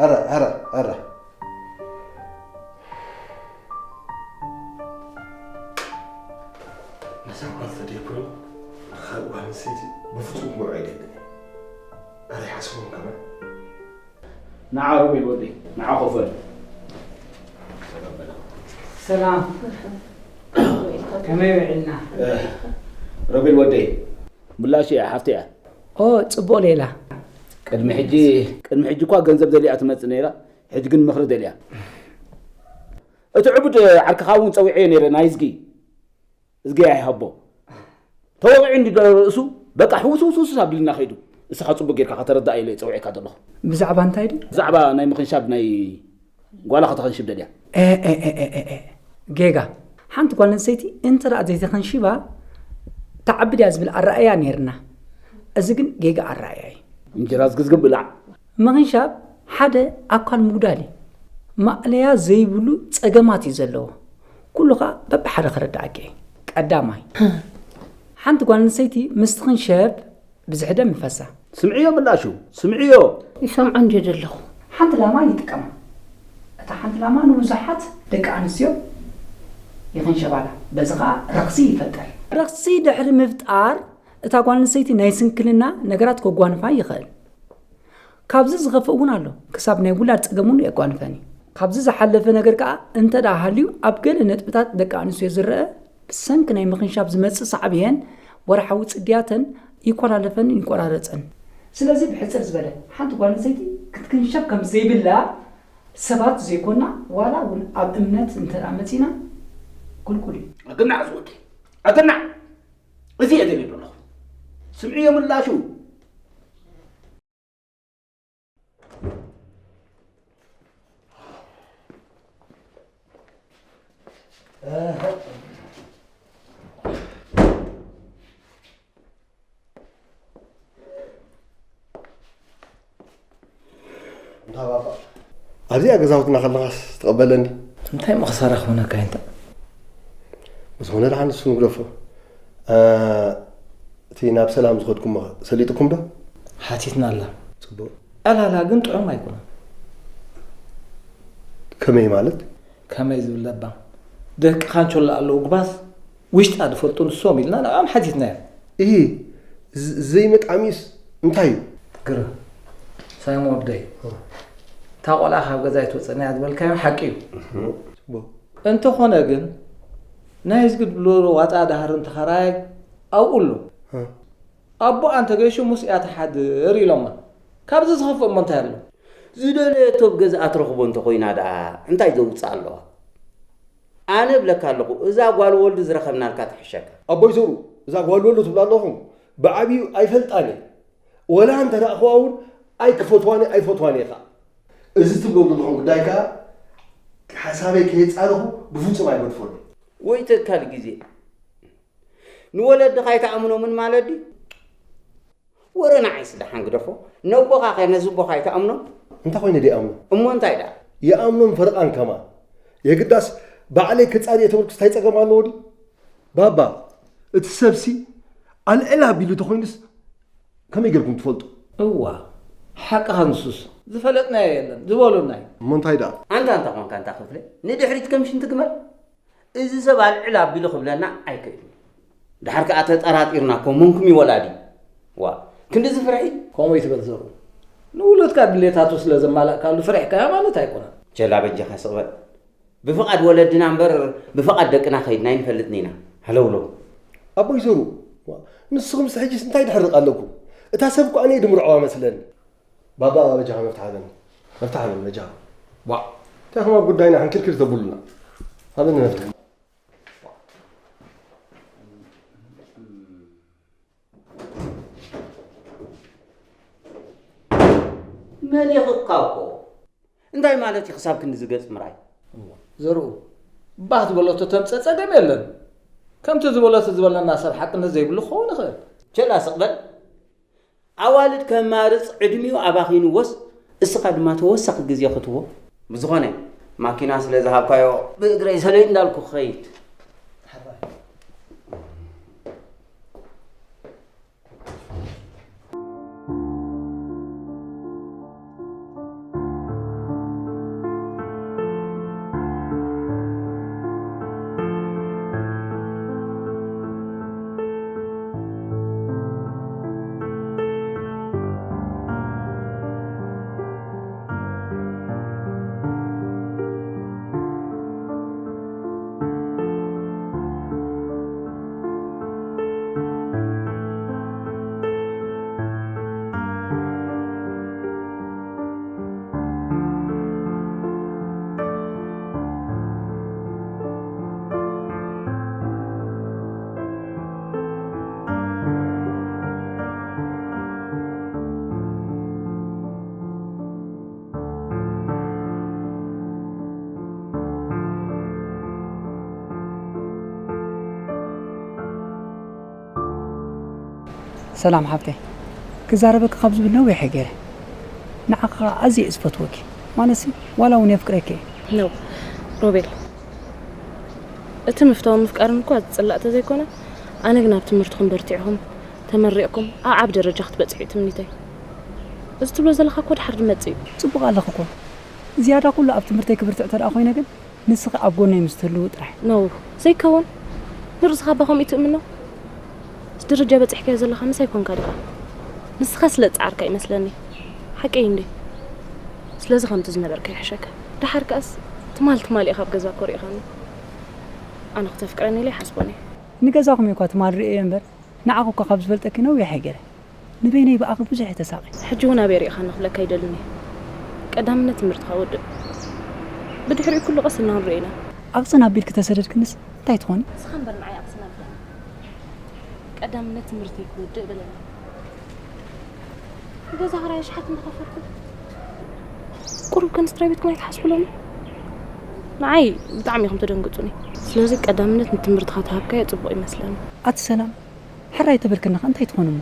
ኣረ፣ ኣረ፣ ኣረ። ነዛ ጓል ተደይኮይኑ፣ ንኻልእ ጓል ኣንስተይቲ ብፍጹም ክምርዖ ኣይደልን እየ። ኣረ ይሓስቦም ከመ ንዓ ሮቤል ወደይ ንዓ ኮፈል ሰላም ከመይ ውዒልና? ሮቤል ወደይ ምላሽ እያ ሓፍቲ እያ ኦ ጽቡቕ ሌላ ቅድሚ ሕጂ ቅድሚ ሕጂ እኳ ገንዘብ ደልያ ትመጽእ ነይራ ሕጂ ግን ምኽሪ ደልያ እቲ ዕቡድ ዓርክኻ እውን ጸዊዐዮ ነይረ ናይ እዝጊ እዝጊ ኣይሃቦ ተወቒዑ እንዲ ርእሱ በቃ ሕውስውስውስ ኣብልና ከይዱ እስኻ ጽቡቅ ጌርካ ከተረዳእ ኢለ ጸውዒካ ዘለኹ ብዛዕባ እንታይ ድዩ ብዛዕባ ናይ ምኽንሻብ ናይ ጓላ ከተኸንሽብ ደልያ ጌጋ ሓንቲ ጓል ኣንስተይቲ እንተ ደኣ ዘይተኸንሺባ ትዓቢ ድያ ዝብል ኣረኣእያ ነይርና እዚ ግን ጌጋ ኣረኣእያ እዩ እንጀራ ዝግዝግብ ብላዕ ምኽንሻብ ሓደ ኣካል ምጉዳል እዩ። ማእለያ ዘይብሉ ጸገማት እዩ ዘለዎ። ኩሉ ኸኣ በብሓደ ክርድኣኪ እየ። ቀዳማይ፣ ሓንቲ ጓል ኣንስተይቲ ምስ ትኽንሸብ ብዝሒ ደም ይፈሳ። ስምዕዮ ምላሹ፣ ስምዕዮ። ይሰምዖ እንድየ ዘለኹ። ሓንቲ ላማ ይጥቀማ። እታ ሓንቲ ላማ ንብዙሓት ደቂ ኣንስትዮ ይኽንሸባላ። በዚ ኸኣ ረኽሲ ይፈጥር። ረኽሲ ድሕሪ ምፍጣር፣ እታ ጓል ኣንስተይቲ ናይ ስንክልና ነገራት ከጓንፋ ይኽእል። ካብዚ ዝኸፍእ እውን ኣሎ። ክሳብ ናይ ውላድ ጸገም እውን የጓንፈኒ። ካብዚ ዝሓለፈ ነገር ከኣ እንተ ደኣ ሃልዩ ኣብ ገለ ነጥብታት ደቂ ኣንስትዮ ዝረኣ ብሰንኪ ናይ ምኽንሻብ ዝመጽእ ሳዕቤን ወርሓዊ ጽግያተን ይኮላለፈንን ይቆራረጸን። ስለዚ ብሕጽር ዝበለ ሓንቲ ጓል ኣንስተይቲ ክትክንሸብ ከም ዘይብላ ሰባት ዘይኮና ዋላ እውን ኣብ እምነት እንተ ደኣ መጺና ክልኩል እዩ። ኣገናዕ ዝወደይ ኣገናዕ እዚ እየ ደልየ ዘለኹ ስምዕዮ ምላሹ ኣብዚኣ ገዛውትና ከለኻስ ትቐበለኒ እንታይ መኽሰራ ክኾነካ እንተ ብዝኾነ ደሓን ንሱ ንግደፎ እቲ ናብ ሰላም ዝኸድኩሞ ሰሊጥኩም ዶ ሓቲትና ኣላ ፅቡቅ ዕላላ ግን ጥዑም ኣይኮነን ከመይ ማለት ከመይ ዝብል ለባም ደቂ ካንቾላ ኣለዉ ግባስ ውሽጣ ዝፈልጡ ንሶም ኢልና ንዕኦም ሓቲትናዮም። እሂ ዘይመጣሚስ እንታይ እዩ? ግርም ሳይሞ ወደይ እታ ቆልዓ ካብ ገዛ ኣይትወፅእን እያ ዝበልካዮ ሓቂ እዩ። እንተኾነ ግን ናይ ህዝቢ ድብሎ ዋጣ ዳህርን ተኸራያይ ኣብኡ ኣሎ። ኣቦኣ እንተገይሹ ምስ እያ ትሓድር ኢሎማ። ካብዚ ዝኸፍእ እሞ እንታይ ኣሎ? ዝደለየቶ ኣብ ገዝኣ ትረኽቦ እንተኾይና ደኣ እንታይ ዘውጽእ ኣለዋ? ኣነ እብለካ ኣለኹ እዛ ጓል ወልዱ ዝረኸብናልካ ትሕሸካ። ኣቦይ ዘሩ እዛ ጓል ወልዱ ትብላ ኣለኹም ብዓብዩ ኣይፈልጣን እየ ወላ እንተ ረኣኽዋ እውን ኣይክፈትዋን ኣይፈትዋን እየ ኸዓ። እዚ ትብሎ ዘለኹም ጉዳይ ከኣ ሓሳበይ ከየጻረኹ ብፍጹም ኣይገድፎን። ወይ ተካል ግዜ ንወለድኻ ኣይትኣምኖምን ማለት ድዩ? ወረ ንዓይስ ደሓን ግደፎ፣ ነቦኻ ኸ ነዚ ኣቦኻ ኣይትኣምኖን? እንታይ ኾይነ ደይኣምኖ? እሞ እንታይ ደኣ? ይኣምኖን ፈረቓን ከማን። የግዳስ ባዕለይ ክጻሪ እየ ተበልኩስ እንታይ ጸገም ኣለዎ ድዩ? ባባ፣ እቲ ሰብሲ ኣልዕል ኣቢሉ ተኾይኑስ ከመይ ጌርኩም ትፈልጡ? እዋ፣ ሓቅኻ ንሱስ ዝፈለጥናዮ የለን ዝበሉና እዩ። እሞ እንታይ ደኣ? ኣንታ ኣንታ ኾንካ ኣንታ ክፍለ ንድሕሪት ከም ሽንቲ ግመል። እዚ ሰብ ኣልዕል ኣቢሉ ክብለና ኣይክእልን። ድሓር ከኣ ተጠራጢርና እኮ መንኩም እዩ ወላዲ። ዋእ ክንድዚ ፍርሒ? ከምኡ ኣይትበል ዘሩ። ንውሉድካ ድሌታቱ ስለ ዘማላእካሉ ፈሪሕካዮ ማለት ኣይኮነን። ቸላ በጃኻ ስቕ በል። ብፍቓድ ወለድና እምበር ብፍቓድ ደቅና ከይድና ኣይንፈልጥን ኢና። ሃለውለው። ኣቦይ ዘሩ፣ ንስኹምስ ሕጂስ እንታይ ድሕርቕ ኣለኩም? እታ ሰብ እኮ ኣነ እየ ድምርዖዋ መስለኒ። ባባ በጃኻ መፍትሕ ሃበኒ። መፍትሕ ሃበኒ በጃኻ። ዋእ እንታይ ኢኹም ኣብ ጉዳይና ሕንክርክር ተብሉና። ሃበኒ መፍትሕ። መሊኽካ እኮ። እንታይ ማለት እዩ ክሳብ ክንድዚ ገጽ ምርኣይ? ዘርኡ ባህ ዝበለቶ ተምጸ ጸገም የለን። ከምቲ ዝበለቶ ዝበለና ሰብ ሓቅነት ዘይብሉ ክኸውን ይኽእል። ቸላ ስቕ በል። ኣዋልድ ከማርጽ ዕድሚኡ ኣባኺንዎስ እስኻ ድማ ተወሳኺ ግዜ ክትቦ። ብዝኾነ ማኪና ስለ ዝሃብካዮ ብእግረይ ሰለይ እንዳልኩ ክኸይድ። ሰላም ሓብተይ፣ ክዛረበኪ ካብ ዝብል ነዊሕ ገይረ። ንዓኻ ኣዝየ እየ ዝፈትወኪ፣ ማለትሲ ዋላ እውን የፍቅረኪ እየ። ነው ሮቤል፣ እቲ ምፍታው ምፍቃርን እኳ ዝጽላእ ተዘይኮነ፣ ኣነ ግን ኣብ ትምህርትኹም በርቲዕኹም ተመሪቕኩም ኣብ ዓብ ደረጃ ክትበጽሑ እዩ ትምኒተይ። እዚ ትብሎ ዘለኻ እኮ ድሓር ዝመጽእ እዩ። ጽቡቕ ኣለኺ እኮ። ዝያዳ ኩሉ ኣብ ትምህርተይ ክብርትዕ ተደኣ ኮይነ ግን ንስኺ ኣብ ጎነይ ምስ ትህልዊ ጥራሕ። ነው ዘይከውን። ንርእስኻ እባ ከምኡ ትእምኖ? እዚ ደረጃ በጺሕካዮ ዘለኻ ምሳይ ኮንካ ዲኻ? ንስኻ ስለ ዝጸዓርካ ይመስለኒ። ሓቀይ እንዴ? ስለዚ ከምቲ ዝነበርካ ይሕሸካ። ደሓር ከኣስ ትማል ትማል ኢኻ ኣብ ገዛ እኮ ርኢኻኒ። ኣነ ክተፍቅረኒ ኢለ ይሓስቦን እየ። ንገዛኹም እኳ ትማል ርእየ እምበር፣ ንዓኹ እኳ ካብ ዝፈልጠኪ ነዊሕ ኣይገረ። ንበይነይ ብኣኺ ብዙሕ እየ ተሳቒ። ሕጂ እውን ኣበይ ርኢኻኒ ክብለካ ኣይደልን እየ። ቀዳምነት ትምህርትኻ ወድእ። ብድሕሪኡ ኩሉ ቀስ ኢልና ክንሪኦ ኢና። ኣቕጽን ኣቢልኪ ተሰደድክንስ እንታይ ትኾኒ? ንስኻ እምበር ንዓይ ኣቕጽን ኣቢልካ። ቀዳምነት ትምህርተይ ክወድእ በለኒ። ንገዛ ክራይ ኣሽሓት እንዳኸፈልኩ ቁሩብ ከንስ ትራይ ቤትኩም ኣይትሓስብሎምን? ንዓይ ብጣዕሚ ኢኹም ተደንግጹኒ። ስለዚ ቀዳምነት ንትምህርትኻ ተሃብካዮ ጽቡቕ ይመስለኒ። ኣቲ ሰላም፣ ሕራይ ተበልክናኸ እንታይ ትኾን እሞ?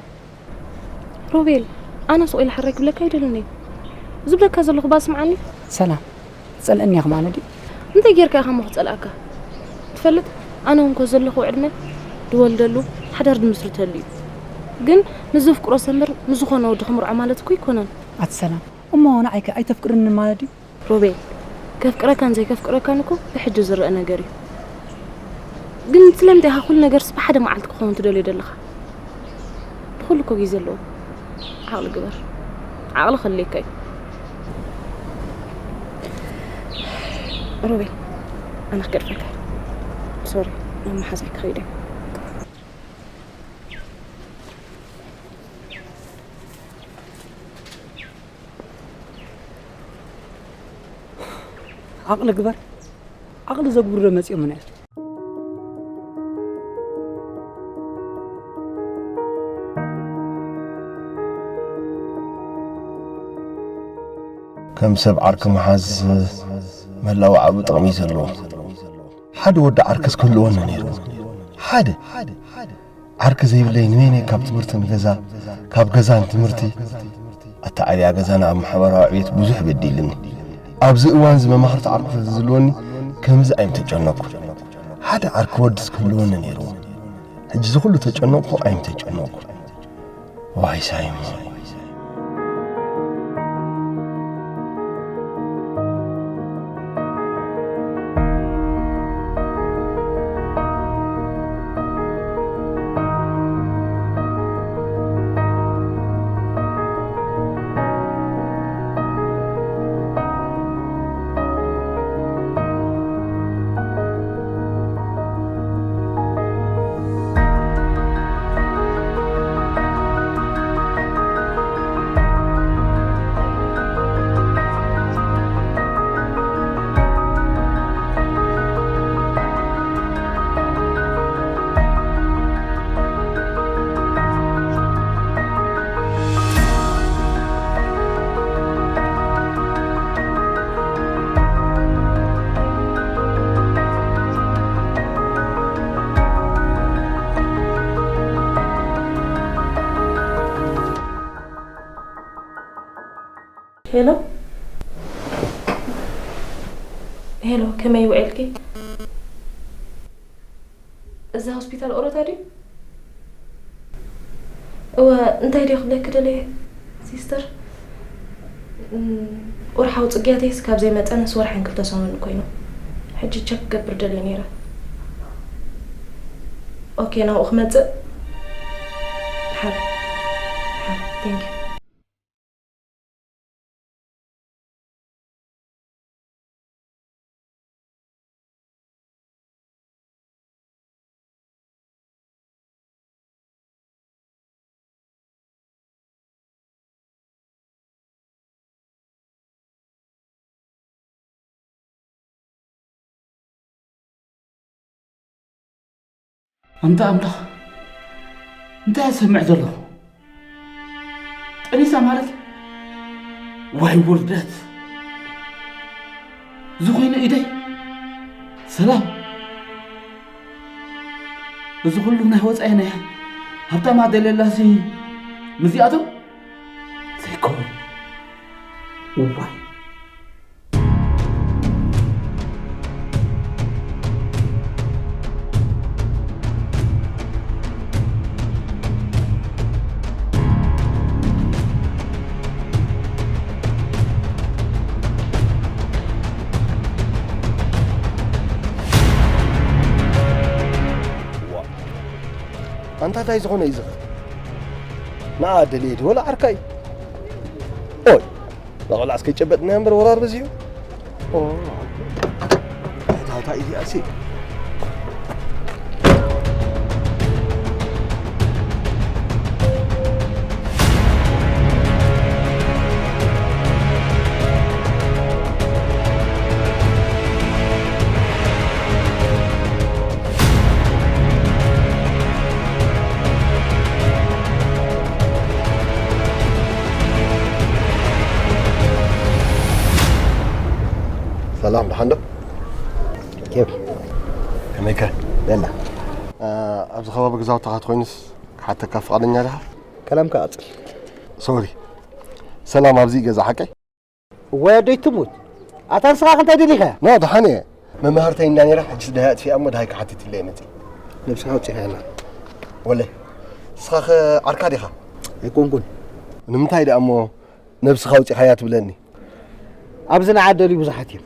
ሮቤል፣ ኣነ ሱቕ ኢለ ሕራይ ክብለካ ኣይደልን እየ። ዝብለካ ዘለኹ ባ ስምዓኒ። ሰላም፣ ትጸልእኒ ኢኻ ማለት ድዩ? እንታይ ጌርካ ኢኻ እሞ ክጸልኣካ? ትፈልጥ፣ ኣነ እውን ኮ ዘለኹ ዕድመ ድወልደሉ፣ ሓዳር ድምስርተሉ እዩ። ግን ንዘፍቅሮ ሰምር ንዝኾነ ወዲ ክምርዖ ማለት እኮ ኣይኮነን። ኣቲ ሰላም፣ እሞ ንዓይከ ኣይተፍቅርኒ ማለት ድዩ? ሮቤል፣ ከፍቅረካን ዘይከፍቅረካን እኮ ብሕጂ ዝረአ ነገር እዩ። ግን ስለምንታይ ኢኻ ኩሉ ነገርስ ብሓደ መዓልቲ ክኸውን ትደልዮ ዘለኻ? ንኹሉ እኮ ግዜ ኣለዎ። ዓቕሊ ግበር። ዓቕሊ ከድልየካ እዩ። ሮቤል፣ ኣነ ክገድፈካ። ሶሪ፣ ናብ መሓዛይ ክኸይድ እየ። ዓቕሊ ግበር። ዓቕሊ ዘግብሩ ዶ መጺኦም ናያት? ከም ሰብ ዓርኪ ምሓዝ መላው ዓቢ ጥቕሚ እዩ ዘለዎ። ሓደ ወዲ ዓርክስ ክህልወኒ ነይሩ። ሓደ ዓርኪ ዘይብለይ ንበይነይ ካብ ትምህርቲ ንገዛ፣ ካብ ገዛ ንትምህርቲ። ኣተዓብያ ገዛና ኣብ ማሕበራዊ ዕቤት ብዙሕ በዲልኒ። ኣብዚ እዋን እዚ መማኽርቲ ዓርኩ ስለዝህልወኒ ከምዚ ኣይምተጨነኩ። ሓደ ዓርኪ ወድስ ክህልወኒ ነይርዎ። ሕጂ እዚ ኩሉ ተጨነቕኩ ኣይምተጨነቕኩ። ዋይ ሳይሞን። ሄሎ ሄሎ፣ ከመይ ውዒልኪ? እዛ ሆስፒታል ኦሮታ ድዩ? እወ፣ እንታይ ድየ ክብለኪ ደልየ ሲስተር? ወርሓዊ ጽግያተይስ ካብ ዘይመጸ ነስ ወርሕን ክልተ ሰሙን ኮይኑ። ሕጂ ቸክ ክገብር ደልየ ነይረ። ኦኬ፣ ናብኡ ክመጽእ? ሓር ሓር፣ ቴንክ ዩ። ኣንታ ኣምላኽ፣ እንታይ እየ ዝሰምዕ ዘለኹ? ጠኒሳ ማለት? ዋይ ውርደት! እዚ ኾይኑ ኢደይ? ሰላም! እዚ ኩሉ ናይ ወጻኢ ናይ ሃብታም ኣደ ሌላሲ ምስዚኣቶም ዘይከውን። እዋይ። ኣንታ እንታይ ዝኾነ እዩ ዝኽእል? ንዓ ደልየ ድዩ ወላ ዓርካ እዩ? ኦይ፣ ንቆልዓ እስከይጨበጥናዮ እምበር ወራር በዚሑ። ኦ፣ እታ፣ እታ እዚኣሲ። ሰላም፣ ደሓን ዶ? ኬፍ። ከመይከ? ደላ። እ፣ ኣብዚ ከባቢ ገዛውትኻ ተኾይኑስ ክሓተካ ፍቓደኛ ዲኻ? ከላምካ ቀጽል። ሶሪ። ሰላም፣ ኣብዚ ገዛ ሓቀይ? እዋይ ኣደይ ትሙት። ኣታ ንስኻ ከ እንታይ ደሊኻ? ኖ፣ ደሓን እየ። መማህርተይ እንዳ ነይራ፣ ሕጅስ ደሃይ ኣጥፊኣ እሞ ደሃይ ክሓትት ኢለ እየ መጺእ። ነብስኻ ኣውጺኻ ያላ። ወለ፣ ንስኻ ኸ ዓርካ ዲኻ? ኣይኮንኩን። ንምንታይ ደኣ እሞ ነብስኻ ኣውጺኻያ ትብለኒ? ኣብዚ ንዓ ደልዩ ብዙሓት እዮም።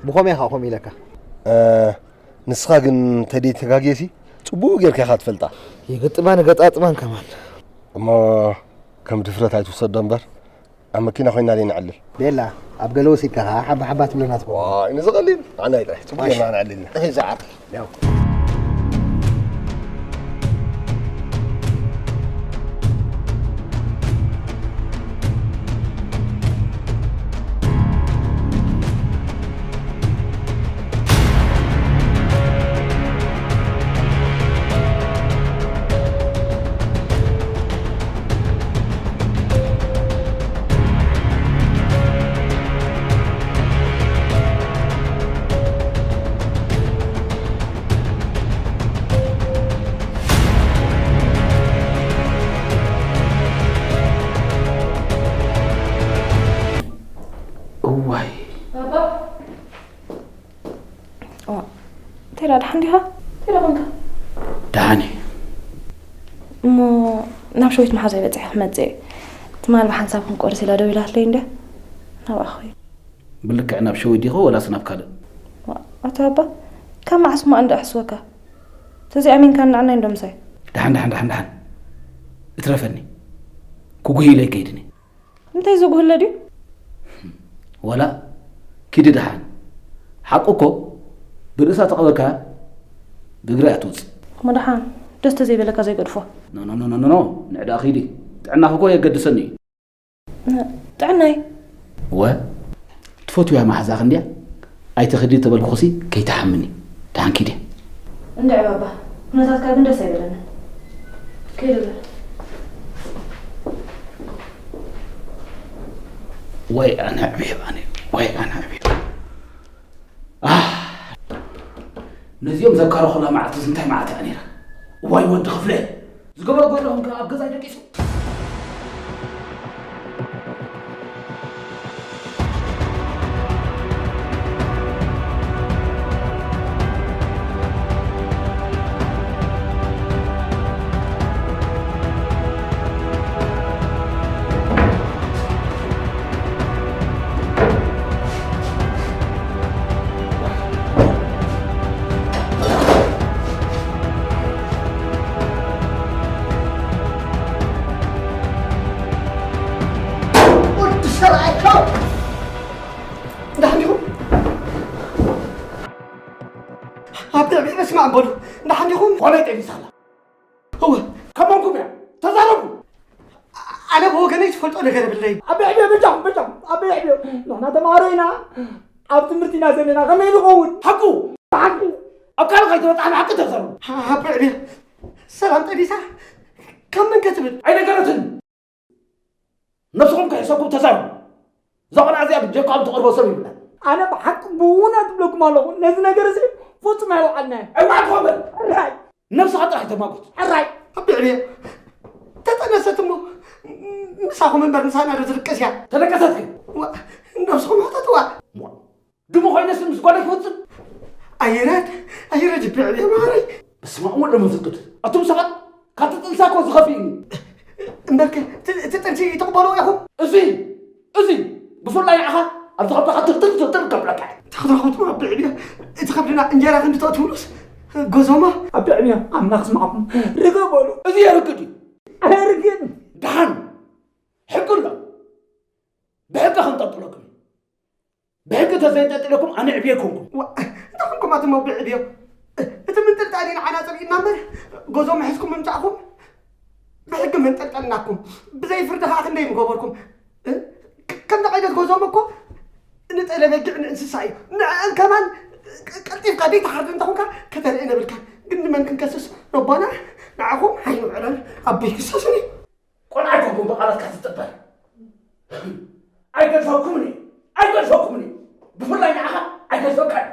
ብኸመይ ኢኻ ከምኡ ኢለካ? እ፣ ንስኻ ግን ተደይ ተጋግየሲ፣ ጽቡቕ ጌርካ ኢኻ ትፈልጣ። የገጥማን ገጣጥማን ከማን። እሞ ከም ድፍረት ኣይትውሰዶ እምበር፣ ኣብ መኪና ኮይና ደይ ንዕልል። ቤላ፣ ኣብ ገለ ወሲድካ ኸዓ ሓባ ሓባ ትብለና ትኸውን። ዋይ፣ ንዚ ቀሊል። ንዓና እዩ ጥራሕ። ጽቡቕ ጌርና ንዕልል ኢና። እህ፣ ዝዓር። ያው። እዋይ። ባባ። ዋ፣ እንታይ ደኣ፣ ደሓን ዲኻ? እንታይ ደኣ ኮንካ? ደሓን እየ። እሞ ናብ ሸዊት መሓዛይ በጺሐ ክመጽእ እየ። ትማል ብሓንሳብ ክንቆርስ ኢላ ደዊላትለይ እንድያ። ናብኣ ክኸይድ። ብልክዕ ናብ ሸዊት ዲኻ ወላስ ናብ ካልእ? ዋ፣ ኣቶ ኣባ፣ ካብ መዓስ እሞ እንዳ ኣሕስወካ? ተዘይኣሚንካኒ ንዓናይ እንዶ ምሳይ። ደሓን፣ ደሓን፣ ደሓን፣ ደሓን። እትረፈኒ። ክጉህ ኢለ ኣይከይድን እየ። እንታይ ዝጉህለ ድዩ? ወላ ኪዲ ደሓን። ሓቁ እኮ ብርእሳ ተቐበርካ ብእግሪ እያ ትወጽእ። እሞ ደሓን ደስ ተዘይበለካ ዘይገድፎ። ኖ፣ ኖ፣ ኖ፣ ኖ፣ ኖ፣ ኖ። ንዕዳኣ ኪዲ። ጥዕናኺ እኮ የገድሰኒ እዩ። ን-፣ ጥዕናይ? ወ፣ ትፈትውያ መሓዛኺ እንድያ። ኣይትኺዲ ተበልኩኽሲ ከይትሓምኒ። ደሓን ኪዲ። እንድዒ ባባ፣ ኩነታትካ ግን ደስ ኣይበለንን። ከይደ በል። ወይ ኣነ ዕብየባ፣ ኣነ፣ ወይ ኣነ ዕብየባ። ኣህ፣ ነዚኦም ዘካረኹላ መዓልትስ እንታይ መዓልቲ እያ ነይራ? እዋይ ወዲ ክፍለ፣ ዝገበርኩ ኣለኹም ከ ኣብ ገዛይ ደቂሱ። ወዲ ሰብኣይ ካብ እንዳ ሓንዲኹም ኣብ ልዕሊ በስመ ኣብ በሉ። እንዳ ሓንዲኹም ኾነ ጠቢሳ ኣላ። እወ፣ ከመንኩም እያ? ተዛረቡ። ኣነ ብወገነይ ዝፈልጦ ነገር የብለይ። ኣበይ ዕብዮ በጃኹም፣ በጃኹም፣ ኣበይ ዕብዮ? ንሕና ተማሃሮ ኢና፣ ኣብ ትምህርቲ ኢና ዘለና፣ ከመይ ንኸውን? ሓቁ! ሓቁ! ኣብ ካልእ ከይተበጻሕና ሓቂ ተዛረቡ። ኣበይ ዕብዮ? ሰላም ጠቢሳ፣ ካብ መን ከ ትብል? ኣይነገረትን። ነብስኹም ከይሕሰብኩም ተዛረቡ። እዛ ቆልዓ እዚኣ ብጀካኹም ትቐርቦ ሰብ የብላን። ኣነ ብሓቂ ብእውነት እብለኩም ኣለኹ፣ ነዚ ነገር እዚ ፍጹም ኣይወዓልናዮን። እዋዕ ትኾን በል። ሕራይ። ነብስኻ ጥራሕ ተማጎት። ሕራይ። ኣቢ ዕብየ ተጠነሰት እሞ ምሳኹም እምበር ምሳና ዶ ትድቅስ እያ? ተደቀሰት ግን። ዋ፣ ነብስኹም ሕተትዋ። ሞ፣ ድሙ ኮይነስ ምስ ጓለይ ክፍጽም? ኣየናት? ኣየናት ይብዕል እያ ማረይ? በስመ ኣብ ወወልድ ወመንፈስ ቅዱስ። ኣቱም ሰባት፣ ካብቲ ጥንሳ እኮ ዝኸፍእ እዩ። እምበርከ፣ እቲ፣ እቲ ጥንሲ ትቕበልዎ ኢኹም? እዚ፣ እዚ፣ ብፍላይ ንዓኻ፣ ኣብ ዝኸብዳኻ ትርትር ትርትር ከብለካ እየ። ተኽተኽቱ ኣብ ብዕብያ፣ እቲ ከብድና እንጀራ ክንዲ ተእትውሉስ፣ ጎዞማ። ኣብ ብዕብያ፣ ኣምላኽ ስማዕኩም። ርግእ በሉ። እዚ የርግእ ድዩ? ኣየርግእን። ደሓን፣ ሕጊ ኣሎ። ብሕጊ ከንጠልጥለኩም እዩ። ብሕጊ ተዘይንጠልጥለኩም ኣነ ዕብየ ኣይኮንኩም። ዋ፣ እንታይ ኮንኩም ኣቱም ኣብ ብዕብዮ? እቲ ምንጥልጣል ኢና ዓናጽር ኢድና እምበር፣ ጎዞም ሒዝኩም ምምጻእኩም ብሕጊ መንጠልጠልናኩም። ብዘይ ፍርዲ ከኣ ክንደይ ምገበርኩም። እ? ከ-፣ ከምዚ ዓይነት ጎዞም እኮ ንጠለ በጊዕ ንእንስሳ እዩ። ንዕአን ከማን ቅ-፣ ቀልጢፍካ ደይትሓርድ እንተኾንካ ከተርኢ ነብልካን። ግን ንመን ክንከስስ? ረቦና ንዓኹም ሓይሉ ዕለል ኣቦይ ክሰስን እዩ። ቆልዓ ኣይኮንኩም ብቓላትካ ትጥበር። ኣይገድፈኩምን እየ። ኣይገድፈኩምን እየ። ብፍላይ ንዓኻ ኣይገድፈካን።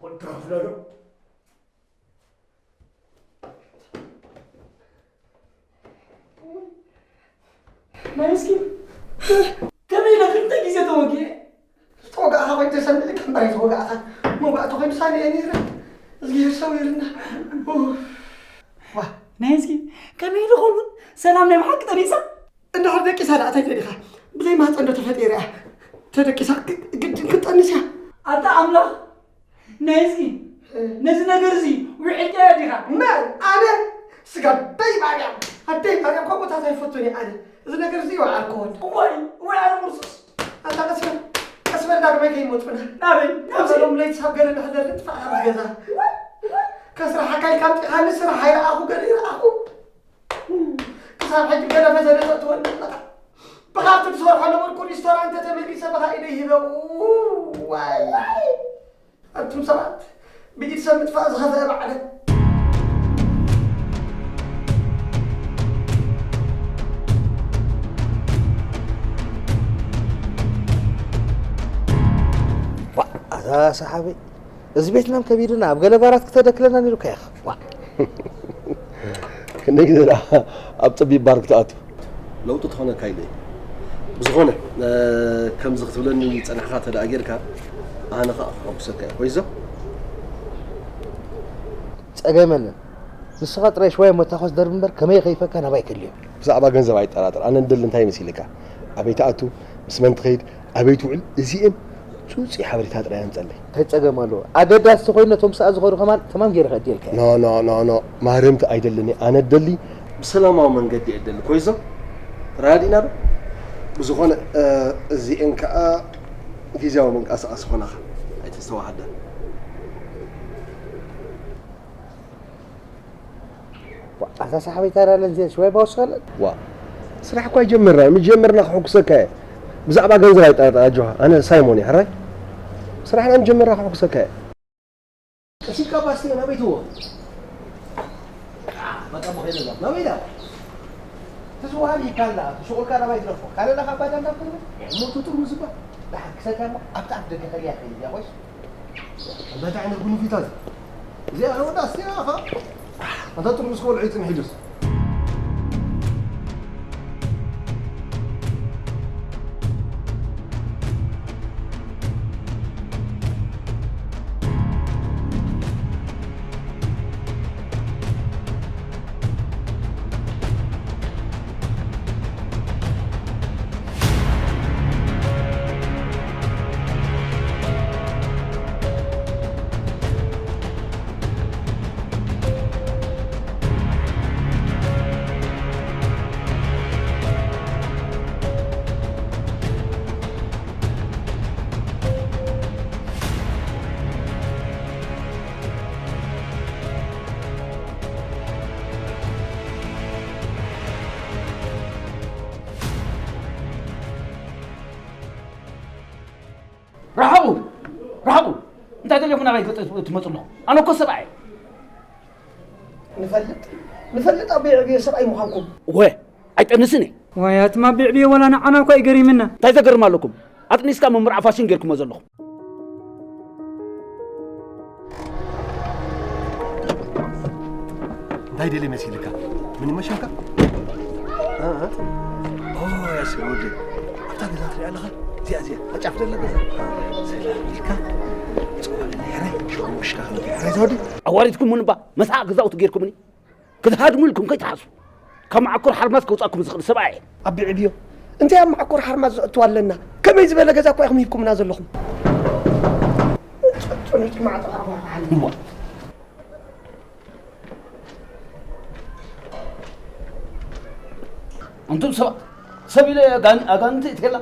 ወዲ ክፍለሉ። ናይ እስኪ ከመይ ኢለ ክልተ ግዜ ተወጊኤ? ዝተወጋእኻ ኮይኑ ተሰሚዑ ከም በራይ ዝተወጋእኻ መውጋእቲ ኮይኑ ሳኒ እየ ነይረ። እግዚኣብሔር ሰዊርና። ዋ። ናይ እስኪ ከመይ ኢሉ ኸውን? ሰላም ናይ ብሓቂ ጠኒሳ? እንድሕር ደቂሳ ደኣ እንታይ ደሊኻ? ብዘይ ማህፀን ዶ ተፈጢረ እያ? ተደቂሳ ግ-፣ ግድን ክትጠንስ እያ። ኣታ ኣምላኽ፣ ናይ እስኪ ነዚ ነገር እዚ ውዒልካዮ ዲኻ? መን? ኣነ? ስጋ ኣደይ ማርያም፣ ኣደይ ማርያም ከምኡታት ኣይፈቱን እየ ኣነ። እዚ ነገር እዚ ይወዓልክዎን። እዋይ፣ እዋይ፣ ኣነ ምርሱስ። ኣንታ ቀስ በል፣ ቀስ በል፣ ዳግማይ ከይመጹና። ናበይ? ናብዚ? በሎም ለይቲ ሳብ ገለ ንሕደር ንጥፋእ ኣብ ገዛ። ከስርሓካ ኢልካ ኣምጺኻኒ ስራሕ ኣይረኣኹ፣ ገለ ይረኣኹ። ክሳብ ሕጂ ገለ ፈተነ ተእትወኒ ኣለኻ። ብኻብቲ ትሰርሖ ነበርኩ ሪስቶራንት ተመሊሰ ብኻ ኢደይ ሂበ። ዋይ። ኣንቱም ሰባት፣ ብኢድ ሰብ ምጥፋእ ዝኸፍአ ባዕለ። ዋ፣ ኣታ ሰሓቢ፣ እዚ ቤትና ከቢድና ኣብ ገለ ባራት ክተደክለና ነይሩካ ኢኻ። ዋ። ክንደይ ግዜ ደኣ ኣብ ጸቢብ ባር ክትኣቱ? ለውጢ ትኾነካ ኢለ እየ። ብዝኾነ፣ እ፣ ከምዚ ክትብለኒ ጸናሕካ ተደኣ ጌርካ፣ ኣነ ኸኣ ከሐጉሰካ እየ። ኮይዞ? ጸገም የለን። ንስኻ ጥራይ ሽዋይ እሞ ታኾስ ደርብ እምበር፣ ከመይ ይኸይፈካ ናባይ ከልዮ። ብዛዕባ ገንዘብ ኣይጠራጠር። ኣነ እንደሊ እንታይ መሲልካ? ኣበይ ትኣቱ? ምስ መን ትኸይድ? ኣበይ ትውዕል? እዚኤን ጹጺ ሓበሬታ ጥራይ ኣምጸለይ። እንታይ ጸገም ኣለዎ? ኣገዳሲ ኮይኑ ነቶም ሰኣ ዝኸዱ ከማን ተማም ገይረ ከእድየልካ እየ። ኖ፣ ኖ፣ ኖ፣ ኖ። ማረምቲ ኣይደልን እየ። ኣነ እደሊ ብሰላማዊ መንገዲ እየ እደሊ። ኮይዞ? ተረዳዲእና ዶ? ብዝኾነ፣ እ፣ እዚኤን ከኣ ግዝያዊ መንቀሳቐሲ ኮናኻ። ኣይተስተዋሃደ። ዋ፣ ኣታ ሳሕበይ ታዲያ ለንዜ ሽዋይ ባውስኻለን? ዋ፣ ስራሕ እኳ ኣይጀመርናን። ምስ ጀመርና ክሕጉሰካ እየ። ብዛዕባ ገንዘብ ኣይጠራጠር ኣጆኻ። ኣነ ሳይሞን እየ፣ ሕራይ? ስራሕና ምስ ጀመርና ክሕጉሰካ እየ። ቀሲልካ ባስቲ ናበይ ትዎ? በቃ፣ በቃ፣ በቃ፣ ናበይ ዳ? ትዝዋሃር ይካላ፣ ትሽቁልካ ናባይ ትረፎ። ካለላ ካብ ባዳ እንዳትኮነ? ሞቱ ጥርሙዝ እባ። ደሓን ክሰካ እሞ ኣብታ ኣፍ ደገ ከልያ ከይድ እያ፣ ኮይስ? እንታይ ዓይነት ጉኑፊት ኣዚ? እዚኣ ወዳ ኣስቲያ ኢኻ? ኣንታ ጥርሙዝ ክበልዑ ይጽንሕ ኢሉስ። ርሓቑ! ርሓቑ! እንታይ ደሊኹም ናባይ ገጽ ትመጹ ኣለኹም? ኣነ እኮ ሰብኣይ እየ። ንፈልጥ፣ ንፈልጥ ኣቦይ ዕብየ ሰብኣይ ምዃንኩም። እወ፣ ኣይጠንስን እየ። ዋይ፣ ኣቱም ኣቦይ ዕብየ ዋላ ንዓና እኳ እዩ ገሪምና። እንታይ ዘገርም ኣለኩም? ኣጥኒስካ መምርዓ ፋሽን ጌርኩሞ ዘለኹም። እንታይ ደሊ መሲልካ? ምን ይመሸልካ? ኦ፣ ያሲር ወዲ፣ ኣብታ ገዛ ትሪኣ ኣለኻ? እዚኣ፣ እዚኣ፣ ኣብ ጫፍ ዘላ ገዛ። ሰላም ኢልካ፣ ጽዋዕ ሕራይ፣ ሽዑ ውሽካ ከለካ ሕራይ፣ እዛ ወዲ። ኣዋሪድኩምኒ እባ፣ መስሓቕ ገዛውቲ ጌርኩምኒ። ክትሃድሙ ኢልኩም ከይትሓስቡ። ካብ መዓኮር ሓርማዝ ከውጻኩም ዝኽእል ሰብኣይ እየ። ኣቢ ዕብዮ፣ እንታይ ኣብ መዓኮር ሓርማዝ ዘእትዋ ኣለና? ከመይ ዝበለ ገዛ እኳ ኢኹም ሂብኩምና ዘለኹም? ጽኑት ማዕጾ። እዋ። ኣንቱም ሰባት፣ ሰብ ኢለ ኣጋን-፣ ኣጋንንቲ እትየላ።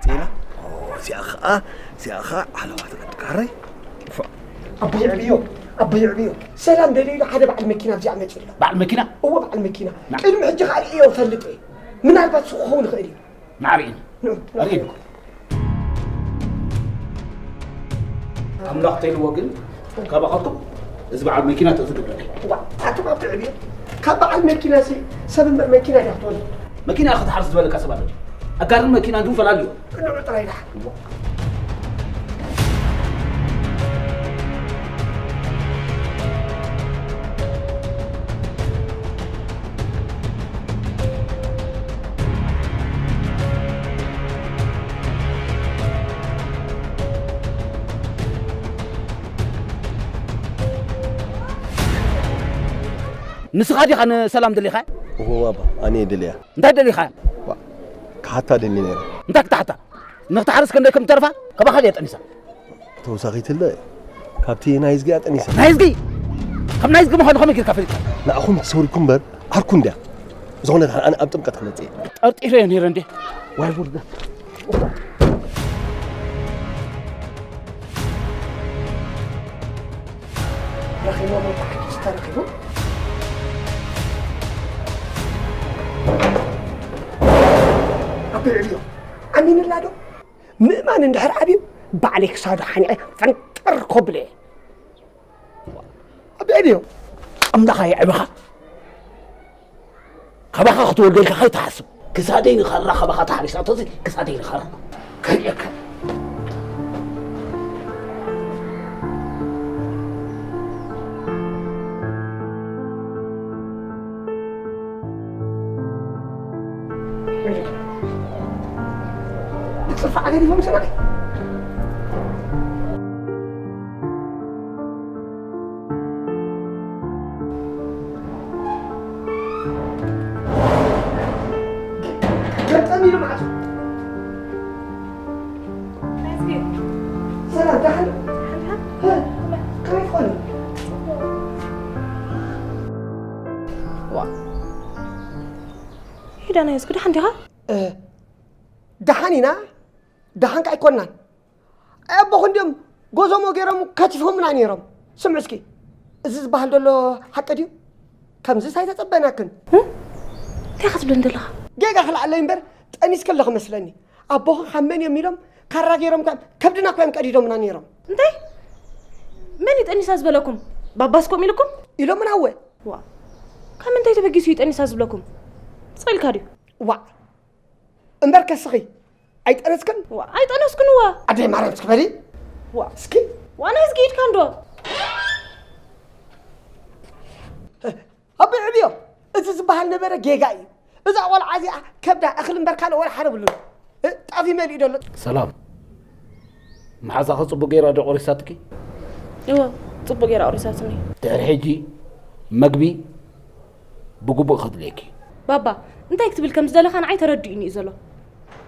ጤና? ኦ፣ እዚኣ ኸዓ፣ እዚኣ ኸዓ ዓለባ ትቐድቃረይ። ኣቦይ ዕብዮ፣ ኣቦይ ዕብዮ፣ ሰላም ደልዩ ኢሉ ሓደ በዓል መኪና ኣብዚኣ መፂኡ ኣሎ። በዓል መኪና? እዎ፣ በዓል መኪና። ና። ቅድሚ ሕጂ ኸዓ ርእዮ እፈልጥ እየ። ምናልባት ሱቕ ክኸውን ይኽእል እዩ። ና፣ ርእየኒ። ኑ፣ ኑ። ርእየኒ። ኣምላኽ ተይልዎ ግን፣ ካባኻትኩም እዚ በዓል መኪና ተዝግብረኒ። ዋ፣ ኣቶም ኣቦይ ዕብዮ፣ ካብ በዓል መኪና ሲ፣ ሰብ እምበር መኪና ድያ ክትወልድ? መኪና ክትሓርስ ዝበለካ ሰብ ኣሎ ድዩ? ኣጋርን መኪናን ግን ፈላልዮ። ንዑ ጥራይ ደሓን። ንስኻ ዲኻ ንሰላም ደሊኻ? እወ ባባ፣ ኣነ እየ ደልያ። እንታይ ደሊኻ? ዋ፣ ክሓታ ደሊ ነይረ። እንታይ ክትሓታ? ንኽትሓርስ ክንደይ ከም ትተርፋ? ካባኻ ድያ ጠኒሳ? ተወሳኺትለ፣ ካብቲ ናይ ህዝጊ እያ ጠኒሳ። ናይ ህዝጊ? ካብ ናይ ህዝጊ ምዃኑ ከመይ ጌርካ ፈሊጥካ? ንዓኹም ትሰውርኩም እምበር፣ ዓርኩ እንድያ። ዝኾነ ደሓን፣ ኣነ ኣብ ጥምቀት ክመጽእ እየ። ጠርጢረ እየ ነይረ እንዴ? ዋይ ውርደት። ረኺቦም ወይ ከዓ ኪስ ተረኺቡ። ኣቢ ዕብዮ፣ ኣሚንላ ዶ? ምእማን እንድሕር ኣብዩ፣ ባዕለይ ክሳዱ ሓኒቐ ፈንጠር ከብሎ እየ። ኣቢ ዕብዮ፣ ኣምላኽ ኣየዕብኻ። ካባኻ ክትወልዶ ኢልካ ከይትሓስብ። ክሳደይ ንኸራ ካባኻ ተሓሪሳቶሲ፣ ክሳደይ ንኸራ። ከርእየካ። ብጽፋዕ ገዲፎም ሰማይ። ገጠም ኢሉ ማዕጾ። ናይዝጊ። ሰላም፣ ደሓን? ደሓን፣ ደሓን። እ፣ ከመይ ትኾኑ? ዋ። ሂዳ ናይዝጊ፣ ደሓን ዲኻ? እ፣ ደሓን ኢና። ደሓን ከ ኣይኮንናን። ኣቦኹ እንድዮም ጎዞሞ ገይሮም ከቲፎምና ነይሮም። ስምዑ እስኪ፣ እዚ ዝበሃል ዘሎ ሓቂ ድዩ? ከምዚስ ኣይተጸበናክን። እ? እንታይ ኢኻ ትብለኒ ዘለኻ? ጌጋ ክልዓለይ እምበር፣ ጠኒስኪ ኣለኺ መስለኒ። ኣቦኺ ካብ መን እዮም ኢሎም ካራ ገይሮም ከ-፣ ከብድና እኮ እዮም ቀዲዶምና ነይሮም። እንታይ? መን እዩ ጠኒሳ ዝበለኩም? ባባስ ከምኡ ኢልኩም? ኢሎምና እወ። ዋ፣ ካብ ምንታይ ተበጊሱ እዩ ጠኒሳ ዝብለኩም? ስቕ ኢልካ ድዩ? ዋዕ፣ እምበር ከስኺ ኣይጠነስክን? ዋ፣ ኣይጠነስኩን እዋ። ኣደይ ማርያም እስኪ በሊ። ዋ። እስኪ። ዋ፣ ናይ ዝጊ ኢድካ እንዶ። ኣቦይ ዕብዮ፣ እዚ ዝበሃል ነበረ ጌጋ እዩ። እዛ ቆልዓ እዚኣ ከብዳ እኽሊ እምበር ካልእ ወላ ሓደ የብሉን። እ፣ ጣፍ እዩ መሊኡ ዘሎ። ሰላም። መሓዛኸ ጽቡቕ ገይራ ዶ ቆሪሳትኪ? እወ፣ ጽቡቕ ገይራ ቆሪሳትኒ። ድሕሪ ሕጂ መግቢ ብግቡእ ከድልየኪ። ባባ፣ እንታይ ክትብል ከም ዝደለኻ ንዓይ ተረዲኡኒ እዩ ዘሎ።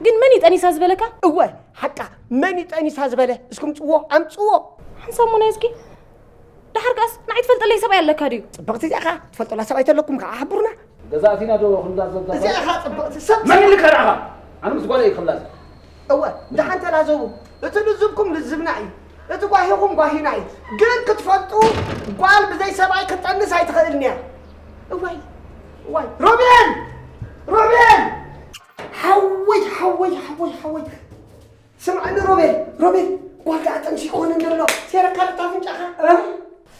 ግን መን እዩ ጠኒሳ ዝበለካ? እወ፣ ሓቃ፣ መን እዩ ጠኒሳ ዝበለ? እስኩም ጽዎ፣ ኣምጽዎ። ሓንሳብ እሞ ናይ እስኪ፣ ደሓር ከኣስ ንዓይ ትፈልጠለይ ሰብኣይ ኣለካ ድዩ? ጽብቕቲ እዚኣ ኸኣ፣ ትፈልጠላ ሰብኣይ ተለኩም ከኣ ሓብሩና። ገዛ ኣቲና ዶ ክንዳዘብ እዚኣ ኸኣ ጽብቕቲ ሰብ። መን ኢልካ ደኣ? ኣነ ምስ ጓለይ ክላዘብ። እወ፣ ደሓን ተላዘቡ። እቲ ልዝብኩም ልዝብና እዩ። እቲ ጓሂኹም ጓሂና እዩ። ግን ክትፈልጡ፣ ጓል ብዘይ ሰብኣይ ክትጠንስ ኣይትኽእልን እያ። እዋይ፣ እዋይ። ሮቤል! ሮቤል! ሓወይ፣ ሓወይ፣ ሓወይ፣ ሓወይ። ስምዓኒ ሮቤል፣ ሮቤል፣ ጓል ደኣ ጠንሲ ይኮነ እንደሎ። ሴረካ ርታ ኣፍንጫኻ። እ?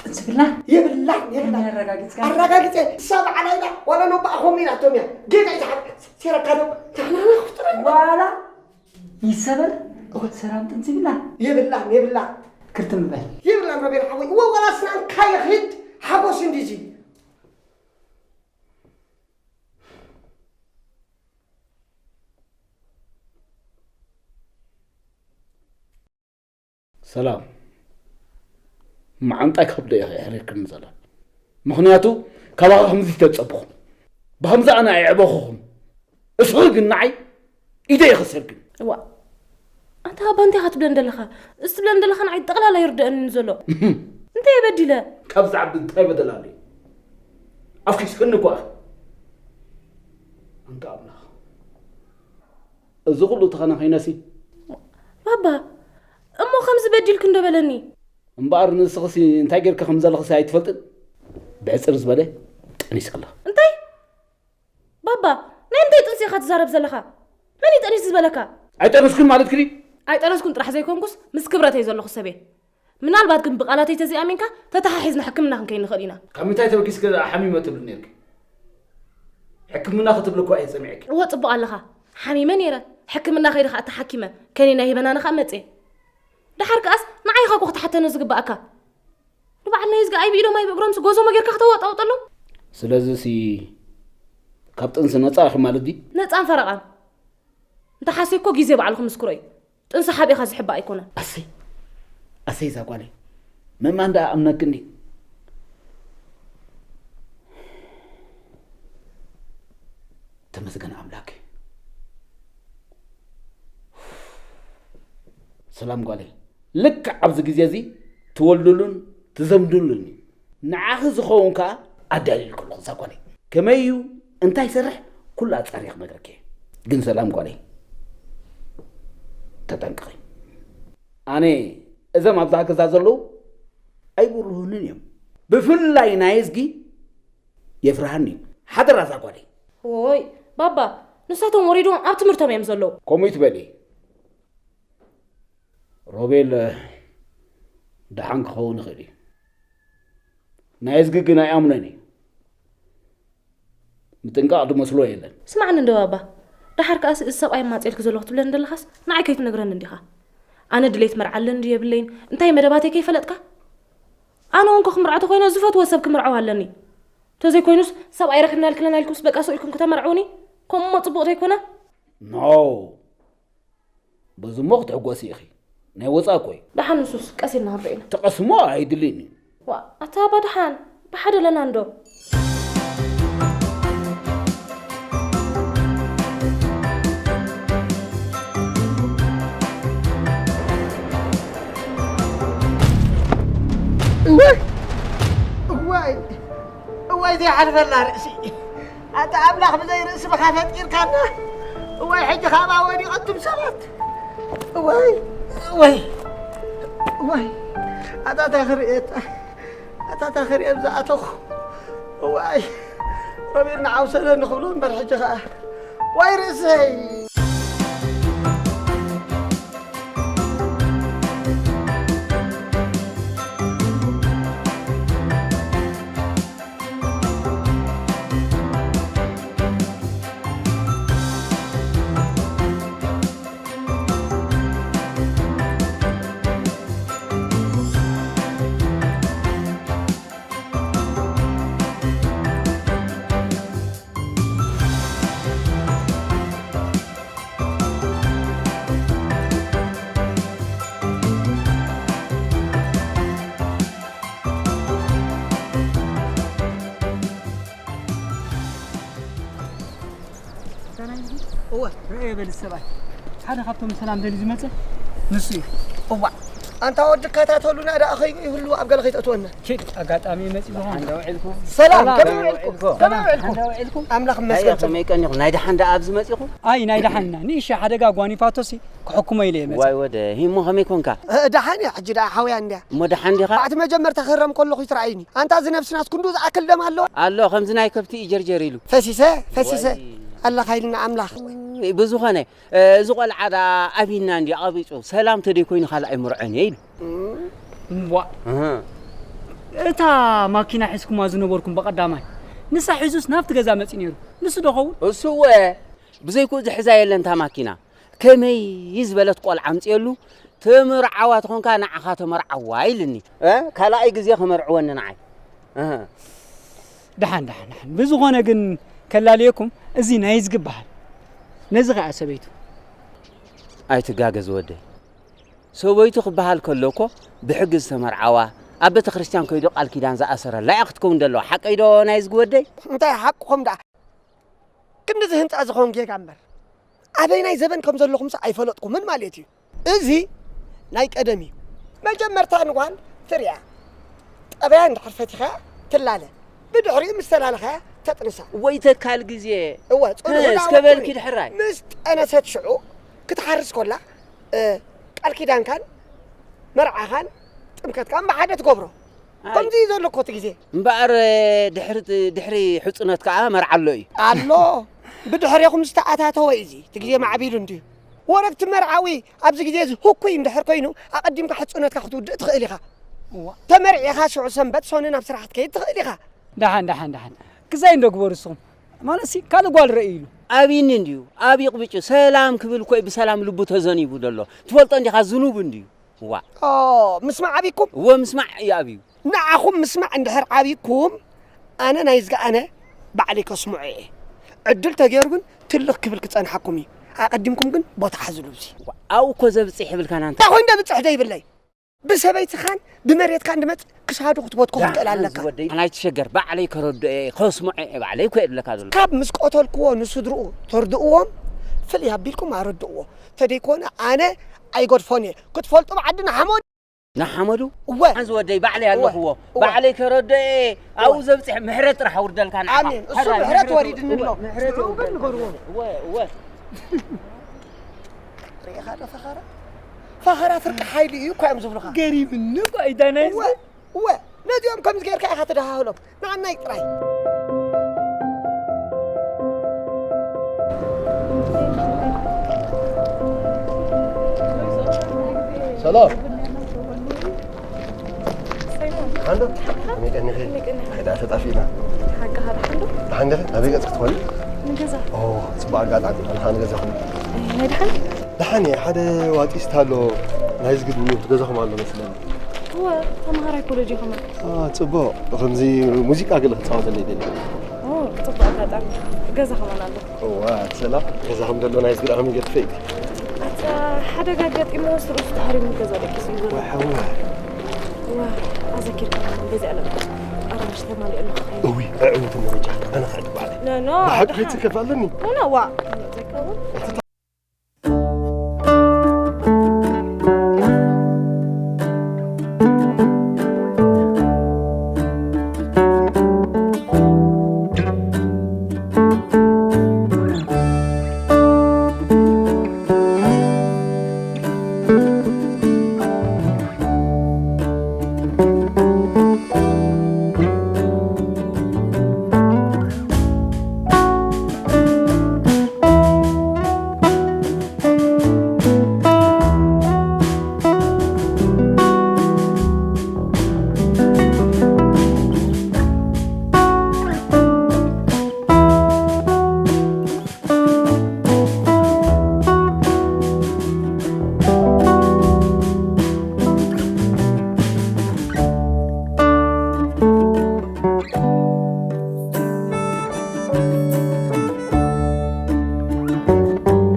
ጥንሲ ብላ? የብላ። የብላን። ኣረጋጊጽካ? ኣረጋጊጸ። እሳ በዓላ ኢላ ዋላ ነባኣ ከምኡ ኢላቶም እያ። ጌጋ እዩ ዝሓ-፣ ሴረካ ዶ? ንሕና ንኽፍጥረና። ዋላ ይሰበር፣ ሰላም ጥንሲ ይብላ። የብላን፣ የብላን። ክርትም በል። የብላን ሮቤል ሓወይ። እወ ዋላ ስናንካ ይኺድ ሓጎስ እንዲዚ። ሰላም። መዓንጣይ ከብደ ኢኺ ኣሕሪርክኒ ዘላ። ምኽንያቱ ካባኺ ከምዚ ተጸብኹ። ብኸምዚ ኣነ ኣየዕበኹኹም። እስኺ ግን ንዓይ ኢደይ ይኸሰር ግን። እዋ፣ ኣንታ ኣባ እንታይ ኢኻ ትብለኒ ዘለኻ? እዚ ትብለኒ ዘለኻ ንዓይ ጠቕላላ ይርደአኒ ዘሎ። እንታይ እየ በዲለ? ካብ ዝዓቢ እንታይ በደል ኣሎ? ኣፍኪስክኒ እኮ ኢኺ። ኣንታ ኣምላኽ። እዚ ኩሉ ተኸናኺነሲ። ባባ፣ እሞ ከምዚ በዲልክ እንዶ በለኒ። እምበኣር ንስኽሲ እንታይ ጌርኪ ከም ዘለኽሲ ኣይትፈልጥን? ብዕጽር ዝበለ ጠኒስክላ። እንታይ? ባባ፣ ናይ እንታይ ጥንሲ ኢኻ ትዛረብ ዘለኻ? መን እዩ ጠኒስ ዝበለካ? ኣይጠነስኩን ማለት ክዲ? ኣይጠነስኩን ጥራሕ ዘይኮንኩስ፣ ምስ ክብረተይ ዘለኹ ሰብ እየ። ምናልባት ግን ብቓላተይ ተዘይኣሚንካ፣ ተተሓሒዝና ሕክምና ክንከይድ ንኽእል ኢና። ካብ ምንታይ ተበጊስኪ ሓሚመ ትብሊ ኔርኪ? ሕክምና ክትብሊ እኳ እየ ሰሚዐኪ። እወ፣ ጽቡቕ ኣለኻ። ሓሚመ ኔረ። ሕክምና ከይደ ኸኣ ተሓኪመ። ከኒና ሂበናኒ ኸኣ መጽየ። ደሓር ከኣስ፣ ንዓይ ኢኻ እኮ ክትሓተኒ ዝግባኣካ። ንበዓል ናይ እዝጊ ኣይብኢዶም ኣይብእግሮምስ ጎዞሞ ጌርካ ክተወጣውጠሎም። ስለዚሲ ካብ ጥንሲ ነጻ ኢኺ ማለት ድዩ? ነጻን ፈረቓን። እንተ ሓሰይ እኮ ግዜ ባዕሉ ክምስክሮ እዩ። ጥንሲ ሓቢእኻ ዝሕባእ ኣይኮነን። ኣሰይ፣ ኣሰይ እዛ ጓለይ። ምእማን ደኣ ኣምነኪ እንድዩ። ተመስገን ኣምላክ። ሰላም ጓለይ። ልክዕ ኣብዚ ግዜ እዚ ትወልድሉን ትዘምድሉን እዩ። ንዓኺ ዝኸውን ከኣ ኣዳልየልኪ ኣለኹ እዛ ጓለይ። ከመይ እዩ፣ እንታይ ይሰርሕ፣ ኩሉ ኣጻርየ ክነግረኪ እየ። ግን ሰላም ጓለይ፣ ተጠንቀቒ። ኣነ እዞም ኣብዛ ገዛ ዘለዉ ኣይብርሁንን እዮም። ብፍላይ ናይ እዝጊ የፍርሃኒ እዩ። ሓደራ እዛ ጓለይ። ዎይ ባባ፣ ንሳቶም ወሪዶም ኣብ ትምህርቶም እዮም ዘለዉ። ከምኡ ይትበሊ። ሮቤል ደሓን ክኸውን ይኽእል እዩ። ናይ እዝጊ ግን ኣይኣምኖን እዩ። ምጥንቃቕ ዝመስሎ የለን። ስማዕኒ እንዶ ባባ፣ ደሓር ከኣስ እዚ ሰብኣይ ማጽኤልክ ዘለኹ ትብለኒ ዘለኻስ ንዓይ ከይትነግረኒ እንዲኻ? ኣነ ድሌት መርዓ ኣለኒ ድዩ የብለይን እንታይ መደባተይ ከይፈለጥካ? ኣነ እውን እኮ ክምርዖ ተኾይነ ዝፈትዎ ሰብ ክምርዖ ኣለኒ። ተዘይኮይኑስ ሰብኣይ ረኺብና ኢልክለና ኢልኩምስ በቃ ስቕ ኢልኩም ክተመርዕውኒ? ከምኡ እሞ ጽቡቕ ዘይኮነ? ኖ። በዚ እሞ ክትሕጎሲ ኢኺ። ናይ ወጻኢ እኮ እዩ። ደሓን ንሱስ ቀስ ኢልና ክንሪኦ ኢና። ትቐስሞ ኣይድልን እዩ። ዋ፣ ኣታ ኣባ ደሓን፣ ብሓደ ኣለና እንዶ። እዋይ! እዋይ! እዋይ ዘይሓልፈላ ርእሲ! ኣታ ኣምላኽ ብዘይ ርእሲ ብኻ ፈጢርካና! እዋይ ሕጂ ካብኣ ወዲቐ እቱም ሰባት! እዋይ! እዋይ! እዋይ! ኣታ እንታይ ክርእየት! ኣታ እንታይ ክርእየት ዝኣተኹ! እዋይ! ሮቤል ንዓው ሰደኒ ክብሎ እምበር ሕጂ ኸኣ ዋይ ርእሰይ! እወ። ርአዮ በል ሰብኣይ። ሓደ ካብቶም ሰላም ደልዩ ዝመጸ ንሱ እዩ። እዋእ፣ ኣንታ ወዲ ከታተሉና ደኣ ከይህሉ ኣብ ገለ ከይተእትወና። ኪድ፣ ኣጋጣሚ መጺ ዝኾነ። ሰላም፣ ከመይ ውዒልኩም? ከመይ ውዒልኩም? ኣምላኽ ይመስገን። ከመይ ቀኒኹም? ናይ ደሓን ደኣ ኣብዚ መጺኹም? ኣይ፣ ናይ ደሓንና። ንእሽቶ ሓደጋ ጓኒፋቶሲ ክሕክሞ ኢለ እየ መጺእ። ዋይ ወደ፣ ሂሞ ከመይ ኮንካ? እ፣ ደሓን እያ፣ ሕጂ ደኣ ሓውያ እንድያ። እሞ ደሓን ዲኻ? ባዕቲ መጀመርታ ክህረም ከለኹ ይትረኣይኒ። ኣንታ እዚ ነብስናስ ክንዱ ዝኣክል ደም ኣለዋ? ኣሎ፣ ከምዚ ናይ ከብቲ እዩ ጀርጀር ኢሉ። ፈሲሰ፣ ፈሲሰ። ዋይ። ኣላኻ ኢልና ኣምላኽ። ብዝኾነ፣ እ፣ እዚ ቆልዓ ደኣ ኣቢና እንድዩ ኣቕቢጹ። ሰላም ተደይኮይኑ ካልእ ኣይምርዖን እየ ኢሉ። እም። እምቧእ። እህ። እታ ማኪና ሒዝኩማ ዝነበርኩም በቐዳማይ፣ ንሳ ሒዙስ ናብቲ ገዛ መጺኡ ነይሩ። ንሱ ዶ ኸውን? እሱ እወ፣ ብዘይኩ ዝሕዛ የለን እታ ማኪና። ከመይ ዝበለት ቆልዓ ኣምጽኤሉ፣ ተመርዓዋ ተኾንካ ንዓኻ ተመርዓዋ ኢልኒ። እ? ካልኣይ ግዜ ከመርዕወኒ ንዓይ። እህ። ደሓን፣ ደሓን፣ ደሓን። ብዝኾነ ግን ከላልየኩም፣ እዚ ናይ ዝግበሃል። ነዚ ኸኣ ሰበይቱ። ኣይትጋገዝ ወደይ። ሰበይቱ ክበሃል ከሎ እኮ ብሕጊ ዝተመርዓዋ፣ ኣብ ቤተ ክርስቲያን ከይዱ ቃል ኪዳን ዝኣሰረላ እያ ክትከውን ዘለዋ። ሓቀይ ዶ ናይ ዝግወደይ? እንታይ ሓቅኹም ደኣ? ክንድዚ ህንጻ ዝኸውን ጌጋ እምበር፣ ኣበይናይ ዘበን ከም ዘለኹምስ ኣይፈለጥኩምን ማለት እዩ። እዚ ናይ ቀደም እዩ። መጀመርታ ንጓል ትርያ፣ ጠበያ እንድሕር ፈቲኻ ትላለ፣ ብድሕሪኡ ምስ ተላለኸያ ተጥንሳ። ወይ ተካል ግዜ። እወ፣ ጽኑዕ እ፣ እስከ በልኪ ድሕራይ። ምስ ጠነሰት ሽዑ ክትሓርስ ኮላ፣ እ፣ ቃል ኪዳንካን መርዓኻን ጥምቀትካን ብሓደ ትገብሮ። ኣይ። ከምዚ እዩ ዘሎ እኮ እቲ ግዜ። እምበኣር፣ ድሕሪ፣ ድሕሪ ሕጹነት ከኣ መርዓ ኣሎ እዩ። ኣሎ። ብድሕሬኹም ዝተኣታተወ እዩ እዚ። እቲ ግዜ ማዕቢሉ እንድዩ። ወረግቲ መርዓዊ ኣብዚ ግዜ እዚ ህኩይ እንድሕር ኮይኑ፣ ኣቐዲምካ ሕጹነትካ ክትውድእ ትኽእል ኢኻ። እዋ። ተመርዒኻ ሽዑ ሰንበት ሶኒ ናብ ስራሕ ክትከይድ ትኽእል ኢኻ። ደሓን፣ ደሓን፣ ደሓን። ክዛይ እንዶ ግበሩ ንስኹም። ማለትሲ ካልእ ጓል ረኢ ኢሉ። ኣብይኒ እንድዩ፣ ኣብ ይቕብጩ ሰላም ክብል ኮይ ብሰላም ልቡ ተዘኒቡ ዘሎ። ትፈልጦ እንዲኻ ዝኑብ እንድዩ። እዋ። ኦ፣ ምስማዕ ኣብይኩም? እወ፣ ምስማዕ እዩ ኣብዩ። ንዓኹም ምስማዕ እንድሕር ዓብይኩም፣ ኣነ ናይ ዝገኣነ ባዕለይ ከስምዖ እየ። ዕድል ተገይሩ ግን ትልኽ ክብል ክጸንሓኩም እዩ። ኣቐዲምኩም ግን ቦታ ሓዝሉ። ኣብዚ ኣብኡ እኮ ዘብጽሕ የብልካን ኣንታ። እንታይ ኮይኑ ዘብጽሕ ዘይብለይ? ብሰበይትኻን ብመሬትካን ድመጽእ ክሳዱ ክትበትኮ ክትክእል ኣለካ። ዝወደይ፣ ኣይትሸገር፣ ባዕለይ ከረድኦ እየ፣ ከስምዖ እየ፣ ባዕለይ እኮ እየ ዝብለካ ዘሎ። ካብ ምስ ቀተልክዎ ንስድርኡ ተርድእዎም፣ ፍልይ ኣቢልኩም ኣረድእዎ። ተደይኮነ ኣነ ኣይገድፎን እየ። ክትፈልጡ ብዓዲ ንሓመዱ። ንሓመዱ? እወ። ሓንዚ ወደይ ባዕለይ እወ። ኣለኽዎ። እወ። ባዕለይ ከረድኦ እየ። ኣብኡ እወ። ዘብጽሕ ምሕረት ጥራሕ ኣውርደልካ ንዓኻ። ኣሜን። እሱ ሕራይ ምሕረት ምሕረት ወሪድኒ እወ፣ ኣሎ። ምሕረት ስድርኡ ግን እወ። ንገርዎም። እወ፣ እወ። ርኢኻ ዶ ፈኸራ? ፈኸራ ፍርቂ ሓይሊ እዩ እኮ እዮም ዝብሉኻ። ገሪምኒ እኮ ኣይዳናይ እወ፣ እወ። ነዚኦም ከምዚ ጌርካ ኢኻ ትደሃህሎም። ንዓናይ ጥራይ። ሰላም። ሓንዶ? ከመይ ቀኒኺ? ከመይ ቀኒኺ? ኣይዳ ተጣፊእና። ሓቂ ኸ ደሓን ዶ? ደሓን ዲኺ? ኣበይ ገጽ ክትኾኒ? ንገዛ። ኦ፣ ጽቡቕ ኣጋጣሚ። ኣነ ኸኣ ንገዛ ኾኒ። ናይ ደሓን? ደሓን እየ። ሓደ ዋጢ ስታ ኣሎ። ናይ ዝግድን ገዛኹም ኣሎ መስለኒ። እወ፣ ተምሃራይ ኮሌጅ እየ ከማን። አ፣ ጽቡቕ። ከምዚ ሙዚቃ ገለ ክጻወተለይ ደልየ። ኦ፣ ጽቡቕ ኣጋጣሚ። ገዛ ከማን ኣሎ። እዋ፣ ሰላም። ገዛኹም ዘሎ ናይ ዝግድን ገድፈይ። ኣታ፣ ሓደጋ ኣጋጢምዎ፣ ስሩስ ተሃሪሙ ገዛ ደቂሱ እዩ ዘሎ። ዋሓዋ። እዋ፣ ኣዘኪርካ ገዛ ኣለና። ኣራንሽ ተማሊኡ ኣሎ። እዊ፣ ኣዕውት መረጫ። ኣነ ኸዓ ትባዕለ። ኖ፣ ኖ፣ ብሓቂ ደሓን። ቤት ከፍ ኣለኒ። ኖ፣ ኖ፣ ዋ። ዘይከውን።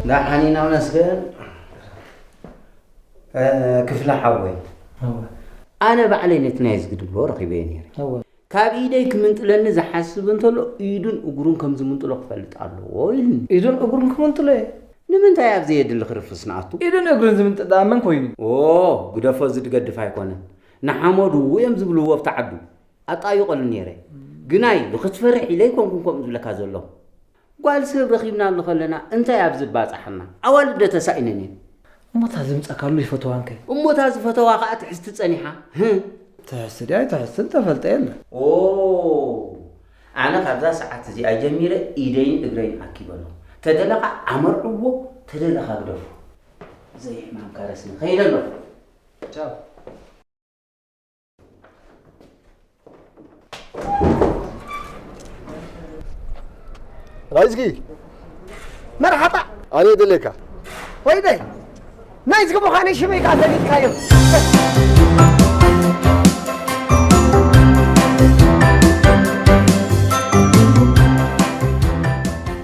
ደሓን ኢና፣ ነመስግን። እ፣ ክፍለ ሓወይ፣ እወ። ኣነ ባዕለይ ነቲ ናይ ዝግድብሎ ረኺበዮ ነይረ። እወ። ካብ ኢደይ ክምንጥለኒ ዝሓስብ እንተሎ፣ ኢዱን እግሩን ከም ዝምንጥሎ ክፈልጥ ኣለዎ ኢልኒ። ኢዱን እግሩን ክምንጥሎ እየ? ንምንታይ ኣብ ዘየድሊ ክርፍስ ንኣቱ? ኢዱን እግሩን ዝምንጥል ደኣ መን ኮይኑ? ኦ፣ ግደፎ፣ እዚ ድገድፍ ኣይኮነን። ንሓመዱ እዮም ዝብልዎ ኣብቲ ዓዱ። ኣጣይቐሉ ነይረ። ግናይ፣ ንኽትፈርሕ ኢለ ኣይኮንኩን ከምኡ ዝብለካ ዘለኹ። ጓል ሰብ ረኺብናሉ ከለና እንታይ ኣብዚ ባጻሓና? ኣዋልድ ዶ ተሳኢነን እየን? እሞ እታ ዝምጻእካሉ ይፈትዋን ከ? እሞ እታ ዝፈተዋ ከኣ ትሕዝቲ ጸኒሓ። ህም። ትሕዝቲ ድያ ኣይትሕዝትን ተፈልጠ የለን። ኦ፣ ኣነ ካብዛ ሰዓት እዚኣ ጀሚረ ኢደይን እግረይን ኣኪበ ኣለኹ። ተደለኻ ኣመርዕዎ፣ ተደለኻ ግደፎ። ዘይሕማምካ ረስኒ ከይደ ኣለኹ። ቻው። ናይዝጊ። መርሓባ። ኣነ ደለካ። ወይደይ። ናይዝጊ ምዃነይ ሽመይ ከኣ ፈሊጥካዮ።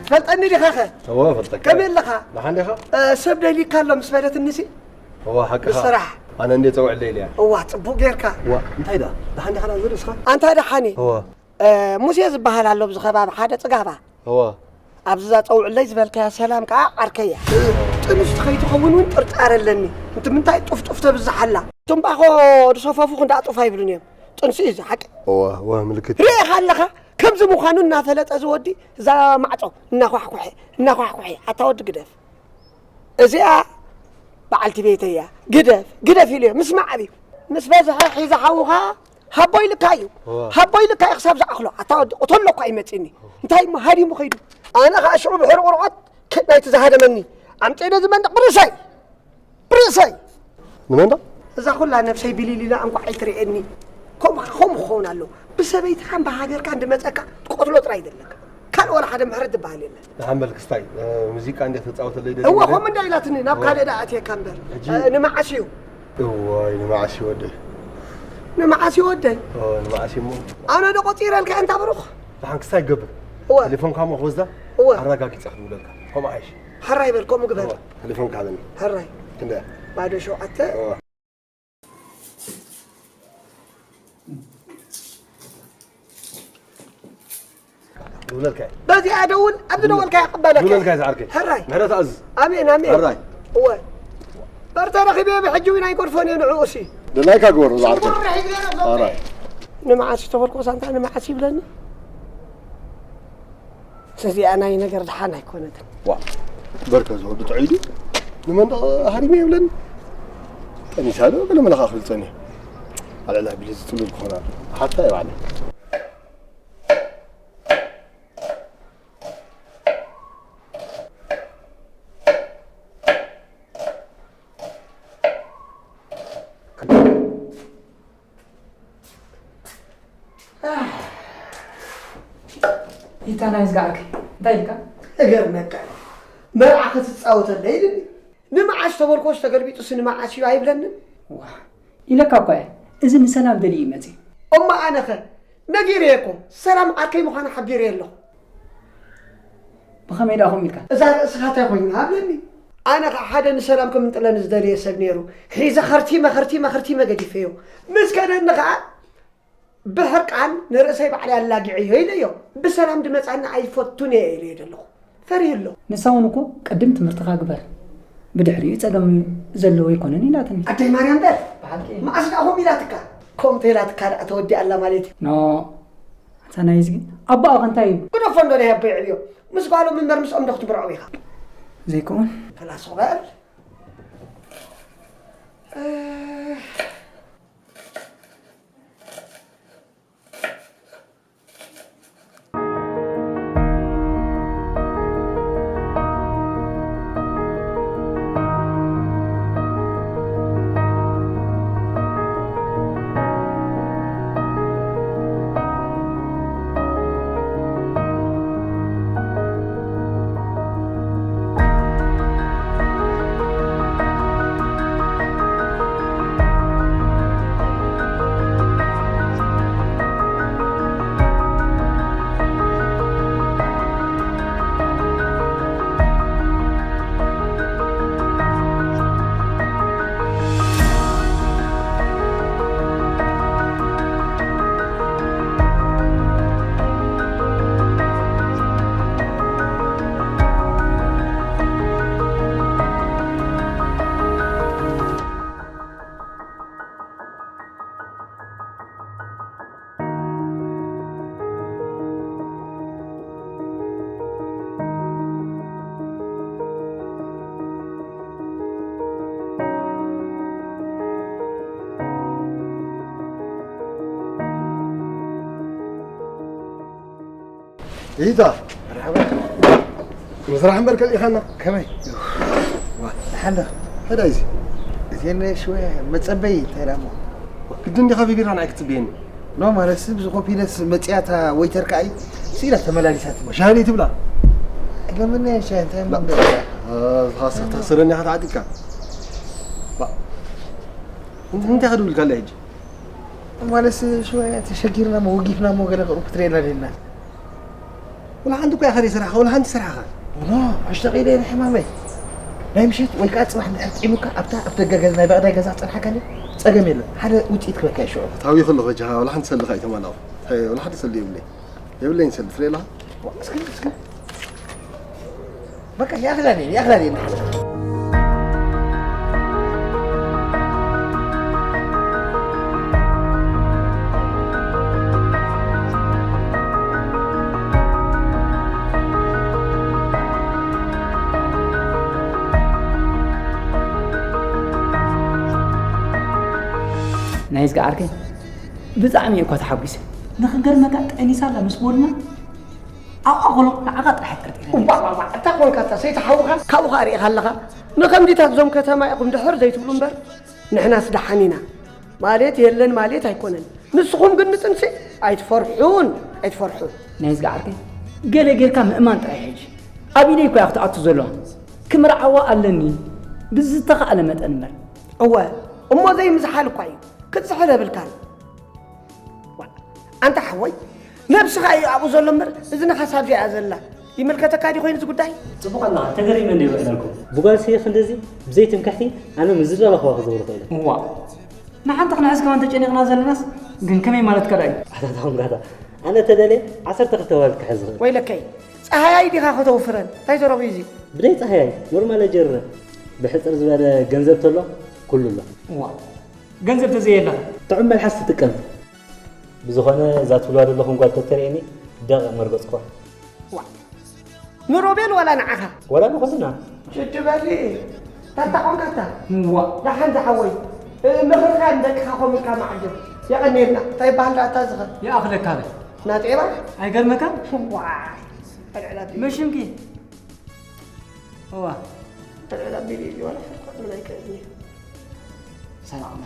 ፈልጠኒ ዲኻኸ? እወ፣ ፈልጠካ። ከመይ ኣለኻ? ደሓን ዲኻ? እ፣ ሰብ ደሊካ ኣሎ ምስ በለትኒሲ። እወ፣ ሓቅኻ። ብስራሕ። ኣነ እንዴ ጸውዕለይ ኢለያ። እዋ፣ ጽቡቕ ጌርካ። እዋ፣ እንታይ ደኣ? ደሓን ዲኻ ናዝር እስኻ? ኣንታ ደሓን እየ። እወ። እ፣ ሙሴ ዝበሃል ኣሎ ኣብዚ ከባቢ ሓደ ጽጋባ። እወ። ኣብዚ እዛ ጸውዕለይ ዝበልካያ ሰላም ከኣ ዓርከያ። እ፣ ጥንስቲ ከይትኸውን እውን ጥርጣረ ኣለኒ። እንት ምንታይ ጡፍጡፍ ተብዝሓላ? ትምባኾ ዝሰፈፉ ክንደኣ ጡፍ ኣይብሉን እዮም። ጥንሲ እዩ እዚ ሓቂ። እወ፣ እወ፣ ምልክት። ርኢኻ ኣለኻ? ከምዚ ምዃኑ እናፈለጠ እዚ ወዲ እዛ ማዕጾ እናኳሕኩሐ፣ እናኳሕኩሐ። ኣታ ወዲ ግደፍ። እዚኣ በዓልቲ ቤተይ እያ። ግደፍ፣ ግደፍ ኢሉ እየ። ምስ ማዕብ እዩ። ምስ በዝሐ ሒዛ ሓውኻ ሃቦ ኢልካ እዩ። እወ። ሃቦ ኢልካ እዩ ክሳብ ዝኣኽሎ። ኣታ ወዲ ቅተሎ እኳ ይመጽእኒ። እንታይ እሞ ሃዲሙ ኸይዱ? ኣነ ኸኣ ሽዑ ብሕሪ ቁርዖት ከ-፣ ናይቲ ዝሃደመኒ ኣምጺኤ ነዚ መንደቕ ብርእሰይ፣ ብርእሰይ። ንመንደቕ? እዛ ኹላ ነብሰይ ብሊሊላ እንቋዕ ኣይትርእየኒ። ከምኡ፣ ከምኡ ክኸውን ኣለዎ። ብሰበይትኻን ብሃገርካን ዝመጸካ ትቆትሎ ጥራይ ዘለካ። ካልእ ዋላ ሓደ ምሕረት ዝበሃል የለን። ደሓን በል ክስታይ፣ እ፣ ሙዚቃ እንዴት ትጻወተለይ ደሊ እወ፣ ነበር? ከምኡ እንዳ ኢላትኒ፣ ናብ እወ። ካልእ ደኣ ኣትየካ እምበር። ሕጂ እ፣ ንመዓስ እዩ? እዋይ፣ ንመዓስ እዩ ወደይ? ንመዓስ እዩ ወደይ? ኦ፣ ንመዓስ እዩ እሞ። ኣነ ዶ ቆጺረልካ እንታ ብሩኽ? ደሓን ክስታይ ይገብር። እወ። ቴሌፎንካ እሞ ክወስዳ እወ። ኣረጋጊጸ ክድውለልካ። ከምኡ ዓይሽ። ሕራይ በል፣ ከምኡ ግበር። እወ፣ ቴሌፎንካ ሃበኒ። ሕራይ። ክንደይ? ባዶ ሸውዓተ። እወ። ይብለልካ እየ። በዚኣ ደውል፣ ኣብ ዝደወልካ ይቕበለካ። ይብለልካ እየ ዝዓርከይ። ሕራይ። ምሕረት ኣዝ። ኣሜን፣ ኣሜን። ሕራይ። እወ። በር ተረኺበ ብሕጂ እውን ኣይገድፎን እየ ንዕኡ ሲ። ደላይካ ግበሮ ዝዓርከይ። ሕራይ። ንመዓስ ተበልኩ ሳንታ ንመዓስ ይብለኒ። እዚኣ ናይ ነገር ደሓን ኣይኮነትን። ዋ፣ በርከ ዝወዱ ጥዑይ ድዩ? ንመንደቕ ሃሪመ ይብለኒ። ጠኒሳ ዶ ገለ መለኻ ክብል ጸኒሑ። ኣልዕላ ቢለ ዝጽሉል ክኾን ኣሎ። ሓታ እየ ባዕለይ። ኢታ ናይ ዝገዓከ እንታይ ኢልካ? እገርመካ። መርዓ ክትጻወተለይ ኢልኒ። ንመዓስ ተበልኮስ ተገልቢጡስ ንመዓስ እዩ ኣይብለንን። ዋ፣ ኢለካ እኳ እየ። እዚ ንሰላም ደልዩ ይመጽእ። እሞ ኣነኸ? ነጊረየ እኮ። ሰላም ዓርከይ ምዃና ሓቢረየ ኣለኹ። ብኸመይ ደኣ ከምኡ ኢልካ? እዛ ርእስኻ እንታይ ኮይና? ሃብለኒ። ኣነ ኸዓ ሓደ ንሰላም ክምንጥለኒ ዝደለየ ሰብ ነይሩ። ሒዘ ኸርቲመ፣ ኸርቲመ፣ ኸርቲመ ገዲፈዮ። ምስ ከደኒ ኸዓ ብሕርቃን ንርእሰይ ባዕለይ ኣላጊዐዮ ኢለዮ። ብሰላም ድመጻኒ ኣይፈቱን እየ ኢለዮ ዘለኹ። ፈሪሁ ኣሎ። ንሳ እውን እኮ ቅድም ትምህርትኻ ግበር፣ ብድሕሪኡ ጸገም ዘለዎ ኣይኮነን ኢላትኒ። ኣደይ ማርያም በል። ብሓቂ? መዓስ ደኣ ከምኡ ኢላትካ? ከምኡ ተኢላትካ ደኣ ተወዲኣ ኣላ ማለት እዩ። ኖ፣ ኣታ ናይ እዝጊ፣ ኣቦኣ ከ እንታይ እዩ? ግደፎ እንዶ ናይ ኣቦይ ዕብዮ። ምስ ጓሎም እምበር ምስኦም ዶ ክትምርዖም ኢኻ? ዘይከውን። ፈላሶ በል። እ፣ ኢታ። መርሓባ። ምስራሕ እምበር ከሊእኻና። ከመይ? ዋ፣ ደሓን ዶ? ሕዳይ እዚ። እዚን ሽወ መጸበይ እንታይ ደኣ እሞ? ግድን ዲኻ ብቢራ ንዓይ ክትጽበየኒ? ኖ፣ ማለት ብዚ ኮፒነስ መጽያታ ወይተር ከኣ እዩ። ስኢላ ተመላሊሳት። ሻሂ ትብላ? ለምን ሻይ እንታይ መንገድ? ታስረኒ ኢኻ ተዓጢቕካ። ባ- እንት- እንታይ ከድብልካ ኣለ ሕጂ? ማለት ሽወያ ተሸጊርና ሞ ወጊፍና ሞ ገለ ቅርብ ክትርእየና ደና። ወላ ሓንቲ እኮ ኢኻ ዘይሰራሕኻ፣ ወላ ሓንቲ ሰራሕኻ። ኖ፣ ኣሽተቂለ ሕማመይ። ናይ ምሸት ወይ ከዓ ፅባሕ እንድሕር ፂሙካ ኣብታ ኣብ ደገ ገዛ ናይ በቕዳይ ገዛ ፀንሓካኒ ፀገም የለን። ሓደ ውፅኢት ክበካ ይሽዑ። ታዊ ከለኹ ጃ ወላ ሓንቲ ሰልኻ ኣይተማላኹ። ወላ ሓደ ሰሊ የብለይ። የብለይን ሰሊ ትርእየላ። እስኪ እስኪ በቃ ያኽላል ያኽላል። ናይዝጊ ዓርከይ ብጣዕሚ እየ እኳ ተሓጒሰ። ንኽገርመካ ጠኒሳ ኣላ ምስ በሉና ኣብኣ ኾሎ ንዓኻ ጥራሕ ጠርጢረ። እባ እባ እባ፣ እንታይ ኮንካ እታ ሰይቲ ሓውኻ ካብኡ ኸኣ ርኢኻ ኣለኻ። ንኸምዚታት ዞም ከተማ ኢኹም ድሕር ዘይትብሉ እምበር ንሕናስ ደሓን ኢና ማለት የለን ማለት ኣይኮነን። ንስኹም ግን ንጥንሲ ኣይትፈርሑን ኣይትፈርሑን። ናይዝጊ ዓርከይ ገለ ጌርካ ምእማን ጥራይ ሕጂ ኣብ ኢደይ እኳ እያ ክትኣቱ ዘለዋ። ክምርዓዋ ኣለኒ ብዝተኻእለ መጠን እምበር። እወ እሞ ዘይምዝሓል እኳ እዩ ክትዝሕል የብልካን። ኣንታ ሓወይ ነብስኻ እዩ ኣብኡ ዘሎ እምበር እዝንኻስ ኣብዚኣ እያ ዘላ። ይምልከተካ ድዩ ኮይኑ እዚ ጉዳይ? ጽቡቕ ኣለኻ ተገሪመ እንድየ ውዕለልኩም። ብጓልሲ ክንድዚ ብዘይ ትምክሕቲ ኣነ ምስ ዝደለኽዋ ክዘውር እኽእል እየ። እዋእ ንሓንቲ ክንሕዝ ከማን ተጨኒቕና ዘለናስ ግን ከመይ ማለትካ ደኣ እዩ? ኣታ ታኹም ጋታ ኣነ ተደልየ ዓሰርተ ክልተ ኣዋልድ ክሕዝ እኽእል። ወይለከይ ጸሃያይ ዲኻ ከተውፍረን እንታይ ተረኺቡ እዚ? ብደይ ጸሃያይ ኖርማል ኣጀርረ ብሕጽር ዝበለ ገንዘብ ተሎ ኩሉ ኣሎ። እዋእ ገንዘብ ተዘየለኻ ጥዑም መልሓስ ትጥቀም። ብዝኾነ እዛ ትብልዋ ዘለኹም ጓል ተተርእየኒ ደቒቕ መርገጽኩዋ። ዋእ ንሮቤል ዋላ ንዓኻ? ዋላ ንኹልና። ሽቲ በሊ ታታ ኾንካታ? ዋእ ደሓን ዝሓወይ ምኽርኻ ንደቅኻ ኮም ኢልካ መዓጀብ። የቐንየልና። እንታይ ይበሃል ደኣ እታ ዝኸ? ይኣኽለካ በል። ናጤባ? ኣይገርመካ? ዋይ ኣልዕል ኣቢሉ። መሽምኪ? እዋ ኣልዕል ኣቢሉ ኢሉ ዋላ ሕርቋ ክብል ኣይክእልን እየ። ሰላም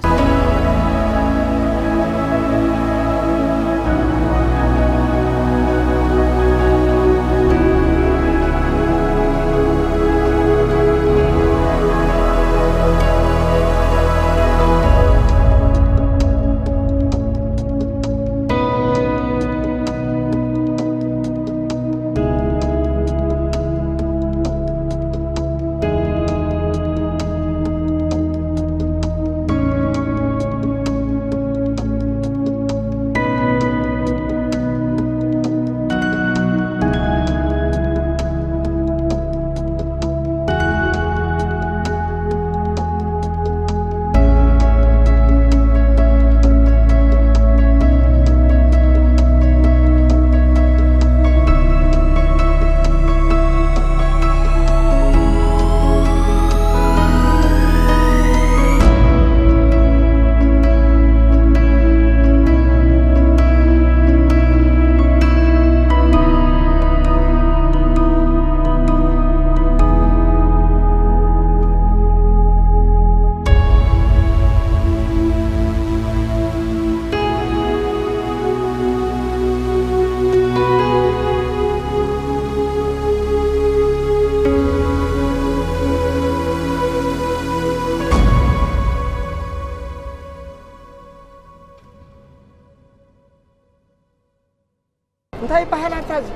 እንታይ ይበሃል ኣታ እዚ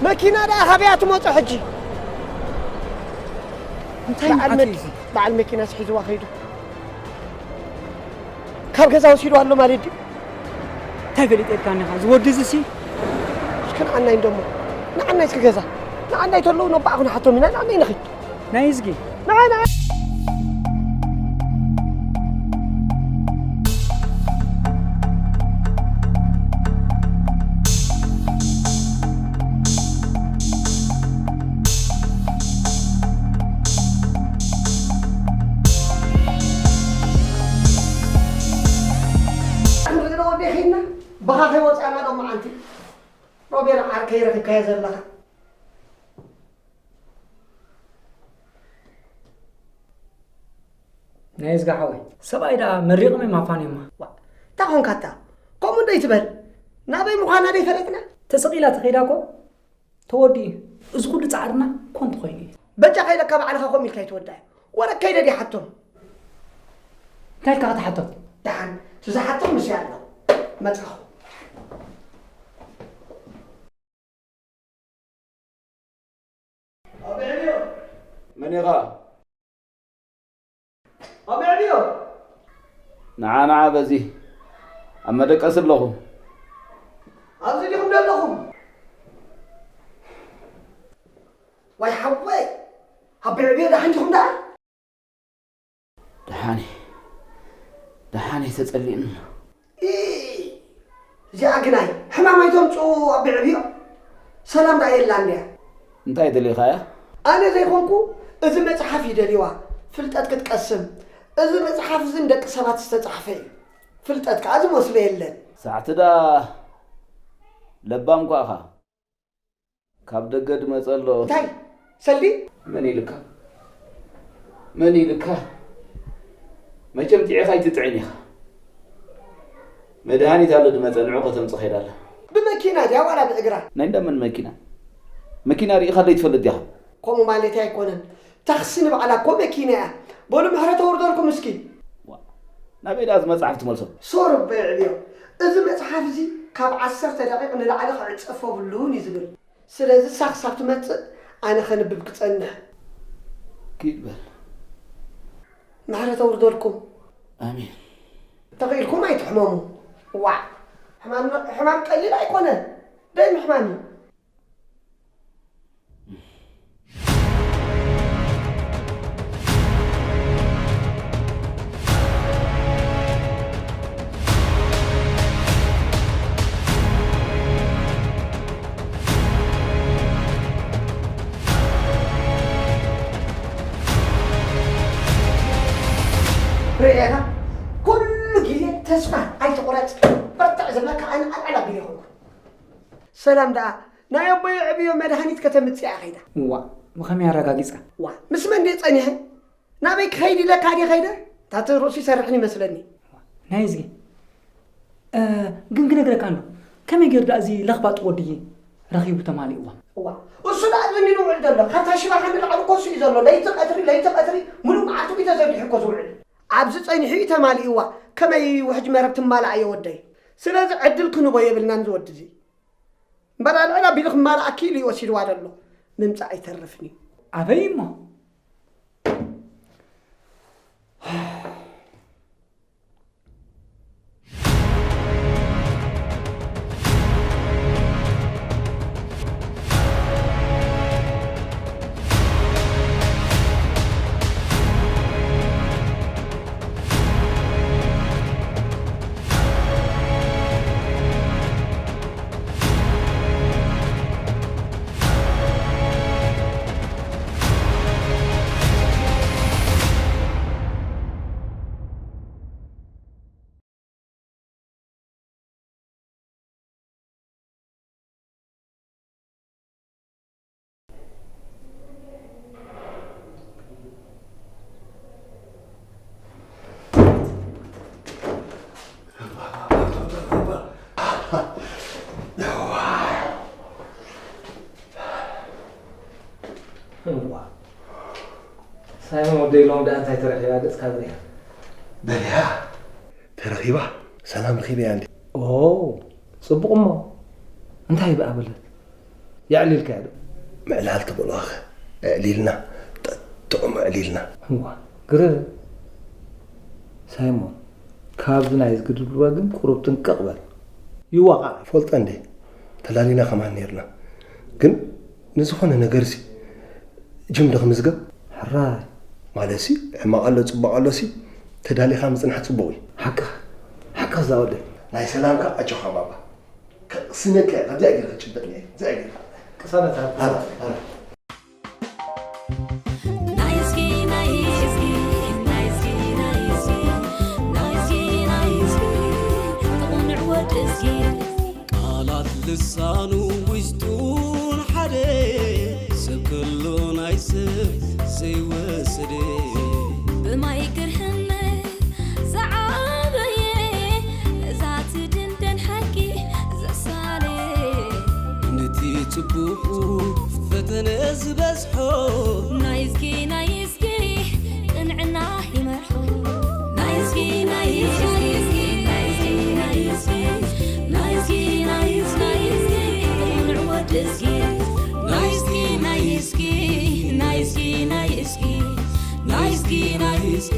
መኪና ደኣ ካበያ ትመጾ ሕጂ? እንታይ በዓል መኪ- በዓል መኪናስ ሒዝዋ ከይዱ ካብ ገዛ ወሲዱ ኣሎ ማለት ድዩ? እንታይ ፈሊጠ ኢልካኒ ኢኻ እዚ ወዲ እዚ ሲ እስኪ ንዓናይ እንደሞ ንዓናይ እስኪ ገዛ ንዓናይ ተለዉ ነባዕኹ ንሓቶም ኢና ንዓናይ ንኺድ ናይ እዝጊ ንዓና ክንርኢ ዶ ወደይ ኺድና ብኻ ከይወፃና ዶ መዓንቲ ሮቤል ዓርከይ ረኺብካዮ ዘለኻ ናይ እዝጋ ሓወይ ሰብኣይ ደኣ መሪቕም እዮም ኣፋንዮማ። እንታይ ኾንካ እታ ከምኡ እንዶ ይትበል ናበይ ምዃና ደይ ፈለጥና። ተሰቒላ ተኸይዳ እኮ ተወዲኡ። እዚ ኩሉ ጻዕርና ኮንቱ ኮይኑ እዩ። በጃ ከይደካ ባዕልኻ ከምኡ ኢልካ ይትወዳእ። ወረ ከይደ ድያ ሓቶም? እንታይ ኢልካ ክትሓቶም? ደሓን፣ እቲ ዝሓቶም ምስ ኣሎ። መጻኹ። ኣበይ ዕብዮ? መን ኢኻ? ኣበይ ዕብዮ? ንዓ፣ ንዓ፣ በዚ ኣብ መደቀሲ ኣለኹ። ኣብዚ ዲኹም ዘለኹም? ዋይ ሓወይ፣ ኣበይ ዕብዮ ደሓን ዲኹም ደኣ? ደሓን፣ ደሓን ተጸሊእኒ። ኢ፣ እዚኣ ግናይ ሕማም ኣይተምጽኡ ኣቢ ዕብዮ። ሰላም ደኣ የላን ድያ? እንታይ ደሊኻያ? ኣነ ዘይኮንኩ እዚ መጽሓፍ እዩ ደልዋ፣ ፍልጠት ክትቀስም። እዚ መጽሓፍ እዚ ንደቂ ሰባት ዝተጻሕፈ እዩ። ፍልጠት ከኣ ዝመስሎ የለን። ሳዕቲ ደኣ ለባም ኳ ኢኻ። ካብ ደገ ድመጸ ኣሎ። እንታይ? ሰልዲ? መን ኢልካ? መን ኢልካ? መቸም ጥዒኻ ኣይትጥዕን ኢኻ። መድሃኒት ኣሎ ድመጸ፣ ንዑ ከተምጽእ ከይዳ ኣላ። ብመኪና ድያ ዋላ ብእግራ? ናይ እንዳመን መኪና? መኪና ርኢኻለይ ትፈልጥ ዲኻ? ከምኡ ማለተይ ኣይኮነን። ታክሲ ንባዕላ እኮ መኪና እያ። በሉ ምሕረት ኣውርደልኩም እስኪ። ዋ፣ ናበይ ደኣ እዚ መጽሓፍ ትመልሶ? ሶር ኣቦይ ዕብዮ፣ እዚ መጽሓፍ እዚ ካብ ዓሰርተ ደቂቕ ንላዕሊ ክዕጸፍ የብሉን እዩ ዝብል። ስለዚ እሳ ክሳብ ትመጽእ ኣነ ከንብብ ክጸንሕ። ኪድ በል። ምሕረት ኣውርደልኩም። ኣሜን። ተኽኢልኩም ኣይትሕመሙ። ዋዕ! ሕማም፣ ሕማም ቀሊል ኣይኮነን። ደይ ምሕማም እዩ። ርኤኻ፣ ኩሉ ግዜ ተስፋ ኣይትቑረጽ፣ በርትዕ ዝብለካ ኣነ ኣልዓል ኣቢለ ይኾንኩ። ሰላም ደኣ፣ ናይ ኣቦይ ዕብዮ መድሃኒት ከተምጽእ እያ ከይዳ። እዋ፣ ብኸመይ ኣረጋጊጻ? ዋ፣ ምስ መን ድየ ጸኒሐ? ናበይ ክኸይድ ኢለካ ድየ ከይደ? እታ እቲ ርእሱ ይሰርሕን ይመስለኒ። ናይ እዝጊ፣ እ፣ ግን ክነግረካ እንዶ፣ ከመይ ገይሩ ደኣ እዚ ለኽባጥ ወድይ ረኺቡ ተማሊእዋ? እዋ፣ እሱ ደኣ እዝኒ ዝውዕል ዘሎ፣ ካብታ ሽባኻ ንላዕሊ እኮ እሱ እዩ ዘሎ። ለይቲ ቀትሪ፣ ለይቲ ቀትሪ፣ ሙሉእ መዓልቲ እዩ ተዘርጊሑ እኮ ዝውዕል። ኣብዚ ጸኒሑ እዩ ተማሊእዋ። ከመይ ውሕጅ መረብ ትማላእ እየ ወደይ። ስለዚ ዕድል ክንቦ የብልናን ዝወዲ እዚ። እምበር ኣልዕል ኣቢሉ ክማልኣኪ ኢሉ እዩ ወሲድዋ ዘሎ። ምምጻእ ኣይተርፍን እዩ። ኣበይ እሞ? እዋ። ሳይሞን ወደይ ሎም ደኣ እንታይ ተረኺባ ገጽካ በሪሃ? በሪሃ? ተረኺባ? ሰላም ረኺበያ እንዴ? ኦ፣ ጽቡቕ እሞ። እንታይ ብኣ በለት? የዕሊልካያ ዶ? ምዕላል ተበልዋኸ? ኣዕሊልና። ጠ-፣ ጥዑም ኣዕሊልና። እዋ፣ ግረ። ሳይሞን፣ ካብዚ ናይ ዝግድብዋ ግን ቁሩብ ጥንቅቕ በል። ይዋቓዕ። ፈልጠ እንዴ? ተላሊና ከማን ነይርና። ግን ንዝኾነ ነገርሲ ጅምዶ ክምዝገብ? ሕራይ። ማለትሲ፣ ሕማቕ ኣሎ፣ ጽቡቕ ኣሎሲ፣ ተዳሊኻ ምጽናሕ ጽቡቕ እዩ። ሓቅኻ፣ ሓቅኻ እዛ ወደይ። ናይ ሰላምካ ኣጆኻ ባባ። ከቕስነካ እየ፣ ካብዚኣ ገይርካ ጭበጥኒ እየ፣ እዚኣ ገይርካ። ቅሳነት ሃብ። ሃብ፣ ሃብ። ናይ እስኪ፣ ናይ እስኪ፣ ናይ እስኪ፣ ናይ እስኪ፣ ናይ እስኪ፣ ናይ እስኪ፣ ትቕንዕ ወድ እስኪ። ቃላት ልሳኑ ውሽጡን ሓደ፣ ሰብ ከሎ ናይ ሰብ ዘይወስድ። ብማይ ግርህነት ዝዓበየ፣ ነዛ ትድንደን ሓቂ ዘሳለየ። ነቲ ጽቡቑ ናይዝጊ ናይዝጊ ቅንዕና ይመርሑ። ናይዝጊ ናይዝጊ ናይዝጊ ናይዝጊ ናይዝጊ ናይዝጊ ቅንዕ ወድዝጊ። ናይዝጊ ናይዝጊ ናይዝጊ ናይዝጊ ናይዝጊ ናይዝጊ